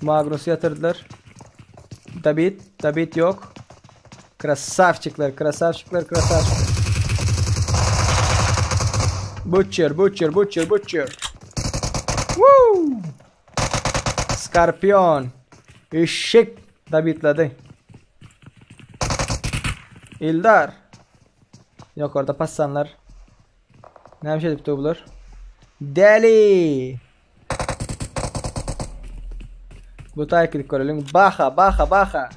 Magnus'u yatırdılar. David, David yok. Krasavçikler, krasavçikler, krasavçikler. Butcher, Butcher, Butcher, Butcher. Woo! Skorpion. Eşek Davidlady. Eldar. Ýokarda passanlar. Näme şey edipdi bular? Deli. Bu taýy gidip göreliň. Baha, baha, baha.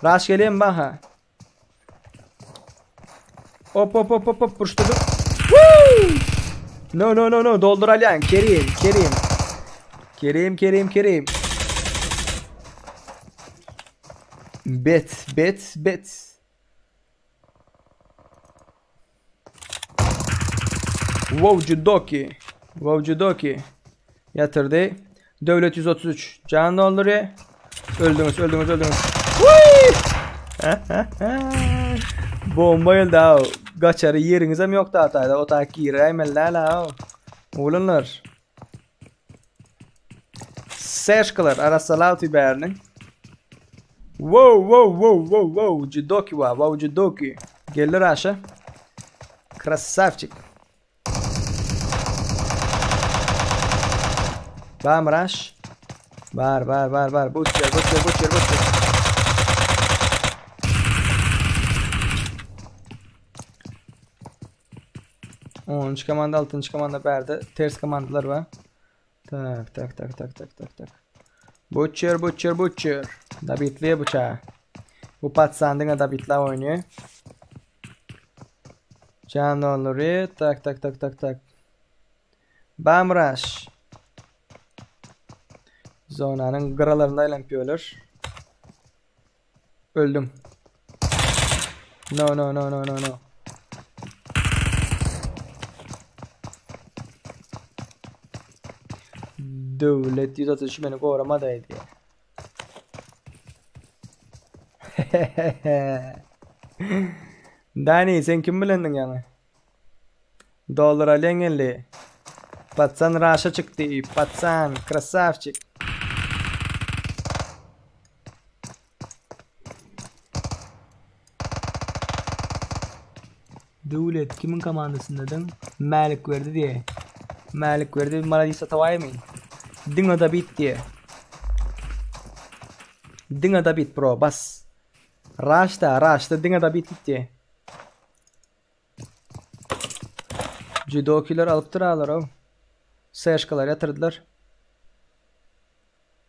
Raş gelýän baha. Hop hop hop hop hop burçladı. Woo! No no no no doldur alyan. Kerim, Kerim. Kerim, Kerim, Kerim. Bet, bet, bet. Wow Judoki. Wow Judoki. Ýatyrdy. Döwlet 133. Can doldurýar. Öldüňiz, öldüňiz, öldüňiz. Bomba geldi ha. Gaçary ýeriňiz hem ýok da taýda. O ta giräýmeli däl ha. Oglanlar. Seşkalar arassalap bäriniň. Wow, wow, wow, wow, wow. Judoki wa, wow Judoki. Geldi Raşa. Krasavçik. Bam Raş. Bar, bar, bar, bar. Butcher, butcher, butcher, butcher. Onuncu komanda, altıncı komanda bärde. Ters komandalar var. Tak, tak, tak, tak, tak, tak, tak. Butcher, butcher, butcher. Dabitli bıçağı. Bu patsan diňe Dabitla oýnuyor. Can onlary. Tak, tak, tak, tak, tak. Bamraş. Zonanın gıralarında aýlanyp ýörler. Öldüm. No, no, no, no, no, no. Döwlet 133 meni goramadaydy. Dani sen kim bilendiň ýaňy? Dollar alýan geldi. Patsan raşa çykdy. Patsan, krasavçik. Döwlet kimiň komandasyndadyň? Mälik berdi diýe. Mälik berdi maladis atawaýmy? Diňe David diýe. Diňe David bro bas. Raşda, raşda diňe David gitdi. Judokiler alypdyr alar o. Seşkalar ýatyrdylar.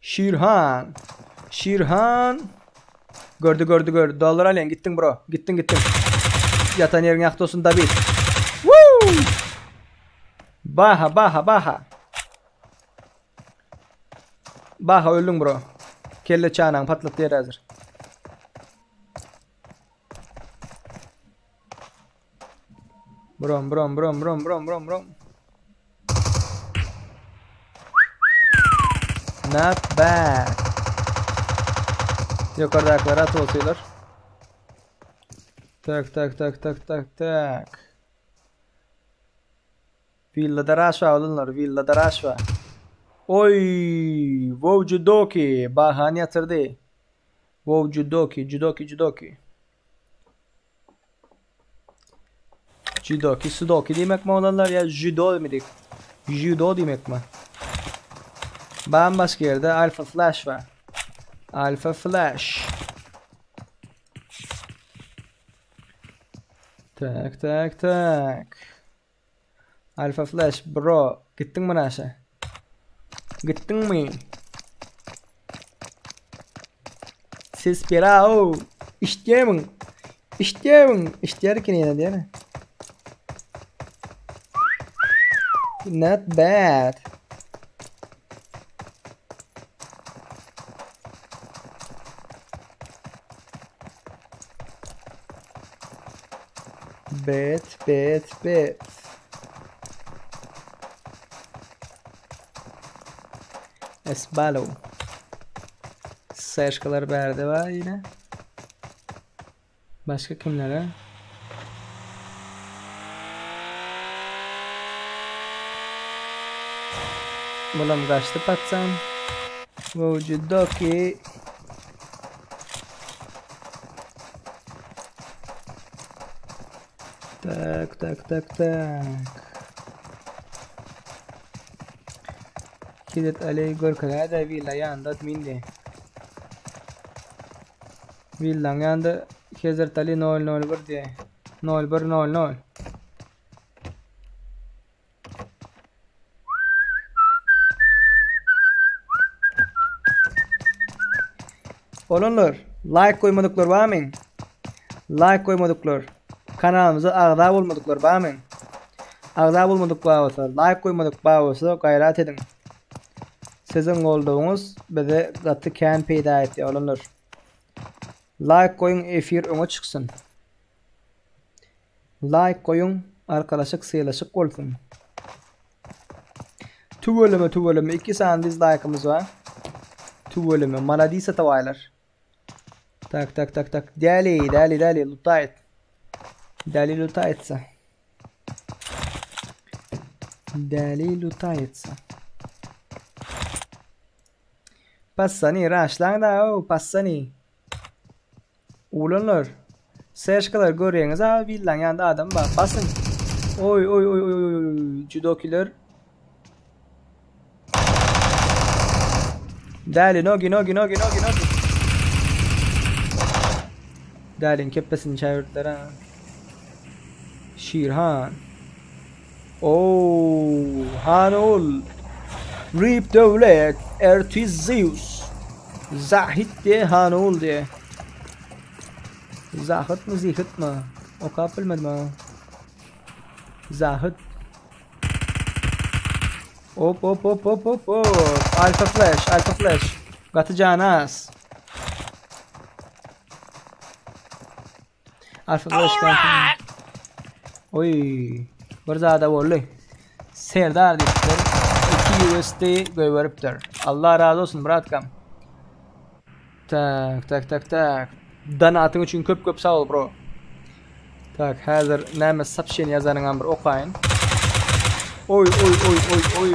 Şirhan. Şirhan. Gördü gördü gördü. Dollar alýan gitdiň bro. Gitdiň gitdiň. Ýatan ýeriň ýagty bolsun David. Woo! Baha baha baha. Baha öldüň bro. Kelle çanaň patlatdy ýer häzir. Brom brom brom brom brom brom brom. Not bad. Ýokardakylar atyp otyrlar. Tak tak tak tak tak tak. Villada raşwa oglanlar, villada raşwa. Oy, wow judoki, bahany ýatyrdy. Wow judoki, judoki, judoki. Judoki, sudoki diýmekmi oglanlar ýa judo diýmek? Judo diýmekmi? Bambaşga ýerde Alpha Flash bar. Alpha Flash. Tak tak tak. Alpha Flash bro, gitdiňmi naşa? Gitdiňmi? Ses berao. Işitýärmiň? Işitýärmiň? Işitýär eken ýene diýene. Not bad. Bet, bet, bet. Esbalo. Seşkalar bärde bar yine. Başga kimlere? Bulam gaçdy patsan. Wowjudoki. Tak, tak, tak, tak. Kilit Ali görkezäýdä willa ýanynda admindi. Villaň ýanynda Hezret Ali 001 diýe. 0100. Olanlar, like goýmadyklar barmy? Like goýmadyklar, kanalymyza agza bolmadyklar barmy? Agza bolmadyk bar bolsa, like goýmadyk bar bolsa gaýrat ediň. Siziň goldawyňyz bize gaty kän peýda etýär olanlar. Like goýuň efir öňe çyksyn. Like goýuň arkalaşyk sylaşyk bolsun. Tüweleme tüweleme 2 sany dizlaýkymyz bar. Tüweleme maladis atabaýlar. Tak tak tak tak. Däli däli däli lutaýt. Däli lutaýtsa. Däli lutaýtsa. Passani raşlaň da o passani. Ulanlar. Seşkalar görýäňiz a villaň ýanynda adam bar. Basyň. Oý oý oý oý oý oý judokiler. Däli nogi nogi nogi nogi nogi. Däliň kepbesini çäwirdiler ha. Şirhan. Oo, Hanul. Rip Döwlet, Ertiz Zeus. Zahit diye Hanul diye. Zahit mi Zihit mi? Okap bilmedim ha. Zahit. Hop hop hop hop hop hop. Alpha Flash, Alpha Flash. Gaty janas. Alpha Flash kanka. Oy. Bir zada boldy. Serdar diýipdir. 2 USD goýberipdir. Allah razı olsun bratkam. Tak, tak, tak, tak. Donatyň üçin köp köp sag bol bro. Tak, häzir näme sapşeni ýazanyňam bir okaýyn. Oý, oý, oý, oý, oý.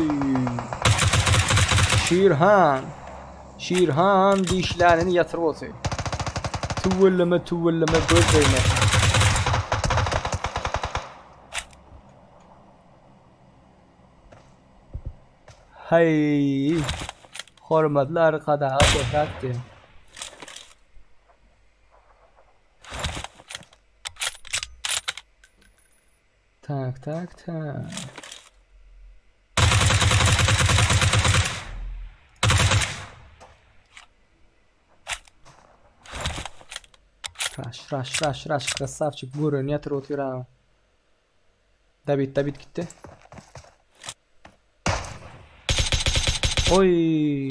Şirhan. Şirhan dişlänini ýatyryp otyr. Tüweleme, tüweleme göz degmesin. Haý. Hormatly arkadaga şöhrat diýen. Tak, tak, tak. Raş, raş, raş, raş. Krasavçik görün ýatyr otyr ha. Dabit, dabit gitdi. Oy.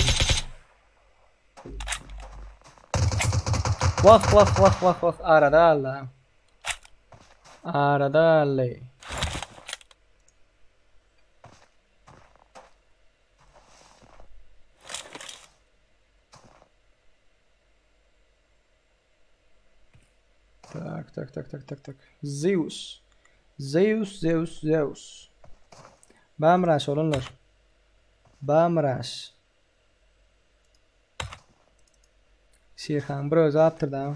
Wah, wah, wah, wah, wah. Arada Allah. Arada Allah. Tak, tak, tak, tak, tak, tak. Zeus. Zeus, Zeus, Zeus. Bamraş olanlar. Bamraş. Şirhan bir özi apdyr da.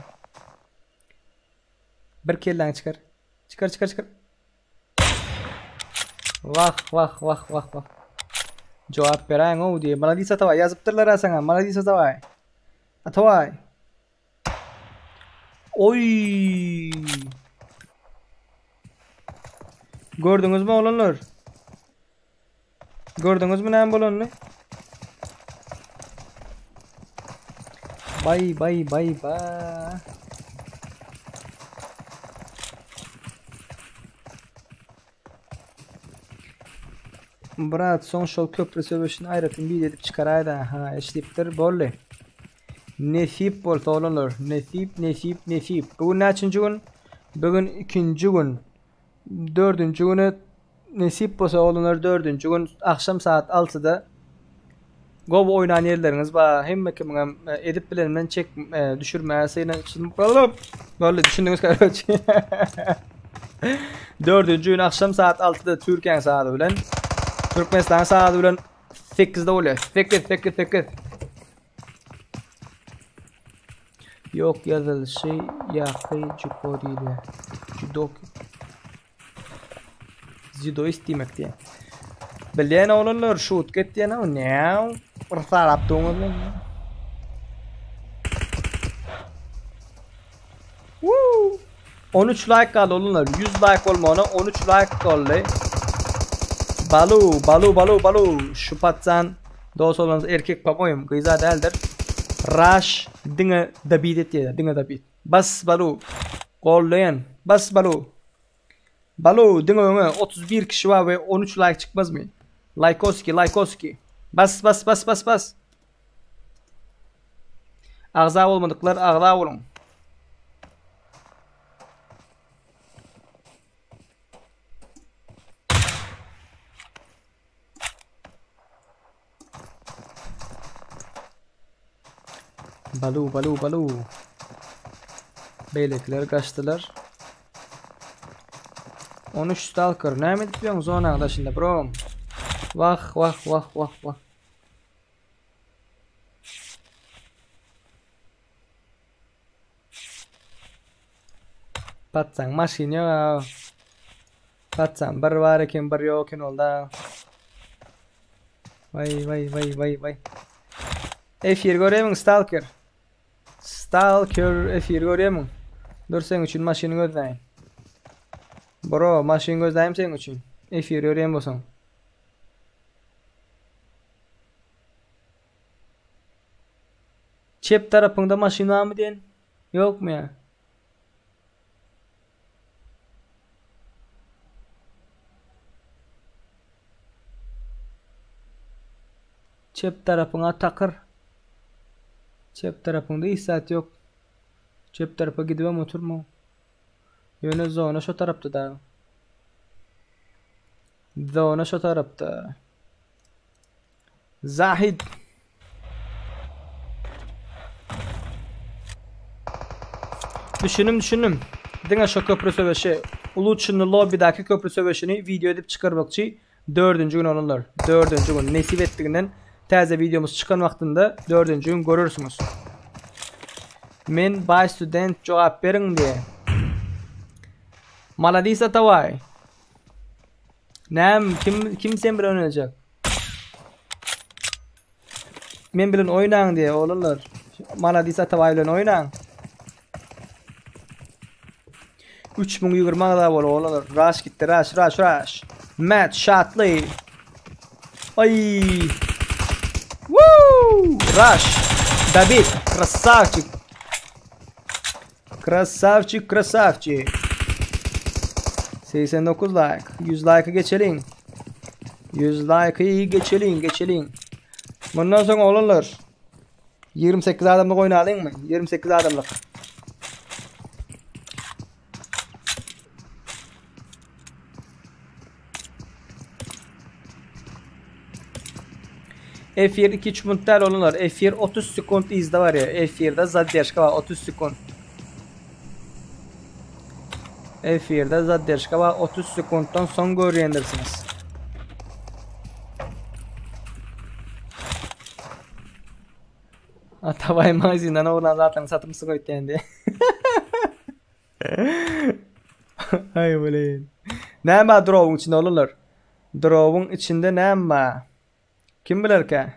Bir kelläňi çykar. Çykar, çykar, çykar. Wah, wah, wah, wah, wah. Jogap beräýiň ow diýip. Maladis Atabaý ýazypdyrlar ha saňa. Maladis Atabaý. Atabaý. Oý. Gördüňizmi oglanlar? Gördüňizmi näme bolanyny? Bay bay bay bay. Brat soň şol köprü söweşini aýratyn video edip çykaraýda. Ha, eşidipdir. Boldy. Nesip bolsa oglanlar. Nesip, nesip, nesip. Bu gün näçinji gün? Bu gün ikinji gün. Dördünji güne nesip bolsa oglanlar dördünji gün akşam saat 6-da gowy oýnan ýerleriňiz bar. Hemme kimiňem e, edip bilenimden çek e, düşürmäge synanyşdym. Boldy, düşündiňiz karoçi. Dördünji gün akşam saat 6-da Türkiýäniň saady bilen Türkmenistanyň saady bilen 8-de bolýar. 8 8 8. Ýok ýazylyşy ýaky juko diýilýär. Judok. Judoist diýmek diýen. Bilýän oglanlar şut get diýen o näw? Bir sarap duňyz men. Woo! 13 like galdy oglanlar. 100 like bolmagyna 13 like galdy. Balu, balu, balu, balu. Şu patsan dost oglanymyz erkek po-moýum, gyza däldir. Rush diňe dobit etýär, diňe dobit. Bas balu. Gollaýan. Bas balu. Balu diňe öňe 31 kişi bar we 13 like çykmazmy? Lajkoski, lajkoski. Bas, bas, bas, bas, bas. Agza bolmadyklar agza boluň. Balu balu balu. Beýlekiler gaçdylar. 13 stalker näme edip ýöň zonaň daşynda bro? Wah wah wah wah wah. Patsaň maşyn ýok a. Patsaň bir bar eken bir ýok eken olda. Vay vay vay vay vay. Efir görýämiň stalker? Stalker efir görýämiň? Dur seň üçin maşyny gözläýin. Bro, maşyn gözläýin seň üçin. Efir görýän bolsaň. Çep tarapyňda maşyn barmy diýen? Ýokmy ýa? Çep tarapyňa takyr. Çep tarapyňda hiç zat ýok. Çep tarapa gidibem oturma. Ýöne zona şo tarapda da. Zona şo tarapda. Zahid. Düşündim düşündim. Diňe şo köprü söweşi, Uluçinli lobbidäki köprü söweşini wideo edip çykarmakçy. Dördünji gün olanlar. Dördünji gün nesip etdiginden täze wideomyz çykan wagtynda dördünji gün görersiňiz. Men bay student jogap beriň diýe. Maladis Ataway. Näm kim kim sen bilen oýnajak? Men bilen oýnaň diýe oglanlar. Maladis Atabay bilen oýnaň. 3020 agza bol oglanlar. Rush gitdi rush rush rush. Matt Şatly. Ay. Woo! Rush. David красавчик. Krasavçik krasavçik. 89 like. 100 like'ı geçeliň. 100 like'ı geçeliň, geçeliň. Bundan soň oglanlar 28 adamlyk oýnalyňmy? 28 adamlyk. Efir 2-3 minut däl oglanlar. Efir 30 sekund yzda barýar. Efirde zadержка bar 30 sekund. Efirde zadержка bar 30 sekunddan soň görýändirsiňiz. Atabay magazinden oglan zatlaryny satymsyk öýtýän diýe. Aý blin. Näme bar drowyň içinde oglanlar? Drowyň içinde näme bar? Kim bilerkä?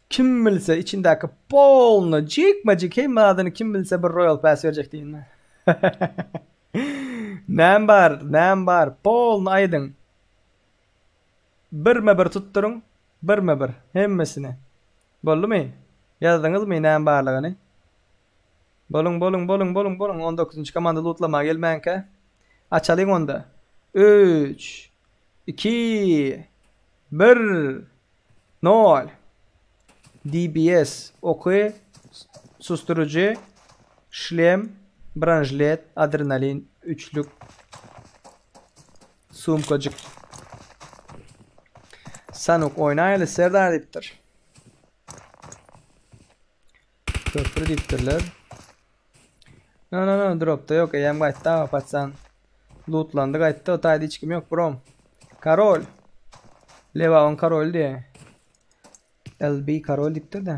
Kim bilse içindäki polny jikme-jik hemme zadyny kim bilse bir Royal Pass berjek diýin. Näm bar, näm bar, polny aýdyň. Birme bir tutduryň, birme bir, hemmesini. Boldumy? Ýazdyňyzmy näm barlygyny? Boluň, boluň, boluň, boluň, boluň, on dokuzynjy komanda lutlamaga gelmänkä. Açalyň onda. Üç, iki, bir, nol. DBS, oky, susturyjy, şlem, bronžilet, adrenalin, üçlük, sumkajyk. Sanuk oýnaýaly Serdar diýipdir. Köprü diýipdirler. No no no dropda ýok eýýäm gaýtdy aga patsan. Lootlandy gaýtdy o taýda hiç kim ýok brom. Karol. Lebabyň karoly diýe. LB karol diýipdir de.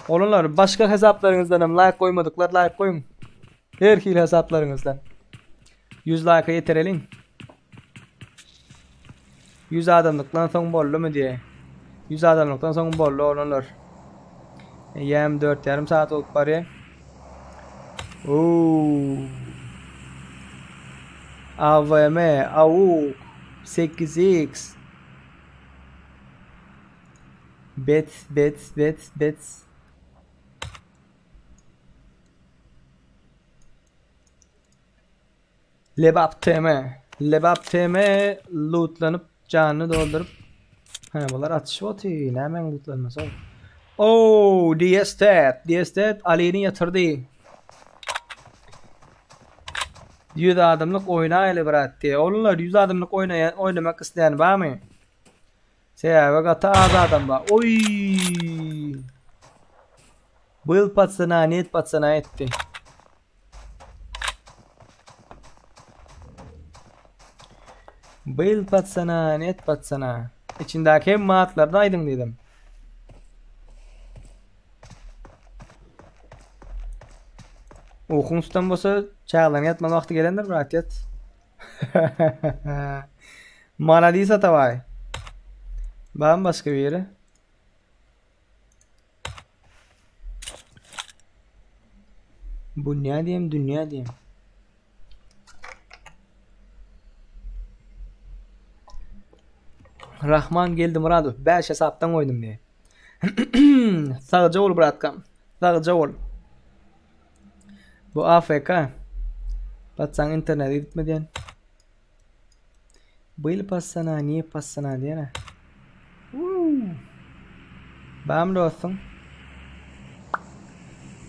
Olanlar başga hesaplaryňyzdan hem like goýmadyklar like goýuň. Her hili hesaplaryňyzdan. 100 like-a ýetireliň. 100 adamlykdan soň boldumy diýe. 100 adamlykdan soň boldy oglanlar. Eýýäm 4,5 saat bolup barýar. Oo. AVM, AUK, 8X. Bet, bet, bet, bet. Lebap TM. Lebap TM lootlanyp janyny dolduryp. He bular atyşyp otyr. Nämäň lootlanmasy ol? Oh, DS Ted. DS Ted Alini ýatyrdy. 100 adamlyk oýnaýly brat diýe. Oglanlar 100 adamlyk oýnaýan oýnamak isleýän barmy? Sebäbi gaty az adam bar. Oý! Byl patsana, net patsana etdi. Byl patsana, net patsana. Içindäki hemme atlaryny aýdyň diýdim. Ukyň tutan bolsa, çagalaryň ýatmaly wagty gelendir, brat, ýat. Maladis Atabaý. Barmy başga biri? Bu ne diýem, dünýä diýem. Rahman Geldimyradow 5 hesapdan goýdum diýe. Sagja bol bratkam. Sagja bol. Bu AFK. Batsaň internete gitme diýen. Byl passana, niye passana diýene. Bam dostum.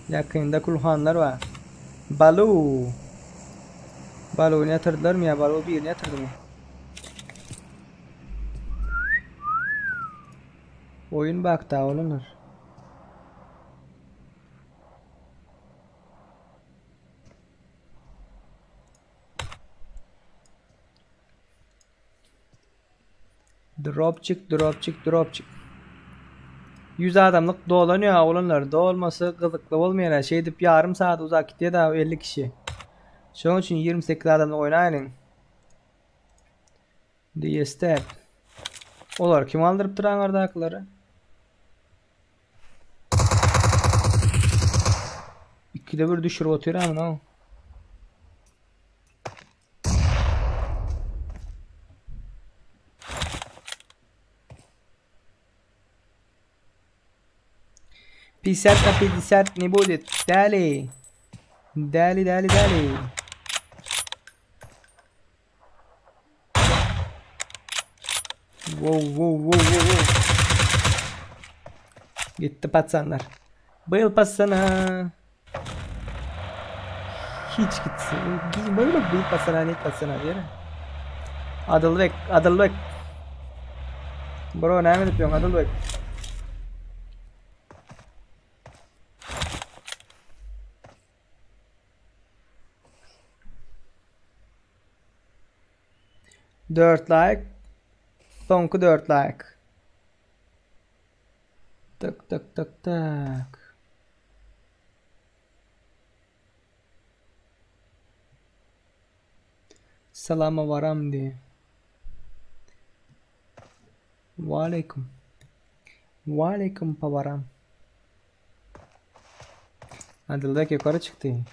Ýakynda kulhanlar bar. Balu. Baluny ýatyrdylarmy ýa Balu birini ýatyrdymy? Oýun bakda olanlar. Dropçik, dropçik, dropçik. 100 adamlyk dolanýar oglanlar. Dolmasa gyzykly bolmaýar. Şeýdip ýarym saat uzak gitýär da 50 kişi. Şonuň üçin 28 adamlyk oýnaýlyň. Diýestep. Olar kim aldyrypdyr aňardakylary? Ikide bir düşürip otyr amına. Пятьдесят на пятьдесят не будет. Дали. Дали, дали, дали. Wow, wow, wow, wow, wow. Gitdi patsanlar. Byl patsana. Hiç gitsin. Böyle bil patsana, net patsana diýer. Adylbek, Adylbek. Bro, näme edip ýöň Adylbek? Dört like. Soňky dört like. Tak tak tak tak. Salama varam diye. Waleýkum. Waleýkum pavaram. Adylbek ýokary çykdy.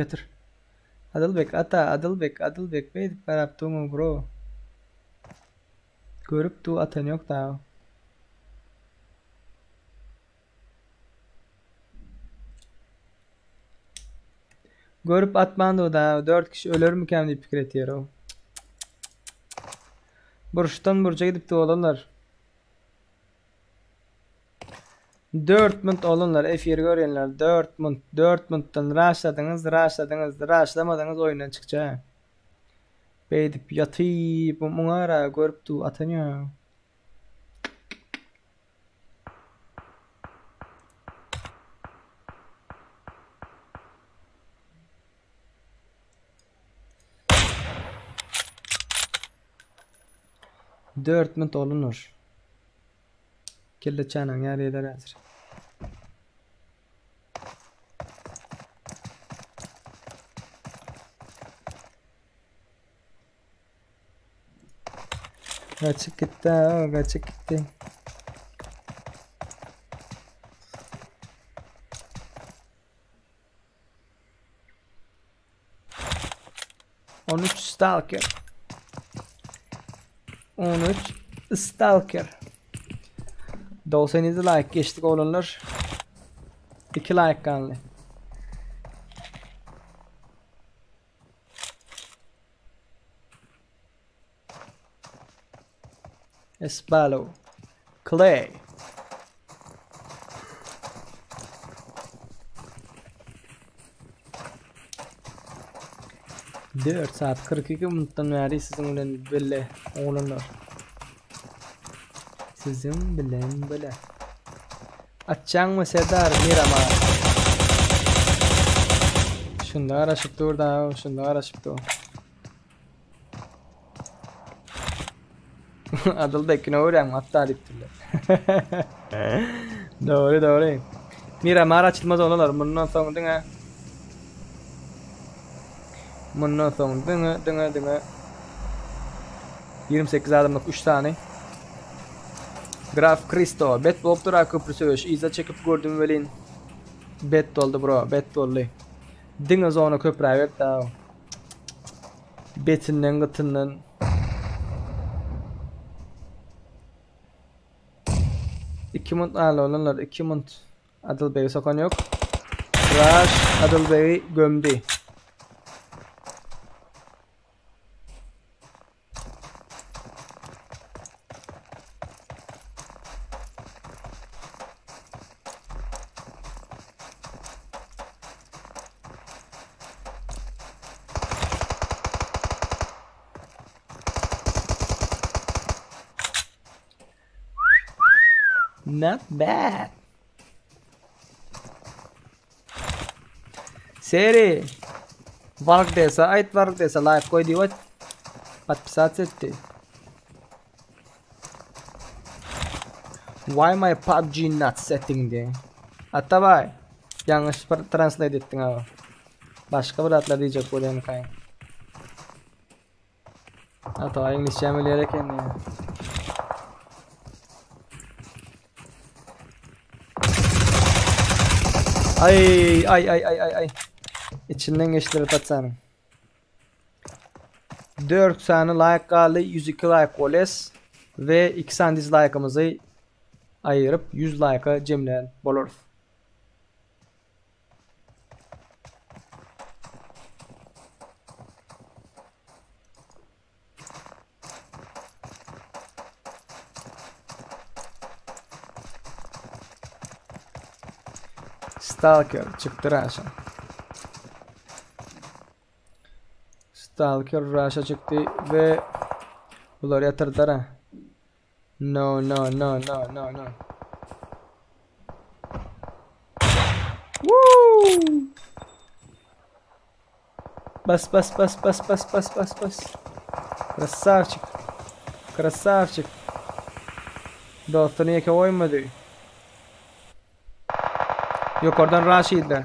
Ýatyr. Adylbek ata, Adylbek, Adylbek beýdip garap durma bro. Görüp du atan ýok dagy. Görüp atmandy da 4 kişi ölermikäm diýip pikir etýär o. Burçdan burça gidipdi olanlar. 4 munt olanlar efir görýänler 4 munt 4 muntdan raşladyňyz raşladyňyz raşlamadyňyz oýundan çykja. Beýdip ýatyp muňa ara görüp du atan ýok. Dört minut olunur. Kelle çanaň ýary eder häzir. Gaçyp gitdi, ha, gaçyp gitdi. On üç Stalker. 13 Stalker. 97 like geçdik oglanlar. 2 like galdy. Espalo. Clay. Dört saat 42 minutdan bäri siziň bilen bile oglanlar. Siziň bilen bile. Açjaňmy Serdar Miramar. Şunda garaşyp dur da, şunda garaşyp dur. Adyl bekine görýäň hatda diýipdirler. Dogry, dogry. Miramar açylmaz olar. Mundan soň diňe Mundan soň diňe diňe diňe 28 adamlyk 3 sany. Graf Kristo bet bolupdyr a köprü söweş. Yza çekip gördüm welin bet boldy bro, bet boldy. Diňe zona köprä berdi a. Betinden gytyndan. İki munt ala olanlar iki munt. Adyl Begi sokan yok. Rush Adyl Begi gömdi. Not bad. Seri. Vark dese, aýt vark dese like goý diýip aýt. Podpisаться etdi. Why my PUBG not setting diýen. Atabay. Ýalňyş bir translate etdiň aga. Başga bir zatlar diýjek bolýan kaýyn. Atabay iňlisçe bilýär eken ya. Ay ay ay ay ay ay. İçinden geçtiler patsanyň. 4 sany like galdy, 102 like boles we 2 sany dislike'ımyzy aýyryp 100 like'a jemlän bolarys. Stalker çykdy Raşa. Stalker Raşa çykdy we bular ýatyrdylar ha. No no no no no no. Woo! Bas bas bas bas bas bas bas bas. Krasavçik. Krasavçik. Dostuny ýeke goýmady. Ýokardan Raşidler.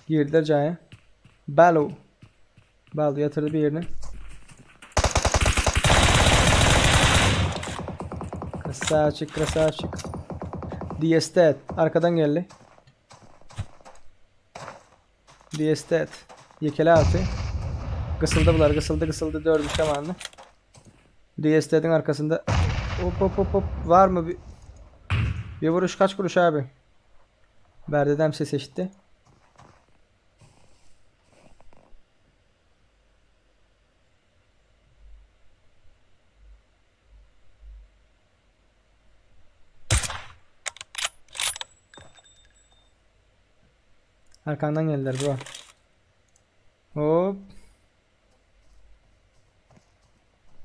Girdiler jaýa. Balu. Balu ýatyrdy birini. Krasavçik, krasavçik. Diestet arkadan geldi. Diestet. Ýekele alty. Gysyldy bular, gysyldy, gysyldy. Dördünji komanda. DST'nin arkasında. Hop hop hop hop. Var mı bir bir vuruş kaç kuruş abi? Berdedem ses eşitti. Arkandan geldiler bro. Hop.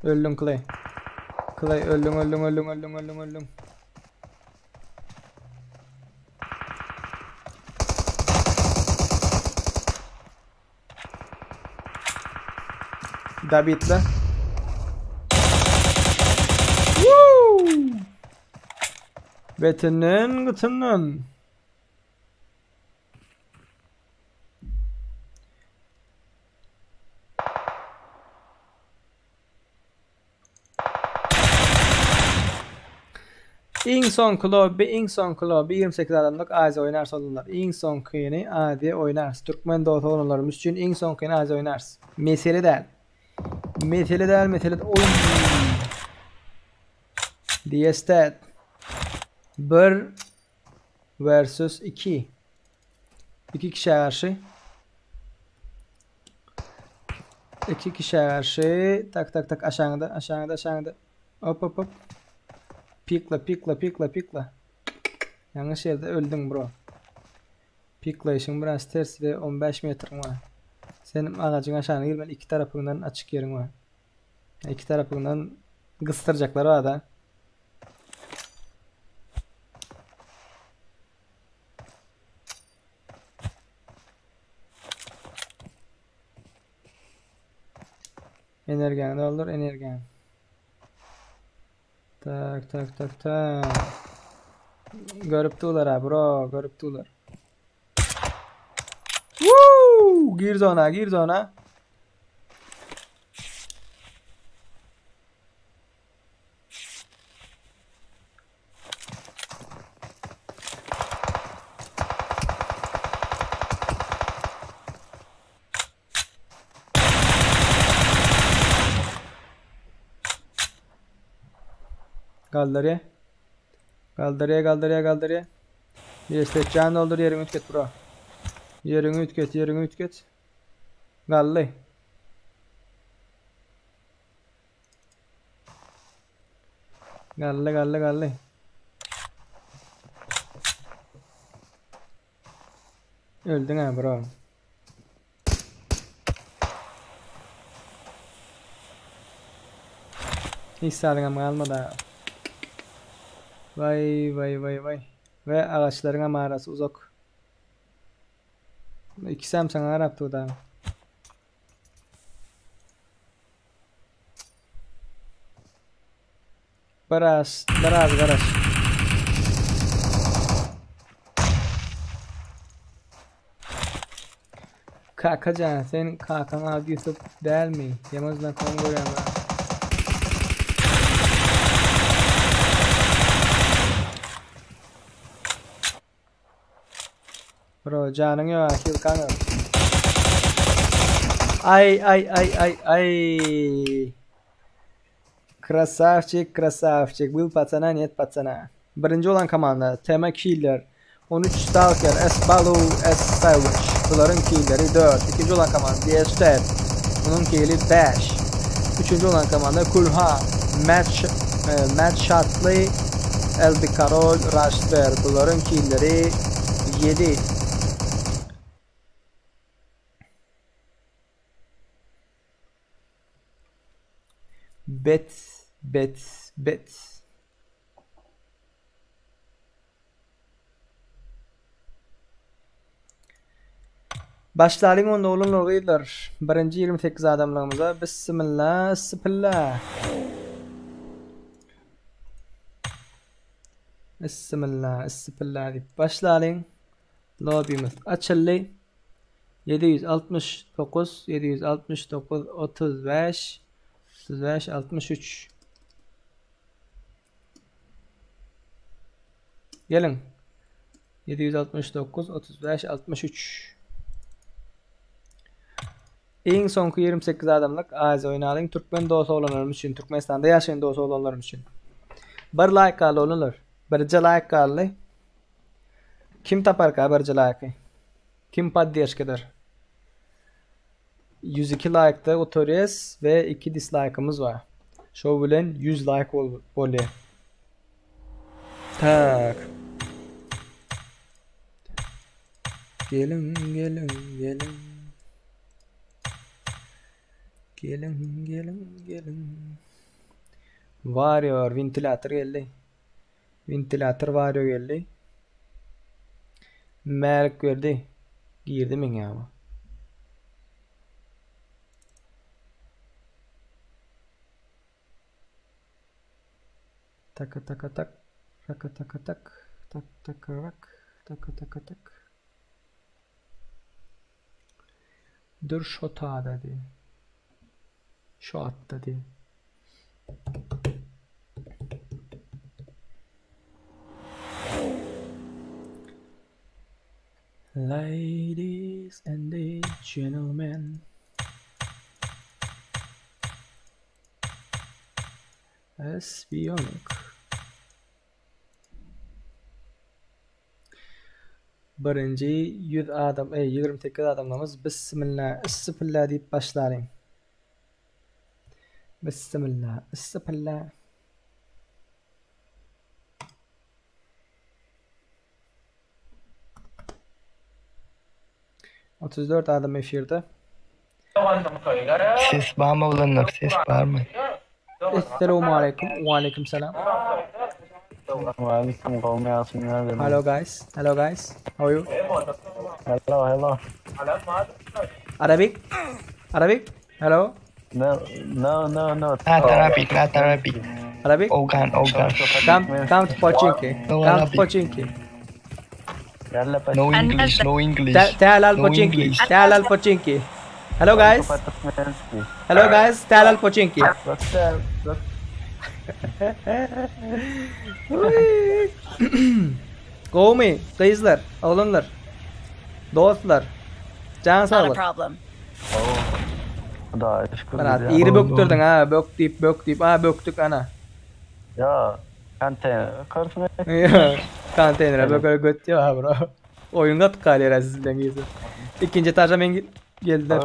Öldün Clay. Clay öldün öldün öldün öldün öldün öldün. David'le. Woo! Betinden gıtından. Iň soňky lobby, iň soňky lobby 28 adamlyk Aziýa oýnarys oglanlar. Iň soňkyny Aziýa oýnarys. Türkmen dost oglanlarymyz üçin iň soňkyny Aziýa oýnarys. Mesele däl. Mesele däl, mesele Oý. Diestet. 1 versus 2. 2 kişiye garşy. 2 kişiye garşy. Tak tak tak aşaňda, aşaňda, aşaňda. Hop hop hop. Pikla pikla pikla pikla. Ýalňyş ýerde öldüň bro. Piklaýşyň biraz ters we 15 metriň bar. Senem agajyň aşagyna girmeli iki tarapyňdan açyk ýeriň bar. Iki tarapyňdan gysdyrjaklar bar da. Energiýany doldur, energiýany. Tak, tak, tak, tak. Görüp durlar ha bro, görüp durlar. Woo! Gir zona, gir zona. Galdyrýa. Galdyrýa, galdyrýa, galdyrýa. Ýeste can doldur ýeriňi üýtget bro. Ýeriňi üýtget, ýeriňi üýtget. Galdy. Galdy, galdy, galdy. Öldüň ha bro. Hiç zadyňam galmady ha. Vay vay vay vay. We agaçlaryňam arasy uzak. Ikisem saňa garap dur da. Biraz, biraz garaş. Kakajan sen kakaň ady Ýusup dälmi? Ýaman znakom görýän ben. Bro janyň ýok ahilkaň ýok. Ay ay ay ay ay. Krasavçik krasavçik. Был пацана нет пацана. Birinji bolan komanda TM Killer 13 Stalker S Balu S Savage. Bularyň killeri 4. Ikinji bolan komanda DS Ted. Onuň kili 5. Üçünji bolan komanda Kulha Match e, Match Shotly LB Karol Raştver. Bularyň killeri 7. Bet bet bet. Başlalyň onda oglanlar gyzlar. Birinji 28 adamlygymyza bismillah sipilla. Bismillah sipilla diýip başlalyň. Lobbymiz açyldy. 769 769 35 35 63 Geliň. 769 35 63 Iň soňky 28 adamlyk Aziýa oýnalyň türkmen dos oglanlarym üçin, Türkmenistanda ýaşaýan dos oglanlarym üçin. Bir laýk galdy oglanlar. Birje laýk galdy. Kim taparka birje laýky? Kim poddeşka eder? 102 laýkda gutarýas we 2 dislaýkymyz bar. Şo bilen 100 laýk bolýar. Tak. Geliň, geliň, geliň. Geliň, geliň, geliň. Warrior ventilator geldi. Ventilator Wario geldi. Mälik geldi. Girdi meň ýanyma. Taka taka tak. Raka taka tak. Tak taka rak. Taka taka tak. Dur şotada diý. Şu atda diý. Ladies and the gentlemen. Espionik. Birinji 100 adam, ey 28 adamlarymyz Bismillah, Issipilla diýip başlalyň. Bismillah, Issipilla. 34 adam efirde. Ses barmy oglanlar ses barmy? Esselamu aleýkum, we aleýkum salam. Aleyküm gowmy ýagşymy Hello guys, hello guys, how are you? Hello hello. Arabic? Arabic? Hello? No no no no. Not Arabic not Arabic. Arabic? Ogan Ogan. Come come to Pochinki. No Come to Arabic. Pochinki. No English no English. تعال al No Pochinki. English. تعال al Pochinki. Hello guys. Hello guys. تعال al Pochinki. Gowmy, gyzlar, oglanlar, dostlar. Jan Not a saglyk. problem. Hudaýa şükür. Myrat, iri bökdürdiň ha, bök diýip, bök diýip, a bökdük ana. Ýa, konteýner körsüň. Konteýnere bökere göt ýok ha bro. Oýun gatyk galýar siz bilen girse. Ikinji etaža men geldiler.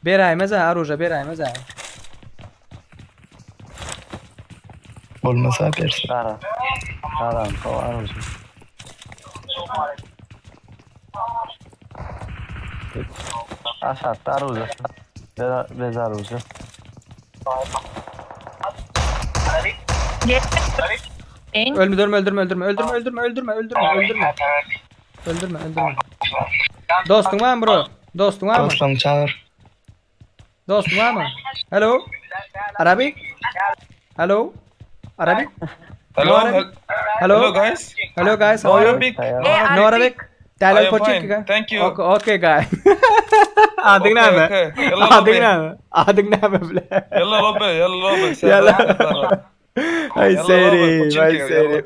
Beräýmez ha, oruža beräýmez ha. Bolmasa bersin. Gara. Gara, oruža. Aşakda oruža. Bez oruža. Öldürme, öldürme, öldürme, öldürme, öldürme, öldürme, öldürme, öldürme. Öldürme, öldürme. Dostuň barmy bro? Dostuň barmy? Dostuň çagyr. Dostuň barmy? Hello? Arabic? Hello? Arabic? Hello, No Arabic? Hello? Hello guys. Hello guys, No how are you? Arabic. No Arabic? Tell I am Pochinki. fine, thank you. Okay, okay guy. Adyň Okay, näme? okay. Yalla Adyň lobby. näme? Adyň näme bile? Yalla lobby, yalla lobby. Yalla. Ay Yalla lobby, Serim, ay Pochinki, yalla. Serim.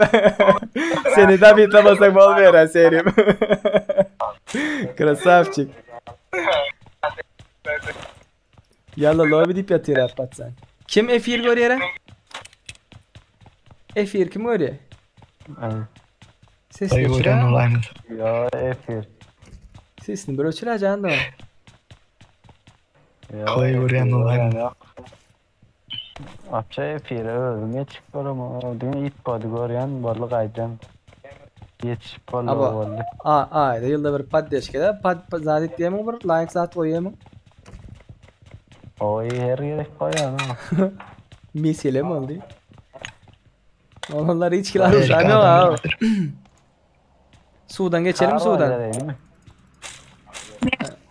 Seni dabitlemesek bolmaýar ha Serim. Krasavçik. Yalla lobby diýip ýatyr patsan. Kim efir görýär? Efir kim görýär? Sesini Dayı öçür görýän ha. olaýmyz. Ýa efir. Sesini bir öçür ha jandym. Koy görýän olaýmyz. Apça efire özüm ýetişip bolam, diňe it body görýän, boldy gaýdýan. Ýetişip boldy, Aba, boldy. a, aýda ýylda bir poddeşkede pad zat etýämiň bir like zat goýýamyň? Oý, her gerek goýýan. Meselem boldy. Onlar hiç kilo Amerika aruşam yok adamı abi. Sudan geçelim sudan.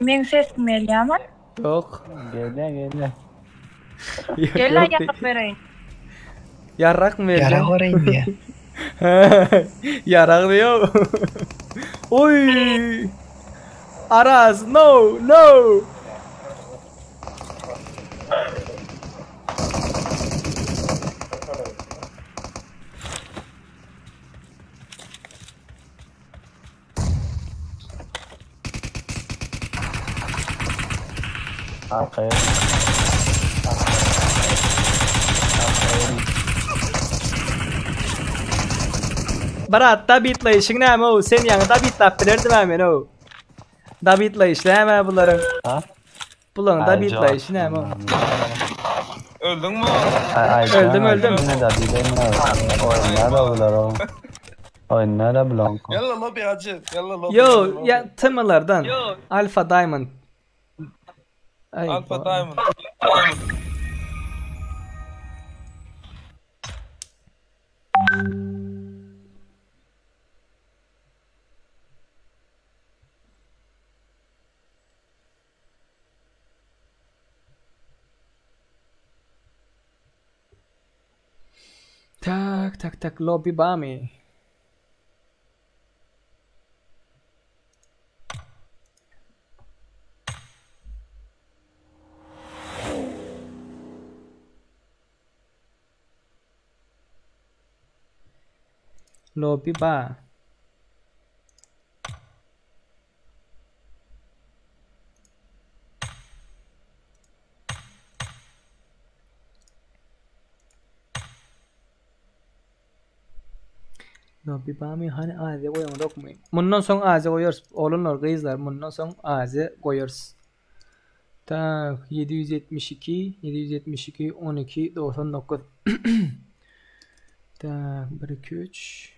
Men sesim gelýärmi? Yok. Gelýär, gelýär. Gel ýarak bereýin. Yarrak mı vereceksin? Yarak orayım ya. Yarak diyor. Oý! Araz, no, no! Arkaya. Brat, dabitlaýşyň näme o? Sen ýaňy dabitlap bilerdim-ä meni o. Dabitlaýyş näme bularyň? Ha? Bularyň dabitlaýşy näme o? Öldüňmi? Öldüm, öldüm. Ne da Oyunlar da bular o. Oyunlar da bular. Yalla lobby hacı. Yalla lobby. Yo, yalla lobby. ya temalardan. Alpha Diamond. Ay, Alpha bu- Diamond. Tak, tak, tak, lobby bamy. Lobby ba. Lobby bamy hani Aziýa goýaňyzokmy? Mundan soň Aziýa goýarys. Oglanlar, gyzlar, mundan soň Aziýa goýarys. Tak, 772, 772, 12, 99. Tak, 1 2 3.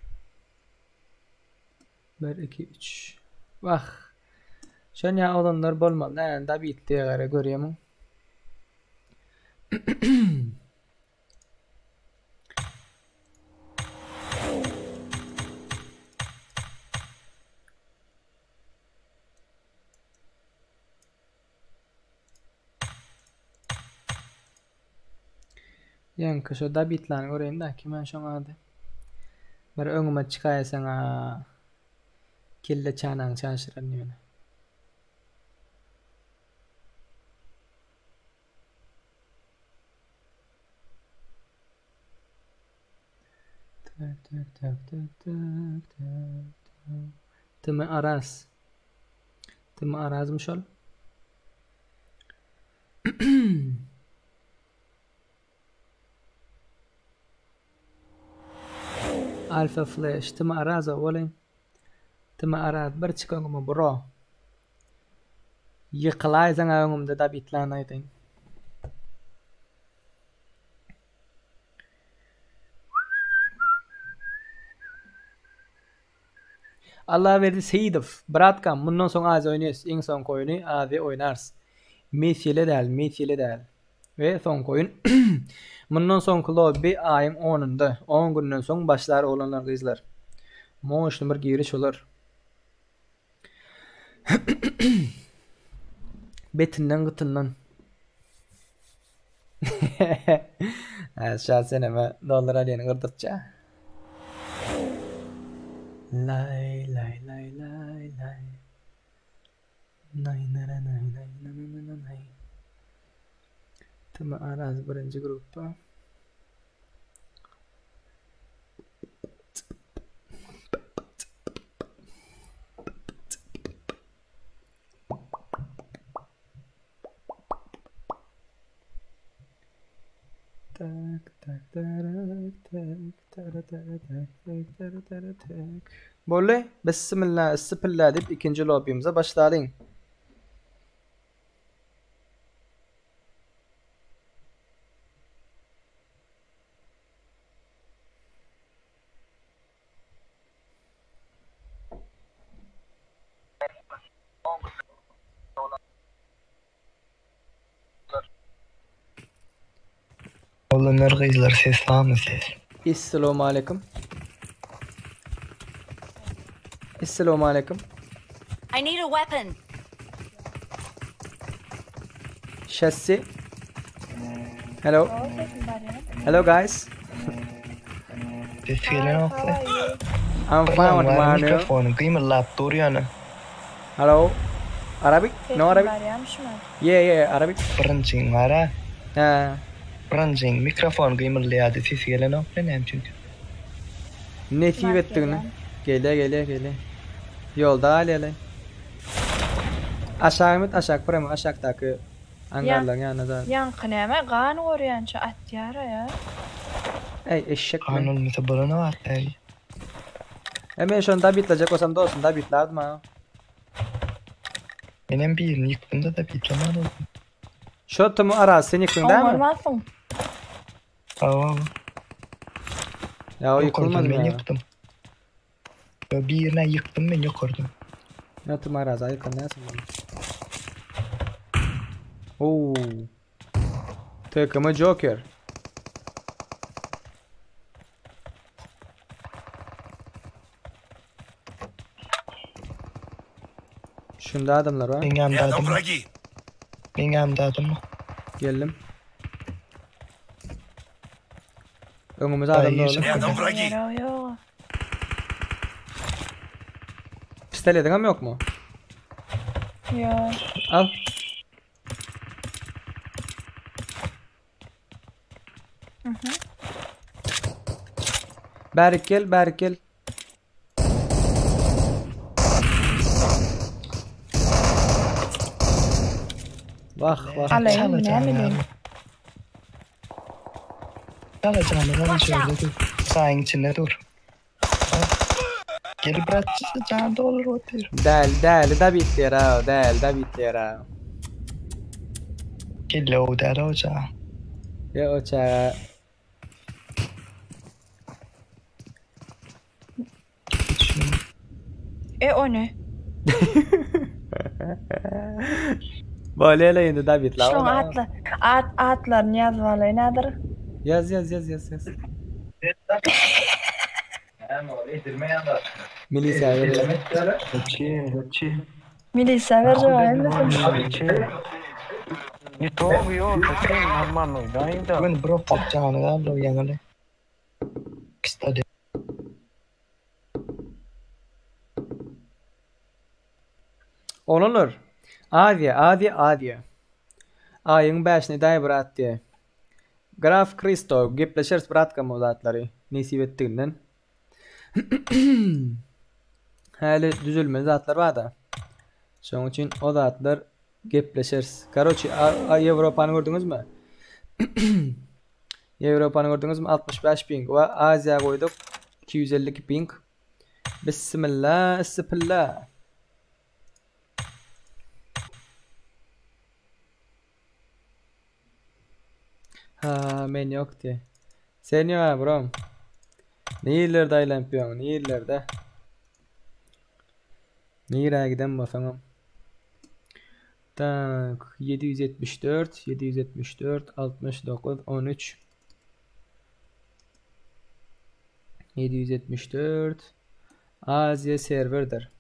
1 2 3. Wah. Şon ýa oglanlar bolmaly. Näme da bitdi gara görýämiň? Ýaňky şo Dabitlany göreýin-dä, kim şoň ady? Bir öňüme çykaýsaň-a. Kelle çanagyň çaşyran ýöne. Tak tak tak tak tak tak tak. Timi Araz. Timi Arazmy şol? Alpha Flash. Timi Araz owaly. Timi Araz bir çyk öňüme bro. Ýykylaýsaň öňümde dabitlan aýdaýyn. Allaberdi Seýidow, Bratkam, mundan soň Aziýa oýnaýas, iň soňky oýny Aziýa oýnarys. Mesele däl, mesele däl. We soňky oýun. Mundan soňky lobby aýyň onunda, on günden soň başlar oglanlar gyzlar. Moşny bir giriş bolar. Betinden gytyndan. Hä, şa seneme dollar alýany gyrdyrtja. Lay lay lay lay lay. Nay nara nay nay na na na na nay. Tma Araz birinji gruppa. Tak tak tarak tak tara tara tak tak tara tara tak. Boldy. Bismillah, issipilla diýip ikinji lobbymize başlalyň. Oglanlar gyzlar ses barmy ses. Essalowmaleýkum. Essalowmaleýkum. I need a weapon. Şassi. Hello. Hello guys. Ses gelenokmy? I'm fine Birlaň with bar Manu. mikrofony gymyldap dur ýöne. Hello. Arabic? No Sesim Arabic? barýamy şuňa? Yeah yeah Arabic. Birinjiň bar-a. Hä. Birinjiň mikrofony gymyldaýardy sesi gelenok-da näme üçindir. Nesip Şumat etdigini. gelýän. Gelýä gelýä gelýä. Ýolda galýaly. Aşagy mit aşak prema aşakdaky Ýa angarlaryň ýanyna zat. ýaňky näme gan görýänçä atýara ýa. Eý eşek Gan men. bolmasa bolanok atlaý. E men şony dabitlejek bolsam dostum dabitlardym a. Menem birini ýykdym-da dabitlemän oldum. Şo tüm Araz sen ýykdyň dämi? Oňarmansyň. Hawa. Ýa o Ýokardan ýykylmady men ýa. ýykdym. Ýo birine ýykdym men ýokardan. Ýa tüm Araz aýykan näsin bunu. Oo. TKM Joker. Şunda adamlar bar. Meň ýanymda adam. Meň ýanymda adam. Geldim. Öňümüz adam Daýy doly. ýerçek Ýok ýok. Pistoletiň hem ýokmy? Ýok. Al. Mhm. Bärik gel, bärik gel. Wah, wah. Alaýyn Çala näme jany diýeyim? Çala jany aly Watch şöyle out. dur. Saýyň içinde dur. Gel brat can dolur otyr. Däl, däli da bitýär ha, däli da bitýär ha. Kelle o däl o can. Ýa o çaga. E o ne? Bolýa indi da bitla. Şoň atla at atlaryny ýazyp alaýyn häzir. Ýaz, ýaz, ýaz, ýaz, ýaz. Milisiýa berýär. Зачем? Зачем? Milisiýa berjek aýyn Не трогай его, зачем? Нормально, дай да. Gün bir ok jany galdy o ýaňaly. Pistolet. Olanlar. Aziýa, Aziýa, Aziýa. Aýyň 5-ni daý brat diýe. Graf Kristo gepleşeris bratkam o zatlary nesip etdiginden. Häli düzülmeli zatlar bar da. Şonuň üçin o zatlar gepleşeris. Karoçi, Ýewropany gördüňizmi? Ýewropany gördüňizmi? 65 ping we Aziýa goýduk 252 ping. Bismillah, isipillah. Ha, men ýok diýe. Sen ýok bro. Nirelerde aýlanyp ýöň, nirelerde? Nirä giden bolsaňam. Tak, 774, 774, 69, 13. 774 Aziýa serwerdir.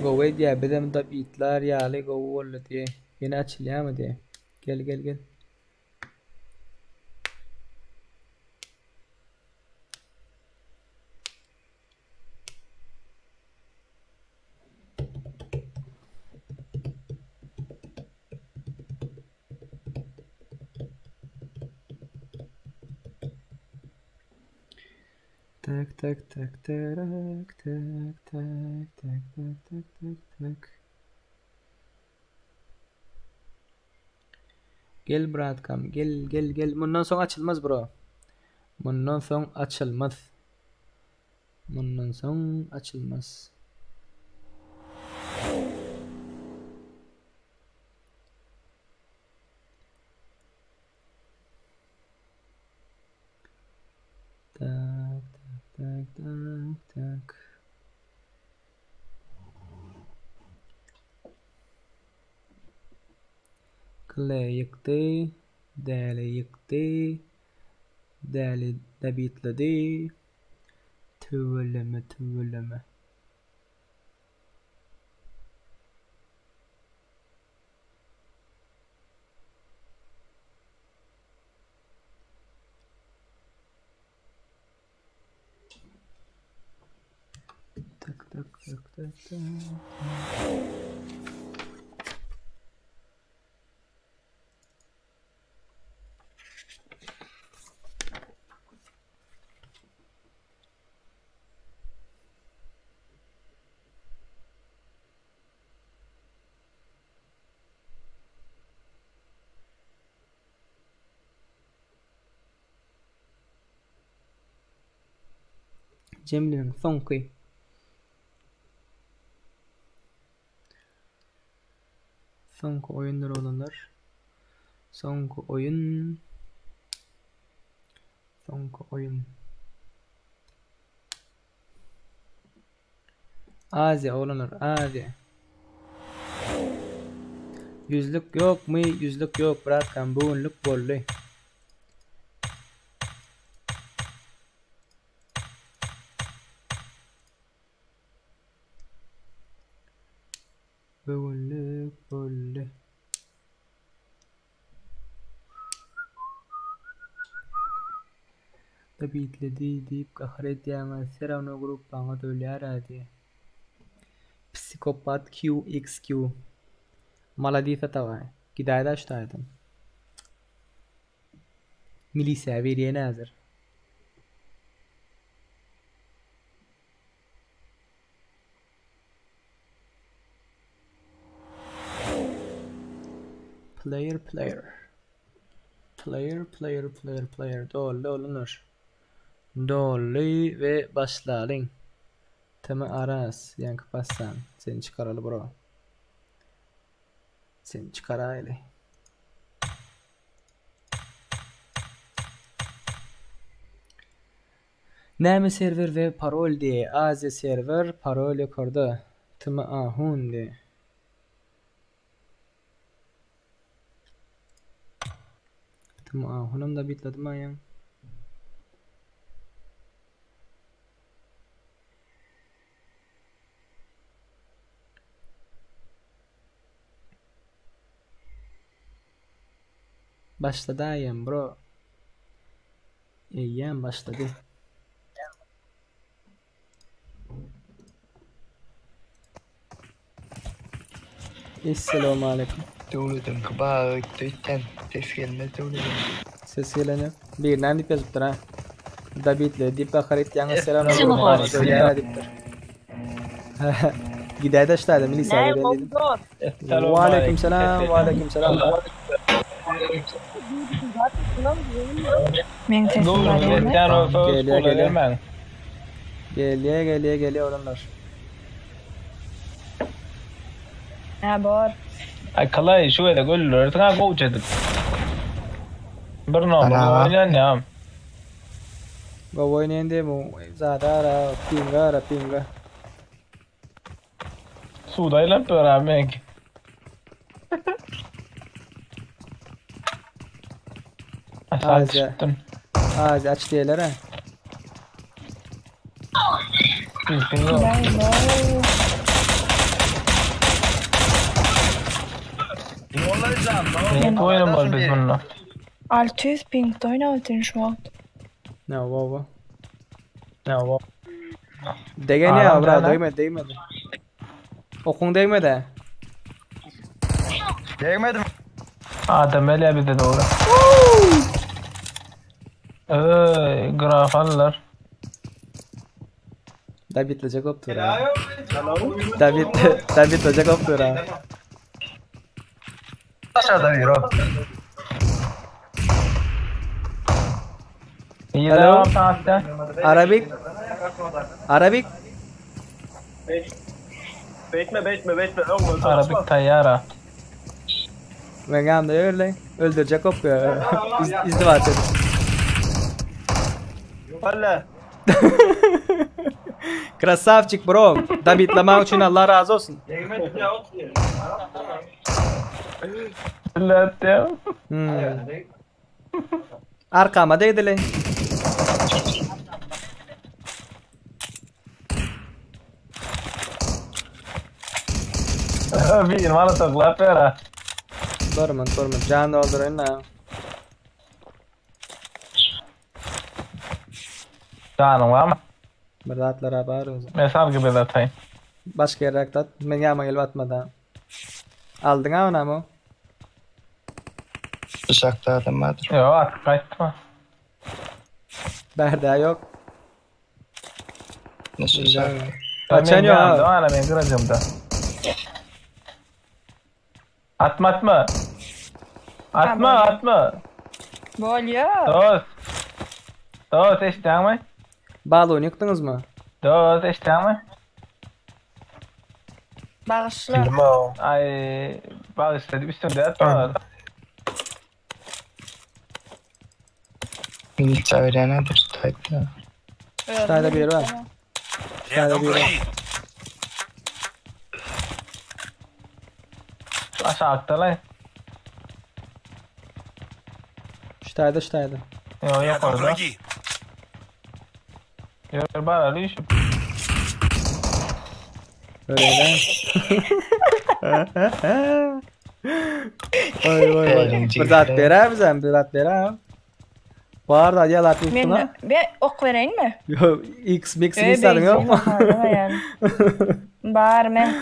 Gowy edýär, bizem dabitlar ýaly gowy boldy diýe. Ýene açylýarmy diýe. Gel gel gel. Tak tak tak tak tak tak tak tak tak tak tak. Gel bratkam, gel gel gel. Mundan soň açylmaz bro. Mundan soň açylmaz. Mundan soň açylmaz. Tak tak tak tak tak. Kle ýykdy, däli ýykdy, däli dabitledi. Tüweleme, tüweleme. tak tak tak tak. Jemliniň soňky Soňky oýundyr oglanlar. Soňky oýun. Soňky oýun. Aziýa oglanlar, Aziýa. Ýüzlük ýokmy? Ýüzlük ýok, bratkam, bu günlük boldy. Bu günlük boldy. Dabitledi diýip gahar edýäňiz, serawno grupbaňyz ölýärä diýe. Psikopat QXQ. Maladis atagaý. Gidäýdä şu taýdan. Milisiýa berýän häzir. Player player. Player player player player doldy oglanlar. Doldy we başlalyň. Tm Aras ýaňky passan seni çykaraly bro. Seni çykaraýly. Näme serwer we parol diý Aziýa serwer parol ýokarda Tm Ahun diý. Tm Ahunam da bitledim aýaň. Başladaýam bro. Eýýäm başlady. Esselamu aleýkum. Döwlediňki baga gitdi öýtýän. Ses gelmez döwlediň. Ses gelene. Bir näme diýip ýazypdyr ha? Dabitle diýip gahar etýäňiz selam aleýkum diýipdir. Gidäýdä ştaýda milisiýa berýän diýdim. Waleýkim salam, waleýkim salam. Meň sesim barýarmy? Gelýär, gelýär. Gelýär, gelýär, gelýär oglanlar. Hä bor. Aý kalaý şu gezek öldürersiň ha gowja edip. Bir nomer oýnaýan ýa. Gowy oýnaýan diýip bu zada ara, pinga ara, pinga. Suwda aýlanyp dur abi meňki. Aşağı Aziýa. düşüpdim. Aziýa aç diýerler ha. Mümkin ýok. Bay bay. Neýip oýnamaly biz munda? 600 pingde oýnap otyryn şu wagt. Ne baba. Ne bu? Degen ya Aram bra jana. degmedi degmedi. Okuň degmedi. Degmedim. Adam elýär bize dogry. Öý, graf aldylar. Dabitlejek bolup dur ha. Dabit dabitlejek bolup dur ha. Aşağıda bir o. İyi Hello. devam saatte. Arabic. Arabic. Beýtme beýtme beýtme öňe Arabik tayyara. Men gamda öyle. Öldürecek hop ya. İz, izdivaç edip. Halla. Krasavçik bro. Dabitlemek üçin Allah razı olsun. Degmedi ya ot. Millet ya. Hmm. Arkama degdile. Bir bana toklap ber ha. Durma durma. Can doldurayım da. Canın var mı? Bir zatlar bar özü. Men salgy bez ataýyn. Başga ýerräk at. Men ýama gelip atmada. Aldyň ha onam o. Bıçakda adam vardır. Ýok, atyp gaýtma. Bärde ýok. Nasıl bıçak? Açan ýok. ha. Ana men gyrajymda. Atma atma. Atma Tamam. atma. Bolýar. Dost. Dost eşitdäňmi? Balon ýykdyňyzmy? Dost eşitdäňmi? Bagyşla. Bildim o. Ay bağışla üstünde atma. Militsa öğrenedir. Taytta. Ştaýda biri bar. Ştaýda biri bar. Şu aşağıda lan. Ştaýda ştaýda. Yok yok orada. Yok bana düşüp. Öyle. Oy oy oy. Bir zat berer bizem, bir zat berer. Bar da gel at Men üstüne. be ok bereýin mi? Yo X mix Ö, mi yok mu? Bar men.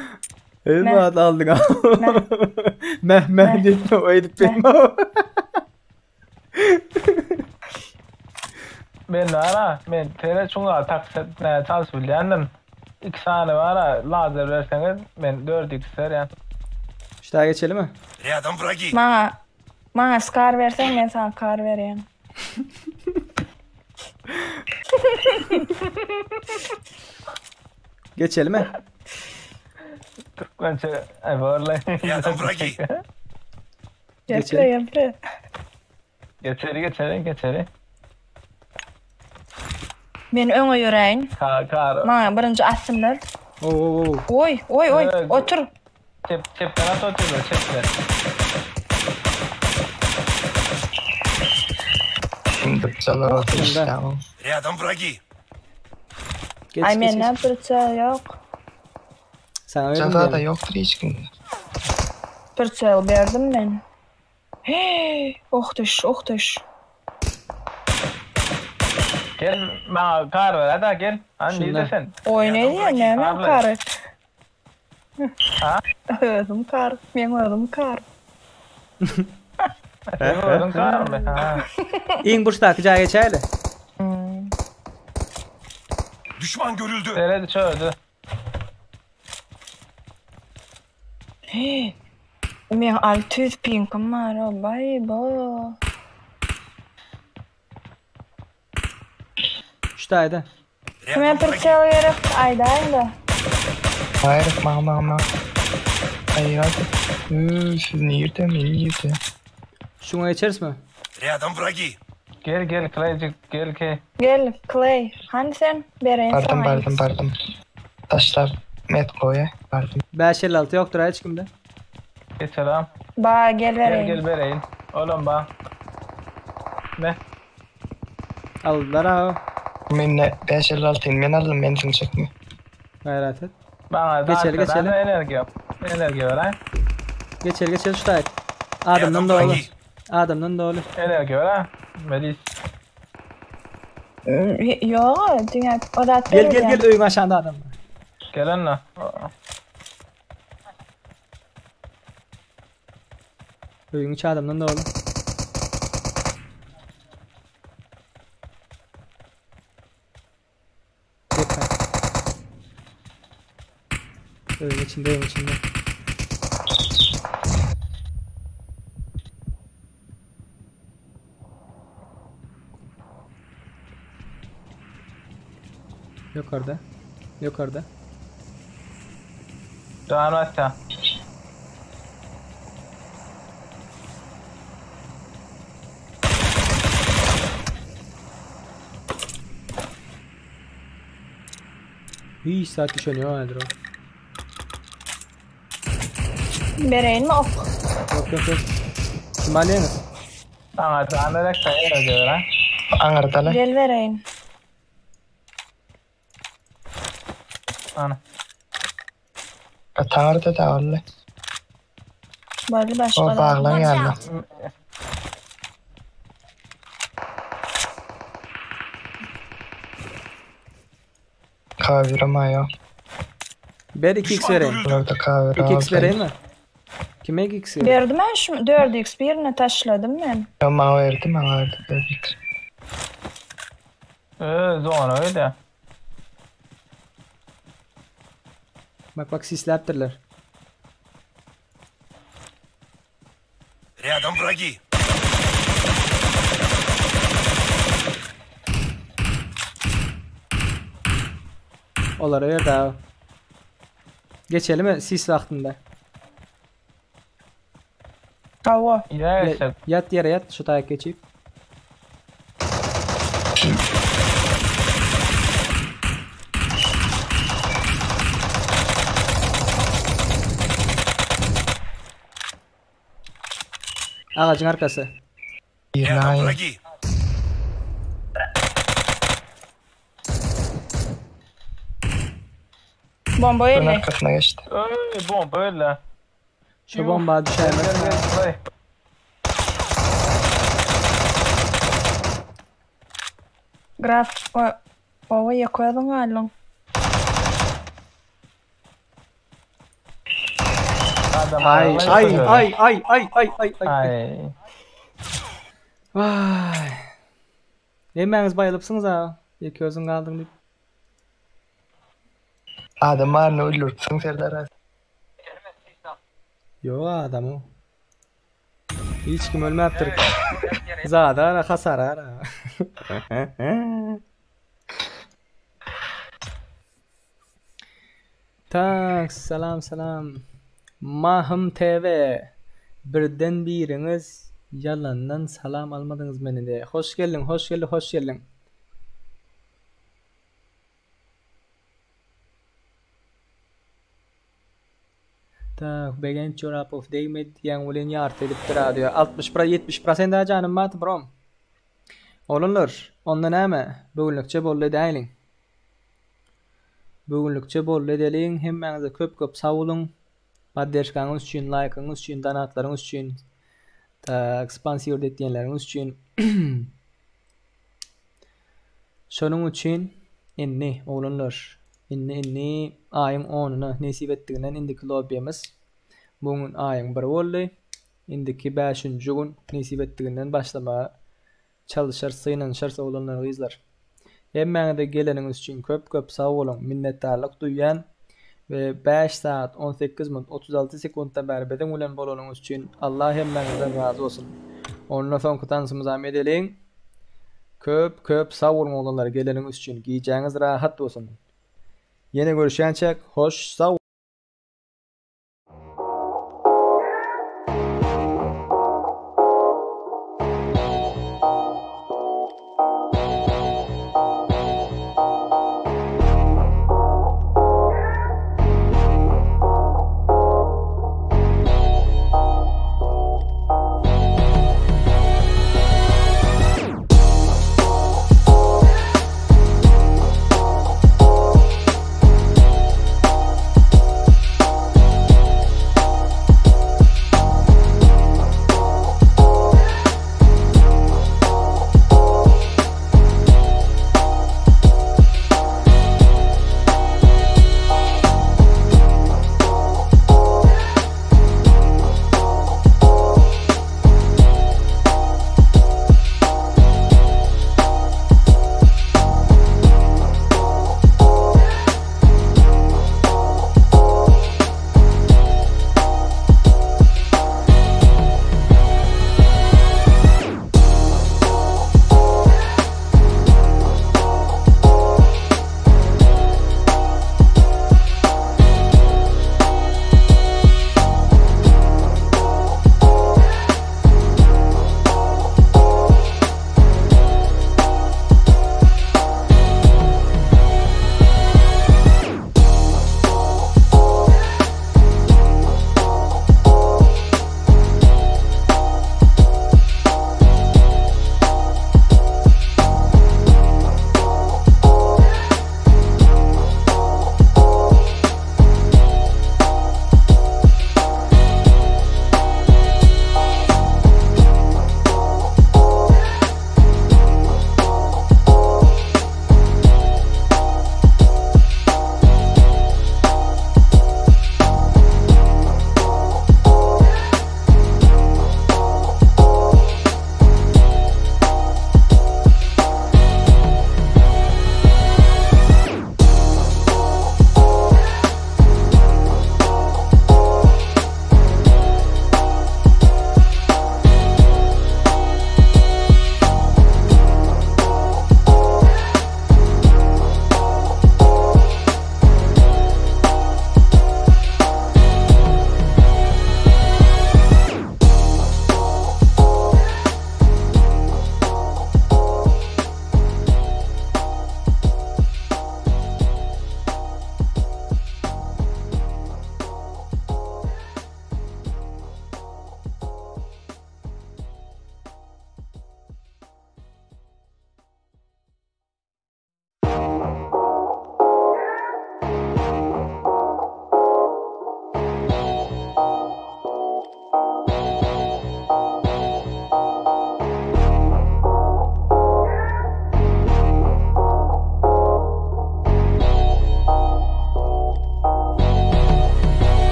El mi Meh. at aldık ha? Meh meh deyip o edip benim. Men ara men tere çuňa taksit ne çans bilýändim. İki sany bara lazer berseňiz men 4 x berýän. Ştaýa geçelim mi? Рядом враги. Maňa maňa skar berseň men sana kar berýän. Geçelim mi? Türkmençe ay barla. Рядом враги. Geple geple. Geçeri geçeri geçeri. Men öňe ýöräýin. Kar kar. Maňa birinji atsynlar. Oo oo oo. Oý, oý, oý, Evet. otur. Çep çepden at otur çepden. Şimdi bıçaklar atıyor işte. Рядом враги. Geç Ay geç menden geç. pırça yok. Sana verdim Bıçaklar da diyelim. yoktur hiç kimde. Pırça berdim men. Hey, oh düş, oh düş. Gel bana kar ver hadi gel. Hani Şundan. ne sen? Oy ne diýen näme Karlar. kary? Ha? Özüm kar, men özüm kar. Sen gördün kar mı? Ha. İň burçdaky jaýa geçäýli. Düşman görüldü. Tere çördü. Hey. Men 600 pinkim bar, o bay bo. Ştaýda. Kime Рядом враги. pırça gerek? Aýdaýyn da. Hayır ma ma ma. Hayır hadi. Üü, siz nerede men nerede? Şuňa geçeris mi? Рядом враги. Gel gel Claycik gel ki. Gel Clay, hani sen bereýin Bardım sana. bardım bardım. Taşlar met koya. Bardım. 556 ýokdur hiç kimde. Geçelim. Ba gel Gel bereýin. gel bereyin. Oğlum ba. Ne? Aldylar ha. Men ne 556 men aldım men çekme. Gayret et. Bana da Geçeli, geçeli. enerji yap. Enerji ver ha. Geçeli geçeli ştaýda. Adamdan Рядом dolu. враги. Adamdan dolu. Enerji ver ha. Melis. Ýok, diňe o zat Gel gel gel öýüň aşağında adam var. Gel anne. Öýüň içi adamdan dolu. Yeter. Öýüň içinde, öýüň içinde. Yukarıda. Yukarıda. Devam et ya. Hiç saat düşeniyor nedir o? Bereýin mi ok? Yok yok yok. Kim alıyorsunuz? Bana da enerji enerji ver ha. Angardalar. Gel bereýin. Ana. Tanrıda da varlı. Boldy başga. O da. bağlan Watch yanına. out. K1 ama yok. Ber 2x Düşman bereýin. görüldü. Orada K1 2x alsaydı. bereýinmi? Kime 2x gerek? Berdim ben şu 4x birine taşladım ben. Ya bana verdi bana verdi. Verdi. Ee, zona öyle. Bak bak sisläpdirler. Рядом враги. Olara berdi abi. Geçelimi sis wagtynda. Hawa. Ya işte. Ýat ýere ýat şu taýak geçip. Agajyň arkasy. Рядом Birine враги. Bomba Ön eli. arkasına geçti. Öy bomba öyle. Şu bomba Gel düşäýmez. gel gel. Graf o Owa ýakoýadyň galyň. Adam Ay ay ay ay ay ay ay ay. Ay. Vay. Hemmäňiz baýylypsyňyz ha. Ýeke özüň galdyň diýip. Adam var öldürtsün Serdar abi. Ýok adamı. Hiç kim ölmäpdir. Zada ara hasar ara. Tak, salam salam. Mahym TV. Birden biriňiz ýalandan salam almadyňyz meni de. Hoş geldiň, hoş geldi, hoş geldiň. Tak, Begenç Çorapow degmedi diýen bilen ýarty edipdir ha diýär. 60 pra 70% daha janym bar brom. Oglanlar, onda näme? Bugünlikçe boldy edäýliň. Bugünlikçe boldy edeliň. Hemmäňize köp köp sag boluň. Podderžkaňyz üçin, laýkyňyz üçin, donatlaryňyz üçin, tak, sponsor etýänleriňiz üçin. Şonuň üçin indi oglanlar, indi indi aýyň 10-una nesip etdiginden indiki lobby'miz bu gün aýyň 1 boldy. Indiki 5-nji gün nesip etdiginden başlamaga çalışar, synanyşarys oglanlar, gyzlar. Hemmäňize geleniňiz üçin köp köp sag boluň. Minnetdarlyk duýýan we 5 saat 18 minut 36 sekuntdan bäri biziň bilen bolanyňyz üçin Allah hemmäňizden razy bolsun. Ondan soňky tanşymyzam edeliň. Köp köp sag boluň oglanlar geleniňiz üçin. Gijäňiz rahat bolsun. Ýene görüşýänçäk hoş sag.